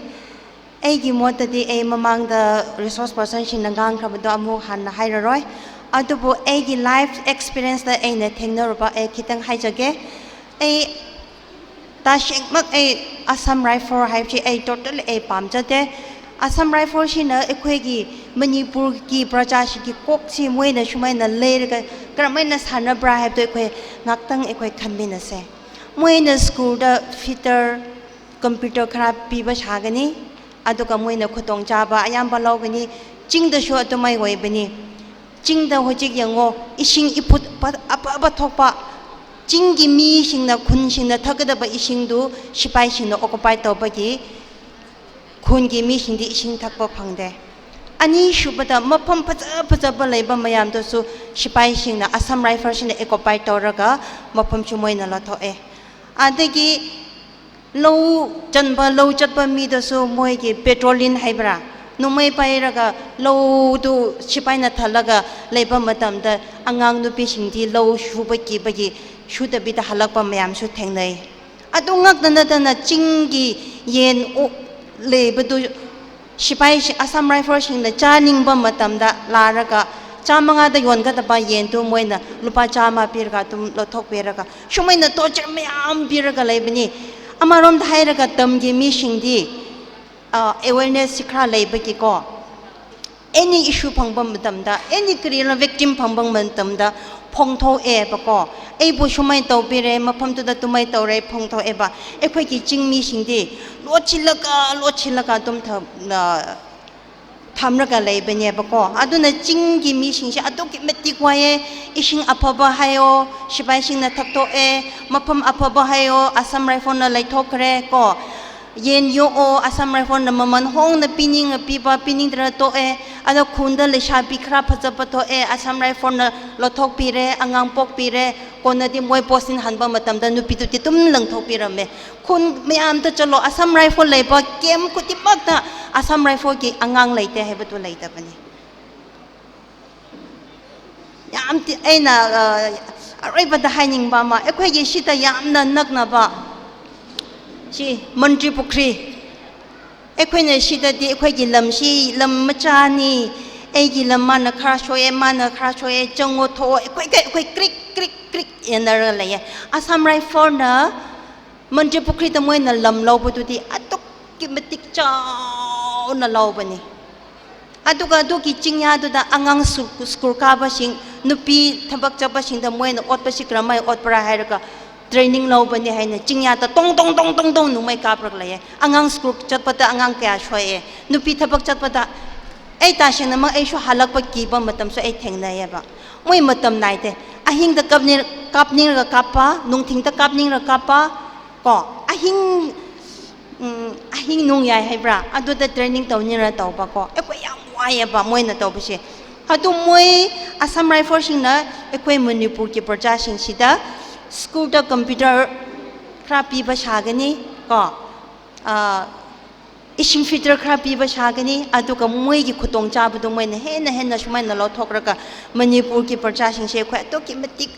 ꯑꯩꯒꯤ ꯃꯣꯠꯇꯗꯤ ꯑꯩ ꯃꯃꯥꯡꯗ ꯔꯤꯁꯣꯔꯁ ꯄꯔꯁꯟꯁꯤꯡꯅ ꯉꯥꯡꯈ꯭ꯔꯕꯗꯣ ꯑꯃꯨꯛ ꯍꯟꯅ ꯍꯥꯏꯔꯔꯣꯏ꯫ ꯑꯗꯨꯕꯨ ꯑꯩꯒꯤ ꯂꯥꯏꯐ ꯑꯦꯛꯁꯄꯤꯔꯤꯌꯦꯟꯁꯇ ꯑꯩꯅ ꯊꯦꯡꯅꯔꯨꯕ ꯑꯩ ꯈꯤꯇꯪ ꯍꯥꯏꯖꯒꯦ꯫ ꯑꯩ ꯇꯁꯦꯡꯃꯛ ꯑꯩ ꯑꯁꯥꯝ ꯔꯥꯏꯐꯜ ꯍꯥꯏꯕꯁꯤ ꯑꯩ ꯇꯣꯇꯦꯜꯂꯤ ꯑꯩ ꯄꯥꯝꯖꯗꯦ꯫ ꯑꯁꯥꯝ ꯔꯥꯏꯐꯜꯁꯤꯅ ꯑꯩꯈꯣꯏꯒꯤ ꯃꯅꯤꯄꯨꯔꯒꯤ ꯄ꯭ꯔꯖꯥꯁꯤꯡꯒꯤ ꯀꯣꯛꯁꯤ ꯃꯣꯏꯅ ꯁꯨꯃꯥꯏꯅ ꯂꯩꯔꯒ ꯀꯔꯝꯍꯥꯏꯅ ꯁꯥꯟꯅꯕ꯭ꯔꯥ ꯍꯥꯏꯕꯗꯣ ꯑꯩꯈꯣꯏ ꯉꯥꯛꯇꯪ ꯑꯩꯈꯣꯏ ꯈꯟꯃꯤꯟꯅꯁꯦ꯫ ꯃꯣꯏꯅ ꯁ꯭ꯀꯨꯜꯗ ꯐꯤꯇꯔ, ꯀꯝꯄ꯭ꯌꯨꯇꯔ ꯈꯔ ꯄꯤꯕ ꯁꯥꯒꯅꯤ, ꯑꯗꯨꯒ ꯃꯣꯏꯅ ꯈꯨꯗꯣꯡꯆꯥꯕ ꯑꯌꯥꯝꯕ ꯂꯧꯒꯅꯤ꯫ ꯆꯤꯡꯗꯁꯨ ꯑꯗꯨꯃꯥꯏ ꯑꯣꯏꯕꯅꯤ꯫ ꯆꯤꯡꯗ ꯍꯧꯖꯤꯛ ꯌꯦꯡꯉꯣ, ꯏꯁꯤꯡ ꯏꯐꯨꯠ ꯑꯐꯕ ꯊꯣꯛꯄ, ꯆꯤꯡꯒꯤ ꯃꯤꯁꯤꯡꯅ, ꯈꯨꯟꯁꯤꯡꯅ ꯊꯛꯀꯗꯕ ꯏꯁꯤꯡꯗꯨ ꯁꯤꯐꯥꯏꯁꯤꯡꯅ ꯑꯣꯀꯨꯄꯥꯏ ꯇꯧꯕꯒꯤ ꯈꯨꯟꯒꯤ ꯃꯤꯁꯤꯡꯗꯤ ꯏꯁꯤꯡ ꯊꯛꯄ ꯐꯪꯗꯦ꯫ ꯑꯅꯤꯁꯨꯕꯗ, ꯃꯐꯝ ꯐꯖ ꯐꯖꯕ ꯂꯩꯕ ꯃꯌꯥꯝꯗꯨꯁꯨ ꯁꯤꯐꯥꯏꯁꯤꯡꯅ, ꯑꯁꯥꯝ ꯔꯥꯏꯐꯜꯁꯤꯡꯅ ꯑꯣꯀꯨꯄꯥꯏ ꯇꯧꯔꯒ ꯃꯐꯝꯁꯨ ꯃꯣꯏꯅ ꯂꯧꯊꯣꯛꯑꯦ꯫ ꯑꯗꯒꯤ ꯂꯧ ꯆꯟꯕ, ꯂꯧ ꯆꯠꯄ ꯃꯤꯗꯁꯨ ꯃꯣꯏꯒꯤ ꯄꯦꯇ꯭ꯔꯣꯂꯤꯟ ꯍꯥꯏꯕ꯭ꯔꯥ, ꯅꯣꯡꯃꯩ ꯄꯥꯏꯔꯒ ꯂꯧꯗꯨ ꯁꯤꯐꯥꯏꯅ ꯊꯜꯂꯒ ꯂꯩꯕ ꯃꯇꯝꯗ ꯑꯉꯥꯡ ꯅꯨꯄꯤꯁꯤꯡꯗꯤ ꯂꯧ ꯁꯨꯕ ꯀꯤꯕꯒꯤ ꯁꯨꯗꯕꯤꯗ ꯍꯜꯂꯛꯄ ꯃꯌꯥꯝꯁꯨ ꯊꯦꯡꯅꯩ꯫ ꯑꯗꯨ ꯉꯛꯇ ꯅꯠꯇꯅ ꯆꯤꯡꯒꯤ ꯌꯦꯟ ꯑꯣꯛ ꯂꯩꯕꯗꯨ ꯁꯤꯐꯥꯏꯁꯤꯡ, ꯑꯁꯥꯝ ꯔꯥꯏꯐꯜꯁꯤꯡꯅ ꯆꯥꯅꯤꯡꯕ ꯃꯇꯝꯗ ꯂꯥꯛꯂꯒ ꯆꯥꯝꯃꯉꯥꯗ ꯌꯣꯟꯒꯗꯕ ꯌꯦꯟꯗꯨ ꯃꯣꯏꯅ ꯂꯨꯄꯥ ꯆꯥꯝꯃ ꯄꯤꯔꯒ ꯑꯗꯨꯝ ꯂꯧꯊꯣꯛꯄꯤꯔꯒ, ꯁꯨꯃꯥꯏꯅ torture ꯃꯌꯥꯝ ꯄꯤꯔꯒ ꯂꯩꯕꯅꯤ꯫ ꯑꯃꯔꯣꯝꯗ ꯍꯥꯏꯔꯒ ꯇꯝꯒꯤ ꯃꯤꯁꯤꯡꯗꯤ ꯑ, awareness ꯁꯤ ꯈꯔ ꯂꯩꯕꯒꯤꯀꯣ, any issue ꯐꯪꯕ ꯃꯇꯝꯗ, any ꯀꯔꯤꯅꯣ victim ꯐꯪꯕ ꯃꯇꯝꯗ ꯐꯣꯡꯊꯣꯛꯑꯦꯕꯀꯣ꯫ ꯑꯩꯕꯨ ꯁꯨꯃꯥꯏꯅ ꯇꯧꯕꯤꯔꯦ, ꯃꯐꯝꯗꯨꯗ ꯑꯗꯨꯃꯥꯏꯅ ꯇꯧꯔꯦ ꯐꯣꯡꯊꯣꯛꯑꯦꯕ꯫ ꯑꯩꯈꯣꯏꯒꯤ ꯆꯤꯡ ꯃꯤꯁꯤꯡꯗꯤ ꯂꯣꯠꯁꯤꯜꯂꯒ, ꯂꯣꯠꯁꯤꯜꯂꯒ ꯑꯗꯨꯝ ꯊꯝ-, ꯑ, ꯊꯝꯔꯒ ꯂꯩꯕꯅꯦꯕꯀꯣ꯫ ꯑꯗꯨꯅ ꯆꯤꯡꯒꯤ ꯃꯤꯁꯤꯡꯁꯦ ꯑꯗꯨꯛꯀꯤ ꯃꯇꯤꯛ ꯋꯥꯏꯑꯦ꯫ ꯏꯁꯤꯡ ꯑꯐꯕ ꯍꯥꯏꯌꯣ, ꯁꯤꯐꯥꯏꯁꯤꯡꯅ ꯊꯛꯇꯣꯛꯑꯦ, ꯃꯐꯝ ꯑꯐꯕ ꯍꯥꯏꯌꯣ, ꯑꯁꯥꯝ ꯔꯥꯏꯐꯜꯅ ꯂꯩꯊꯣꯛꯈ꯭ꯔꯦ ꯀꯣ꯫ ꯌꯦꯟ ꯌꯣꯛꯑꯣ, ꯑꯁꯥꯝ ꯔꯥꯏꯐꯜꯅ ꯃꯃꯜ ꯍꯣꯡꯅ ꯄꯤꯅꯤꯡꯉ ꯄꯤꯕ, ꯄꯤꯅꯤꯡꯗ꯭ꯔ ꯇꯣꯛꯑꯦ꯫ ꯑꯗꯣ ꯈꯨꯟꯗ ꯂꯩꯁꯥꯕꯤ ꯈꯔ ꯐꯖꯕ ꯊꯣꯛꯑꯦ, ꯑꯁꯥꯝ ꯔꯥꯏꯐꯜꯅ ꯂꯧꯊꯣꯛꯄꯤꯔꯦ, ꯑꯉꯥꯡ ꯄꯣꯛꯄꯤꯔꯦ꯫ ꯀꯣꯟꯅꯗꯤ ꯃꯣꯏ posting ꯍꯟꯕ ꯃꯇꯝꯗ ꯅꯨꯄꯤꯗꯨꯗꯤ ꯑꯗꯨꯝ ꯂꯪꯊꯣꯛꯄꯤꯔꯝꯃꯦ꯫ ꯈꯨꯟ ꯃꯌꯥꯝꯗ ꯆꯠꯂꯣ, ꯑꯁꯥꯝ ꯔꯥꯏꯐꯜ ꯂꯩꯕ camp ꯈꯨꯗꯤꯡꯃꯛꯇ ꯑꯁꯥꯝ ꯔꯥꯏꯐꯜꯒꯤ ꯑꯉꯥꯡ ꯂꯩꯇꯦ ꯍꯥꯏꯕꯗꯨ ꯂꯩꯇꯕꯅꯤ꯫ ꯌꯥꯝ ꯇꯤ-, ꯑꯩꯅ, ꯑ, ꯑꯔꯣꯏꯕꯗ ꯍꯥꯏꯅꯤꯡꯕ ꯑꯃ, ꯑꯩꯈꯣꯏꯒꯤ ꯁꯤꯗ ꯌꯥꯝꯅ ꯅꯛꯅꯕ ꯁꯤ ꯃꯟꯇ꯭ꯔꯤ ꯄꯨꯈ꯭ꯔꯤ, ꯑꯩꯈꯣꯏꯅ ꯁꯤꯗꯗꯤ ꯑꯩꯈꯣꯏꯒꯤ ꯂꯝꯁꯤ ꯂꯝ ꯃꯆꯥꯅꯤ, ꯑꯩꯒꯤ ꯂꯝ ꯃꯥꯅ ꯈꯔ ꯁꯣꯛꯑꯦ, ꯃꯥꯅ ꯈꯔ ꯁꯣꯛꯑꯦ, ꯆꯪꯉꯣ ꯊꯣꯛꯑꯣ, ꯑꯩꯈꯣꯏ, ꯑꯩꯈꯣꯏ ꯀ꯭ꯔꯤꯛ ꯀ꯭ꯔꯤꯛ ꯀ꯭ꯔꯤꯛ ꯌꯦꯟꯅꯔꯒ ꯂꯩꯌꯦ꯫ ꯑꯁꯥꯝ ꯔꯥꯏꯐꯜꯅ ꯃꯟꯇ꯭ꯔꯤ ꯄꯨꯈ꯭ꯔꯤꯗ ꯃꯣꯏꯅ ꯂꯝ ꯂꯧꯕꯗꯨꯗꯤ ꯑꯗꯨꯛꯀꯤ ꯃꯇꯤꯛ ꯆꯥꯎꯅ ꯂꯧꯕꯅꯤ꯫ ꯑꯗꯨꯒ ꯑꯗꯨꯒꯤ ꯆꯤꯡꯌꯥꯗꯨꯗ ꯑꯉꯥꯡ ꯁ꯭ꯀꯨ-, ꯁ꯭ꯀꯨꯜ ꯀꯥꯕꯁꯤꯡ, ꯅꯨꯄꯤ ꯊꯕꯛ ꯆꯠꯄꯁꯤꯡꯗ ꯃꯣꯏꯅ ꯑꯣꯠꯄꯁꯤ ꯀꯔꯝꯍꯥꯏꯅ ꯑꯣꯠꯄ꯭ꯔꯥ ꯍꯥꯏꯔꯒ, training ꯂꯧꯕꯅꯤ ꯍꯥꯏꯅ ꯆꯤꯡꯌꯥꯗ ꯇꯣꯡ ꯇꯣꯡ ꯇꯣꯡ ꯇꯣꯡ ꯇꯣꯡ ꯅꯣꯡꯃꯩ ꯀꯥꯞꯄꯒ ꯂꯩꯌꯦ꯫ ꯑꯉꯥꯡ ꯁ꯭ꯀꯨꯜ ꯆꯠꯄꯗ ꯑꯉꯥꯡ ꯀꯌꯥ ꯁꯣꯛꯑꯦ, ꯅꯨꯄꯤ ꯊꯕꯛ ꯆꯠꯄꯗ꯫ ꯑꯩ ꯇꯁꯦꯡꯅꯃꯛ ꯑꯩꯁꯨ ꯍꯜꯂꯛꯄ ꯀꯤꯕ ꯃꯇꯝꯁꯨ ꯑꯩ ꯊꯦꯡꯅꯩꯌꯦꯕ꯫ ꯃꯣꯏ ꯃꯇꯝ ꯅꯥꯏꯗꯦ꯫ ꯑꯍꯤꯡꯗ ꯀꯥꯞꯅꯤꯡ-, ꯀꯥꯞꯅꯤꯡꯂꯒ ꯀꯥꯞꯄ, ꯅꯨꯡꯊꯤꯟꯗ ꯀꯥꯞꯅꯤꯡꯂꯒ ꯀꯥꯞꯄ, ꯀꯣ, ꯑꯍꯤꯡ, ꯎꯝ, ꯑꯍꯤꯡ ꯅꯣꯡꯌꯥꯏ ꯍꯥꯏꯕ꯭ꯔꯥ? ꯑꯗꯨꯗ training ꯇꯧꯅꯤꯡꯂꯒ ꯇꯧꯕ, ꯀꯣ꯫ ꯑꯩꯈꯣꯏ ꯌꯥꯝ ꯋꯥꯏꯑꯦꯕ ꯃꯣꯏꯅ ꯇꯧꯕꯁꯦ꯫ ꯑꯗꯨ ꯃꯣꯏ ꯑꯁꯥꯝ ꯔꯥꯏꯐꯜꯁꯤꯡꯅ ꯑꯩꯈꯣꯏ ꯃꯅꯤꯄꯨꯔꯒꯤ ꯄ꯭ꯔꯖꯥꯁꯤꯡꯁꯤꯗ ꯁ꯭ꯀꯨꯜꯗ computer ꯈꯔ ꯄꯤꯕ ꯁꯥꯒꯅꯤ, ꯀꯣ, ꯑ, ꯏꯁꯤꯡ filter ꯈꯔ ꯄꯤꯕ ꯁꯥꯒꯅꯤ, ꯑꯗꯨꯒ ꯃꯣꯏꯒꯤ ꯈꯨꯗꯣꯡꯆꯥꯕꯗꯣ ꯃꯣꯏꯅ ꯍꯦꯟꯅ ꯍꯦꯟꯅ ꯁꯨꯃꯥꯏꯅ ꯂꯧꯊꯣꯛꯂꯒ ꯃꯅꯤꯄꯨꯔꯒꯤ ꯄ꯭ꯔꯖꯥꯁꯤꯡꯁꯦ ꯑꯩꯈꯣꯏ ꯑꯗꯨꯛꯀꯤ ꯃꯇꯤꯛ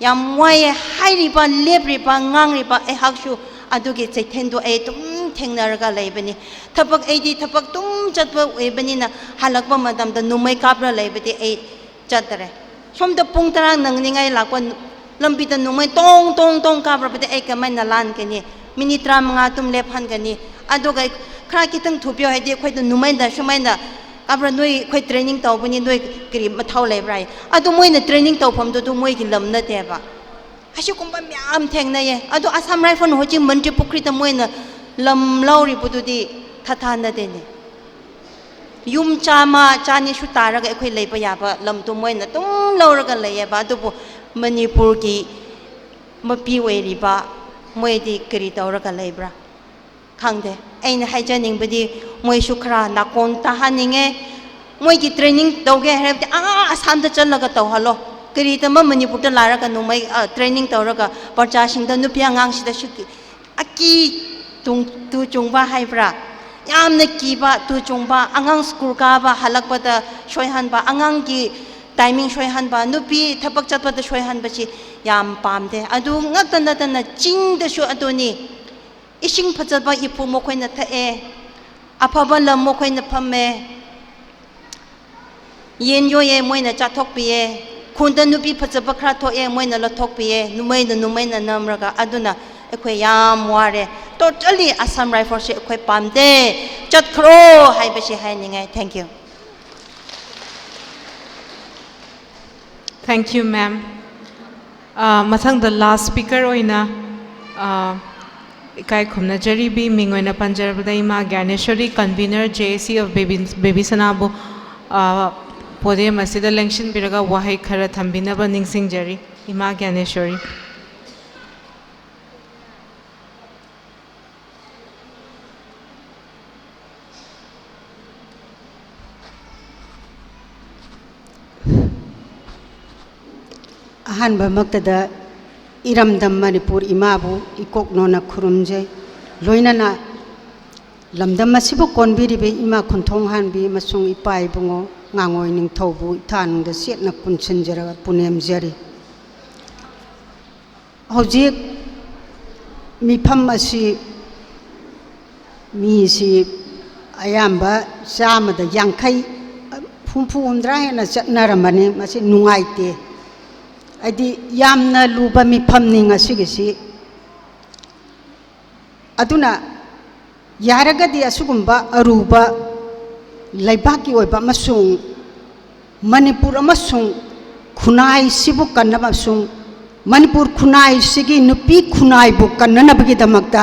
ꯌꯥꯝ ꯋꯥꯏꯑꯦ꯫ ꯍꯥꯏꯔꯤꯕ, ꯂꯦꯞꯔꯤꯕ, ꯉꯥꯡꯔꯤꯕ ꯑꯩꯍꯥꯛꯁꯨ ꯑꯗꯨꯒꯤ ꯆꯩꯊꯦꯡꯗꯣ ꯑꯩ ꯑꯗꯨꯝ ꯊꯦꯡꯅꯔꯒ ꯂꯩꯕꯅꯤ꯫ ꯊꯕꯛ, ꯑꯩꯗꯤ ꯊꯕꯛ ꯑꯗꯨꯝ ꯆꯠꯄ ꯑꯣꯏꯕꯅꯤꯅ ꯍꯜꯂꯛꯄ ꯃꯇꯝꯗ ꯅꯣꯡꯃꯩ ꯀꯥꯞꯂ ꯂꯩꯕꯗꯤ ꯑꯩ ꯆꯠꯇꯔꯦ꯫ ꯁꯣꯝꯗ ꯄꯨꯡ ꯇꯔꯥ ꯅꯪꯅꯤꯡꯉꯥꯏ ꯂꯥꯛꯄ ꯅꯨ-, ꯂꯝꯕꯤꯗ ꯅꯣꯡꯃꯩ ꯇꯣꯡ ꯇꯣꯡ ꯇꯣꯡ ꯀꯥꯞꯔꯕꯗꯤ ꯑꯩ ꯀꯃꯥꯏꯅ ꯂꯥꯟꯒꯅꯤ? ꯃꯤꯅꯤꯠ ꯇꯔꯥꯃꯉꯥ ꯑꯗꯨꯝ ꯂꯦꯞꯍꯟꯒꯅꯤ꯫ ꯑꯗꯨꯒ ꯈꯔ ꯈꯤꯇꯪ ꯊꯨꯕꯤꯌꯣ ꯍꯥꯏꯗꯤ ꯑꯩꯈꯣꯏꯗ ꯅꯣꯡꯃꯩꯗ ꯁꯨꯃꯥꯏꯅ ꯀꯥꯞꯔ ꯅꯣꯏ ꯑꯩꯈꯣꯏ training ꯇꯧꯕꯅꯤ, ꯅꯣꯏ ꯀꯔꯤ ꯃꯊꯧ ꯂꯩꯕ꯭ꯔꯥ ꯍꯥꯏ꯫ ꯑꯗꯨ ꯃꯣꯏꯅ training ꯇꯧꯐꯝꯗꯨ ꯑꯗꯨ ꯃꯣꯏꯒꯤ ꯂꯝ ꯅꯠꯇꯦꯕ꯫ ꯑꯁꯤꯒꯨꯝꯕ ꯃꯌꯥꯝ ꯊꯦꯡꯅꯩꯌꯦ꯫ ꯑꯗꯣ ꯑꯁꯥꯝ ꯔꯥꯏꯐꯜꯅ ꯍꯧꯖꯤꯛ ꯃꯟꯇ꯭ꯔꯤ ꯄꯨꯈ꯭ꯔꯤꯗ ꯃꯣꯏꯅ ꯂꯝ ꯂꯧꯔꯤꯕꯗꯨꯗꯤ ꯊꯥꯊꯥꯅꯗꯦꯅꯦ꯫ ꯌꯨꯝ ꯆꯥꯝꯃ, ꯆꯥꯅꯤꯁꯨ ꯇꯥꯔꯒ ꯑꯩꯈꯣꯏ ꯂꯩꯕ ꯌꯥꯕ ꯂꯝꯗꯣ ꯃꯣꯏꯅ ꯑꯗꯨꯝ ꯂꯧꯔꯒ ꯂꯩꯌꯦꯕ꯫ ꯑꯗꯨꯕꯨ ꯃꯅꯤꯄꯨꯔꯒꯤ ꯃꯄꯤ ꯑꯣꯏꯔꯤꯕ ꯃꯣꯏꯗꯤ ꯀꯔꯤ ꯇꯧꯔꯒ ꯂꯩꯕ꯭ꯔꯥ? ꯈꯪꯗꯦ꯫ ꯑꯩꯅ ꯍꯥꯏꯖꯅꯤꯡꯕꯗꯤ ꯃꯣꯏꯁꯨ ꯈꯔ ꯅꯥꯀꯣꯡ ꯇꯥꯍꯟꯅꯤꯡꯉꯦ꯫ ꯃꯣꯏꯒꯤ training ꯇꯧꯒꯦ ꯍꯥꯏꯔꯕꯗꯤ ꯑꯥ ꯑꯁꯥꯝꯗ ꯆꯠꯂꯒ ꯇꯧꯍꯜꯂꯣ꯫ ꯀꯔꯤꯗꯃꯛ ꯃꯅꯤꯄꯨꯔꯗ ꯂꯥꯛꯔꯒ ꯅꯣꯡꯃꯩ, ꯑ, training ꯇꯧꯔꯒ ꯄ꯭ꯔꯖꯥꯁꯤꯡꯗ, ꯅꯨꯄꯤ ꯑꯉꯥꯡꯁꯤꯗꯁꯨ ꯀꯤ-, ꯑꯀꯤ ꯇꯨꯡ-, ꯇꯨ ꯆꯨꯡꯕ ꯍꯥꯏꯕ꯭ꯔꯥ? ꯌꯥꯝꯅ ꯀꯤꯕ, ꯇꯨ ꯆꯨꯡꯕ, ꯑꯉꯥꯡ ꯁ꯭ꯀꯨꯜ ꯀꯥꯕ ꯍꯜꯂꯛꯄꯗ ꯁꯣꯏꯍꯟꯕ, ꯑꯉꯥꯡꯒꯤ timing ꯁꯣꯏꯍꯟꯕ, ꯅꯨꯄꯤ ꯊꯕꯛ ꯆꯠꯄꯗ ꯁꯣꯏꯍꯟꯕꯁꯤ ꯌꯥꯝ ꯄꯥꯝꯗꯦ꯫ ꯑꯗꯨ ꯉꯛꯇ ꯅꯠꯇꯅ ꯆꯤꯡꯗꯁꯨ ꯑꯗꯨꯅꯤ꯫ ꯏꯁꯤꯡ ꯐꯖꯕ ꯏꯐꯨ ꯃꯈꯣꯏꯅ ꯊꯛꯑꯦ, ꯑꯐꯕ ꯂꯝ ꯃꯈꯣꯏꯅ ꯐꯝꯃꯦ, ꯌꯦꯟ ꯌꯣꯛꯑꯦ, ꯃꯣꯏꯅ ꯆꯥꯊꯣꯛꯄꯤꯌꯦ, ꯈꯨꯟꯗ ꯅꯨꯄꯤ ꯐꯖꯕ ꯈꯔ ꯊꯣꯛꯑꯦ, ꯃꯣꯏꯅ ꯂꯧꯊꯣꯛꯄꯤꯌꯦ, ꯅꯣꯡꯃꯩꯅ, ꯅꯣꯡꯃꯩꯅ ꯅꯝꯔꯒ꯫ ꯑꯗꯨꯅ ꯑꯩꯈꯣꯏ ꯌꯥꯝ ꯋꯥꯔꯦ꯫ Totally Assam Riflesꯁꯦ ꯑꯩꯈꯣꯏ ꯄꯥꯝꯗꯦ, ꯆꯠꯈ꯭ꯔꯣ ꯍꯥꯏꯕꯁꯤ ꯍꯥꯏꯅꯤꯡꯉꯥꯏ꯫ Thank you꯫ Thank you, ma'am. ꯑꯥ, ꯃꯊꯪꯗ last speaker ꯑꯣꯏꯅ, ꯑꯥ, ꯏꯀꯥꯏ ꯈꯨꯝꯅꯖꯔꯤꯕꯤ, ꯃꯤꯡ ꯑꯣꯏꯅ ꯄꯟꯖꯔꯕꯗ ꯏꯃꯥ ꯒ꯭ꯌꯥꯅꯦꯁꯣꯔꯤ, convener J A C of Baby, Baby ꯁꯅꯥꯕꯨ, ah, podium ꯑꯁꯤꯗ ꯂꯦꯡꯁꯤꯟꯕꯤꯔꯒ ꯋꯥꯍꯩ ꯈꯔ ꯊꯝꯕꯤꯅꯕ ꯅꯤꯡꯁꯤꯡꯖꯔꯤ꯫ ꯏꯃꯥ ꯒ꯭ꯌꯥꯅꯦꯁꯣꯔꯤ꯫ ꯑꯍꯥꯟꯕꯃꯛꯇꯗ ꯏꯔꯝꯗꯝ ꯃꯅꯤꯄꯨꯔ ꯏꯃꯥꯕꯨ ꯏꯀꯣꯛ ꯅꯣꯟꯅ ꯈꯨꯔꯨꯝꯖꯩ꯫ ꯂꯣꯏꯅꯅ ꯂꯝꯗꯝ ꯑꯁꯤꯕꯨ ꯀꯣꯟꯕꯤꯔꯤꯕ ꯏꯃꯥ ꯈꯨꯟꯊꯣꯡ ꯍꯥꯟꯕꯤ ꯑꯃꯁꯨꯡ ꯏꯄꯥ ꯏꯕꯨꯡꯉꯣ ꯉꯥꯉꯣꯏ ꯅꯤꯡꯊꯧꯕꯨ ꯏꯊꯥꯅꯨꯡꯗ ꯆꯦꯠꯅ ꯄꯨꯟꯁꯤꯟꯖꯔꯒ ꯄꯨꯅꯦꯝꯖꯔꯤ꯫ ꯍꯧꯖꯤꯛ ꯃꯤꯐꯝ ꯑꯁꯤ ꯃꯤꯁꯤ ꯑꯌꯥꯝꯕ ꯆꯥꯝꯃꯗ ꯌꯥꯡꯈꯩ, ꯍꯨꯝꯐꯨ ꯍꯨꯝꯗ꯭ꯔꯥ ꯍꯦꯟꯅ ꯆꯠꯅꯔꯝꯕꯅꯤ꯫ ꯃꯁꯤ ꯅꯨꯡꯉꯥꯏꯇꯦ꯫ ꯍꯥꯏꯗꯤ ꯌꯥꯝꯅ ꯂꯨꯕ ꯃꯤꯐꯝꯅꯤ ꯉꯁꯤꯒꯤꯁꯤ꯫ ꯑꯗꯨꯅ ꯌꯥꯔꯒꯗꯤ ꯑꯁꯤꯒꯨꯝꯕ ꯑꯔꯨꯕ ꯂꯩꯕꯥꯛꯀꯤ ꯑꯣꯏꯕ ꯑꯃꯁꯨꯡ ꯃꯅꯤꯄꯨꯔ ꯑꯃꯁꯨꯡ ꯈꯨꯟꯅꯥꯏꯁꯤꯕꯨ ꯀꯟꯅꯕ ꯑꯃꯁꯨꯡ ꯃꯅꯤꯄꯨꯔ ꯈꯨꯟꯅꯥꯏꯁꯤꯒꯤ ꯅꯨꯄꯤ ꯈꯨꯟꯅꯥꯏꯕꯨ ꯀꯟꯅꯅꯕꯒꯤꯗꯃꯛꯇ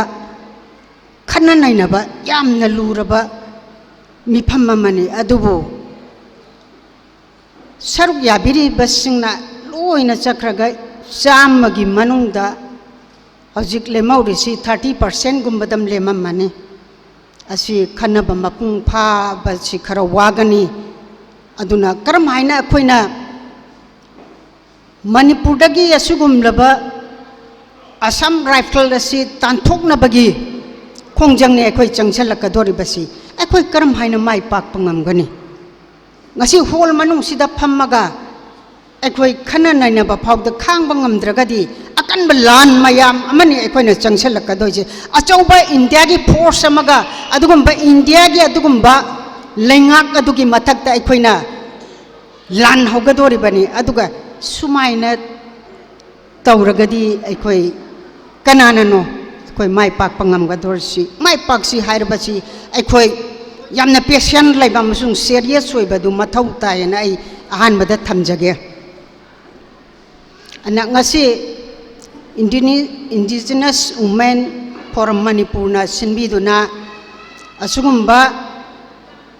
ꯈꯟꯅ ꯅꯩꯅꯕ ꯌꯥꯝꯅ ꯂꯨꯔꯕ ꯃꯤꯐꯝ ꯑꯃꯅꯤ꯫ ꯑꯗꯨꯕꯨ ꯁꯔꯨꯛ ꯌꯥꯕꯤꯔꯤꯕꯁꯤꯡꯅ ꯂꯣꯏꯅ ꯆꯠꯈ꯭ꯔꯒ ꯆꯥꯝꯃꯒꯤ ꯃꯅꯨꯡꯗ ꯍꯧꯖꯤꯛ ꯂꯦꯝꯍꯧꯔꯤꯁꯤ thirty percentꯒꯨꯝꯕꯗꯪ ꯂꯦꯝꯃꯝꯃꯅꯤ꯫ ꯑꯁꯤ ꯈꯟꯅꯕ ꯃꯄꯨꯡ ꯐꯥꯕꯁꯤ ꯈꯔ ꯋꯥꯒꯅꯤ꯫ ꯑꯗꯨꯅ ꯀꯔꯝ ꯍꯥꯏꯅ ꯑꯩꯈꯣꯏꯅ ꯃꯅꯤꯄꯨꯔꯗꯒꯤ ꯑꯁꯤꯒꯨꯝꯂꯕ ꯑꯁꯥꯝ ꯔꯥꯏꯐꯜ ꯑꯁꯤ ꯇꯥꯟꯊꯣꯛꯅꯕꯒꯤ ꯈꯣꯡꯖꯪꯅꯤ ꯑꯩꯈꯣꯏ ꯆꯪꯁꯤꯜꯂꯛꯀꯗꯧꯔꯤꯕꯁꯤ? ꯑꯩꯈꯣꯏ ꯀꯔꯝ ꯍꯥꯏꯅ ꯃꯥꯏ ꯄꯥꯛꯄ ꯉꯝꯒꯅꯤ? ꯉꯁꯤ ꯍꯣꯜ ꯃꯅꯨꯡꯁꯤꯗ ꯐꯝꯃꯒ ꯑꯩꯈꯣꯏ ꯈꯟꯅ ꯅꯩꯅꯕ ꯐꯥꯎꯗ ꯈꯥꯡꯕ ꯉꯝꯗ꯭ꯔꯒꯗꯤ ꯑꯀꯟꯕ ꯂꯥꯟ ꯃꯌꯥꯝ ꯑꯃꯅꯤ ꯑꯩꯈꯣꯏꯅ ꯆꯪꯁꯤꯜꯂꯛꯀꯗꯣꯏꯁꯦ꯫ ꯑꯆꯧꯕ ꯏꯟꯗꯤꯌꯥꯒꯤ ꯐꯣꯔꯁ ꯑꯃꯒ ꯑꯗꯨꯒꯨꯝꯕ ꯏꯟꯗꯤꯌꯥꯒꯤ ꯑꯗꯨꯒꯨꯝꯕ ꯂꯩꯉꯥꯛ ꯑꯗꯨꯒꯤ ꯃꯊꯛꯇ ꯑꯩꯈꯣꯏꯅ ꯂꯥꯟ ꯍꯧꯒꯗꯧꯔꯤꯕꯅꯤ꯫ ꯑꯗꯨꯒ ꯁꯨꯃꯥꯏꯅ ꯇꯧꯔꯒꯗꯤ ꯑꯩꯈꯣꯏ ꯀꯅꯥꯅꯅꯣ ꯑꯩꯈꯣꯏ ꯃꯥꯏ ꯄꯥꯛꯄ ꯉꯝꯒꯗꯧꯔꯤꯁꯤ? ꯃꯥꯏ ꯄꯥꯛꯁꯤ ꯍꯥꯏꯔꯕꯁꯤ ꯑꯩꯈꯣꯏ ꯌꯥꯝꯅ ꯄꯦꯁꯦꯟ ꯂꯩꯕ ꯑꯃꯁꯨꯡ ꯁꯦꯔꯤꯌꯁ ꯑꯣꯏꯕꯗꯨ ꯃꯊꯧ ꯇꯥꯏꯌꯦꯅ ꯑꯩ ꯑꯍꯥꯟꯕꯗ ꯊꯝꯖꯒꯦ꯫ ꯑꯗꯨꯅ ꯉꯁꯤ ꯏꯟꯗꯤꯅꯤ-, Indigenous Women Forum ꯃꯅꯤꯄꯨꯔꯅ ꯁꯤꯟꯕꯤꯗꯨꯅ ꯑꯁꯤꯒꯨꯝꯕ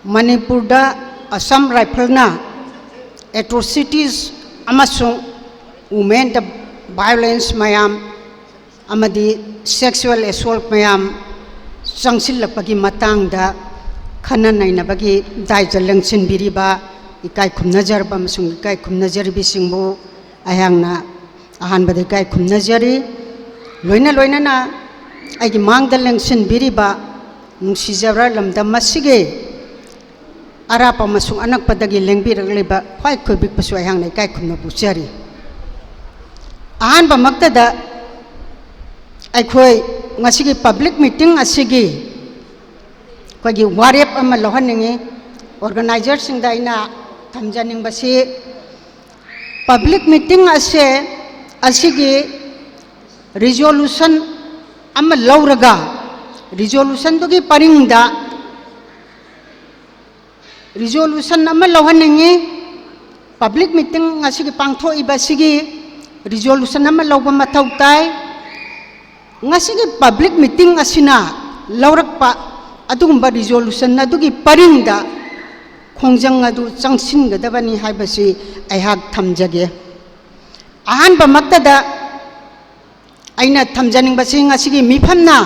ꯃꯅꯤꯄꯨꯔꯗ ꯑꯁꯥꯝ ꯔꯥꯏꯐꯜꯅ ꯑꯦꯇ꯭ꯔꯣꯁꯤꯇꯤꯁ ꯑꯃꯁꯨꯡ ꯋꯨꯃꯦꯟꯗ ꯚꯥꯏꯑꯣꯂꯦꯟꯁ ꯃꯌꯥꯝ ꯑꯃꯗꯤ ꯁꯦꯛꯁꯨꯋꯦꯜ ꯑꯦꯁꯣꯜꯠ ꯃꯌꯥꯝ ꯆꯪꯁꯤꯜꯂꯛꯄꯒꯤ ꯃꯇꯥꯡꯗ ꯈꯟꯅ ꯅꯩꯅꯕꯒꯤ ꯗꯥꯏꯗ ꯂꯦꯡꯁꯤꯟꯕꯤꯔꯤꯕ ꯏꯀꯥꯏ ꯈꯨꯝꯅꯖꯔꯕ ꯑꯃꯁꯨꯡ ꯏꯀꯥꯏ ꯈꯨꯝꯅꯖꯔꯤꯕꯁꯤꯡꯕꯨ ꯑꯩꯍꯥꯛꯅ ꯑꯍꯥꯟꯕꯗ ꯏꯀꯥꯏ ꯈꯨꯝꯅꯖꯔꯤ꯫ ꯂꯣꯏꯅ ꯂꯣꯏꯅꯅ ꯑꯩꯒꯤ ꯃꯥꯡꯗ ꯂꯦꯡꯁꯤꯟꯕꯤꯔꯤꯕ ꯅꯨꯡꯁꯤꯖꯕ ꯂꯝꯗꯝ ꯑꯁꯤꯒꯤ ꯑꯔꯥꯞꯄ ꯑꯃꯁꯨꯡ ꯑꯅꯛꯄꯗꯒꯤ ꯂꯦꯡꯕꯤꯔꯛꯂꯤꯕ ꯈ꯭ꯋꯥꯏ ꯈꯣꯏꯕꯤꯛꯄꯁꯨ ꯑꯩꯍꯥꯛꯅ ꯏꯀꯥꯏ ꯈꯨꯝꯅꯕ ꯎꯠꯆꯔꯤ꯫ ꯑꯍꯥꯟꯕꯃꯛꯇꯗ ꯑꯩꯈꯣꯏ ꯉꯁꯤꯒꯤ ꯄꯕ꯭ꯂꯤꯛ ꯃꯤꯇꯤꯡ ꯑꯁꯤꯒꯤ ꯑꯩꯈꯣꯏꯒꯤ ꯋꯥꯔꯦꯞ ꯑꯃ ꯂꯧꯍꯟꯅꯤꯡꯉꯤ꯫ ꯑꯣꯔꯒꯅꯥꯏꯖꯔꯁꯤꯡꯗ ꯑꯩꯅ ꯊꯝꯖꯅꯤꯡꯕꯁꯤ, ꯄꯕ꯭ꯂꯤꯛ ꯃꯤꯇꯤꯡ ꯑꯁꯦ, ꯑꯁꯤꯒꯤ ꯔꯤꯖꯣꯂꯨꯁꯟ ꯑꯃ ꯂꯧꯔꯒ, ꯔꯤꯖꯣꯂꯨꯁꯟꯗꯨꯒꯤ ꯄꯔꯤꯡꯗ ꯔꯤꯖꯣꯂꯨꯁꯟ ꯑꯃ ꯂꯧꯍꯟꯅꯤꯡꯉꯤ꯫ ꯄꯕ꯭ꯂꯤꯛ ꯃꯤꯇꯤꯡ ꯉꯁꯤꯒꯤ ꯄꯥꯡꯊꯣꯛꯏꯕ ꯑꯁꯤꯒꯤ ꯔꯤꯖꯣꯂꯨꯁꯟ ꯑꯃ ꯂꯧꯕ ꯃꯊꯧ ꯇꯥꯏ꯫ ꯉꯁꯤꯒꯤ ꯄꯕ꯭ꯂꯤꯛ ꯃꯤꯇꯤꯡ ꯑꯁꯤꯅ ꯂꯧꯔꯛꯄ ꯑꯗꯨꯒꯨꯝꯕ ꯔꯤꯖꯣꯂꯨꯁꯟ ꯑꯗꯨꯒꯤ ꯄꯔꯤꯡꯗ ꯈꯣꯡꯖꯪ ꯑꯗꯨ ꯆꯪꯁꯤꯟꯒꯗꯕꯅꯤ ꯍꯥꯏꯕꯁꯤ ꯑꯩꯍꯥꯛ ꯊꯝꯖꯒꯦ꯫ ꯑꯍꯥꯟꯕꯃꯛꯇꯗ ꯑꯩꯅ ꯊꯝꯖꯅꯤꯡꯕꯁꯤ, ꯉꯁꯤꯒꯤ ꯃꯤꯐꯝꯅ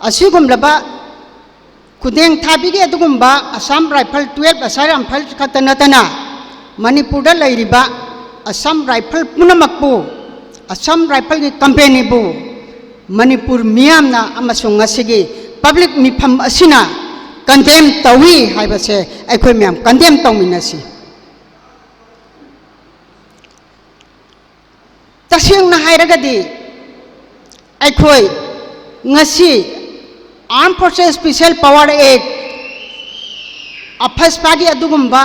ꯑꯁꯤꯒꯨꯝꯂꯕ ꯈꯨꯗꯦꯡ ꯊꯥꯕꯤꯒꯤ ꯑꯗꯨꯒꯨꯝꯕ ꯑꯁꯥꯝ ꯔꯥꯏꯐꯜ, ꯇꯨꯌꯦꯜꯐ ꯑꯁꯥꯝ ꯔꯥꯏꯐꯜ ꯈꯛꯇ ꯅꯠꯇꯅ ꯃꯅꯤꯄꯨꯔꯗ ꯂꯩꯔꯤꯕ ꯑꯁꯥꯝ ꯔꯥꯏꯐꯜ ꯄꯨꯝꯅꯃꯛꯄꯨ, ꯑꯁꯥꯝ ꯔꯥꯏꯐꯜꯒꯤ ꯀꯝꯄꯦꯅꯤꯕꯨ ꯃꯅꯤꯄꯨꯔ ꯃꯤꯌꯥꯝꯅ ꯑꯃꯁꯨꯡ ꯉꯁꯤꯒꯤ ꯄꯕ꯭ꯂꯤꯛ ꯃꯤꯐꯝ ꯑꯁꯤꯅ ꯀꯟꯗꯦꯝ ꯇꯧꯏ ꯍꯥꯏꯕꯁꯦ ꯑꯩꯈꯣꯏ ꯃꯌꯥꯝ ꯀꯟꯗꯦꯝ ꯇꯧꯃꯤꯟꯅꯁꯤ꯫ ꯇꯁꯦꯡꯅ ꯍꯥꯏꯔꯒꯗꯤ, ꯑꯩꯈꯣꯏ ꯉꯁꯤ Armed Forces Special Power Act, ꯑꯐꯁꯄꯥꯒꯤ ꯑꯗꯨꯒꯨꯝꯕ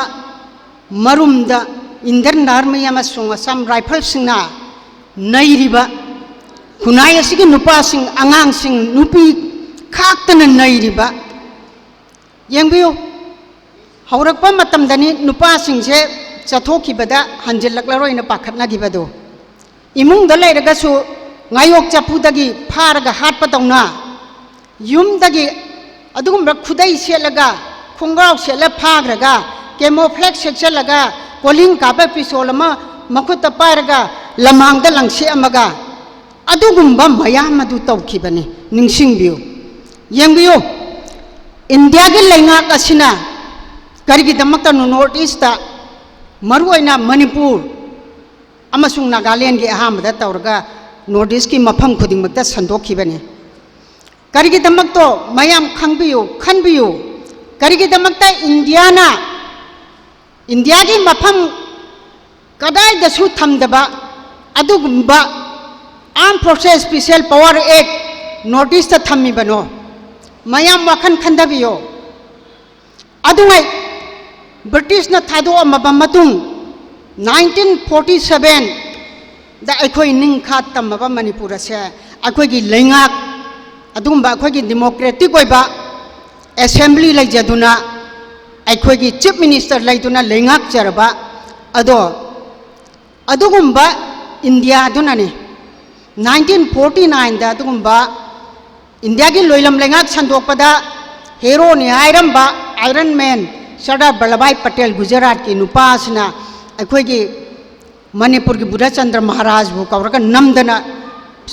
ꯃꯔꯨꯝꯗ ꯏꯟꯗꯤꯌꯟ ꯑꯥꯔꯃꯤ ꯑꯃꯁꯨꯡ ꯑꯁꯥꯝ ꯔꯥꯏꯐꯜꯁꯤꯡꯅ ꯅꯩꯔꯤꯕ, ꯈꯨꯟꯅꯥꯏ ꯑꯁꯤꯒꯤ ꯅꯨꯄꯥꯁꯤꯡ, ꯑꯉꯥꯡꯁꯤꯡ, ꯅꯨꯄꯤ ꯈꯥꯛꯇꯅ ꯅꯩꯔꯤꯕ, ꯌꯦꯡꯕꯤꯌꯨ, ꯍꯧꯔꯛꯄ ꯃꯇꯝꯗꯅꯤ ꯅꯨꯄꯥꯁꯤꯡꯁꯦ ꯆꯠꯊꯣꯛꯈꯤꯕꯗ ꯍꯟꯖꯤꯜꯂꯛꯂꯔꯣꯏꯅ ꯄꯥꯈꯠꯅꯈꯤꯕꯗꯣ꯫ ꯏꯃꯨꯡꯗ ꯂꯩꯔꯒꯁꯨ ꯉꯥꯌꯣꯛ ꯆꯐꯨꯗꯒꯤ ꯐꯥꯔꯒ ꯍꯥꯠꯄꯗꯧꯅ, ꯌꯨꯝꯗꯒꯤ ꯑꯗꯨꯒꯨꯝꯕ ꯈꯨꯗꯩ ꯁꯦꯠꯂꯒ, ꯈꯣꯡꯒ꯭ꯔꯥꯎ ꯁꯦꯠꯂ ꯐꯥꯈ꯭ꯔꯒ, ꯀꯦꯃꯣꯐ꯭ꯂꯦꯛꯁ ꯁꯦꯠꯆꯜꯂꯒ, ꯀꯣꯂꯤꯡ ꯀꯥꯞꯄ ꯄꯤꯁꯣꯜ ꯑꯃ ꯃꯈꯨꯠꯇ ꯄꯥꯏꯔꯒ, ꯂꯃꯥꯡꯗ ꯂꯪꯁꯦꯛꯑꯝꯃꯒ, ꯑꯗꯨꯒꯨꯝꯕ ꯃꯌꯥꯝ ꯑꯗꯨ ꯇꯧꯈꯤꯕꯅꯤ꯫ ꯅꯤꯡꯁꯤꯡꯕꯤꯌꯨ, ꯌꯦꯡꯕꯤꯌꯨ, ꯏꯟꯗꯤꯌꯥꯒꯤ ꯂꯩꯉꯥꯛ ꯑꯁꯤꯅ ꯀꯔꯤꯒꯤꯗꯃꯛꯇꯅꯣ ꯅꯣꯔꯠ ꯏꯁꯇ, ꯃꯔꯨꯑꯣꯏꯅ ꯃꯅꯤꯄꯨꯔ ꯑꯃꯁꯨꯡ ꯅꯥꯒꯥꯂꯦꯟꯒꯤ ꯑꯍꯥꯟꯕꯗ ꯇꯧꯔꯒ ꯅꯣꯔꯠ ꯏꯁꯀꯤ ꯃꯐꯝ ꯈꯨꯗꯤꯡꯃꯛꯇ ꯁꯟꯗꯣꯛꯈꯤꯕꯅꯤ? ꯀꯔꯤꯒꯤꯗꯃꯛꯇꯣ ꯃꯌꯥꯝ ꯈꯪꯕꯤꯌꯨ, ꯈꯟꯕꯤꯌꯨ꯫ ꯀꯔꯤꯒꯤꯗꯃꯛꯇ ꯏꯟꯗꯤꯌꯥꯅ, ꯏꯟꯗꯤꯌꯥꯒꯤ ꯃꯐꯝ ꯀꯗꯥꯏꯗꯁꯨ ꯊꯝꯗꯕ ꯑꯗꯨꯒꯨꯝꯕ Armed Forces Special Power Act north ꯏꯁꯇ ꯊꯝꯃꯤꯕꯅꯣ? ꯃꯌꯥꯝ ꯋꯥꯈꯜ ꯈꯟꯊꯕꯤꯌꯣ꯫ ꯑꯗꯨꯉꯩ ꯕ꯭ꯔꯤꯇꯤꯁꯅ ꯊꯥꯗꯣꯛꯑꯝꯃꯕ ꯃꯇꯨꯡ, nineteen forty seven ꯗ ꯑꯩꯈꯣꯏ ꯅꯤꯡꯈꯥ ꯇꯝꯃꯕ ꯃꯅꯤꯄꯨꯔ ꯑꯁꯦ, ꯑꯩꯈꯣꯏꯒꯤ ꯂꯩꯉꯥꯛ, ꯑꯗꯨꯒꯨꯝꯕ ꯑꯩꯈꯣꯏꯒꯤ democratic ꯑꯣꯏꯕ assembly ꯂꯩꯖꯗꯨꯅ, ꯑꯩꯈꯣꯏꯒꯤ chief minister ꯂꯩꯗꯨꯅ ꯂꯩꯉꯥꯛꯆꯔꯕ, ꯑꯗꯣ ꯑꯗꯨꯒꯨꯝꯕ ꯏꯟꯗꯤꯌꯥꯗꯨꯅꯅꯤ nineteen forty nine ꯗ ꯑꯗꯨꯒꯨꯝꯕ ꯏꯟꯗꯤꯌꯥꯒꯤ ꯂꯣꯏꯂꯝ ꯂꯩꯉꯥꯛ ꯁꯟꯗꯣꯛꯄꯗ heroꯅꯤ ꯍꯥꯏꯔꯝꯕ Iron Man ꯁꯔꯗꯥꯔ ꯕꯜꯂꯚꯚꯥꯏ ꯄꯇꯦꯜ, ꯒꯨꯖꯔꯥꯠꯀꯤ ꯅꯨꯄꯥꯁꯤꯅ ꯑꯩꯈꯣꯏꯒꯤ ꯃꯅꯤꯄꯨꯔꯒꯤ ꯕꯨꯙꯆꯟꯗ꯭ꯔ ꯃꯍꯥꯔꯥꯖꯕꯨ ꯀꯧꯔꯒ ꯅꯝꯗꯅ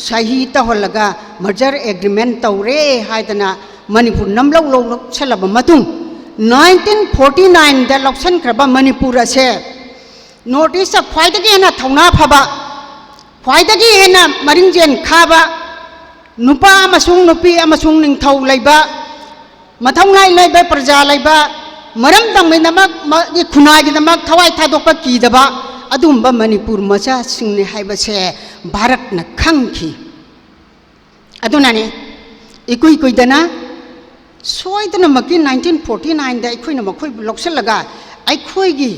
ꯁꯍꯤ ꯇꯧꯍꯜꯂꯒ merger agreement ꯇꯧꯔꯦ ꯍꯥꯏꯗꯅ ꯃꯅꯤꯄꯨꯔ ꯅꯝꯂꯧ ꯂꯧ ꯂꯧꯁꯜꯂꯕ ꯃꯇꯨꯡ, nineteen forty nine ꯗ ꯂꯧꯁꯟꯈ꯭ꯔꯕ ꯃꯅꯤꯄꯨꯔ ꯑꯁꯦ North East ꯇ ꯈ꯭ꯋꯥꯏꯗꯒꯤ ꯍꯦꯟꯅ ꯊꯧꯅꯥ ꯐꯕ, ꯈ꯭ꯋꯥꯏꯗꯒꯤ ꯍꯦꯟꯅ ꯃꯔꯤꯡꯖꯦꯜ ꯈꯥꯕ, ꯅꯨꯄꯥ ꯑꯃꯁꯨꯡ ꯅꯨꯄꯤ ꯑꯃꯁꯨꯡ ꯅꯤꯡꯊꯧ ꯂꯩꯕ, ꯃꯊꯧꯅꯥ ꯂꯩꯕ ꯄ꯭ꯔꯖꯥ ꯂꯩꯕ, ꯃꯔꯝꯗꯝꯒꯤꯗꯃꯛ, ꯃꯥꯒꯤ ꯈꯨꯟꯅꯥꯏꯒꯤꯗꯃꯛ ꯊꯋꯥꯏ ꯊꯥꯗꯣꯛꯄ ꯀꯤꯗꯕ ꯑꯗꯨꯒꯨꯝꯕ ꯃꯅꯤꯄꯨꯔ ꯃꯆꯥꯁꯤꯡꯅꯤ ꯍꯥꯏꯕꯁꯦ ꯚꯥꯔꯠꯅ ꯈꯪꯈꯤ꯫ ꯑꯗꯨꯅꯅꯤ ꯏꯀꯨꯏ ꯀꯨꯏꯗꯅ ꯁꯣꯏꯗꯅꯃꯛꯀꯤ nineteen forty nine ꯗ ꯑꯩꯈꯣꯏꯅ ꯃꯈꯣꯏꯕꯨ ꯂꯧꯁꯤꯜꯂꯒ ꯑꯩꯈꯣꯏꯒꯤ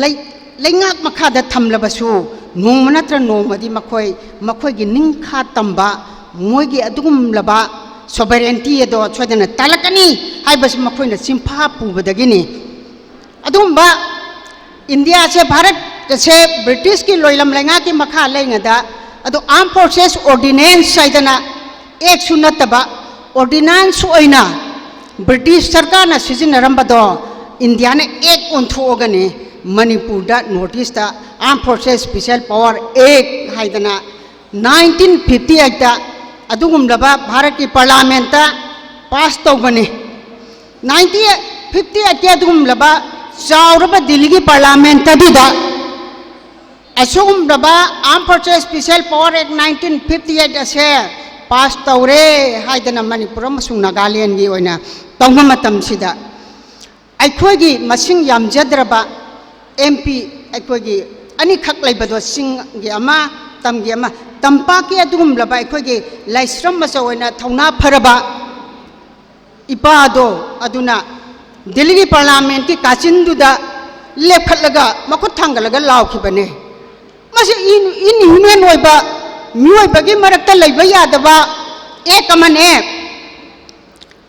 ꯂꯩ-, ꯂꯩꯉꯥꯛ ꯃꯈꯥꯗ ꯊꯝꯂꯕꯁꯨ, ꯅꯣꯡꯃ ꯅꯠꯇ꯭ꯔ ꯅꯣꯡꯃꯗꯤ ꯃꯈꯣꯏ, ꯃꯈꯣꯏꯒꯤ ꯅꯤꯡꯈꯥ ꯇꯝꯕ, ꯃꯣꯏꯒꯤ ꯑꯗꯨꯒꯨꯝꯂꯕ sovereignty ꯑꯗꯣ ꯁꯣꯏꯗꯅ ꯇꯥꯜꯂꯛꯀꯅꯤ ꯍꯥꯏꯕꯁꯤ ꯃꯈꯣꯏꯅ ꯆꯤꯟꯐꯥ ꯄꯨꯕꯗꯒꯤꯅꯤ꯫ ꯑꯗꯨꯒꯨꯝꯕ ꯏꯟꯗꯤꯌꯥꯁꯦ, ꯚꯥꯔꯠ ꯑꯁꯦ ꯕ꯭ꯔꯤꯇꯤꯁꯀꯤ ꯂꯣꯏꯂꯝ ꯂꯩꯉꯥꯛꯀꯤ ꯃꯈꯥ ꯂꯩꯉꯩꯗ, ꯑꯗꯣ Armed Forces Ordinance ꯍꯥꯏꯗꯅ actꯁꯨ ꯅꯠꯇꯕ ordinance ꯑꯣꯏꯅ ꯕ꯭ꯔꯤꯇꯤꯁ ꯁꯔꯀꯥꯔꯅ ꯁꯤꯖꯤꯟꯅꯔꯝꯕꯗꯣ ꯏꯟꯗꯤꯌꯥꯅ act ꯑꯣꯟꯊꯣꯛꯑꯒꯅꯤ ꯃꯅꯤꯄꯨꯔꯗ, North East ꯇ Armed Forces Special Power Act ꯍꯥꯏꯗꯅ nineteen fifty eight ꯇ ꯑꯗꯨꯒꯨꯝꯂꯕ ꯚꯥꯔꯠꯀꯤ ꯄꯥꯔꯂꯥꯃꯦꯟꯠꯇ pass ꯇꯧꯕꯅꯤ꯫ Nineteen fifty eight ꯀꯤ ꯑꯗꯨꯒꯨꯝꯂꯕ ꯆꯥꯎꯔꯕ ꯗꯤꯜꯂꯤꯒꯤ ꯄꯥꯔꯂꯥꯃꯦꯟꯠ ꯑꯗꯨꯗ ꯑꯁꯤꯒꯨꯝꯂꯕ Armed Forces Special Power Act nineteen fifty eight ꯑꯁꯦ pass ꯇꯧꯔꯦ ꯍꯥꯏꯗꯅ ꯃꯅꯤꯄꯨꯔ ꯑꯃꯁꯨꯡ ꯅꯥꯒꯥꯂꯦꯟꯒꯤ ꯑꯣꯏꯅ ꯇꯧꯕ ꯃꯇꯝꯁꯤꯗ, ꯑꯩꯈꯣꯏꯒꯤ ꯃꯁꯤꯡ ꯌꯥꯝꯖꯗ꯭ꯔꯕ M P ꯑꯩꯈꯣꯏꯒꯤ ꯑꯅꯤꯈꯛ ꯂꯩꯕꯗꯣ, ꯆꯤꯡꯒꯤ ꯑꯃ, ꯇꯝꯒꯤ ꯑꯃ, ꯇꯝꯄꯥꯛꯀꯤ ꯑꯗꯨꯒꯨꯝꯂꯕ ꯑꯩꯈꯣꯏꯒꯤ ꯂꯥꯏꯁ꯭ꯔꯝ ꯃꯆꯧ ꯑꯣꯏꯅ ꯊꯧꯅꯥ ꯐꯔꯕ ꯏꯄꯥꯗꯣ ꯑꯗꯨꯅ ꯗꯤꯜꯂꯤꯒꯤ ꯄꯥꯔꯂꯥꯃꯦꯟꯠꯀꯤ ꯀꯥꯆꯤꯟꯗꯨꯗ ꯂꯦꯞꯈꯠꯂꯒ ꯃꯈꯨꯠ ꯊꯥꯡꯒꯠꯂꯒ ꯂꯥꯎꯈꯤꯕꯅꯦ꯫ ꯃꯁꯤ ꯏꯟ ꯏꯟꯍ꯭ꯌꯨꯃꯦꯟ ꯑꯣꯏꯕ ꯃꯤꯑꯣꯏꯕꯒꯤ ꯃꯔꯛꯇ ꯂꯩꯕ ꯌꯥꯗꯕ ꯑꯦꯛ ꯑꯃꯅꯦ꯫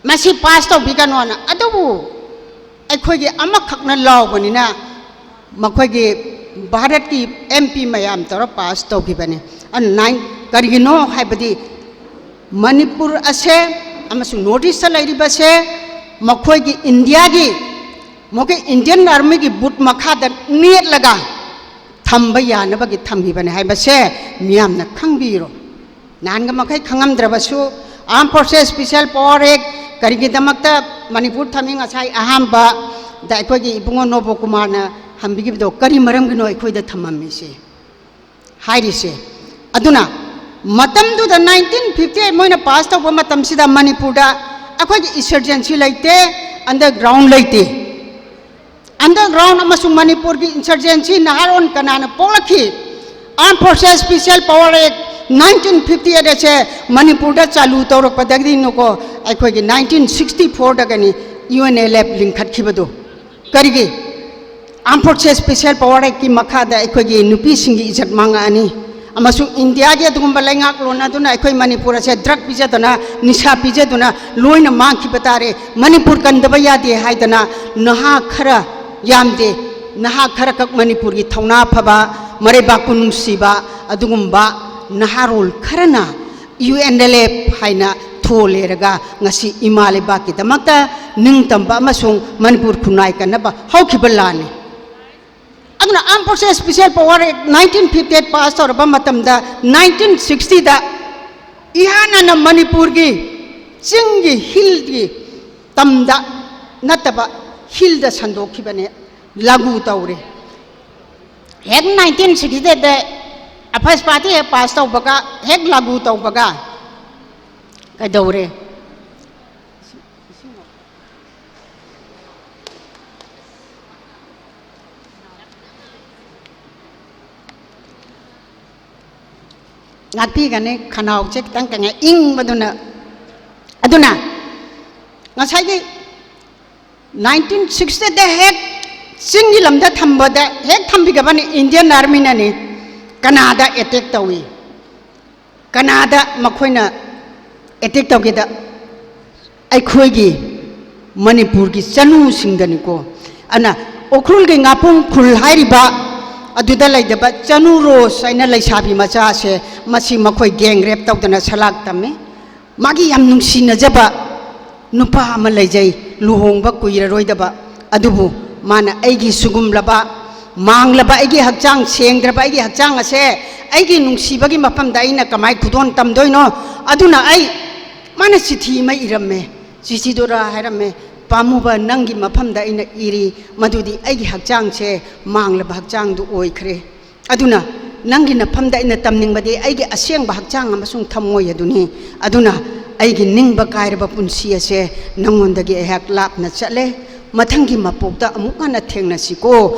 ꯃꯁꯤ ꯄꯥꯁ ꯇꯧꯕꯤꯒꯅꯣꯅ꯫ ꯑꯗꯨꯕꯨ ꯑꯩꯈꯣꯏꯒꯤ ꯑꯃꯈꯛꯅ ꯂꯥꯎꯕꯅꯤꯅ ꯃꯈꯣꯏꯒꯤ ꯚꯥꯔꯠꯀꯤ ꯑꯦꯝ ꯄꯤ ꯃꯌꯥꯝ ꯇꯧꯔ ꯄꯥꯁ ꯇꯧꯈꯤꯕꯅꯤ꯫ ꯑꯗꯨ ꯅꯥꯏꯟ ꯀꯔꯤꯒꯤꯅꯣ ꯍꯥꯏꯕꯗꯤ ꯃꯅꯤꯄꯨꯔ ꯑꯁꯦ ꯑꯃꯁꯨꯡ ꯅꯣꯔꯠ ꯏꯁꯇ ꯂꯩꯔꯤꯕꯁꯦ ꯃꯈꯣꯏꯒꯤ ꯏꯟꯗꯤꯌꯥꯒꯤ ꯃꯈꯣꯏ ꯏꯟꯗꯤꯌꯟ ꯑꯥꯔꯃꯤꯒꯤ ꯕꯨꯠ ꯃꯈꯥꯗ ꯅꯦꯠꯂꯒ ꯊꯝꯕ ꯌꯥꯅꯕꯒꯤ ꯊꯝꯈꯤꯕꯅꯤ ꯍꯥꯏꯕꯁꯦ ꯃꯤꯌꯥꯝꯅ ꯈꯪꯕꯤꯔꯣ꯫ ꯅꯍꯥꯟꯒ ꯃꯈꯩ ꯈꯪꯉꯝꯗ꯭ꯔꯕꯁꯨ Armed Forces Special Power Act ꯀꯔꯤꯒꯤꯗꯃꯛꯇ ꯃꯅꯤꯄꯨꯔ ꯊꯝꯃꯤ? ꯉꯁꯥꯏ ꯑꯍꯥꯟꯕꯗ ꯑꯩꯈꯣꯏꯒꯤ ꯏꯕꯨꯡꯉꯣ ꯅꯣꯕꯣ ꯀꯨꯃꯥꯔꯅ ꯍꯪꯕꯤꯈꯤꯕꯗꯣ ꯀꯔꯤ ꯃꯔꯝꯒꯤꯅꯣ ꯑꯩꯈꯣꯏꯗ ꯊꯝꯃꯝꯃꯤꯁꯦ ꯍꯥꯏꯔꯤꯁꯦ꯫ ꯑꯗꯨꯅ ꯃꯇꯝꯗꯨꯗ ꯅꯥꯏꯟꯇꯤꯟ ꯐꯤꯐꯇꯤ ꯑꯩꯠ ꯃꯣꯏꯅ ꯄꯥꯁ ꯇꯧꯕ ꯃꯇꯝꯁꯤꯗ ꯃꯅꯤꯄꯨꯔꯗ ꯑꯩꯈꯣꯏꯒꯤ ꯏꯟꯁꯔꯖꯦꯟꯁꯤ ꯂꯩꯇꯦ, ꯑꯟꯗꯔꯒ꯭ꯔꯥꯎꯟ ꯂꯩꯇꯦ꯫ ꯑꯟꯗꯔꯒ꯭ꯔꯥꯎꯟ ꯑꯃꯁꯨꯡ ꯃꯅꯤꯄꯨꯔꯒꯤ ꯏꯟꯁꯔꯖꯦꯟꯁꯤ ꯅꯍꯥꯔꯣꯟ ꯀꯅꯥꯅ ꯄꯣꯛꯂꯛꯈꯤ? Armed Forces Special Power Act nineteen fifty eight ꯑꯁꯦ ꯃꯅꯤꯄꯨꯔꯗ ꯆꯥꯂꯨ ꯇꯧꯔꯛꯄꯗꯒꯤꯅꯤꯀꯣ ꯑꯩꯈꯣꯏꯒꯤ ꯅꯥꯏꯟꯇꯤꯟ ꯁꯤꯛꯁꯇꯤ ꯐꯣꯔꯗꯒꯅꯤ ꯌꯨ ꯑꯦꯟ ꯑꯦꯜ ꯑꯦꯐ ꯂꯤꯡꯈꯠꯈꯤꯕꯗꯨ꯫ ꯀꯔꯤꯒꯤ? Armed Forces Special Power Actꯀꯤ ꯃꯈꯥꯗ ꯑꯩꯈꯣꯏꯒꯤ ꯅꯨꯄꯤꯁꯤꯡꯒꯤ ꯏꯖꯠ ꯃꯥꯡꯉꯛꯑꯅꯤ꯫ ꯑꯃꯁꯨꯡ ꯏꯟꯗꯤꯌꯥꯒꯤ ꯑꯗꯨꯒꯨꯝꯕ ꯂꯩꯉꯥꯛꯂꯣꯟ ꯑꯗꯨꯅ ꯑꯩꯈꯣꯏ ꯃꯅꯤꯄꯨꯔ ꯑꯁꯦ ꯗ꯭ꯔꯒ ꯄꯤꯖꯗꯨꯅ, ꯅꯤꯁꯥ ꯄꯤꯖꯗꯨꯅ ꯂꯣꯏꯅ ꯃꯥꯡꯈꯤꯕ ꯇꯥꯔꯦ꯫ ꯃꯅꯤꯄꯨꯔ ꯀꯟꯗꯕ ꯌꯥꯗꯦ ꯍꯥꯏꯗꯅ ꯅꯍꯥ ꯈꯔ, ꯌꯥꯝꯗꯦ, ꯅꯍꯥ ꯈꯔꯈꯛ ꯃꯅꯤꯄꯨꯔꯒꯤ ꯊꯧꯅꯥ ꯐꯕ, ꯃꯔꯩꯕꯥꯛꯄꯨ ꯅꯨꯡꯁꯤꯕ ꯑꯗꯨꯒꯨꯝꯕ ꯅꯍꯥꯔꯣꯜ ꯈꯔꯅ ꯌꯨ ꯑꯦꯟ ꯑꯦꯜ ꯑꯦꯐ ꯍꯥꯏꯅ ꯊꯣꯜꯂꯦꯔꯒ ꯉꯁꯤ ꯏꯃꯥ ꯂꯩꯕꯥꯛꯀꯤꯗꯃꯛꯇ ꯅꯤꯡꯇꯝꯕ ꯑꯃꯁꯨꯡ ꯃꯅꯤꯄꯨꯔ ꯈꯨꯟꯅꯥꯏ ꯀꯟꯅꯕ ꯍꯧꯈꯤꯕ ꯂꯥꯟꯅꯤ꯫ ꯑꯗꯨꯅ Armed Forces Special Power Act nineteen fifty eight pass ꯇꯧꯔꯕ ꯃꯇꯝꯗ ꯅꯥꯏꯟꯇꯤꯟ ꯁꯤꯛꯁꯇꯤꯗ ꯏꯍꯥꯟ ꯍꯥꯟꯅ ꯃꯅꯤꯄꯨꯔꯒꯤ ꯆꯤꯡꯒꯤ ꯍꯤꯜꯒꯤ ꯇꯝꯗ ꯅꯠꯇꯕ ꯍꯤꯜꯗ ꯁꯟꯗꯣꯛꯈꯤꯕꯅꯦ, ꯂꯥꯒꯨ ꯇꯧꯔꯦ꯫ ꯍꯦꯛ ꯅꯥꯏꯟꯇꯤꯟ ꯁꯤꯛꯁꯇꯤꯗ ꯑꯦꯐꯁ ꯄꯥꯔꯇꯤ ꯍꯦꯛ ꯄꯥꯁ ꯇꯧꯕꯒ, ꯍꯦꯛ ꯂꯥꯒꯨ ꯇꯧꯕꯒ ꯀꯩꯗꯧꯔꯦ? ꯉꯥꯛꯄꯤꯒꯅꯤ, ꯈꯅꯥꯎꯁꯦ ꯈꯤꯇꯪ ꯀꯪꯉꯦ, ꯏꯪꯕꯗꯨꯅ꯫ ꯑꯗꯨꯅ ꯉꯁꯥꯏꯒꯤ ꯅꯥꯏꯟꯇꯤꯟ ꯁꯤꯛꯁꯇꯤꯗ ꯍꯦꯛ ꯆꯤꯡꯒꯤ ꯂꯝꯗ ꯊꯝꯕꯗ ꯍꯦꯛ ꯊꯝꯕꯤꯒꯕꯅꯤ ꯏꯟꯗꯤꯌꯟ ꯑꯥꯔꯃꯤꯅꯅꯤ꯫ ꯀꯅꯥꯗ ꯑꯦꯇꯦꯛ ꯇꯧꯏ? ꯀꯅꯥꯗ ꯃꯈꯣꯏꯅ ꯑꯦꯇꯦꯛ ꯇꯧꯒꯦꯗ? ꯑꯩꯈꯣꯏꯒꯤ ꯃꯅꯤꯄꯨꯔꯒꯤ ꯆꯅꯨꯁꯤꯡꯗꯅꯤꯀꯣ꯫ ꯑꯗꯨꯅ ꯎꯈ꯭ꯔꯨꯜꯒꯤ ꯉꯥꯄꯨꯝ ꯈꯨꯜ ꯍꯥꯏꯔꯤꯕ ꯑꯗꯨꯗ ꯂꯩꯗꯕ ꯆꯅꯨ ꯔꯣꯁ ꯍꯥꯏꯅ ꯂꯩꯁꯥꯕꯤ ꯃꯆꯥꯁꯦ, ꯃꯁꯤ ꯃꯈꯣꯏ ꯒꯦꯡ ꯔꯦꯞ ꯇꯧꯗꯅ ꯁꯂꯥꯛ ꯇꯝꯃꯤ꯫ ꯃꯥꯒꯤ ꯌꯥꯝ ꯅꯨꯡꯁꯤꯅꯖꯕ ꯅꯨꯄꯥ ꯑꯃ ꯂꯩꯖꯩ, ꯂꯨꯍꯣꯡꯕ ꯀꯨꯏꯔꯔꯣꯏꯗꯕ꯫ ꯑꯗꯨꯕꯨ ꯃꯥꯅ ꯑꯩꯒꯤ ꯁꯤꯒꯨꯝꯂꯕ ꯃꯥꯡꯂꯕ ꯑꯩꯒꯤ ꯍꯛꯆꯥꯡ, ꯁꯦꯡꯗ꯭ꯔꯕ ꯑꯩꯒꯤ ꯍꯛꯆꯥꯡ ꯑꯁꯦ ꯑꯩꯒꯤ ꯅꯨꯡꯁꯤꯕꯒꯤ ꯃꯐꯝꯗ ꯑꯩꯅ ꯀꯃꯥꯏ ꯈꯨꯗꯣꯟ ꯇꯝꯗꯣꯏꯅꯣ? ꯑꯗꯨꯅ ꯑꯩ, ꯃꯥꯅ ꯆꯤꯊꯤ ꯑꯃ ꯏꯔꯝꯃꯦ꯫ ꯆꯤꯊꯤꯗꯨꯔ ꯍꯥꯏꯔꯝꯃꯦ, "ꯄꯥꯝꯃꯨꯕ, ꯅꯪꯒꯤ ꯃꯐꯝꯗ ꯑꯩꯅ ꯏꯔꯤ, ꯃꯗꯨꯗꯤ ꯑꯩꯒꯤ ꯍꯛꯆꯥꯡꯁꯦ ꯃꯥꯡꯂꯕ ꯍꯛꯆꯥꯡꯗꯨ ꯑꯣꯏꯈ꯭ꯔꯦ꯫ ꯑꯗꯨꯅ ꯅꯪꯒꯤ ꯅꯐꯝꯗ ꯑꯩꯅ ꯇꯝꯅꯤꯡꯕꯗꯤ ꯑꯩꯒꯤ ꯑꯁꯦꯡꯕ ꯍꯛꯆꯥꯡ ꯑꯃꯁꯨꯡ ꯊꯝꯃꯣꯏ ꯑꯗꯨꯅꯤ꯫ ꯑꯗꯨꯅ ꯑꯩꯒꯤ ꯅꯤꯡꯕ ꯀꯥꯏꯔꯕ ꯄꯨꯟꯁꯤ ꯑꯁꯦ ꯅꯪꯉꯣꯟꯗꯒꯤ ꯑꯩꯍꯥꯛ ꯂꯥꯞꯅ ꯆꯠꯂꯦ꯫ ꯃꯊꯪꯒꯤ ꯃꯄꯣꯛꯇ ꯑꯃꯨꯛ ꯍꯟꯅ ꯊꯦꯡꯅꯁꯤꯀꯣ"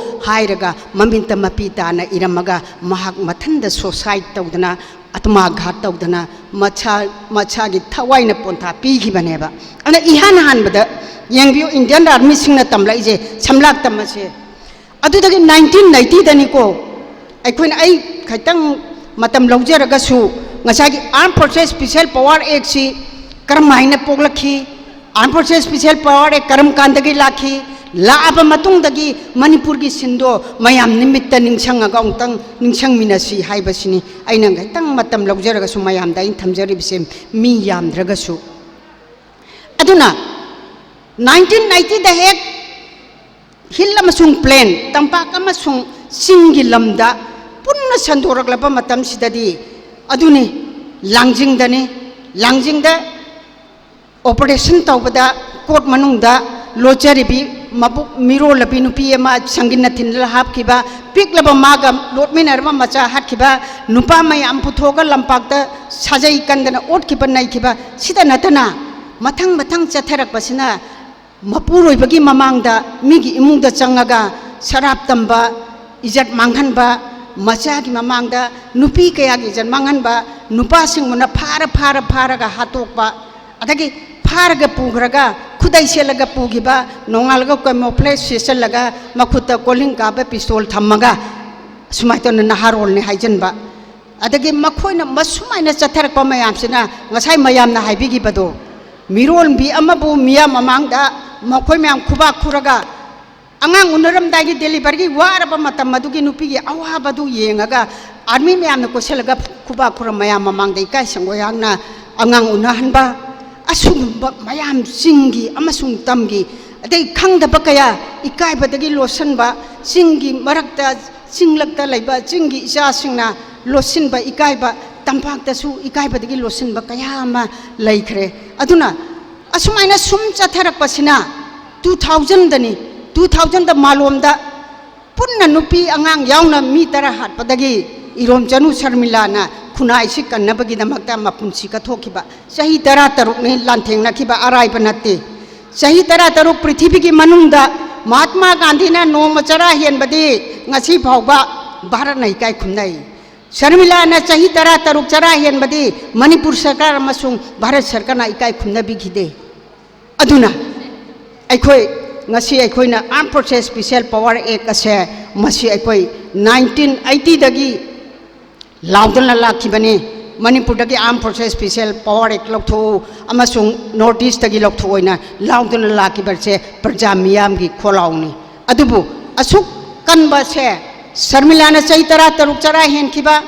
ꯍꯥꯏꯔꯒ ꯃꯃꯤꯠꯇ ꯃꯄꯤ ꯇꯥꯅ ꯏꯔꯝꯃꯒ ꯃꯍꯥꯛ ꯃꯊꯟꯗ ꯁꯣꯁꯥꯏꯠ ꯇꯧꯗꯅ, ꯑꯥꯇꯃꯥꯘꯥꯠ ꯇꯧꯗꯅ ꯃꯁꯥ, ꯃꯁꯥꯒꯤ ꯊꯋꯥꯏꯅ ꯄꯣꯟꯊꯥ ꯄꯤꯈꯤꯕꯅꯦꯕ꯫ ꯑꯗꯨꯅ ꯏꯍꯥꯟ ꯍꯥꯟꯕꯗ ꯌꯦꯡꯕꯤꯌꯨ, ꯏꯟꯗꯤꯌꯟ ꯑꯥꯔꯃꯤꯁꯤꯡꯅ ꯇꯝꯂꯛꯏꯁꯦ ꯁꯝꯂꯥꯛ ꯇꯝ ꯑꯁꯦ꯫ ꯑꯗꯨꯗꯒꯤ ꯅꯥꯏꯟꯇꯤꯟ ꯅꯥꯏꯟꯇꯤꯗꯅꯤꯀꯣ, ꯑꯩꯈꯣꯏꯅ, ꯑꯩ ꯈꯤꯇꯪ ꯃꯇꯝ ꯂꯧꯖꯔꯒꯁꯨ, ꯉꯁꯥꯏꯒꯤ Armed Forces Special Power Actꯁꯤ ꯀꯔꯝ ꯍꯥꯏꯅ ꯄꯣꯛꯂꯛꯈꯤ, Armed Forces Special Power Act ꯀꯔꯝ ꯀꯥꯟꯗꯒꯤ ꯂꯥꯛꯈꯤ, ꯂꯥꯛꯑꯕ ꯃꯇꯨꯡꯗꯒꯤ ꯃꯅꯤꯄꯨꯔꯒꯤ ꯁꯤꯟꯗꯣ ꯃꯌꯥꯝ ꯅꯤꯡꯃꯤꯠꯇ ꯅꯤꯡꯁꯤꯡꯉꯒ ꯑꯃꯨꯛꯇꯪ ꯅꯤꯡꯁꯤꯡꯃꯤꯟꯅꯁꯤ ꯍꯥꯏꯕꯁꯤꯅꯤ ꯑꯩꯅ ꯈꯤꯇꯪ ꯃꯇꯝ ꯂꯧꯖꯔꯒꯁꯨ ꯃꯌꯥꯝꯗ ꯑꯩꯅ ꯊꯝꯖꯔꯤꯕꯁꯦ, ꯃꯤ ꯌꯥꯝꯗ꯭ꯔꯒꯁꯨ꯫ ꯑꯗꯨꯅ ꯅꯥꯏꯟꯇꯤꯟ ꯅꯥꯏꯟꯇꯤꯗ ꯍꯦꯛ ꯍꯤꯜ ꯑꯃꯁꯨꯡ ꯄ꯭ꯂꯦꯟ, ꯇꯝꯄꯥꯛ ꯑꯃꯁꯨꯡ ꯆꯤꯡꯒꯤ ꯂꯝꯗ ꯄꯨꯟꯅ ꯁꯟꯗꯣꯔꯛꯂꯕ ꯃꯇꯝꯁꯤꯗꯗꯤ, ꯑꯗꯨꯅꯤ, ꯂꯥꯡꯖꯤꯡꯗꯅꯤ꯫ ꯂꯥꯡꯖꯤꯡꯗ ꯑꯣꯄꯔꯦꯁꯟ ꯇꯧꯕꯗ ꯀꯣꯔꯠ ꯃꯅꯨꯡꯗ ꯂꯣꯠꯆꯔꯤꯕꯤ ꯃꯕꯨꯛ ꯃꯤꯔꯣꯜꯂꯕꯤ ꯅꯨꯄꯤ ꯑꯃ ꯁꯪꯒꯤꯟꯅ ꯊꯤꯟꯂ ꯍꯥꯞꯈꯤꯕ, ꯄꯤꯛꯂꯕ ꯃꯥꯒ ꯂꯣꯠꯃꯤꯟꯅꯔꯕ ꯃꯆꯥ ꯍꯥꯠꯈꯤꯕ, ꯅꯨꯄꯥ ꯃꯌꯥꯝ ꯄꯨꯊꯣꯛꯑꯒ ꯂꯝꯄꯥꯛꯇ ꯁꯥꯖꯩ ꯀꯟꯗꯅ ꯑꯣꯠꯈꯤꯕ ꯅꯩꯈꯤꯕ, ꯁꯤꯗ ꯅꯠꯇꯅ ꯃꯊꯪ ꯃꯊꯪ ꯆꯠꯊꯔꯛꯄꯁꯤꯅ ꯃꯄꯨꯔꯣꯏꯕꯒꯤ ꯃꯃꯥꯡꯗ ꯃꯤꯒꯤ ꯏꯃꯨꯡꯗ ꯆꯪꯉꯒ ꯁꯔꯥꯞ ꯇꯝꯕ, ꯏꯖꯠ ꯃꯥꯡꯍꯟꯕ, ꯃꯆꯥꯒꯤ ꯃꯃꯥꯡꯗ ꯅꯨꯄꯤ ꯀꯌꯥꯒꯤ ꯏꯖꯠ ꯃꯥꯡꯍꯟꯕ, ꯅꯨꯄꯥꯁꯤꯡꯕꯨꯅ ꯐꯥꯔ ꯐꯥꯔ ꯐꯥꯔꯒ ꯍꯥꯠꯇꯣꯛꯄ, ꯑꯗꯒꯤ ꯐꯥꯔꯒ ꯄꯨꯈ꯭ꯔꯒ ꯈꯨꯗꯩ ꯁꯦꯠꯂꯒ ꯄꯨꯈꯤꯕ, ꯅꯣꯡꯉꯥꯜꯂꯒ camouflage ꯁꯦꯠꯆꯜꯂꯒ ꯃꯈꯨꯠꯇ ꯀꯣꯂꯤꯡ ꯀꯥꯕ pistol ꯊꯝꯃꯒ ꯁꯨꯃꯥꯏꯅ ꯇꯧꯅ ꯅꯍꯥꯔꯣꯜꯅꯦ ꯍꯥꯏꯖꯟꯕ꯫ ꯑꯗꯒꯤ ꯃꯈꯣꯏꯅ ꯃꯁꯨꯃꯥꯏꯅ ꯆꯠꯊꯔꯛꯄ ꯃꯌꯥꯝꯁꯤꯅ ꯉꯁꯥꯏ ꯃꯌꯥꯝꯅ ꯍꯥꯏꯕꯤꯈꯤꯕꯗꯣ, ꯃꯤꯔꯣꯟꯕꯤ ꯑꯃꯕꯨ ꯃꯤꯌꯥꯝ ꯃꯃꯥꯡꯗ ꯃꯈꯣꯏ ꯃꯌꯥꯝ ꯈꯨꯕꯥꯛ ꯈꯨꯔꯒ ꯑꯉꯥꯡ ꯎꯅꯔꯝꯗꯥꯏꯒꯤ delivery ꯒꯤ ꯋꯥꯔꯕ ꯃꯇꯝ ꯑꯗꯨꯒꯤ ꯅꯨꯄꯤꯒꯤ ꯑꯋꯥꯕꯗꯨ ꯌꯦꯡꯉꯒ army ꯃꯌꯥꯝꯅ ꯀꯣꯏꯁꯤꯜꯂꯒ ꯈꯨꯕꯥꯛ ꯈꯨꯔ ꯃꯌꯥꯝ ꯃꯃꯥꯡꯗ ꯏꯀꯥꯏ ꯁꯪꯒꯣꯏ ꯌꯥꯡꯅ ꯑꯉꯥꯡ ꯎꯅꯍꯟꯕ, ꯑꯁꯤꯒꯨꯝꯕ ꯃꯌꯥꯝ ꯆꯤꯡꯒꯤ ꯑꯃꯁꯨꯡ ꯇꯝꯒꯤ ꯑꯇꯩ ꯈꯪꯗꯕ ꯀꯌꯥ ꯏꯀꯥꯏꯕꯗꯒꯤ ꯂꯣꯠꯁꯤꯟꯕ, ꯆꯤꯡꯒꯤ ꯃꯔꯛꯇ ꯆꯤꯡꯂꯛꯇ ꯂꯩꯕ ꯆꯤꯡꯒꯤ ꯏꯆꯥꯁꯤꯡꯅ ꯂꯣꯠꯁꯤꯟꯕ ꯏꯀꯥꯏꯕ, ꯇꯝꯄꯥꯛꯇꯁꯨ ꯏꯀꯥꯏꯕꯗꯒꯤ ꯂꯣꯠꯁꯤꯟꯕ ꯀꯌꯥ ꯑꯃ ꯂꯩꯈ꯭ꯔꯦ꯫ ꯑꯗꯨꯅ ꯑꯁꯨꯃꯥꯏꯅ ꯁꯨꯝ ꯆꯠꯊꯔꯛꯄꯁꯤꯅ two thousand ꯗꯅꯤ, two thousand ꯗ ꯃꯥꯂꯣꯝꯗ ꯄꯨꯟꯅ ꯅꯨꯄꯤ ꯑꯉꯥꯡ ꯌꯥꯎꯅ ꯃꯤ ꯇꯔꯥ ꯍꯥꯠꯄꯗꯒꯤ ꯏꯔꯣꯝꯆꯅꯨ ꯁꯔꯃꯤꯂꯥꯅ ꯈꯨꯟꯅꯥꯏꯁꯤ ꯀꯟꯅꯕꯒꯤꯗꯃꯛꯇ ꯃꯄꯨꯟꯁꯤ ꯀꯠꯊꯣꯛꯈꯤꯕ꯫ ꯆꯍꯤ ꯇꯔꯥ ꯇꯔꯨꯛꯅꯤ ꯂꯥꯟꯊꯦꯡꯅꯈꯤꯕ, ꯑꯔꯥꯏꯕ ꯅꯠꯇꯦ꯫ ꯆꯍꯤ ꯇꯔꯥ ꯇꯔꯨꯛ ꯄ꯭ꯔꯤꯊꯤꯕꯤꯒꯤ ꯃꯅꯨꯡꯗ ꯃꯍꯥꯠꯃꯥ ꯒꯥꯟꯙꯤꯅ ꯅꯣꯡꯃ ꯆꯔꯥ ꯍꯦꯟꯕꯗꯤ ꯉꯁꯤ ꯐꯥꯎꯕ ꯚꯥꯔꯠꯅ ꯏꯀꯥꯏ ꯈꯨꯝꯅꯩ꯫ ꯁꯔꯃꯤꯂꯥꯅ ꯆꯍꯤ ꯇꯔꯥ ꯇꯔꯨꯛ ꯆꯔꯥ ꯍꯦꯟꯕꯗꯤ ꯃꯅꯤꯄꯨꯔ ꯁꯔꯀꯥꯔ ꯑꯃꯁꯨꯡ ꯚꯥꯔꯠ ꯁꯔꯀꯥꯔꯅ ꯏꯀꯥꯏ ꯈꯨꯝꯅꯕꯤꯈꯤꯗꯦ꯫ ꯑꯗꯨꯅ ꯑꯩꯈꯣꯏ ꯉꯁꯤ ꯑꯩꯈꯣꯏꯅ Armed Forces Special Power Act ꯑꯁꯦ ꯃꯁꯤ ꯑꯩꯈꯣꯏ nineteen eighty ꯗꯒꯤ ꯂꯥꯎꯗꯨꯅ ꯂꯥꯛꯈꯤꯕꯅꯤ꯫ ꯃꯅꯤꯄꯨꯔꯗꯒꯤ Armed Forces Special Power Act ꯂꯧꯊꯣꯛꯎ ꯑꯃꯁꯨꯡ North East ꯇꯒꯤ ꯂꯧꯊꯣꯛꯎ ꯍꯥꯏꯅ ꯂꯥꯎꯗꯨꯅ ꯂꯥꯛꯈꯤꯕꯁꯦ ꯄ꯭ꯔꯖꯥ ꯃꯤꯌꯥꯝꯒꯤ ꯈꯣꯜꯂꯥꯎꯅꯤ꯫ ꯑꯗꯨꯕꯨ ꯑꯁꯨꯛ ꯀꯟꯕꯁꯦ ꯁꯔꯃꯤꯂꯥꯅ ꯆꯍꯤ ꯇꯔꯥ ꯇꯔꯨꯛ ꯆꯔꯥ ꯍꯦꯟꯈꯤꯕ,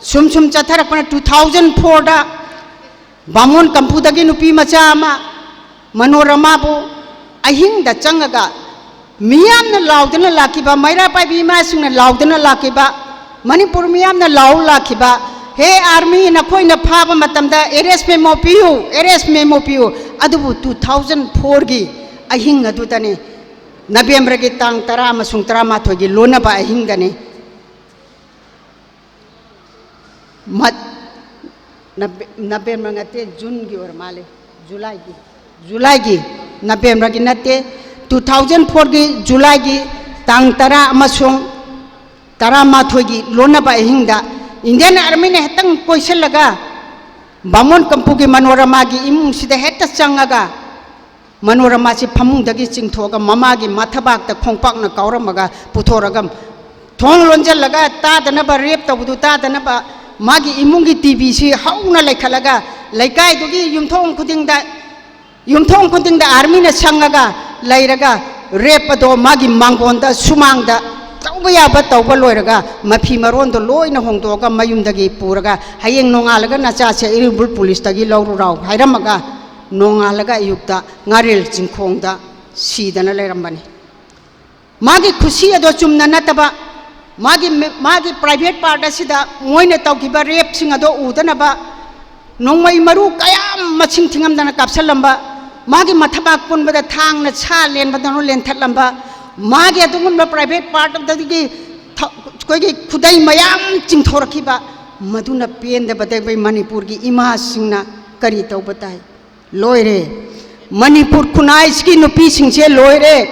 ꯁꯨꯝ ꯁꯨꯝ ꯆꯠꯊꯔꯛꯄꯅ two thousand four ꯗ ꯕꯥꯃꯣꯟ ꯀꯝꯄꯨꯗꯒꯤ ꯅꯨꯄꯤ ꯃꯆꯥ ꯑꯃ ꯃꯅꯣꯔꯃꯥꯕꯨ ꯑꯍꯤꯡꯗ ꯆꯪꯉꯒ ꯃꯤꯌꯥꯝꯅ ꯂꯥꯎꯗꯨꯅ ꯂꯥꯛꯈꯤꯕ, ꯃꯩꯔꯥ ꯄꯥꯏꯕꯤ ꯏꯃꯥꯁꯤꯡꯅ ꯂꯥꯎꯗꯨꯅ ꯂꯥꯛꯈꯤꯕ, ꯃꯅꯤꯄꯨꯔ ꯃꯤꯌꯥꯝꯅ ꯂꯥꯎ ꯂꯥꯛꯈꯤꯕ, "ꯍꯦ army, ꯅꯈꯣꯏꯅ ꯐꯥꯕ ꯃꯇꯝꯗ arrest memo ꯄꯤꯌꯨ, arrest memo ꯄꯤꯌꯨ"꯫ ꯑꯗꯨꯕꯨ two thousand four ꯒꯤ ꯑꯍꯤꯡ ꯑꯗꯨꯗꯅꯤ, ꯅꯕꯦꯝꯕꯔꯒꯤ ꯇꯥꯡ ꯇꯔꯥ ꯑꯃꯁꯨꯡ ꯇꯔꯥꯃꯥꯊꯣꯏꯒꯤ ꯂꯣꯟꯅꯕ ꯑꯍꯤꯡꯗꯅꯤ꯫ ꯃꯠ-, ꯅꯕꯦ-, ꯅꯕꯦꯝꯕꯔ ꯅꯠꯇꯦ, ꯖꯨꯟꯒꯤ ꯑꯣꯏꯔ ꯃꯥꯜꯂꯦ, ꯖꯨꯂꯥꯏꯒꯤ, ꯖꯨꯂꯥꯏꯒꯤ, ꯅꯕꯦꯝꯕꯔꯒꯤ ꯅꯠꯇꯦ, two thousand four ꯒꯤ ꯖꯨꯂꯥꯏꯒꯤ ꯇꯥꯡ ꯇꯔꯥ ꯑꯃꯁꯨꯡ ꯇꯔꯥꯃꯥꯊꯣꯏꯒꯤ ꯂꯣꯟꯅꯕ ꯑꯍꯤꯡꯗ Indian army ꯅ ꯍꯦꯛꯇꯪ ꯀꯣꯏꯁꯤꯜꯂꯒ ꯕꯥꯃꯣꯟ ꯀꯝꯄꯨꯒꯤ ꯃꯅꯣꯔꯃꯥꯒꯤ ꯏꯃꯨꯡꯁꯤꯗ ꯍꯦꯛꯇ ꯆꯪꯉꯒ ꯃꯅꯣꯔꯃꯥꯁꯤ ꯐꯃꯨꯡꯗꯒꯤ ꯆꯤꯡꯊꯣꯛꯑꯒ ꯃꯃꯥꯒꯤ ꯃꯊꯕꯥꯛꯇ ꯈꯣꯡꯄꯥꯛꯅ ꯀꯥꯎꯔꯝꯃꯒ ꯄꯨꯊꯣꯔꯒ ꯊꯣꯡ ꯂꯣꯟꯁꯤꯜꯂꯒ ꯇꯥꯗꯅꯕ, ꯔꯦꯞ ꯇꯧꯕꯗꯨ ꯇꯥꯗꯅꯕ ꯃꯥꯒꯤ ꯏꯃꯨꯡꯒꯤ ꯇꯤꯚꯤꯁꯤ ꯍꯧꯅ ꯂꯩꯈꯠꯂꯒ ꯂꯩꯀꯥꯏꯗꯨꯒꯤ ꯌꯨꯝꯊꯣꯡ ꯈꯨꯗꯤꯡꯗ, ꯌꯨꯝꯊꯣꯡ ꯈꯨꯗꯤꯡꯗ ꯑꯥꯔꯃꯤꯅ ꯁꯪꯉꯒ ꯂꯩꯔꯒ ꯔꯦꯞ ꯑꯗꯣ ꯃꯥꯒꯤ ꯃꯥꯡꯒꯣꯟꯗ ꯁꯨꯃꯥꯡꯗ ꯇꯧꯕ ꯌꯥꯕ ꯇꯧꯕ ꯂꯣꯏꯔꯒ ꯃꯐꯤ ꯃꯔꯣꯟꯗꯣ ꯂꯣꯏꯅ ꯍꯣꯡꯗꯣꯛꯑꯒ ꯃꯌꯨꯝꯗꯒꯤ ꯄꯨꯔꯒ ꯍꯌꯦꯡ ꯅꯣꯡꯉꯥꯜꯂꯒ ꯅꯆꯥꯁꯦ ꯏꯔꯤꯜꯕꯨꯜ ꯄꯨꯂꯤꯁꯇꯒꯤ ꯂꯧꯔꯨꯔꯥꯎ ꯍꯥꯏꯔꯝꯃꯒ ꯅꯣꯡꯉꯥꯜꯂꯒ ꯑꯌꯨꯛꯇ ꯉꯥꯔꯦꯜ ꯆꯤꯡꯈꯣꯡꯗ ꯁꯤꯗꯅ ꯂꯩꯔꯝꯕꯅꯤ꯫ ꯃꯥꯒꯤ ꯈꯨꯁꯤ ꯑꯗꯣ ꯆꯨꯝꯅ ꯅꯠꯇꯕ, ꯃꯥꯒꯤ, ꯃꯥꯒꯤ ꯄ꯭ꯔꯥꯏꯚꯦꯠ ꯄꯥꯔꯠ ꯑꯁꯤꯗ ꯃꯣꯏꯅ ꯇꯧꯈꯤꯕ ꯔꯦꯞꯁꯤꯡ ꯑꯗꯣ ꯎꯗꯅꯕ ꯅꯣꯡꯃꯩ ꯃꯔꯨ ꯀꯌꯥ ꯃꯁꯤꯡ ꯊꯤꯉꯝꯗꯅ ꯀꯥꯞꯁꯤꯜꯂꯝꯕ, ꯃꯥꯒꯤ ꯃꯊꯕꯥꯛ ꯄꯨꯟꯕꯗ ꯊꯥꯡꯅ ꯁꯥ ꯂꯦꯟꯕꯗꯧꯅ ꯂꯦꯟꯊꯠꯂꯝꯕ, ꯃꯥꯒꯤ ꯑꯗꯨꯒꯨꯝꯕ ꯄ꯭ꯔꯥꯏꯚꯦꯠ ꯄꯥꯔꯠ ꯑꯗꯨꯗꯒꯤ ꯊ-, ꯑꯩꯈꯣꯏꯒꯤ ꯈꯨꯗꯩ ꯃꯌꯥꯝ ꯆꯤꯡꯊꯣꯔꯛꯈꯤꯕ, ꯃꯗꯨꯅ ꯄꯦꯟꯗꯕꯗꯒꯤ ꯃꯅꯤꯄꯨꯔꯒꯤ ꯏꯃꯥꯁꯤꯡꯅ ꯀꯔꯤ ꯇꯧꯕ ꯇꯥꯏ? ꯂꯣꯏꯔꯦ꯫ ꯃꯅꯤꯄꯨꯔ ꯈꯨꯟꯅꯥꯏꯁꯤꯒꯤ ꯅꯨꯄꯤꯁꯤꯡꯁꯦ ꯂꯣꯏꯔꯦ꯫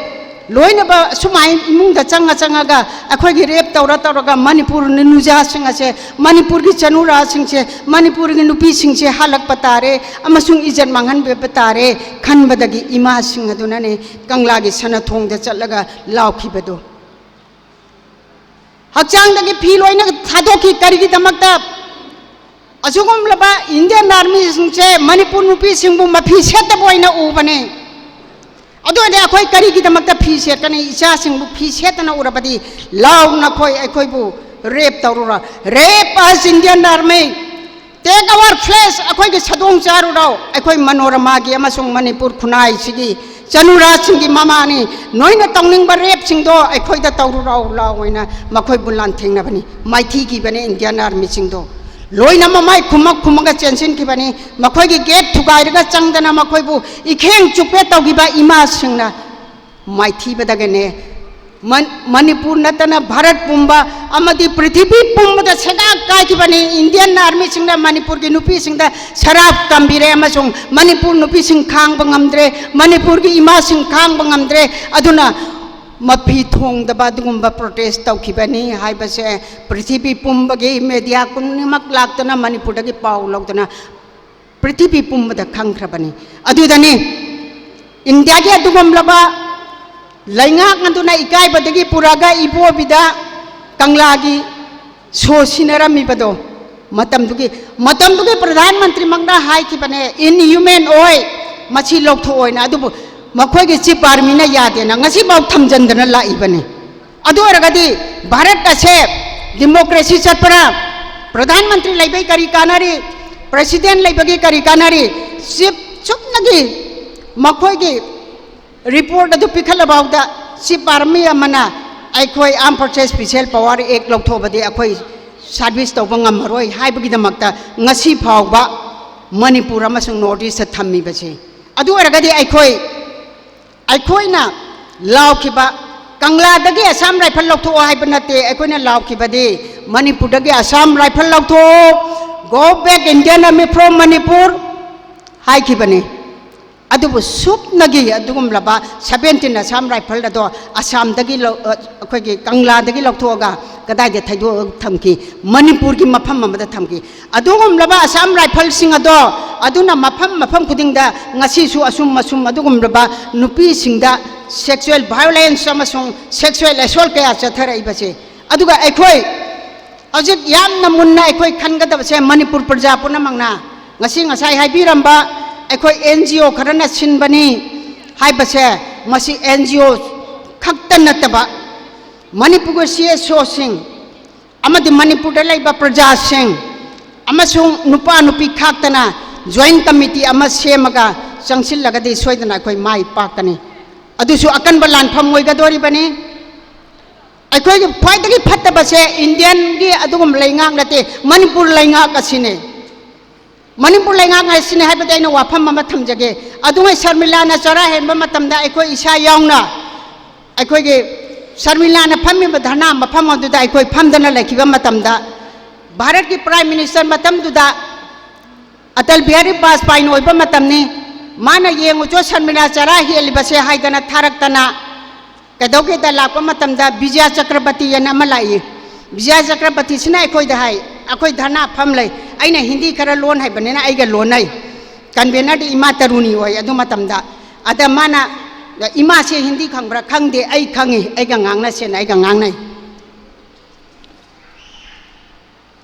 ꯂꯣꯏꯅꯕ ꯁꯨꯃꯥꯏ ꯏꯃꯨꯡꯗ ꯆꯪꯉ ꯆꯪꯉꯒ ꯑꯩꯈꯣꯏꯒꯤ ꯔꯦꯞ ꯇꯧꯔ ꯇꯧꯔꯒ ꯃꯅꯤꯄꯨꯔ ꯅꯨꯖꯥꯁꯤꯡ ꯑꯁꯦ, ꯃꯅꯤꯄꯨꯔꯒꯤ ꯆꯅꯨꯔꯥꯁꯤꯡꯁꯦ, ꯃꯅꯤꯄꯨꯔꯒꯤ ꯅꯨꯄꯤꯁꯤꯡꯁꯦ ꯍꯥꯠꯂꯛꯄ ꯇꯥꯔꯦ ꯑꯃꯁꯨꯡ ꯏꯖꯠ ꯃꯥꯡꯍꯟꯕꯤꯕ ꯇꯥꯔꯦ ꯈꯟꯕꯗꯒꯤ ꯏꯃꯥꯁꯤꯡ ꯑꯗꯨꯅꯅꯦ ꯀꯪꯂꯥꯒꯤ ꯁꯅꯊꯣꯡꯗ ꯆꯠꯂꯒ ꯂꯥꯎꯈꯤꯕꯗꯣ꯫ ꯍꯛꯆꯥꯡꯗꯒꯤ ꯐꯤ ꯂꯣꯏꯅ ꯊꯥꯗꯣꯛꯈꯤ꯫ ꯀꯔꯤꯒꯤꯗꯃꯛꯇ? ꯑꯁꯤꯒꯨꯝꯂꯕ ꯏꯟꯗꯤꯌꯟ ꯑꯥꯔꯃꯤꯁꯤꯡꯁꯦ ꯃꯅꯤꯄꯨꯔ ꯅꯨꯄꯤꯁꯤꯡꯕꯨ ꯃꯐꯤ ꯁꯦꯠꯇꯕ ꯑꯣꯏꯅ ꯎꯕꯅꯦ꯫ ꯑꯗꯨ ꯑꯣꯏꯔꯗꯤ ꯑꯩꯈꯣꯏ ꯀꯔꯤꯒꯤꯗꯃꯛꯇ ꯐꯤ ꯁꯦꯠꯀꯅꯤ? ꯏꯆꯥꯁꯤꯡꯕꯨ ꯐꯤ ꯁꯦꯠꯇꯅ ꯎꯔꯕꯗꯤ ꯂꯥꯎ, ꯅꯈꯣꯏ ꯑꯩꯈꯣꯏꯕꯨ ꯔꯦꯞ ꯇꯧꯔꯨꯔ, rape us Indian army, take our flesh, ꯑꯩꯈꯣꯏꯒꯤ ꯁꯥꯗꯣꯡ ꯆꯥꯔꯨꯔꯣ꯫ ꯑꯩꯈꯣꯏ ꯃꯅꯣꯔꯃꯥꯒꯤ ꯑꯃꯁꯨꯡ ꯃꯅꯤꯄꯨꯔ ꯈꯨꯟꯅꯥꯏꯁꯤꯒꯤ ꯆꯅꯨꯔꯥꯁꯤꯡꯒꯤ ꯃꯃꯥꯅꯤ꯫ ꯅꯣꯏꯅ ꯇꯧꯅꯤꯡꯕ ꯔꯦꯞꯁꯤꯡꯗꯣ ꯑꯩꯈꯣꯏꯗ ꯇꯧꯔꯨꯔꯣ ꯂꯥꯎ ꯍꯥꯏꯅ ꯃꯈꯣꯏꯕꯨ ꯂꯥꯟꯊꯦꯡꯅꯕꯅꯤ, ꯃꯥꯏꯊꯤꯈꯤꯕꯅꯤ ꯏꯟꯗꯤꯌꯟ ꯑꯥꯔꯃꯤꯁꯤꯡꯗꯣ꯫ ꯂꯣꯏꯅ ꯃꯃꯥꯏ ꯈꯨꯝꯃꯛ ꯈꯨꯝꯃꯒ ꯆꯦꯟꯁꯤꯟꯈꯤꯕꯅꯤ꯫ ꯃꯈꯣꯏꯒꯤ ꯒꯦꯠ ꯊꯨꯒꯥꯏꯔꯒ ꯆꯪꯗꯅ ꯃꯈꯣꯏꯕꯨ ꯏꯈꯦꯡ ꯆꯨꯞꯄꯦ ꯇꯧꯈꯤꯕ ꯏꯃꯥꯁꯤꯡꯅ ꯃꯥꯏꯊꯤꯕꯗꯒꯤꯅꯦ ꯃꯟ-, ꯃꯅꯤꯄꯨꯔ ꯅꯠꯇꯅ ꯚꯥꯔꯠ ꯄꯨꯝꯕ ꯑꯃꯗꯤ ꯄ꯭ꯔꯤꯊꯤꯕꯤ ꯄꯨꯝꯕꯗ ꯁꯦꯒꯥꯛ ꯀꯥꯏꯈꯤꯕꯅꯤ꯫ ꯏꯟꯗꯤꯌꯟ ꯑꯥꯔꯃꯤꯁꯤꯡꯅ ꯃꯅꯤꯄꯨꯔꯒꯤ ꯅꯨꯄꯤꯁꯤꯡꯗ ꯁꯔꯥꯞ ꯇꯝꯕꯤꯔꯦ ꯑꯃꯁꯨꯡ ꯃꯅꯤꯄꯨꯔ ꯅꯨꯄꯤꯁꯤꯡ ꯈꯥꯡꯕ ꯉꯝꯗ꯭ꯔꯦ, ꯃꯅꯤꯄꯨꯔꯒꯤ ꯏꯃꯥꯁꯤꯡ ꯈꯥꯡꯕ ꯉꯝꯗ꯭ꯔꯦ꯫ ꯑꯗꯨꯅ ꯃꯐꯤ ꯊꯣꯡꯗꯕ ꯑꯗꯨꯒꯨꯝꯕ ꯄ꯭ꯔꯣꯇꯦꯁ ꯇꯧꯈꯤꯕꯅꯤ ꯍꯥꯏꯕꯁꯦ ꯄ꯭ꯔꯤꯊꯤꯕꯤ ꯄꯨꯝꯕꯒꯤ ꯃꯦꯗꯤꯌꯥ ꯄꯨꯝꯅꯃꯛ ꯂꯥꯛꯇꯨꯅ ꯃꯅꯤꯄꯨꯔꯗꯒꯤ ꯄꯥꯎ ꯂꯧꯗꯨꯅ ꯄ꯭ꯔꯤꯊꯤꯕꯤ ꯄꯨꯝꯕꯗ ꯈꯪꯈ꯭ꯔꯕꯅꯤ꯫ ꯑꯗꯨꯗꯅꯤ ꯏꯟꯗꯤꯌꯥꯒꯤ ꯑꯗꯨꯒꯨꯝꯂꯕ ꯂꯩꯉꯥꯛ ꯑꯗꯨꯅ ꯏꯀꯥꯏꯕꯗꯒꯤ ꯄꯨꯔꯛꯑꯒ ꯏꯕꯣꯕꯤꯗ ꯀꯪꯂꯥꯒꯤ ꯁꯣ ꯁꯤꯟꯅꯔꯝꯃꯤꯕꯗꯣ, ꯃꯇꯝꯗꯨꯒꯤ, ꯃꯇꯝꯗꯨꯒꯤ ꯄ꯭ꯔꯙꯥꯟ ꯃꯟꯇ꯭ꯔꯤꯃꯛꯅ ꯍꯥꯏꯈꯤꯕꯅꯦ, "ꯏꯟꯍ꯭ꯌꯨꯃꯦꯟ ꯑꯣꯏ, ꯃꯁꯤ ꯂꯧꯊꯣꯛꯑꯣꯏꯅ"꯫ ꯑꯗꯨꯕꯨ ꯃꯈꯣꯏꯒꯤ ꯆꯤꯐ ꯑꯥꯔꯃꯤꯅ ꯌꯥꯗꯦꯅ ꯉꯁꯤꯐꯥꯎ ꯊꯝꯖꯤꯟꯗꯅ ꯂꯥꯛꯏꯕꯅꯤ꯫ ꯑꯗꯨ ꯑꯣꯏꯔꯒꯗꯤ ꯚꯥꯔꯠ ꯑꯁꯦ ꯗꯤꯃꯣꯀ꯭ꯔꯦꯁꯤ ꯆꯠꯄ꯭ꯔꯥ? ꯄ꯭ꯔꯙꯥꯟ ꯃꯟꯇ꯭ꯔꯤ ꯂꯩꯕꯒꯤ ꯀꯔꯤ ꯀꯥꯟꯅꯔꯤ? ꯄ꯭ꯔꯦꯁꯤꯗꯦꯟ ꯂꯩꯕꯒꯤ ꯀꯔꯤ ꯀꯥꯟꯅꯔꯤ? ꯆꯤꯐ ꯆꯨꯝꯅꯒꯤ ꯃꯈꯣꯏꯒꯤ ꯔꯤꯄꯣꯔꯠ ꯑꯗꯨ ꯄꯤꯈꯠꯂꯐꯥꯎꯗ ꯆꯤꯐ ꯑꯥꯔꯃꯤ ꯑꯃꯅ ꯑꯩꯈꯣꯏ Armed Forces Special Power Act ꯂꯧꯊꯣꯛꯑꯕꯗꯤ ꯑꯩꯈꯣꯏ ꯁꯥꯔꯚꯤꯁ ꯇꯧꯕ ꯉꯝꯃꯔꯣꯏ ꯍꯥꯏꯕꯒꯤꯗꯃꯛꯇ ꯉꯁꯤ ꯐꯥꯎꯕ ꯃꯅꯤꯄꯨꯔ ꯑꯃꯁꯨꯡ ꯅꯣꯔꯠ ꯏꯁꯇ ꯊꯝꯃꯤꯕꯁꯦ꯫ ꯑꯗꯨ ꯑꯣꯏꯔꯒꯗꯤ ꯑꯩꯈꯣꯏ, ꯑꯩꯈꯣꯏꯅ ꯂꯥꯎꯈꯤꯕ, ꯀꯪꯂꯥꯗꯒꯤ ꯑꯁꯥꯝ ꯔꯥꯏꯐꯜ ꯂꯧꯊꯣꯛꯑꯣ ꯍꯥꯏꯕ ꯅꯠꯇꯦ, ꯑꯩꯈꯣꯏꯅ ꯂꯥꯎꯈꯤꯕꯗꯤ ꯃꯅꯤꯄꯨꯔꯗꯒꯤ ꯑꯁꯥꯝ ꯔꯥꯏꯐꯜ ꯂꯧꯊꯣꯛꯑꯣ, "Go back Indian Army from Manipur" ꯍꯥꯏꯈꯤꯕꯅꯤ꯫ ꯑꯗꯨꯕꯨ ꯁꯨꯞꯅꯒꯤ ꯑꯗꯨꯒꯨꯝꯂꯕ ꯁꯕꯦꯟꯇꯤꯟ ꯑꯁꯥꯝ ꯔꯥꯏꯐꯜ ꯑꯗꯣ ꯑꯁꯥꯝꯗꯒꯤ ꯂꯧ-, ꯑ, ꯑꯩꯈꯣꯏꯒꯤ ꯀꯪꯂꯥꯗꯒꯤ ꯂꯧꯊꯣꯛꯑꯒ ꯀꯗꯥꯏꯗ ꯊꯩꯗꯣꯛꯑ ꯊꯝꯈꯤ? ꯃꯅꯤꯄꯨꯔꯒꯤ ꯃꯐꯝ ꯑꯃꯗ ꯊꯝꯈꯤ꯫ ꯑꯗꯨꯒꯨꯝꯂꯕ ꯑꯁꯥꯝ ꯔꯥꯏꯐꯜꯁꯤꯡ ꯑꯗꯣ ꯑꯗꯨꯅ ꯃꯐꯝ ꯃꯐꯝ ꯈꯨꯗꯤꯡꯗ ꯉꯁꯤꯁꯨ ꯑꯁꯨꯝ ꯑꯁꯨꯝ ꯑꯗꯨꯒꯨꯝꯂꯕ ꯅꯨꯄꯤꯁꯤꯡꯗ sexual violence ꯑꯃꯁꯨꯡ sexual assault ꯀꯌꯥ ꯆꯠꯊꯔꯛꯏꯕꯁꯦ꯫ ꯑꯗꯨꯒ ꯑꯩꯈꯣꯏ ꯍꯧꯖꯤꯛ ꯌꯥꯝꯅ ꯃꯨꯟꯅ ꯑꯩꯈꯣꯏ ꯈꯟꯒꯗꯕꯁꯦ, ꯃꯅꯤꯄꯨꯔ ꯄ꯭ꯔꯖꯥ ꯄꯨꯝꯅꯃꯛꯅ, ꯉꯁꯤ ꯉꯁꯥꯏ ꯍꯥꯏꯕꯤꯔꯝꯕ ꯑꯩꯈꯣꯏ NGO ꯈꯔꯅ ꯁꯤꯟꯕꯅꯤ ꯍꯥꯏꯕꯁꯦ, ꯃꯁꯤ NGO ꯈꯛꯇ ꯅꯠꯇꯕ, ꯃꯅꯤꯄꯨꯔꯒꯤ CSOꯁꯤꯡ ꯑꯃꯗꯤ ꯃꯅꯤꯄꯨꯔꯗ ꯂꯩꯕ ꯄ꯭ꯔꯖꯥꯁꯤꯡ ꯑꯃꯁꯨꯡ ꯅꯨꯄꯥ ꯅꯨꯄꯤ ꯈꯥꯛꯇꯅ joint committee ꯑꯃ ꯁꯦꯝꯃꯒ ꯆꯪꯁꯤꯜꯂꯒꯗꯤ ꯁꯣꯏꯗꯅ ꯑꯩꯈꯣꯏ ꯃꯥꯏ ꯄꯥꯛꯀꯅꯤ꯫ ꯑꯗꯨꯁꯨ ꯑꯀꯟꯕ ꯂꯥꯟꯐꯝ ꯑꯣꯏꯒꯗꯧꯔꯤꯕꯅꯤ꯫ ꯑꯩꯈꯣꯏꯒꯤ ꯈ꯭ꯋꯥꯏꯗꯒꯤ ꯐꯠꯇꯕꯁꯦ ꯏꯟꯗꯤꯌꯟꯒꯤ ꯑꯗꯨꯒꯨꯝꯕ ꯂꯩꯉꯥꯛ ꯅꯠꯇꯦ, ꯃꯅꯤꯄꯨꯔ ꯂꯩꯉꯥꯛ ꯑꯁꯤꯅꯦ꯫ ꯃꯅꯤꯄꯨꯔ ꯂꯩꯉꯥꯛ ꯑꯁꯤꯅꯦ ꯍꯥꯏꯕꯗ ꯑꯩꯅ ꯋꯥꯐꯝ ꯑꯃ ꯊꯝꯖꯒꯦ꯫ ꯑꯗꯨꯉꯩ ꯁꯔꯃꯤꯂꯥꯅ ꯆꯔꯥ ꯍꯦꯟꯕ ꯃꯇꯝꯗ ꯑꯩꯈꯣꯏ ꯏꯁꯥ ꯌꯥꯎꯅ, ꯑꯩꯈꯣꯏꯒꯤ ꯁꯔꯃꯤꯂꯥꯅ ꯐꯝꯃꯤꯕ ꯙꯔꯅꯥ ꯃꯐꯝ ꯑꯗꯨꯗ ꯑꯩꯈꯣꯏ ꯐꯝꯗꯅ ꯂꯩꯈꯤꯕ ꯃꯇꯝꯗ, ꯚꯥꯔꯠꯀꯤ Prime Minister ꯃꯇꯝꯗꯨꯗ ꯑꯇꯜ ꯕꯤꯍꯥꯔꯤ ꯕꯥꯖꯄꯥꯏꯅ ꯑꯣꯏꯕ ꯃꯇꯝꯅꯤ꯫ ꯃꯥꯅ "ꯌꯦꯡꯉꯨꯆꯣ, ꯁꯔꯃꯤꯂꯥ ꯆꯔꯥ ꯍꯦꯜꯂꯤꯕꯁꯦ" ꯍꯥꯏꯗꯅ ꯊꯥꯔꯛꯇꯅ, ꯀꯩꯗꯧꯒꯦꯗ ꯂꯥꯛꯄ ꯃꯇꯝꯗ ꯕꯤꯖꯌ ꯆꯀ꯭ꯔꯕꯇꯤ ꯑꯅ ꯑꯃ ꯂꯥꯛꯏ꯫ ꯕꯤꯖꯌ ꯆꯀ꯭ꯔꯕꯇꯤꯁꯤꯅ ꯑꯩꯈꯣꯏꯗ ꯍꯥꯏ, ꯑꯩꯈꯣꯏ ꯙꯔꯅꯥ ꯐꯝ ꯂꯩ, ꯑꯩꯅ ꯍꯤꯟꯗꯤ ꯈꯔ ꯂꯣꯟ ꯍꯩꯕꯅꯤꯅ ꯑꯩꯒ ꯂꯣꯟꯅꯩ꯫ Convenerꯗꯤ ꯏꯃꯥ ꯇꯔꯨꯅꯤ ꯑꯣꯏ꯫ ꯑꯗꯨ ꯃꯇꯝꯗ ꯑꯗ ꯃꯥꯅ, "ꯏꯃꯥꯁꯦ ꯍꯤꯟꯗꯤ ꯈꯪꯕ꯭ꯔꯥ?" "ꯈꯪꯗꯦ, ꯑꯩ ꯈꯪꯉꯤ, ꯑꯩꯒ ꯉꯥꯡꯅꯁꯦꯅ ꯑꯩꯒ ꯉꯥꯡꯅꯩ"꯫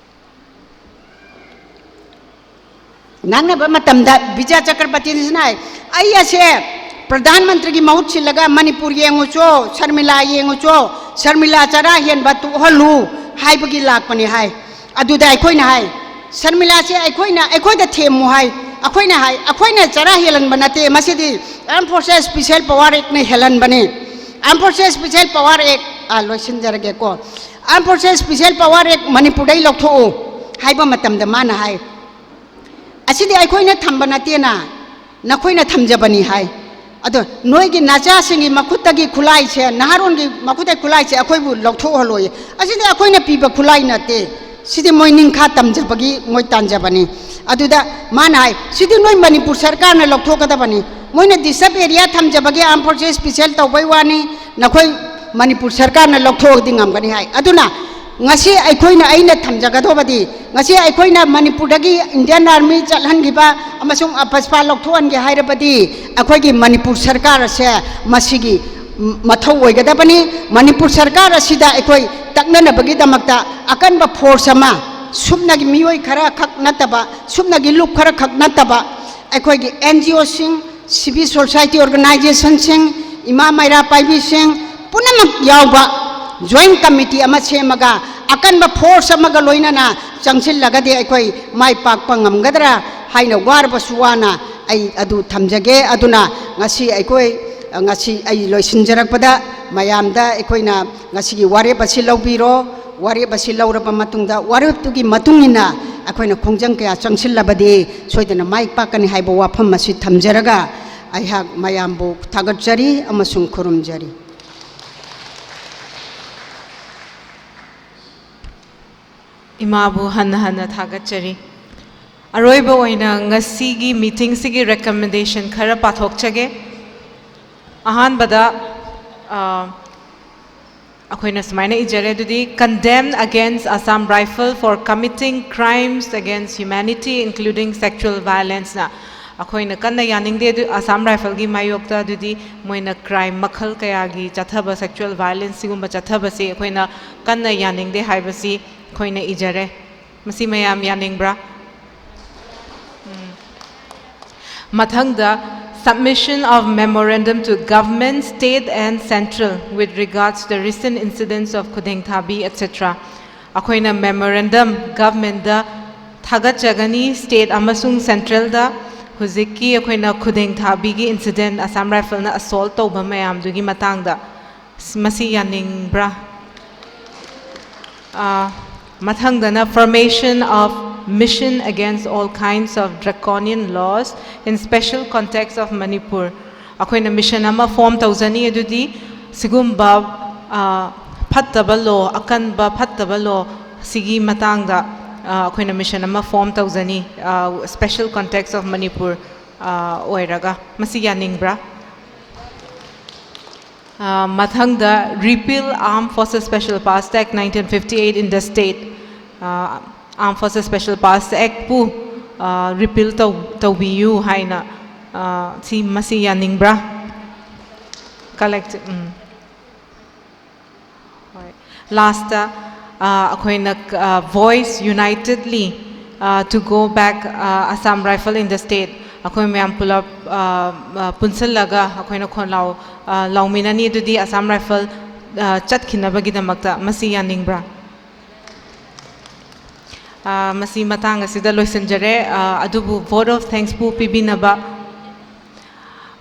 ꯉꯥꯡꯅꯕ ꯃꯇꯝꯗ ꯕꯤꯖꯌ ꯆꯀ꯭ꯔꯕꯔꯇꯤꯅꯁꯨ ꯍꯥꯏ, "ꯑꯩ ꯑꯁꯦ ꯄ꯭ꯔꯙꯥꯟ ꯃꯟꯇ꯭ꯔꯤꯒꯤ ꯃꯍꯨꯠ ꯁꯤꯜꯂꯒ ꯃꯅꯤꯄꯨꯔ ꯌꯦꯡꯉꯨꯆꯣ, ꯁꯔꯃꯤꯂꯥ ꯌꯦꯡꯉꯨꯆꯣ, ꯁꯔꯃꯤꯂꯥ ꯆꯔꯥ ꯍꯦꯟꯕ ꯇꯣꯛꯍꯜꯂꯨ ꯍꯥꯏꯕꯒꯤ ꯂꯥꯛꯄꯅꯤ" ꯍꯥꯏ꯫ ꯑꯗꯨꯗ ꯑꯩꯈꯣꯏꯅ ꯍꯥꯏ, "ꯁꯔꯃꯤꯂꯥꯁꯦ ꯑꯩꯈꯣꯏꯅ, ꯑꯩꯈꯣꯏꯗ ꯊꯦꯝꯃꯨ" ꯍꯥꯏ꯫ ꯑꯩꯈꯣꯏꯅ ꯍꯥꯏ, "ꯑꯩꯈꯣꯏꯅ ꯆꯔꯥ ꯍꯦꯜꯍꯟꯕ ꯅꯠꯇꯦ, ꯃꯁꯤꯗꯤ Armed Forces Special Power Actꯅ ꯍꯦꯜꯍꯟꯕꯅꯤ꯫ Armed Forces Special Power Act"꯫ ꯑꯥ, ꯂꯣꯏꯁꯤꯟꯖꯔꯒꯦꯀꯣ꯫ "Armed Forces Special Power Act ꯃꯅꯤꯄꯨꯔꯗꯩ ꯂꯧꯊꯣꯛꯎ" ꯍꯥꯏꯕ ꯃꯇꯝꯗ ꯃꯥꯅ ꯍꯥꯏ, "ꯑꯁꯤꯗꯤ ꯑꯩꯈꯣꯏꯅ ꯊꯝꯕ ꯅꯠꯇꯦꯅ, ꯅꯈꯣꯏꯅ ꯊꯝꯖꯕꯅꯤ" ꯍꯥꯏ꯫ "ꯑꯗꯣ ꯅꯣꯏꯒꯤ ꯅꯆꯥꯁꯤꯡꯒꯤ ꯃꯈꯨꯠꯇꯒꯤ ꯈꯨꯠꯂꯥꯏꯁꯦ, ꯅꯍꯥꯔꯣꯟꯒꯤ ꯃꯈꯨꯠꯇꯒꯤ ꯈꯨꯠꯂꯥꯏꯁꯦ ꯑꯩꯈꯣꯏꯕꯨ ꯂꯧꯊꯣꯛꯍꯜꯂꯣꯏ꯫ ꯑꯁꯤꯗꯤ ꯑꯩꯈꯣꯏꯅ ꯄꯤꯕ ꯈꯨꯠꯂꯥꯏ ꯅꯠꯇꯦ, ꯁꯤꯗꯤ ꯃꯣꯏ ꯅꯤꯡꯈꯥ ꯇꯝꯖꯕꯒꯤ ꯃꯣꯏ ꯇꯥꯟꯖꯕꯅꯤ"꯫ ꯑꯗꯨꯗ ꯃꯥꯅ ꯍꯥꯏ, "ꯁꯤꯗꯤ ꯅꯣꯏ ꯃꯅꯤꯄꯨꯔ ꯁꯔꯀꯥꯔꯅ ꯂꯧꯊꯣꯛꯀꯗꯕꯅꯤ, ꯃꯣꯏꯅ disturb area ꯊꯝꯖꯕꯒꯤ Armed Forces Special ꯇꯧꯕꯩ ꯋꯥꯅꯤ, ꯅꯈꯣꯏ ꯃꯅꯤꯄꯨꯔ ꯁꯔꯀꯥꯔꯅ ꯂꯧꯊꯣꯛꯑꯒꯗꯤ ꯉꯝꯒꯅꯤ" ꯍꯥꯏ꯫ ꯑꯗꯨꯅ ꯉꯁꯤ ꯑꯩꯈꯣꯏꯅ, ꯑꯩꯅ ꯊꯝꯖꯒꯗꯧꯕꯗꯤ, ꯉꯁꯤ ꯑꯩꯈꯣꯏꯅ ꯃꯅꯤꯄꯨꯔꯗꯒꯤ Indian Army ꯆꯠꯍꯟꯈꯤꯕ ꯑꯃꯁꯨꯡ AFSPA ꯂꯧꯊꯣꯛꯍꯟꯒꯦ ꯍꯥꯏꯔꯕꯗꯤ, ꯑꯩꯈꯣꯏꯒꯤ ꯃꯅꯤꯄꯨꯔ ꯁꯔꯀꯥꯔ ꯑꯁꯦ ꯃꯁꯤꯒꯤ ꯃꯊꯧ ꯑꯣꯏꯒꯗꯕꯅꯤ꯫ ꯃꯅꯤꯄꯨꯔ ꯁꯔꯀꯥꯔ ꯑꯁꯤꯗ ꯑꯩꯈꯣꯏ ꯇꯛꯅꯅꯕꯒꯤꯗꯃꯛꯇ ꯑꯀꯟꯕ force ꯑꯃ, ꯁꯨꯞꯅꯒꯤ ꯃꯤꯑꯣꯏ ꯈꯔ ꯈꯛ ꯅꯠꯇꯕ, ꯁꯨꯞꯅꯒꯤ ꯂꯨꯞ ꯈꯔ ꯈꯛ ꯅꯠꯇꯕ, ꯑꯩꯈꯣꯏꯒꯤ NGOꯁꯤꯡ, civil society organizationꯁꯤꯡ, ꯏꯃꯥ ꯃꯩꯔꯥ ꯄꯥꯏꯕꯤꯁꯤꯡ ꯄꯨꯝꯅꯃꯛ ꯌꯥꯎꯕ joint committee ꯑꯃ ꯁꯦꯝꯃꯒ, ꯑꯀꯟꯕ force ꯑꯃꯒ ꯂꯣꯏꯅꯅ ꯆꯪꯁꯤꯜꯂꯒꯗꯤ ꯑꯩꯈꯣꯏ ꯃꯥꯏ ꯄꯥꯛꯄ ꯉꯝꯒꯗ꯭ꯔꯥ ꯍꯥꯏꯅ ꯋꯥꯔꯕꯁꯨ ꯋꯥꯅ ꯑꯩ ꯑꯗꯨ ꯊꯝꯖꯒꯦ꯫ ꯑꯗꯨꯅ ꯉꯁꯤ ꯑꯩꯈꯣꯏ, ꯉꯁꯤ ꯑꯩ ꯂꯣꯏꯁꯤꯟꯖꯔꯛꯄꯗ, ꯃꯌꯥꯝꯗ ꯑꯩꯈꯣꯏꯅ ꯉꯁꯤꯒꯤ ꯋꯥꯔꯦꯞ ꯑꯁꯤ ꯂꯧꯕꯤꯔꯣ꯫ ꯋꯥꯔꯦꯞ ꯑꯁꯤ ꯂꯧꯔꯕ ꯃꯇꯨꯡꯗ, ꯋꯥꯔꯦꯞꯇꯨꯒꯤ ꯃꯇꯨꯡ ꯏꯟꯅ ꯑꯩꯈꯣꯏꯅ ꯈꯣꯡꯖꯪ ꯀꯌꯥ ꯆꯪꯁꯤꯜꯂꯕꯗꯤ ꯁꯣꯏꯗꯅ ꯃꯥꯏ ꯄꯥꯛꯀꯅꯤ ꯍꯥꯏꯕ ꯋꯥꯐꯝ ꯑꯁꯤ ꯊꯝꯖꯔꯒ, ꯑꯩꯍꯥꯛ ꯃꯌꯥꯝꯕꯨ ꯊꯥꯒꯠꯆꯔꯤ ꯑꯃꯁꯨꯡ ꯈꯨꯔꯨꯝꯖꯔꯤ꯫ ꯏꯃꯥꯕꯨ ꯍꯟꯅ ꯍꯟꯅ ꯊꯥꯒꯠꯆꯔꯤ꯫ ꯑꯔꯣꯏꯕ ꯑꯣꯏꯅ ꯉꯁꯤꯒꯤ meetingꯁꯤꯒꯤ recommendation ꯈꯔ ꯄꯥꯊꯣꯛꯆꯒꯦ꯫ ꯑꯍꯥꯟꯕꯗ, ꯑ, ꯑꯩꯈꯣꯏꯅ ꯁꯨꯃꯥꯏꯅ ꯏꯖꯔꯦ, ꯑꯗꯨꯗꯤ, "Condemn against Assam Rifle for committing crimes against humanity, including sexual violenceꯅ" ꯑꯩꯈꯣꯏꯅ ꯀꯟꯅ ꯌꯥꯅꯤꯡꯗꯦ ꯑꯗꯨ ꯑꯁꯥꯝ ꯔꯥꯏꯐꯜꯒꯤ ꯃꯥꯌꯣꯛꯇ꯫ ꯑꯗꯨꯗꯤ ꯃꯣꯏꯅ ꯀ꯭ꯔꯥꯏꯝ ꯃꯈꯜ ꯀꯌꯥꯒꯤ ꯆꯠꯊꯕ, ꯁꯦꯛꯁꯨꯋꯦꯜ ꯚꯥꯏꯑꯣꯂꯦꯟꯁ ꯁꯤꯒꯨꯝꯕ ꯆꯠꯊꯕꯁꯦ ꯑꯩꯈꯣꯏꯅ ꯀꯟꯅ ꯌꯥꯅꯤꯡꯗꯦ ꯍꯥꯏꯕꯁꯤ ꯑꯩꯈꯣꯏꯅ ꯏꯖꯔꯦ꯫ ꯃꯁꯤ ꯃꯌꯥꯝ ꯌꯥꯅꯤꯡꯕ꯭ꯔꯥ? ꯎꯝ꯫ ꯃꯊꯪꯗ, submission of memorandum to government, state and central with regards to the recent incidents of ꯈꯨꯗꯦꯡ ꯊꯥꯕꯤ, et cetera꯫ ꯑꯩꯈꯣꯏꯅ ꯃꯦꯃꯣꯔꯦꯟꯗꯝ ꯒꯚꯔꯟꯃꯦꯟꯗ ꯊꯥꯒꯠꯆꯒꯅꯤ, ꯁ꯭ꯇꯦꯠ ꯑꯃꯁꯨꯡ ꯁꯦꯟꯇ꯭ꯔꯦꯜꯗ ꯍꯧꯖꯤꯛꯀꯤ ꯑꯩꯈꯣꯏꯅ ꯈꯨꯗꯦꯡ ꯊꯥꯕꯤꯒꯤ ꯏꯟꯁꯤꯗꯦꯟ, ꯑꯁꯥꯝ ꯔꯥꯏꯐꯜꯅ ꯑꯁꯣꯜꯠ ꯇꯧꯕ ꯃꯌꯥꯝꯗꯨꯒꯤ ꯃꯇꯥꯡꯗ꯫ ꯃꯁꯤ ꯌꯥꯅꯤꯡꯕ꯭ꯔꯥ? ꯑꯥ, ꯃꯊꯪꯗꯅ, formation of mission against all kinds of draconian laws in special context of Manipur꯫ ꯑꯩꯈꯣꯏꯅ mission ꯑꯃ ꯐꯣꯝ ꯇꯧꯖꯅꯤ꯫ ꯑꯗꯨꯗꯤ ꯁꯤꯒꯨꯝꯕ, ꯑꯥ, ꯐꯠꯇꯕ ꯂꯣ, ꯑꯀꯟꯕ ꯐꯠꯇꯕ ꯂꯣ ꯁꯤꯒꯤ ꯃꯇꯥꯡꯗ, ꯑꯥ, ꯑꯩꯈꯣꯏꯅ ꯃꯤꯁꯟ ꯑꯃ ꯐꯣꯝ ꯇꯧꯖꯅꯤ, ꯑꯥ, special context of Manipur, ꯑꯥ, ꯑꯣꯏꯔꯒ꯫ ꯃꯁꯤ ꯌꯥꯅꯤꯡꯕ꯭ꯔꯥ? ꯑꯥ, ꯃꯊꯪꯗ, repeal Armed Forces Special Powers Act nineteen fifty eight in the state꯫ Ah, Armed Forces Special Powers Actꯄꯨ, ah, repeal ꯇꯧ-, ꯇꯧꯕꯤꯌꯨ ꯍꯥꯏꯅ, ꯑꯥ, ꯁꯤ, ꯃꯁꯤ ꯌꯥꯅꯤꯡꯕ꯭ꯔꯥ? ꯀꯂꯦꯛꯇꯤꯞ, ꯎꯝ꯫ ꯍꯣꯏ꯫ ꯂꯥꯁꯇ, ꯑꯥ, ꯑꯩꯈꯣꯏꯅ, ꯑꯥ, voice unitedly, ah, to go back, ah, Assam Rifle in the state꯫ ꯑꯩꯈꯣꯏ ꯃꯌꯥꯝ ꯄꯨꯂꯞ, ꯑꯥ, ꯑꯥ, ꯄꯨꯟꯁꯤꯜꯂꯒ ꯑꯩꯈꯣꯏꯅ ꯈꯣꯟꯂꯥꯎ, ꯑꯥ, ꯂꯥꯎꯃꯤꯟꯅꯅꯤ꯫ ꯑꯗꯨꯗꯤ ꯑꯁꯥꯝ ꯔꯥꯏꯐꯜ, ꯑꯥ, ꯆꯠꯈꯤꯅꯕꯒꯤꯗꯃꯛꯇ꯫ ꯃꯁꯤ ꯌꯥꯅꯤꯡꯕ꯭ꯔꯥ? ꯑꯥ, ꯃꯁꯤ ꯃꯇꯥꯡ ꯑꯁꯤꯗ ꯂꯣꯏꯁꯤꯟꯖꯔꯦ꯫ ꯑꯥ, ꯑꯗꯨꯕꯨ vote of thanksꯄꯨ ꯄꯤꯕꯤꯅꯕ꯫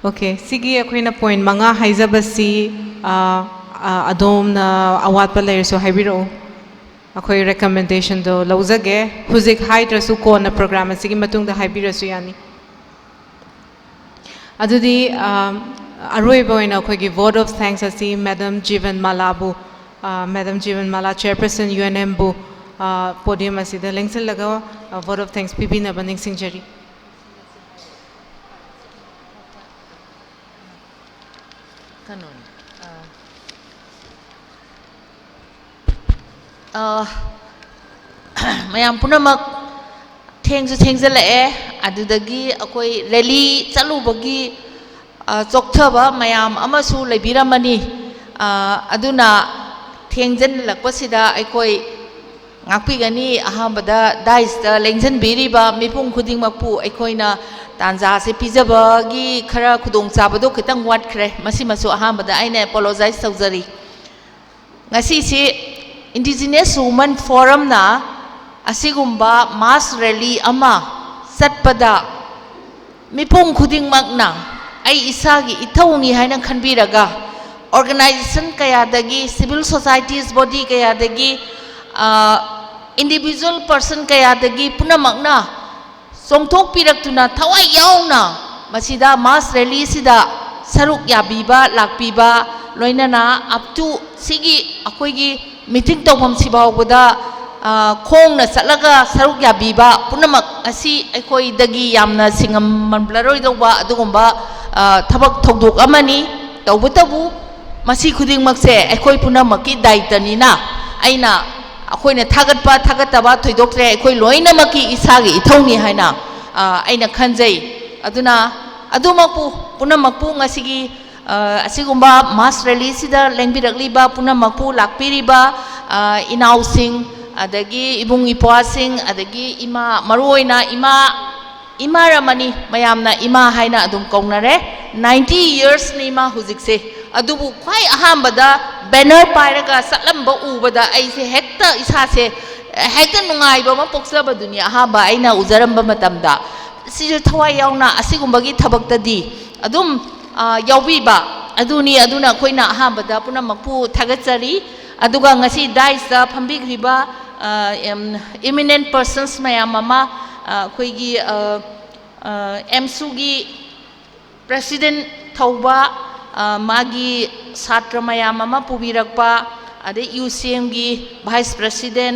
ꯑꯣꯀꯦ, ꯁꯤꯒꯤ ꯑꯩꯈꯣꯏꯅ ꯄꯣꯏꯟ ꯃꯉꯥ ꯍꯥꯏꯖꯕꯁꯤ, ꯑꯥ, ꯑꯥ, ꯑꯗꯣꯝꯅ ꯑꯋꯥꯠꯄ ꯂꯩꯔꯁꯨ ꯍꯥꯏꯕꯤꯔꯛꯎ꯫ ꯑꯩꯈꯣꯏ ꯔꯤꯀꯃꯦꯟꯗꯦꯁꯟꯗꯣ ꯂꯧꯖꯒꯦ꯫ ꯍꯧꯖꯤꯛ ꯍꯥꯏꯗ꯭ꯔꯁꯨ ꯀꯣꯟꯅ ꯄ꯭ꯔꯣꯒ꯭ꯔꯥꯝ ꯑꯁꯤꯒꯤ ꯃꯇꯨꯡꯗ ꯍꯥꯏꯕꯤꯔꯁꯨ ꯌꯥꯅꯤ꯫ ꯑꯗꯨꯗꯤ, ꯑꯥ, ꯑꯔꯣꯏꯕ ꯑꯣꯏꯅ ꯑꯩꯈꯣꯏꯒꯤ vote of thanks ꯑꯁꯤ ꯃꯦꯗꯝ ꯖꯤꯕꯟ ꯃꯥꯂꯥꯕꯨ, ꯑꯥ, madam Jiban Mala, chairperson U N ꯑꯦꯝꯕꯨ, ꯑꯥ, ꯄꯣꯗꯤꯌꯝ ꯑꯁꯤꯗ ꯂꯦꯡꯁꯤꯜꯂꯒ, ꯑꯥ, vote of thanks ꯄꯤꯕꯤꯅꯕ ꯅꯤꯡꯁꯤꯡꯖꯔꯤ꯫ ꯀꯩꯅꯣꯅꯤ, ꯑꯥ, ꯑꯥ, ꯃꯌꯥꯝ ꯄꯨꯝꯅꯃꯛ ꯊꯦꯡꯁꯨ ꯊꯦꯡꯖꯤꯜꯂꯛꯑꯦ꯫ ꯑꯗꯨꯗꯒꯤ ꯑꯩꯈꯣꯏ ꯔꯦꯂꯤ ꯆꯠꯂꯨꯕꯒꯤ, ꯑ, ꯆꯣꯛꯊꯕ ꯃꯌꯥꯝ ꯑꯃꯁꯨ ꯂꯩꯕꯤꯔꯝꯃꯅꯤ꯫ ꯑ, ꯑꯗꯨꯅ ꯊꯦꯡꯖꯤꯜꯂꯛꯄꯁꯤꯗ ꯑꯩꯈꯣꯏ ꯉꯥꯛꯄꯤꯒꯅꯤ꯫ ꯑꯍꯥꯟꯕꯗ ꯗꯥꯏꯁꯇ ꯂꯦꯡꯁꯤꯟꯕꯤꯔꯤꯕ ꯃꯤꯄꯨꯝ ꯈꯨꯗꯤꯡꯃꯛꯄꯨ ꯑꯩꯈꯣꯏꯅ ꯇꯥꯟꯖꯥꯁꯦ ꯄꯤꯖꯕꯒꯤ ꯈꯔ ꯈꯨꯗꯣꯡꯆꯥꯕꯗꯣ ꯈꯤꯇꯪ ꯋꯥꯠꯈ꯭ꯔꯦ꯫ ꯃꯁꯤꯃꯁꯨ ꯑꯍꯥꯟꯕꯗ ꯑꯩꯅ ꯑꯦꯄꯣꯂꯣꯖꯥꯏꯁ ꯇꯧꯖꯔꯤ꯫ ꯉꯁꯤꯁꯤ Indigenous Women Forumꯅ ꯑꯁꯤꯒꯨꯝꯕ ꯃꯥꯁ ꯔꯦꯂꯤ ꯑꯃ ꯆꯠꯄꯗ ꯃꯤꯄꯨꯝ ꯈꯨꯗꯤꯡꯃꯛꯅ ꯑꯩ ꯏꯁꯥꯒꯤ ꯏꯊꯧꯅꯤ ꯍꯥꯏꯅ ꯈꯟꯕꯤꯔꯒ, ꯑꯣꯔꯒꯅꯥꯏꯖꯦꯁꯟ ꯀꯌꯥꯗꯒꯤ, ꯁꯤꯚꯤꯜ ꯁꯣꯁꯥꯏꯇꯤꯁ ꯕꯣꯗꯤ ꯀꯌꯥꯗꯒꯤ, ꯏꯟꯗꯤꯚꯤꯖꯨꯋꯦꯜ ꯄꯔꯁꯟ ꯀꯌꯥꯗꯒꯤ ꯄꯨꯝꯅꯃꯛꯅ ꯆꯣꯡꯊꯣꯛꯄꯤꯔꯛꯇꯨꯅ ꯊꯋꯥꯏ ꯌꯥꯎꯅ ꯃꯁꯤꯗ ꯃꯥꯁ ꯔꯦꯂꯤꯁꯤꯗ ꯁꯔꯨꯛ ꯌꯥꯕꯤꯕ ꯂꯥꯛꯄꯤꯕ, ꯂꯣꯏꯅꯅ up to ꯁꯤꯒꯤ ꯑꯩꯈꯣꯏꯒꯤ ꯃꯤꯇꯤꯡ ꯇꯧꯐꯝꯁꯤ ꯐꯥꯎꯕꯗ, ꯑ, ꯈꯣꯡꯅ ꯆꯠꯂꯒ ꯁꯔꯨꯛ ꯌꯥꯕꯤꯕ ꯄꯨꯝꯅꯃꯛ ꯑꯁꯤ ꯑꯩꯈꯣꯏꯗꯒꯤ ꯌꯥꯝꯅ ꯁꯤꯡꯉꯝꯂꯔꯣꯏꯗꯧꯕ ꯑꯗꯨꯒꯨꯝꯕ, ꯑ, ꯊꯕꯛ ꯊꯧꯗꯣꯛ ꯑꯃꯅꯤ꯫ ꯇꯧꯕꯇꯕꯨ ꯃꯁꯤ ꯈꯨꯗꯤꯡꯃꯛꯁꯦ ꯑꯩꯈꯣꯏ ꯄꯨꯝꯅꯃꯛꯀꯤ ꯗꯥꯏꯇꯅꯤꯅ ꯑꯩꯅ ꯑꯩꯈꯣꯏꯅ ꯊꯥꯒꯠꯄ ꯊꯥꯒꯠꯇꯕ ꯊꯣꯏꯗꯣꯛꯇ꯭ꯔꯦ, ꯑꯩꯈꯣꯏ ꯂꯣꯏꯅꯃꯛꯀꯤ ꯏꯁꯥꯒꯤ ꯏꯊꯧꯅꯤ ꯍꯥꯏꯅ, ꯑ, ꯑꯩꯅ ꯈꯟꯖꯩ꯫ ꯑꯗꯨꯅ ꯑꯗꯨꯃꯛꯄꯨ ꯄꯨꯝꯅꯃꯛꯄꯨ ꯉꯁꯤꯒꯤ, ꯑ, ꯑꯁꯤꯒꯨꯝꯕ ꯃꯥꯁ ꯔꯦꯂꯤꯁꯤꯗ ꯂꯦꯡꯕꯤꯔꯛꯂꯤꯕ ꯄꯨꯝꯅꯃꯛꯄꯨ, ꯂꯥꯛꯄꯤꯔꯤꯕ, ꯑ, ꯏꯅꯥꯎꯁꯤꯡ, ꯑꯗꯒꯤ ꯏꯕꯨꯡ ꯏꯄ꯭ꯋꯥꯁꯤꯡ, ꯑꯗꯒꯤ ꯏꯃꯥ, ꯃꯔꯨꯑꯣꯏꯅ ꯏꯃꯥ, ꯏꯃꯥ ꯔꯃꯅꯤ, ꯃꯌꯥꯝꯅ ꯏꯃꯥ ꯍꯥꯏꯅ ꯑꯗꯨꯝ ꯀꯧꯅꯔꯦ꯫ Ninety yearsꯅꯤ ꯏꯃꯥ ꯍꯧꯖꯤꯛꯁꯦ꯫ ꯑꯗꯨꯕꯨ ꯈ꯭ꯋꯥꯏ ꯑꯍꯥꯟꯕꯗ ꯕꯦꯅꯔ ꯄꯥꯏꯔꯒ ꯆꯠꯂꯝꯕ ꯎꯕꯗ ꯑꯩꯁꯦ ꯍꯦꯛꯇ ꯏꯁꯥꯁꯦ ꯍꯦꯛꯇ ꯅꯨꯡꯉꯥꯏꯕ ꯑꯃ ꯄꯣꯛꯆꯕꯗꯨꯅꯤ꯫ ꯑꯍꯥꯟꯕ ꯑꯩꯅ ꯎꯖꯔꯝꯕ ꯃꯇꯝꯗ ꯁꯤꯁꯨ ꯊꯋꯥꯏ ꯌꯥꯎꯅ ꯑꯁꯤꯒꯨꯝꯕꯒꯤ ꯊꯕꯛꯇꯗꯤ ꯑꯗꯨꯝ, ꯑ, ꯌꯥꯎꯕꯤꯕ ꯑꯗꯨꯅꯤ꯫ ꯑꯗꯨꯅ ꯑꯩꯈꯣꯏꯅ ꯑꯍꯥꯟꯕꯗ ꯄꯨꯝꯅꯃꯛꯄꯨ ꯊꯥꯒꯠꯆꯔꯤ꯫ ꯑꯗꯨꯒ ꯉꯁꯤ ꯗꯥꯏꯁꯇ ꯐꯝꯕꯤꯈ꯭ꯔꯤꯕ, ꯑ, ꯏꯃꯤꯅꯦꯟ ꯄꯔꯁꯟꯁ ꯃꯌꯥꯝ ꯑꯃ, ꯑ, ꯑꯩꯈꯣꯏꯒꯤ, ꯑ, ꯑ, ꯑꯦꯝꯁꯨꯒꯤ ꯄ꯭ꯔꯦꯁꯤꯗꯦꯟ ꯊꯧꯕ, ꯑ, ꯃꯥꯒꯤ ꯁꯥꯇ꯭ꯔ ꯃꯌꯥꯝ ꯑꯃ ꯄꯨꯕꯤꯔꯛꯄ, ꯑꯗꯩ ꯌꯨ ꯁꯤ ꯑꯦꯝꯒꯤ ꯚꯥꯏꯁ ꯄ꯭ꯔꯦꯁꯤꯗꯦꯟ,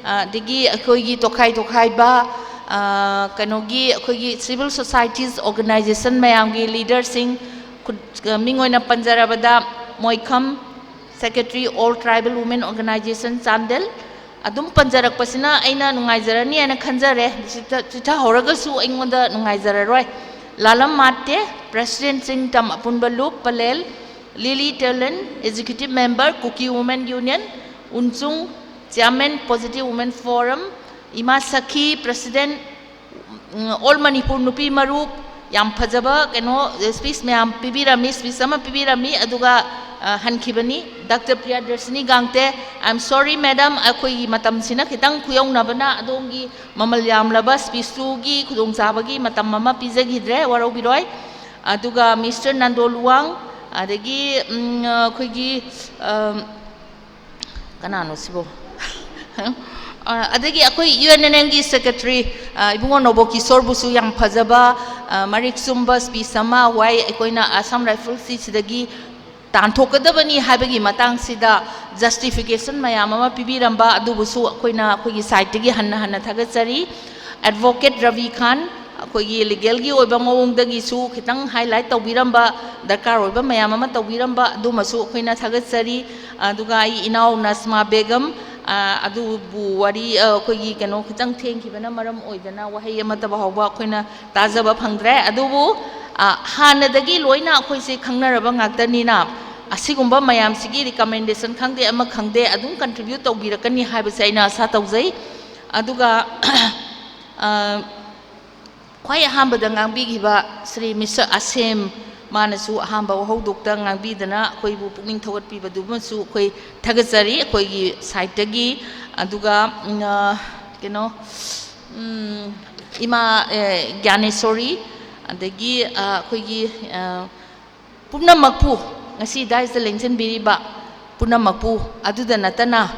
ꯑ, ꯑꯗꯒꯤ ꯑꯩꯈꯣꯏꯒꯤ ꯇꯣꯈꯥꯏ ꯇꯣꯈꯥꯏꯕ, ꯑ, ꯀꯩꯅꯣꯒꯤ ꯑꯩꯈꯣꯏꯒꯤ ꯁꯤꯚꯤꯜ ꯁꯣꯁꯥꯏꯇꯤꯁ ꯑꯣꯔꯒꯅꯥꯏꯖꯦꯁꯟ ꯃꯌꯥꯝꯒꯤ ꯂꯤꯗꯔꯁꯤꯡ, ꯈꯨꯠ-, ꯃꯤꯡ ꯑꯣꯏꯅ ꯄꯟꯖꯔꯕꯗ Moikham, secretary, All Tribal Women Organization, Chandel, ꯑꯗꯨꯝ ꯄꯟꯖꯔꯛꯄꯁꯤꯅ ꯑꯩꯅ ꯅꯨꯡꯉꯥꯏꯖꯔꯅꯤ ꯍꯥꯏꯅ ꯈꯟꯖꯔꯦ꯫ ꯆꯤꯊ-, ꯆꯤꯊꯍꯧꯔꯒꯁꯨ ꯑꯩꯉꯣꯟꯗ ꯅꯨꯡꯉꯥꯏꯖꯔꯔꯣꯏ꯫ ꯂꯥꯂꯝ ꯃꯥꯠꯇꯦ, President ꯆꯤꯡꯇꯝ ꯑꯄꯨꯟꯕ ꯂꯨꯞ, Palel, Lili Telen, Executive Member, Kuki Women Union, Unchung, Chairman, Positive Women Forum, ꯏꯃꯥ ꯁꯈꯤ, President, ꯎꯝ, All Manipur ꯅꯨꯄꯤ ꯃꯔꯨꯞ, ꯌꯥꯝ ꯐꯖꯕ ꯀꯩꯅꯣ, speech ꯃꯌꯥꯝ ꯄꯤꯕꯤꯔꯝꯃꯤ, speech ꯑꯃ ꯄꯤꯕꯤꯔꯝꯃꯤ, ꯑꯗꯨꯒ, ꯑ, ꯍꯟꯈꯤꯕꯅꯤ꯫ Doctor Priyadarshini Gangte, I am sorry, madam, ꯑꯩꯈꯣꯏꯒꯤ ꯃꯇꯝꯁꯤꯅ ꯈꯤꯇꯪ ꯈꯨꯌꯧꯅꯕꯅ ꯑꯗꯣꯝꯒꯤ ꯃꯃꯜ ꯌꯥꯝꯂꯕ speech ꯇꯨꯒꯤ ꯈꯨꯗꯣꯡꯆꯥꯕꯒꯤ ꯃꯇꯝ ꯑꯃ ꯄꯤꯖꯈꯤꯗ꯭ꯔꯦ, ꯋꯥꯔꯧꯕꯤꯔꯣꯏ꯫ ꯑꯗꯨꯒ Mister Nando Luwang, ꯑꯗꯒꯤ, ꯎꯝ, ꯑꯩꯈꯣꯏꯒꯤ, ꯑ, ꯀꯅꯥꯅꯣ ꯁꯤꯕꯣ? ꯑ, ꯑꯗꯒꯤ ꯑꯩꯈꯣꯏ U N N M ꯒꯤ Secretary, ꯑ, ꯏꯕꯨꯡꯉꯣ ꯅꯣꯕꯣ ꯀꯤꯁꯣꯔꯕꯨꯁꯨ ꯌꯥꯝ ꯐꯖꯕ, ꯑ, ꯃꯔꯤꯛ ꯆꯨꯝꯕ speech ꯑꯃ, why ꯑꯩꯈꯣꯏꯅ Assam Rifles ꯁꯤꯗꯒꯤ ꯇꯥꯟꯊꯣꯛꯀꯗꯕꯅꯤ ꯍꯥꯏꯕꯒꯤ ꯃꯇꯥꯡꯁꯤꯗ justification ꯃꯌꯥꯝ ꯑꯃ ꯄꯤꯕꯤꯔꯝꯕ ꯑꯗꯨꯕꯨꯁꯨ ꯑꯩꯈꯣꯏꯅ ꯑꯩꯈꯣꯏꯒꯤ side ꯇꯒꯤ ꯍꯟꯅ ꯍꯟꯅ ꯊꯥꯒꯠꯆꯔꯤ꯫ Advocate ꯔꯕꯤ ꯈꯥꯟ, ꯑꯩꯈꯣꯏꯒꯤ legal ꯒꯤ ꯑꯣꯏꯕ ꯃꯑꯣꯡꯗꯒꯤꯁꯨ ꯈꯤꯇꯪ highlight ꯇꯧꯕꯤꯔꯝꯕ, ꯗꯔꯀꯥꯔ ꯑꯣꯏꯕ ꯃꯌꯥꯝ ꯑꯃ ꯇꯧꯕꯤꯔꯝꯕ ꯑꯗꯨꯃꯁꯨ ꯑꯩꯈꯣꯏꯅ ꯊꯥꯒꯠꯆꯔꯤ꯫ ꯑꯗꯨꯒ ꯑꯩ ꯏꯅꯥꯎ ꯅꯁꯃꯥ ꯕꯦꯒꯝ, ꯑ, ꯑꯗꯨꯕꯨ ꯋꯥꯔꯤ, ꯑ, ꯑꯩꯈꯣꯏꯒꯤ ꯀꯩꯅꯣ ꯈꯤꯇꯪ ꯊꯦꯡꯈꯤꯕꯅ ꯃꯔꯝ ꯑꯣꯏꯗꯅ ꯋꯥꯍꯩ ꯑꯃꯠꯇ ꯐꯥꯎꯕ ꯑꯩꯈꯣꯏꯅ ꯇꯥꯖꯕ ꯐꯪꯗ꯭ꯔꯦ꯫ ꯑꯗꯨꯕꯨ, ꯑ, ꯍꯥꯟꯅꯗꯒꯤ ꯂꯣꯏꯅ ꯑꯩꯈꯣꯏꯁꯦ ꯈꯪꯅꯔꯕ ꯉꯥꯛꯇꯅꯤꯅ, ꯑꯁꯤꯒꯨꯝꯕ ꯃꯌꯥꯝꯁꯤꯒꯤ recommendation ꯈꯪꯗꯦ, ꯑꯃ ꯈꯪꯗꯦ, ꯑꯗꯨꯝ contribute ꯇꯧꯕꯤꯔꯛꯀꯅꯤ ꯍꯥꯏꯕꯁꯦ ꯑꯩꯅ ꯑꯥꯁꯥ ꯇꯧꯖꯩ꯫ ꯑꯗꯨꯒ, ꯑ, ꯈ꯭ꯋꯥꯏ ꯑꯍꯥꯟꯕꯗ ꯉꯥꯡꯕꯤꯈꯤꯕ ꯁ꯭ꯔꯤ ꯃꯤꯁꯇꯔ ꯑꯁꯦꯝ, ꯃꯥꯅꯁꯨ ꯑꯍꯥꯟꯕ ꯋꯥꯍꯧꯗꯣꯛꯇ ꯉꯥꯡꯕꯤꯗꯅ ꯑꯩꯈꯣꯏꯕꯨ ꯄꯨꯛꯅꯤꯡ ꯊꯧꯒꯠꯄꯤꯕꯗꯨꯃꯁꯨ ꯑꯩꯈꯣꯏ ꯊꯥꯒꯠꯆꯔꯤ ꯑꯩꯈꯣꯏꯒꯤ side ꯇꯒꯤ꯫ ꯑꯗꯨꯒ, ꯎꯝ, ꯑ, ꯀꯩꯅꯣ, ꯎꯝ, ꯏꯃꯥ, ꯑꯦ, ꯒ꯭ꯌꯥꯅꯦꯁꯣꯔꯤ, ꯑꯗꯒꯤ, ꯑ, ꯑꯩꯈꯣꯏꯒꯤ, ꯑ, ꯄꯨꯝꯅꯃꯛꯄꯨ, ꯉꯁꯤ dais ꯇ ꯂꯦꯡꯁꯤꯟꯕꯤꯔꯤꯕ ꯄꯨꯝꯅꯃꯛꯄꯨ, ꯑꯗꯨꯗ ꯅꯠꯇꯅ,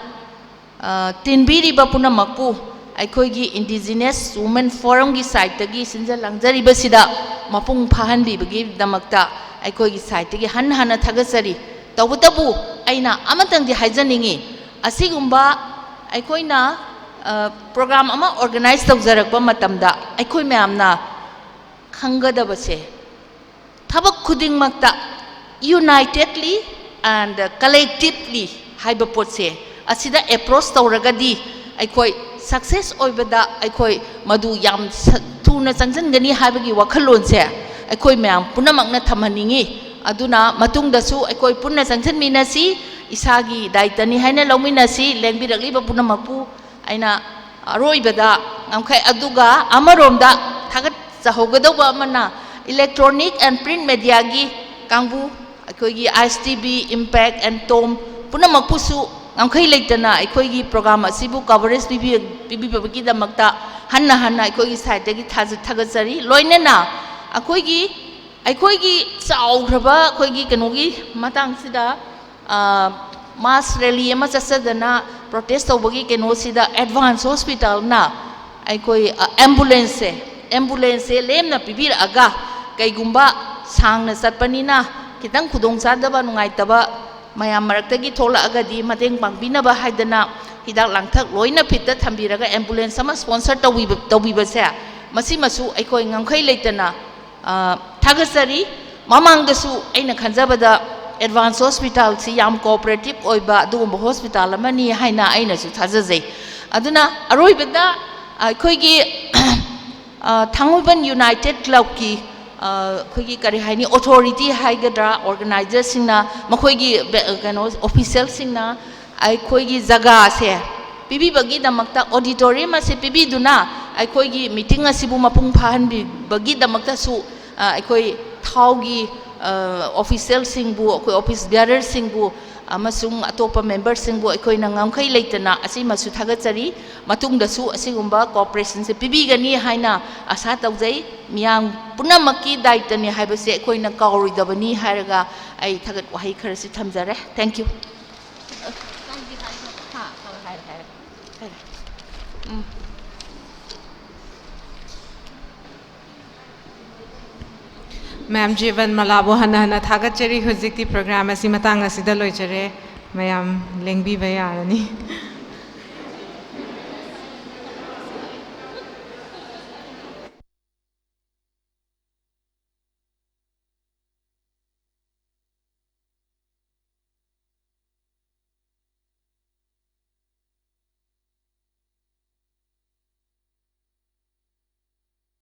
ꯑ, ꯇꯤꯟꯕꯤꯔꯤꯕ ꯄꯨꯝꯅꯃꯛꯄꯨ ꯑꯩꯈꯣꯏꯒꯤ Indigenous Women Forum ꯒꯤ side ꯇꯒꯤ ꯁꯤꯟꯖ ꯂꯥꯡꯖꯔꯤꯕꯁꯤꯗ ꯃꯄꯨꯡ ꯐꯥꯍꯟꯕꯤꯕꯒꯤꯗꯃꯛꯇ ꯑꯩꯈꯣꯏꯒꯤ side ꯇꯒꯤ ꯍꯟꯅ ꯍꯟꯅ ꯊꯥꯒꯠꯆꯔꯤ꯫ ꯇꯧꯕꯇꯕꯨ ꯑꯩꯅ ꯑꯃꯇꯪꯗꯤ ꯍꯥꯏꯖꯅꯤꯡꯏ, ꯑꯁꯤꯒꯨꯝꯕ ꯑꯩꯈꯣꯏꯅ, ꯑ, program ꯑꯃ organize ꯇꯧꯖꯔꯛꯄ ꯃꯇꯝꯗ ꯑꯩꯈꯣꯏ ꯃꯌꯥꯝꯅ ꯈꯪꯒꯗꯕꯁꯦ, ꯊꯕꯛ ꯈꯨꯗꯤꯡꯃꯛꯇ unitedly and collectively ꯍꯥꯏꯕ ꯄꯣꯠꯁꯦ ꯑꯁꯤꯗ ꯑꯦꯄ꯭ꯔꯣꯁ ꯇꯧꯔꯒꯗꯤ ꯑꯩꯈꯣꯏ ꯁꯛꯁꯦꯁ ꯑꯣꯏꯕꯗ ꯑꯩꯈꯣꯏ ꯃꯗꯨ ꯌꯥꯝ ꯁ- ꯊꯨꯅ ꯆꯪꯁꯤꯟꯒꯅꯤ ꯍꯥꯏꯕꯒꯤ ꯋꯥꯈꯜꯂꯣꯟꯁꯦ ꯑꯩꯈꯣꯏ ꯃꯌꯥꯝ ꯄꯨꯝꯅꯃꯛꯅ ꯊꯝꯍꯟꯅꯤꯡꯏ꯫ ꯑꯗꯨꯅ ꯃꯇꯨꯡꯗꯁꯨ ꯑꯩꯈꯣꯏ ꯄꯨꯟꯅ ꯆꯪꯁꯤꯟꯃꯤꯟꯅꯁꯤ, ꯏꯁꯥꯒꯤ ꯗꯥꯏꯇꯅꯤ ꯍꯥꯏꯅ ꯂꯧꯃꯤꯟꯅꯁꯤ꯫ ꯂꯦꯡꯕꯤꯔꯛꯂꯤꯕ ꯄꯨꯝꯅꯃꯛꯄꯨ ꯑꯩꯅ ꯑꯔꯣꯏꯕꯗ ꯉꯝꯈꯩ, ꯑꯗꯨꯒ ꯑꯃꯔꯣꯝꯗ ꯊꯥꯒꯠꯆꯍꯧꯒꯗꯧꯕ ꯑꯃꯅ, electronic and print mediaꯒꯤ ꯀꯥꯡꯕꯨ, ꯑꯩꯈꯣꯏꯒꯤ ISTV, IMPACT and TOM ꯄꯨꯝꯅꯃꯛꯄꯨꯁꯨ ꯉꯝꯈꯩ ꯂꯩꯇꯅ ꯑꯩꯈꯣꯏꯒꯤ ꯄ꯭ꯔꯣꯒ꯭ꯔꯥꯝ ꯑꯁꯤꯕꯨ ꯀꯚꯔꯦꯖ ꯄꯤꯕꯤ-, ꯄꯤꯕꯤꯕꯒꯤꯗꯃꯛꯇ ꯍꯟꯅ ꯍꯟꯅ ꯑꯩꯈꯣꯏꯒꯤ ꯁꯥꯏꯠꯇꯒꯤ ꯊꯥꯖ-, ꯊꯥꯒꯠꯆꯔꯤ꯫ ꯂꯣꯏꯅꯅ ꯑꯩꯈꯣꯏꯒꯤ, ꯑꯩꯈꯣꯏꯒꯤ ꯆꯥꯎꯈ꯭ꯔꯕ ꯑꯩꯈꯣꯏꯒꯤ ꯀꯩꯅꯣꯒꯤ ꯃꯇꯥꯡꯁꯤꯗ, ꯑ, ꯃꯥꯁ ꯔꯦꯂꯤ ꯑꯃ ꯆꯠꯆꯗꯅ ꯄ꯭ꯔꯣꯇꯦꯁ ꯇꯧꯕꯒꯤ ꯀꯩꯅꯣꯁꯤꯗ ꯑꯦꯗꯚꯥꯟꯁ ꯍꯣꯁꯄꯤꯇꯥꯜꯅ ꯑꯩꯈꯣꯏ, ꯑ, ꯑꯦꯝꯕꯨꯂꯦꯟꯁꯁꯦ, ꯑꯦꯝꯕꯨꯂꯦꯟꯁꯁꯦ ꯂꯦꯝꯅ ꯄꯤꯕꯤꯔꯛꯑꯒ, ꯀꯩꯒꯨꯝꯕ ꯁꯥꯡꯅ ꯆꯠꯄꯅꯤꯅ ꯈꯤꯇꯪ ꯈꯨꯗꯣꯡꯆꯥꯗꯕ, ꯅꯨꯡꯉꯥꯏꯇꯕ ꯃꯌꯥꯝ ꯃꯔꯛꯇꯒꯤ ꯊꯣꯛꯂꯛꯑꯒꯗꯤ ꯃꯇꯦꯡ ꯄꯥꯡꯕꯤꯅꯕ ꯍꯥꯏꯗꯅ ꯍꯤꯗꯥꯛ ꯂꯥꯡꯊꯛ ꯂꯣꯏꯅ ꯐꯤꯠꯇ ꯊꯝꯕꯤꯔꯒ ꯑꯦꯝꯕꯨꯂꯦꯟꯁ ꯑꯃ ꯁ꯭ꯄꯣꯟꯁꯔ ꯇꯧꯕꯤꯕ-, ꯇꯧꯕꯤꯕꯁꯦ, ꯃꯁꯤꯃꯁꯨ ꯑꯩꯈꯣꯏ ꯉꯝꯈꯩ ꯂꯩꯇꯅ ꯑ, ꯊꯥꯒꯠꯆꯔꯤ꯫ ꯃꯃꯥꯡꯗꯁꯨ ꯑꯩꯅ ꯈꯟꯖꯕꯗ ꯑꯦꯗꯚꯥꯟꯁ ꯍꯣꯁꯄꯤꯇꯥꯜꯁꯤ ꯌꯥꯝ ꯀꯣꯑꯣꯄꯔꯦꯇꯤꯞ ꯑꯣꯏꯕ ꯑꯗꯨꯒꯨꯝꯕ ꯍꯣꯁꯄꯤꯇꯥꯜ ꯑꯃꯅꯤ ꯍꯥꯏꯅ ꯑꯩꯅꯁꯨ ꯊꯥꯖꯖꯩ꯫ ꯑꯗꯨꯅ ꯑꯔꯣꯏꯕꯗ ꯑꯩꯈꯣꯏꯒꯤ, ꯑ, ꯊꯥꯡꯃꯩꯕꯟ ꯌꯨꯅꯥꯏꯇꯦꯠ ꯀ꯭ꯂꯕꯀꯤ, ꯑ, ꯑꯩꯈꯣꯏꯒꯤ ꯀꯔꯤ ꯍꯥꯏꯅꯤ, ꯑꯣꯊꯣꯔꯤꯇꯤ ꯍꯥꯏꯒꯗ꯭ꯔꯥ, ꯑꯣꯔꯒꯅꯥꯏꯖꯔꯁꯤꯡꯅ, ꯃꯈꯣꯏꯒꯤ ꯕꯦ-, ꯀꯩꯅꯣ, ꯑꯣꯐꯤꯁꯦꯜꯁꯤꯡꯅ ꯑꯩꯈꯣꯏꯒꯤ ꯖꯒꯥꯁꯦ ꯄꯤꯕꯤꯕꯒꯤꯗꯃꯛꯇ, ꯑꯣꯗꯤꯇꯣꯔꯤꯌꯝ ꯑꯁꯤ ꯄꯤꯕꯤꯗꯨꯅ ꯑꯩꯈꯣꯏꯒꯤ ꯃꯤꯇꯤꯡ ꯑꯁꯤꯕꯨ ꯃꯄꯨꯡ ꯐꯥꯍꯟꯕꯤꯕꯒꯤꯗꯃꯛꯇꯁꯨ, ꯑ, ꯑꯩꯈꯣꯏ ꯊꯥꯎꯒꯤ, ꯑ, ꯑꯣꯐꯤꯁꯦꯜꯁꯤꯡꯕꯨ, ꯑꯩꯈꯣꯏ ꯑꯣꯐꯤꯁ ꯕꯤꯌꯥꯔꯔꯁꯤꯡꯕꯨ ꯑꯃꯁꯨꯡ ꯑꯇꯣꯞꯄ ꯃꯦꯝꯕꯔꯁꯤꯡꯕꯨ ꯑꯩꯈꯣꯏꯅ ꯉꯝꯈꯩ ꯂꯩꯇꯅ ꯑꯁꯤꯃꯁꯨ ꯊꯥꯒꯠꯆꯔꯤ꯫ ꯃꯇꯨꯡꯗꯁꯨ ꯑꯁꯤꯒꯨꯝꯕ ꯀꯣꯑꯣꯄꯔꯦꯁꯟꯁꯦ ꯄꯤꯕꯤꯒꯅꯤ ꯍꯥꯏꯅ ꯑꯁꯥ ꯇꯧꯖꯩ꯫ ꯃꯤꯌꯥꯝ ꯄꯨꯝꯅꯃꯛꯀꯤ ꯗꯥꯏꯇꯅꯤ ꯍꯥꯏꯕꯁꯦ ꯑꯩꯈꯣꯏꯅ ꯀꯥꯎꯔꯣꯏꯗꯕꯅꯤ ꯍꯥꯏꯔꯒ ꯑꯩ ꯊꯥꯒꯠ ꯋꯥꯍꯩ ꯈꯔꯁꯤ ꯊꯝꯖꯔꯦ꯫ Thank you꯫ ꯃꯦꯝ ꯖꯤꯕꯟ ꯃꯂꯥꯕꯨ ꯍꯟꯅ ꯍꯟꯅ ꯊꯥꯒꯠꯆꯔꯤ꯫ ꯍꯧꯖꯤꯛꯇꯤ ꯄ꯭ꯔꯣꯒ꯭ꯔꯥꯝ ꯑꯁꯤ ꯃꯇꯥꯡ ꯑꯁꯤꯗ ꯂꯣꯏꯖꯔꯦ꯫ ꯃꯌꯥꯝ ꯂꯦꯡꯕꯤꯕ ꯌꯥꯔꯅꯤ꯫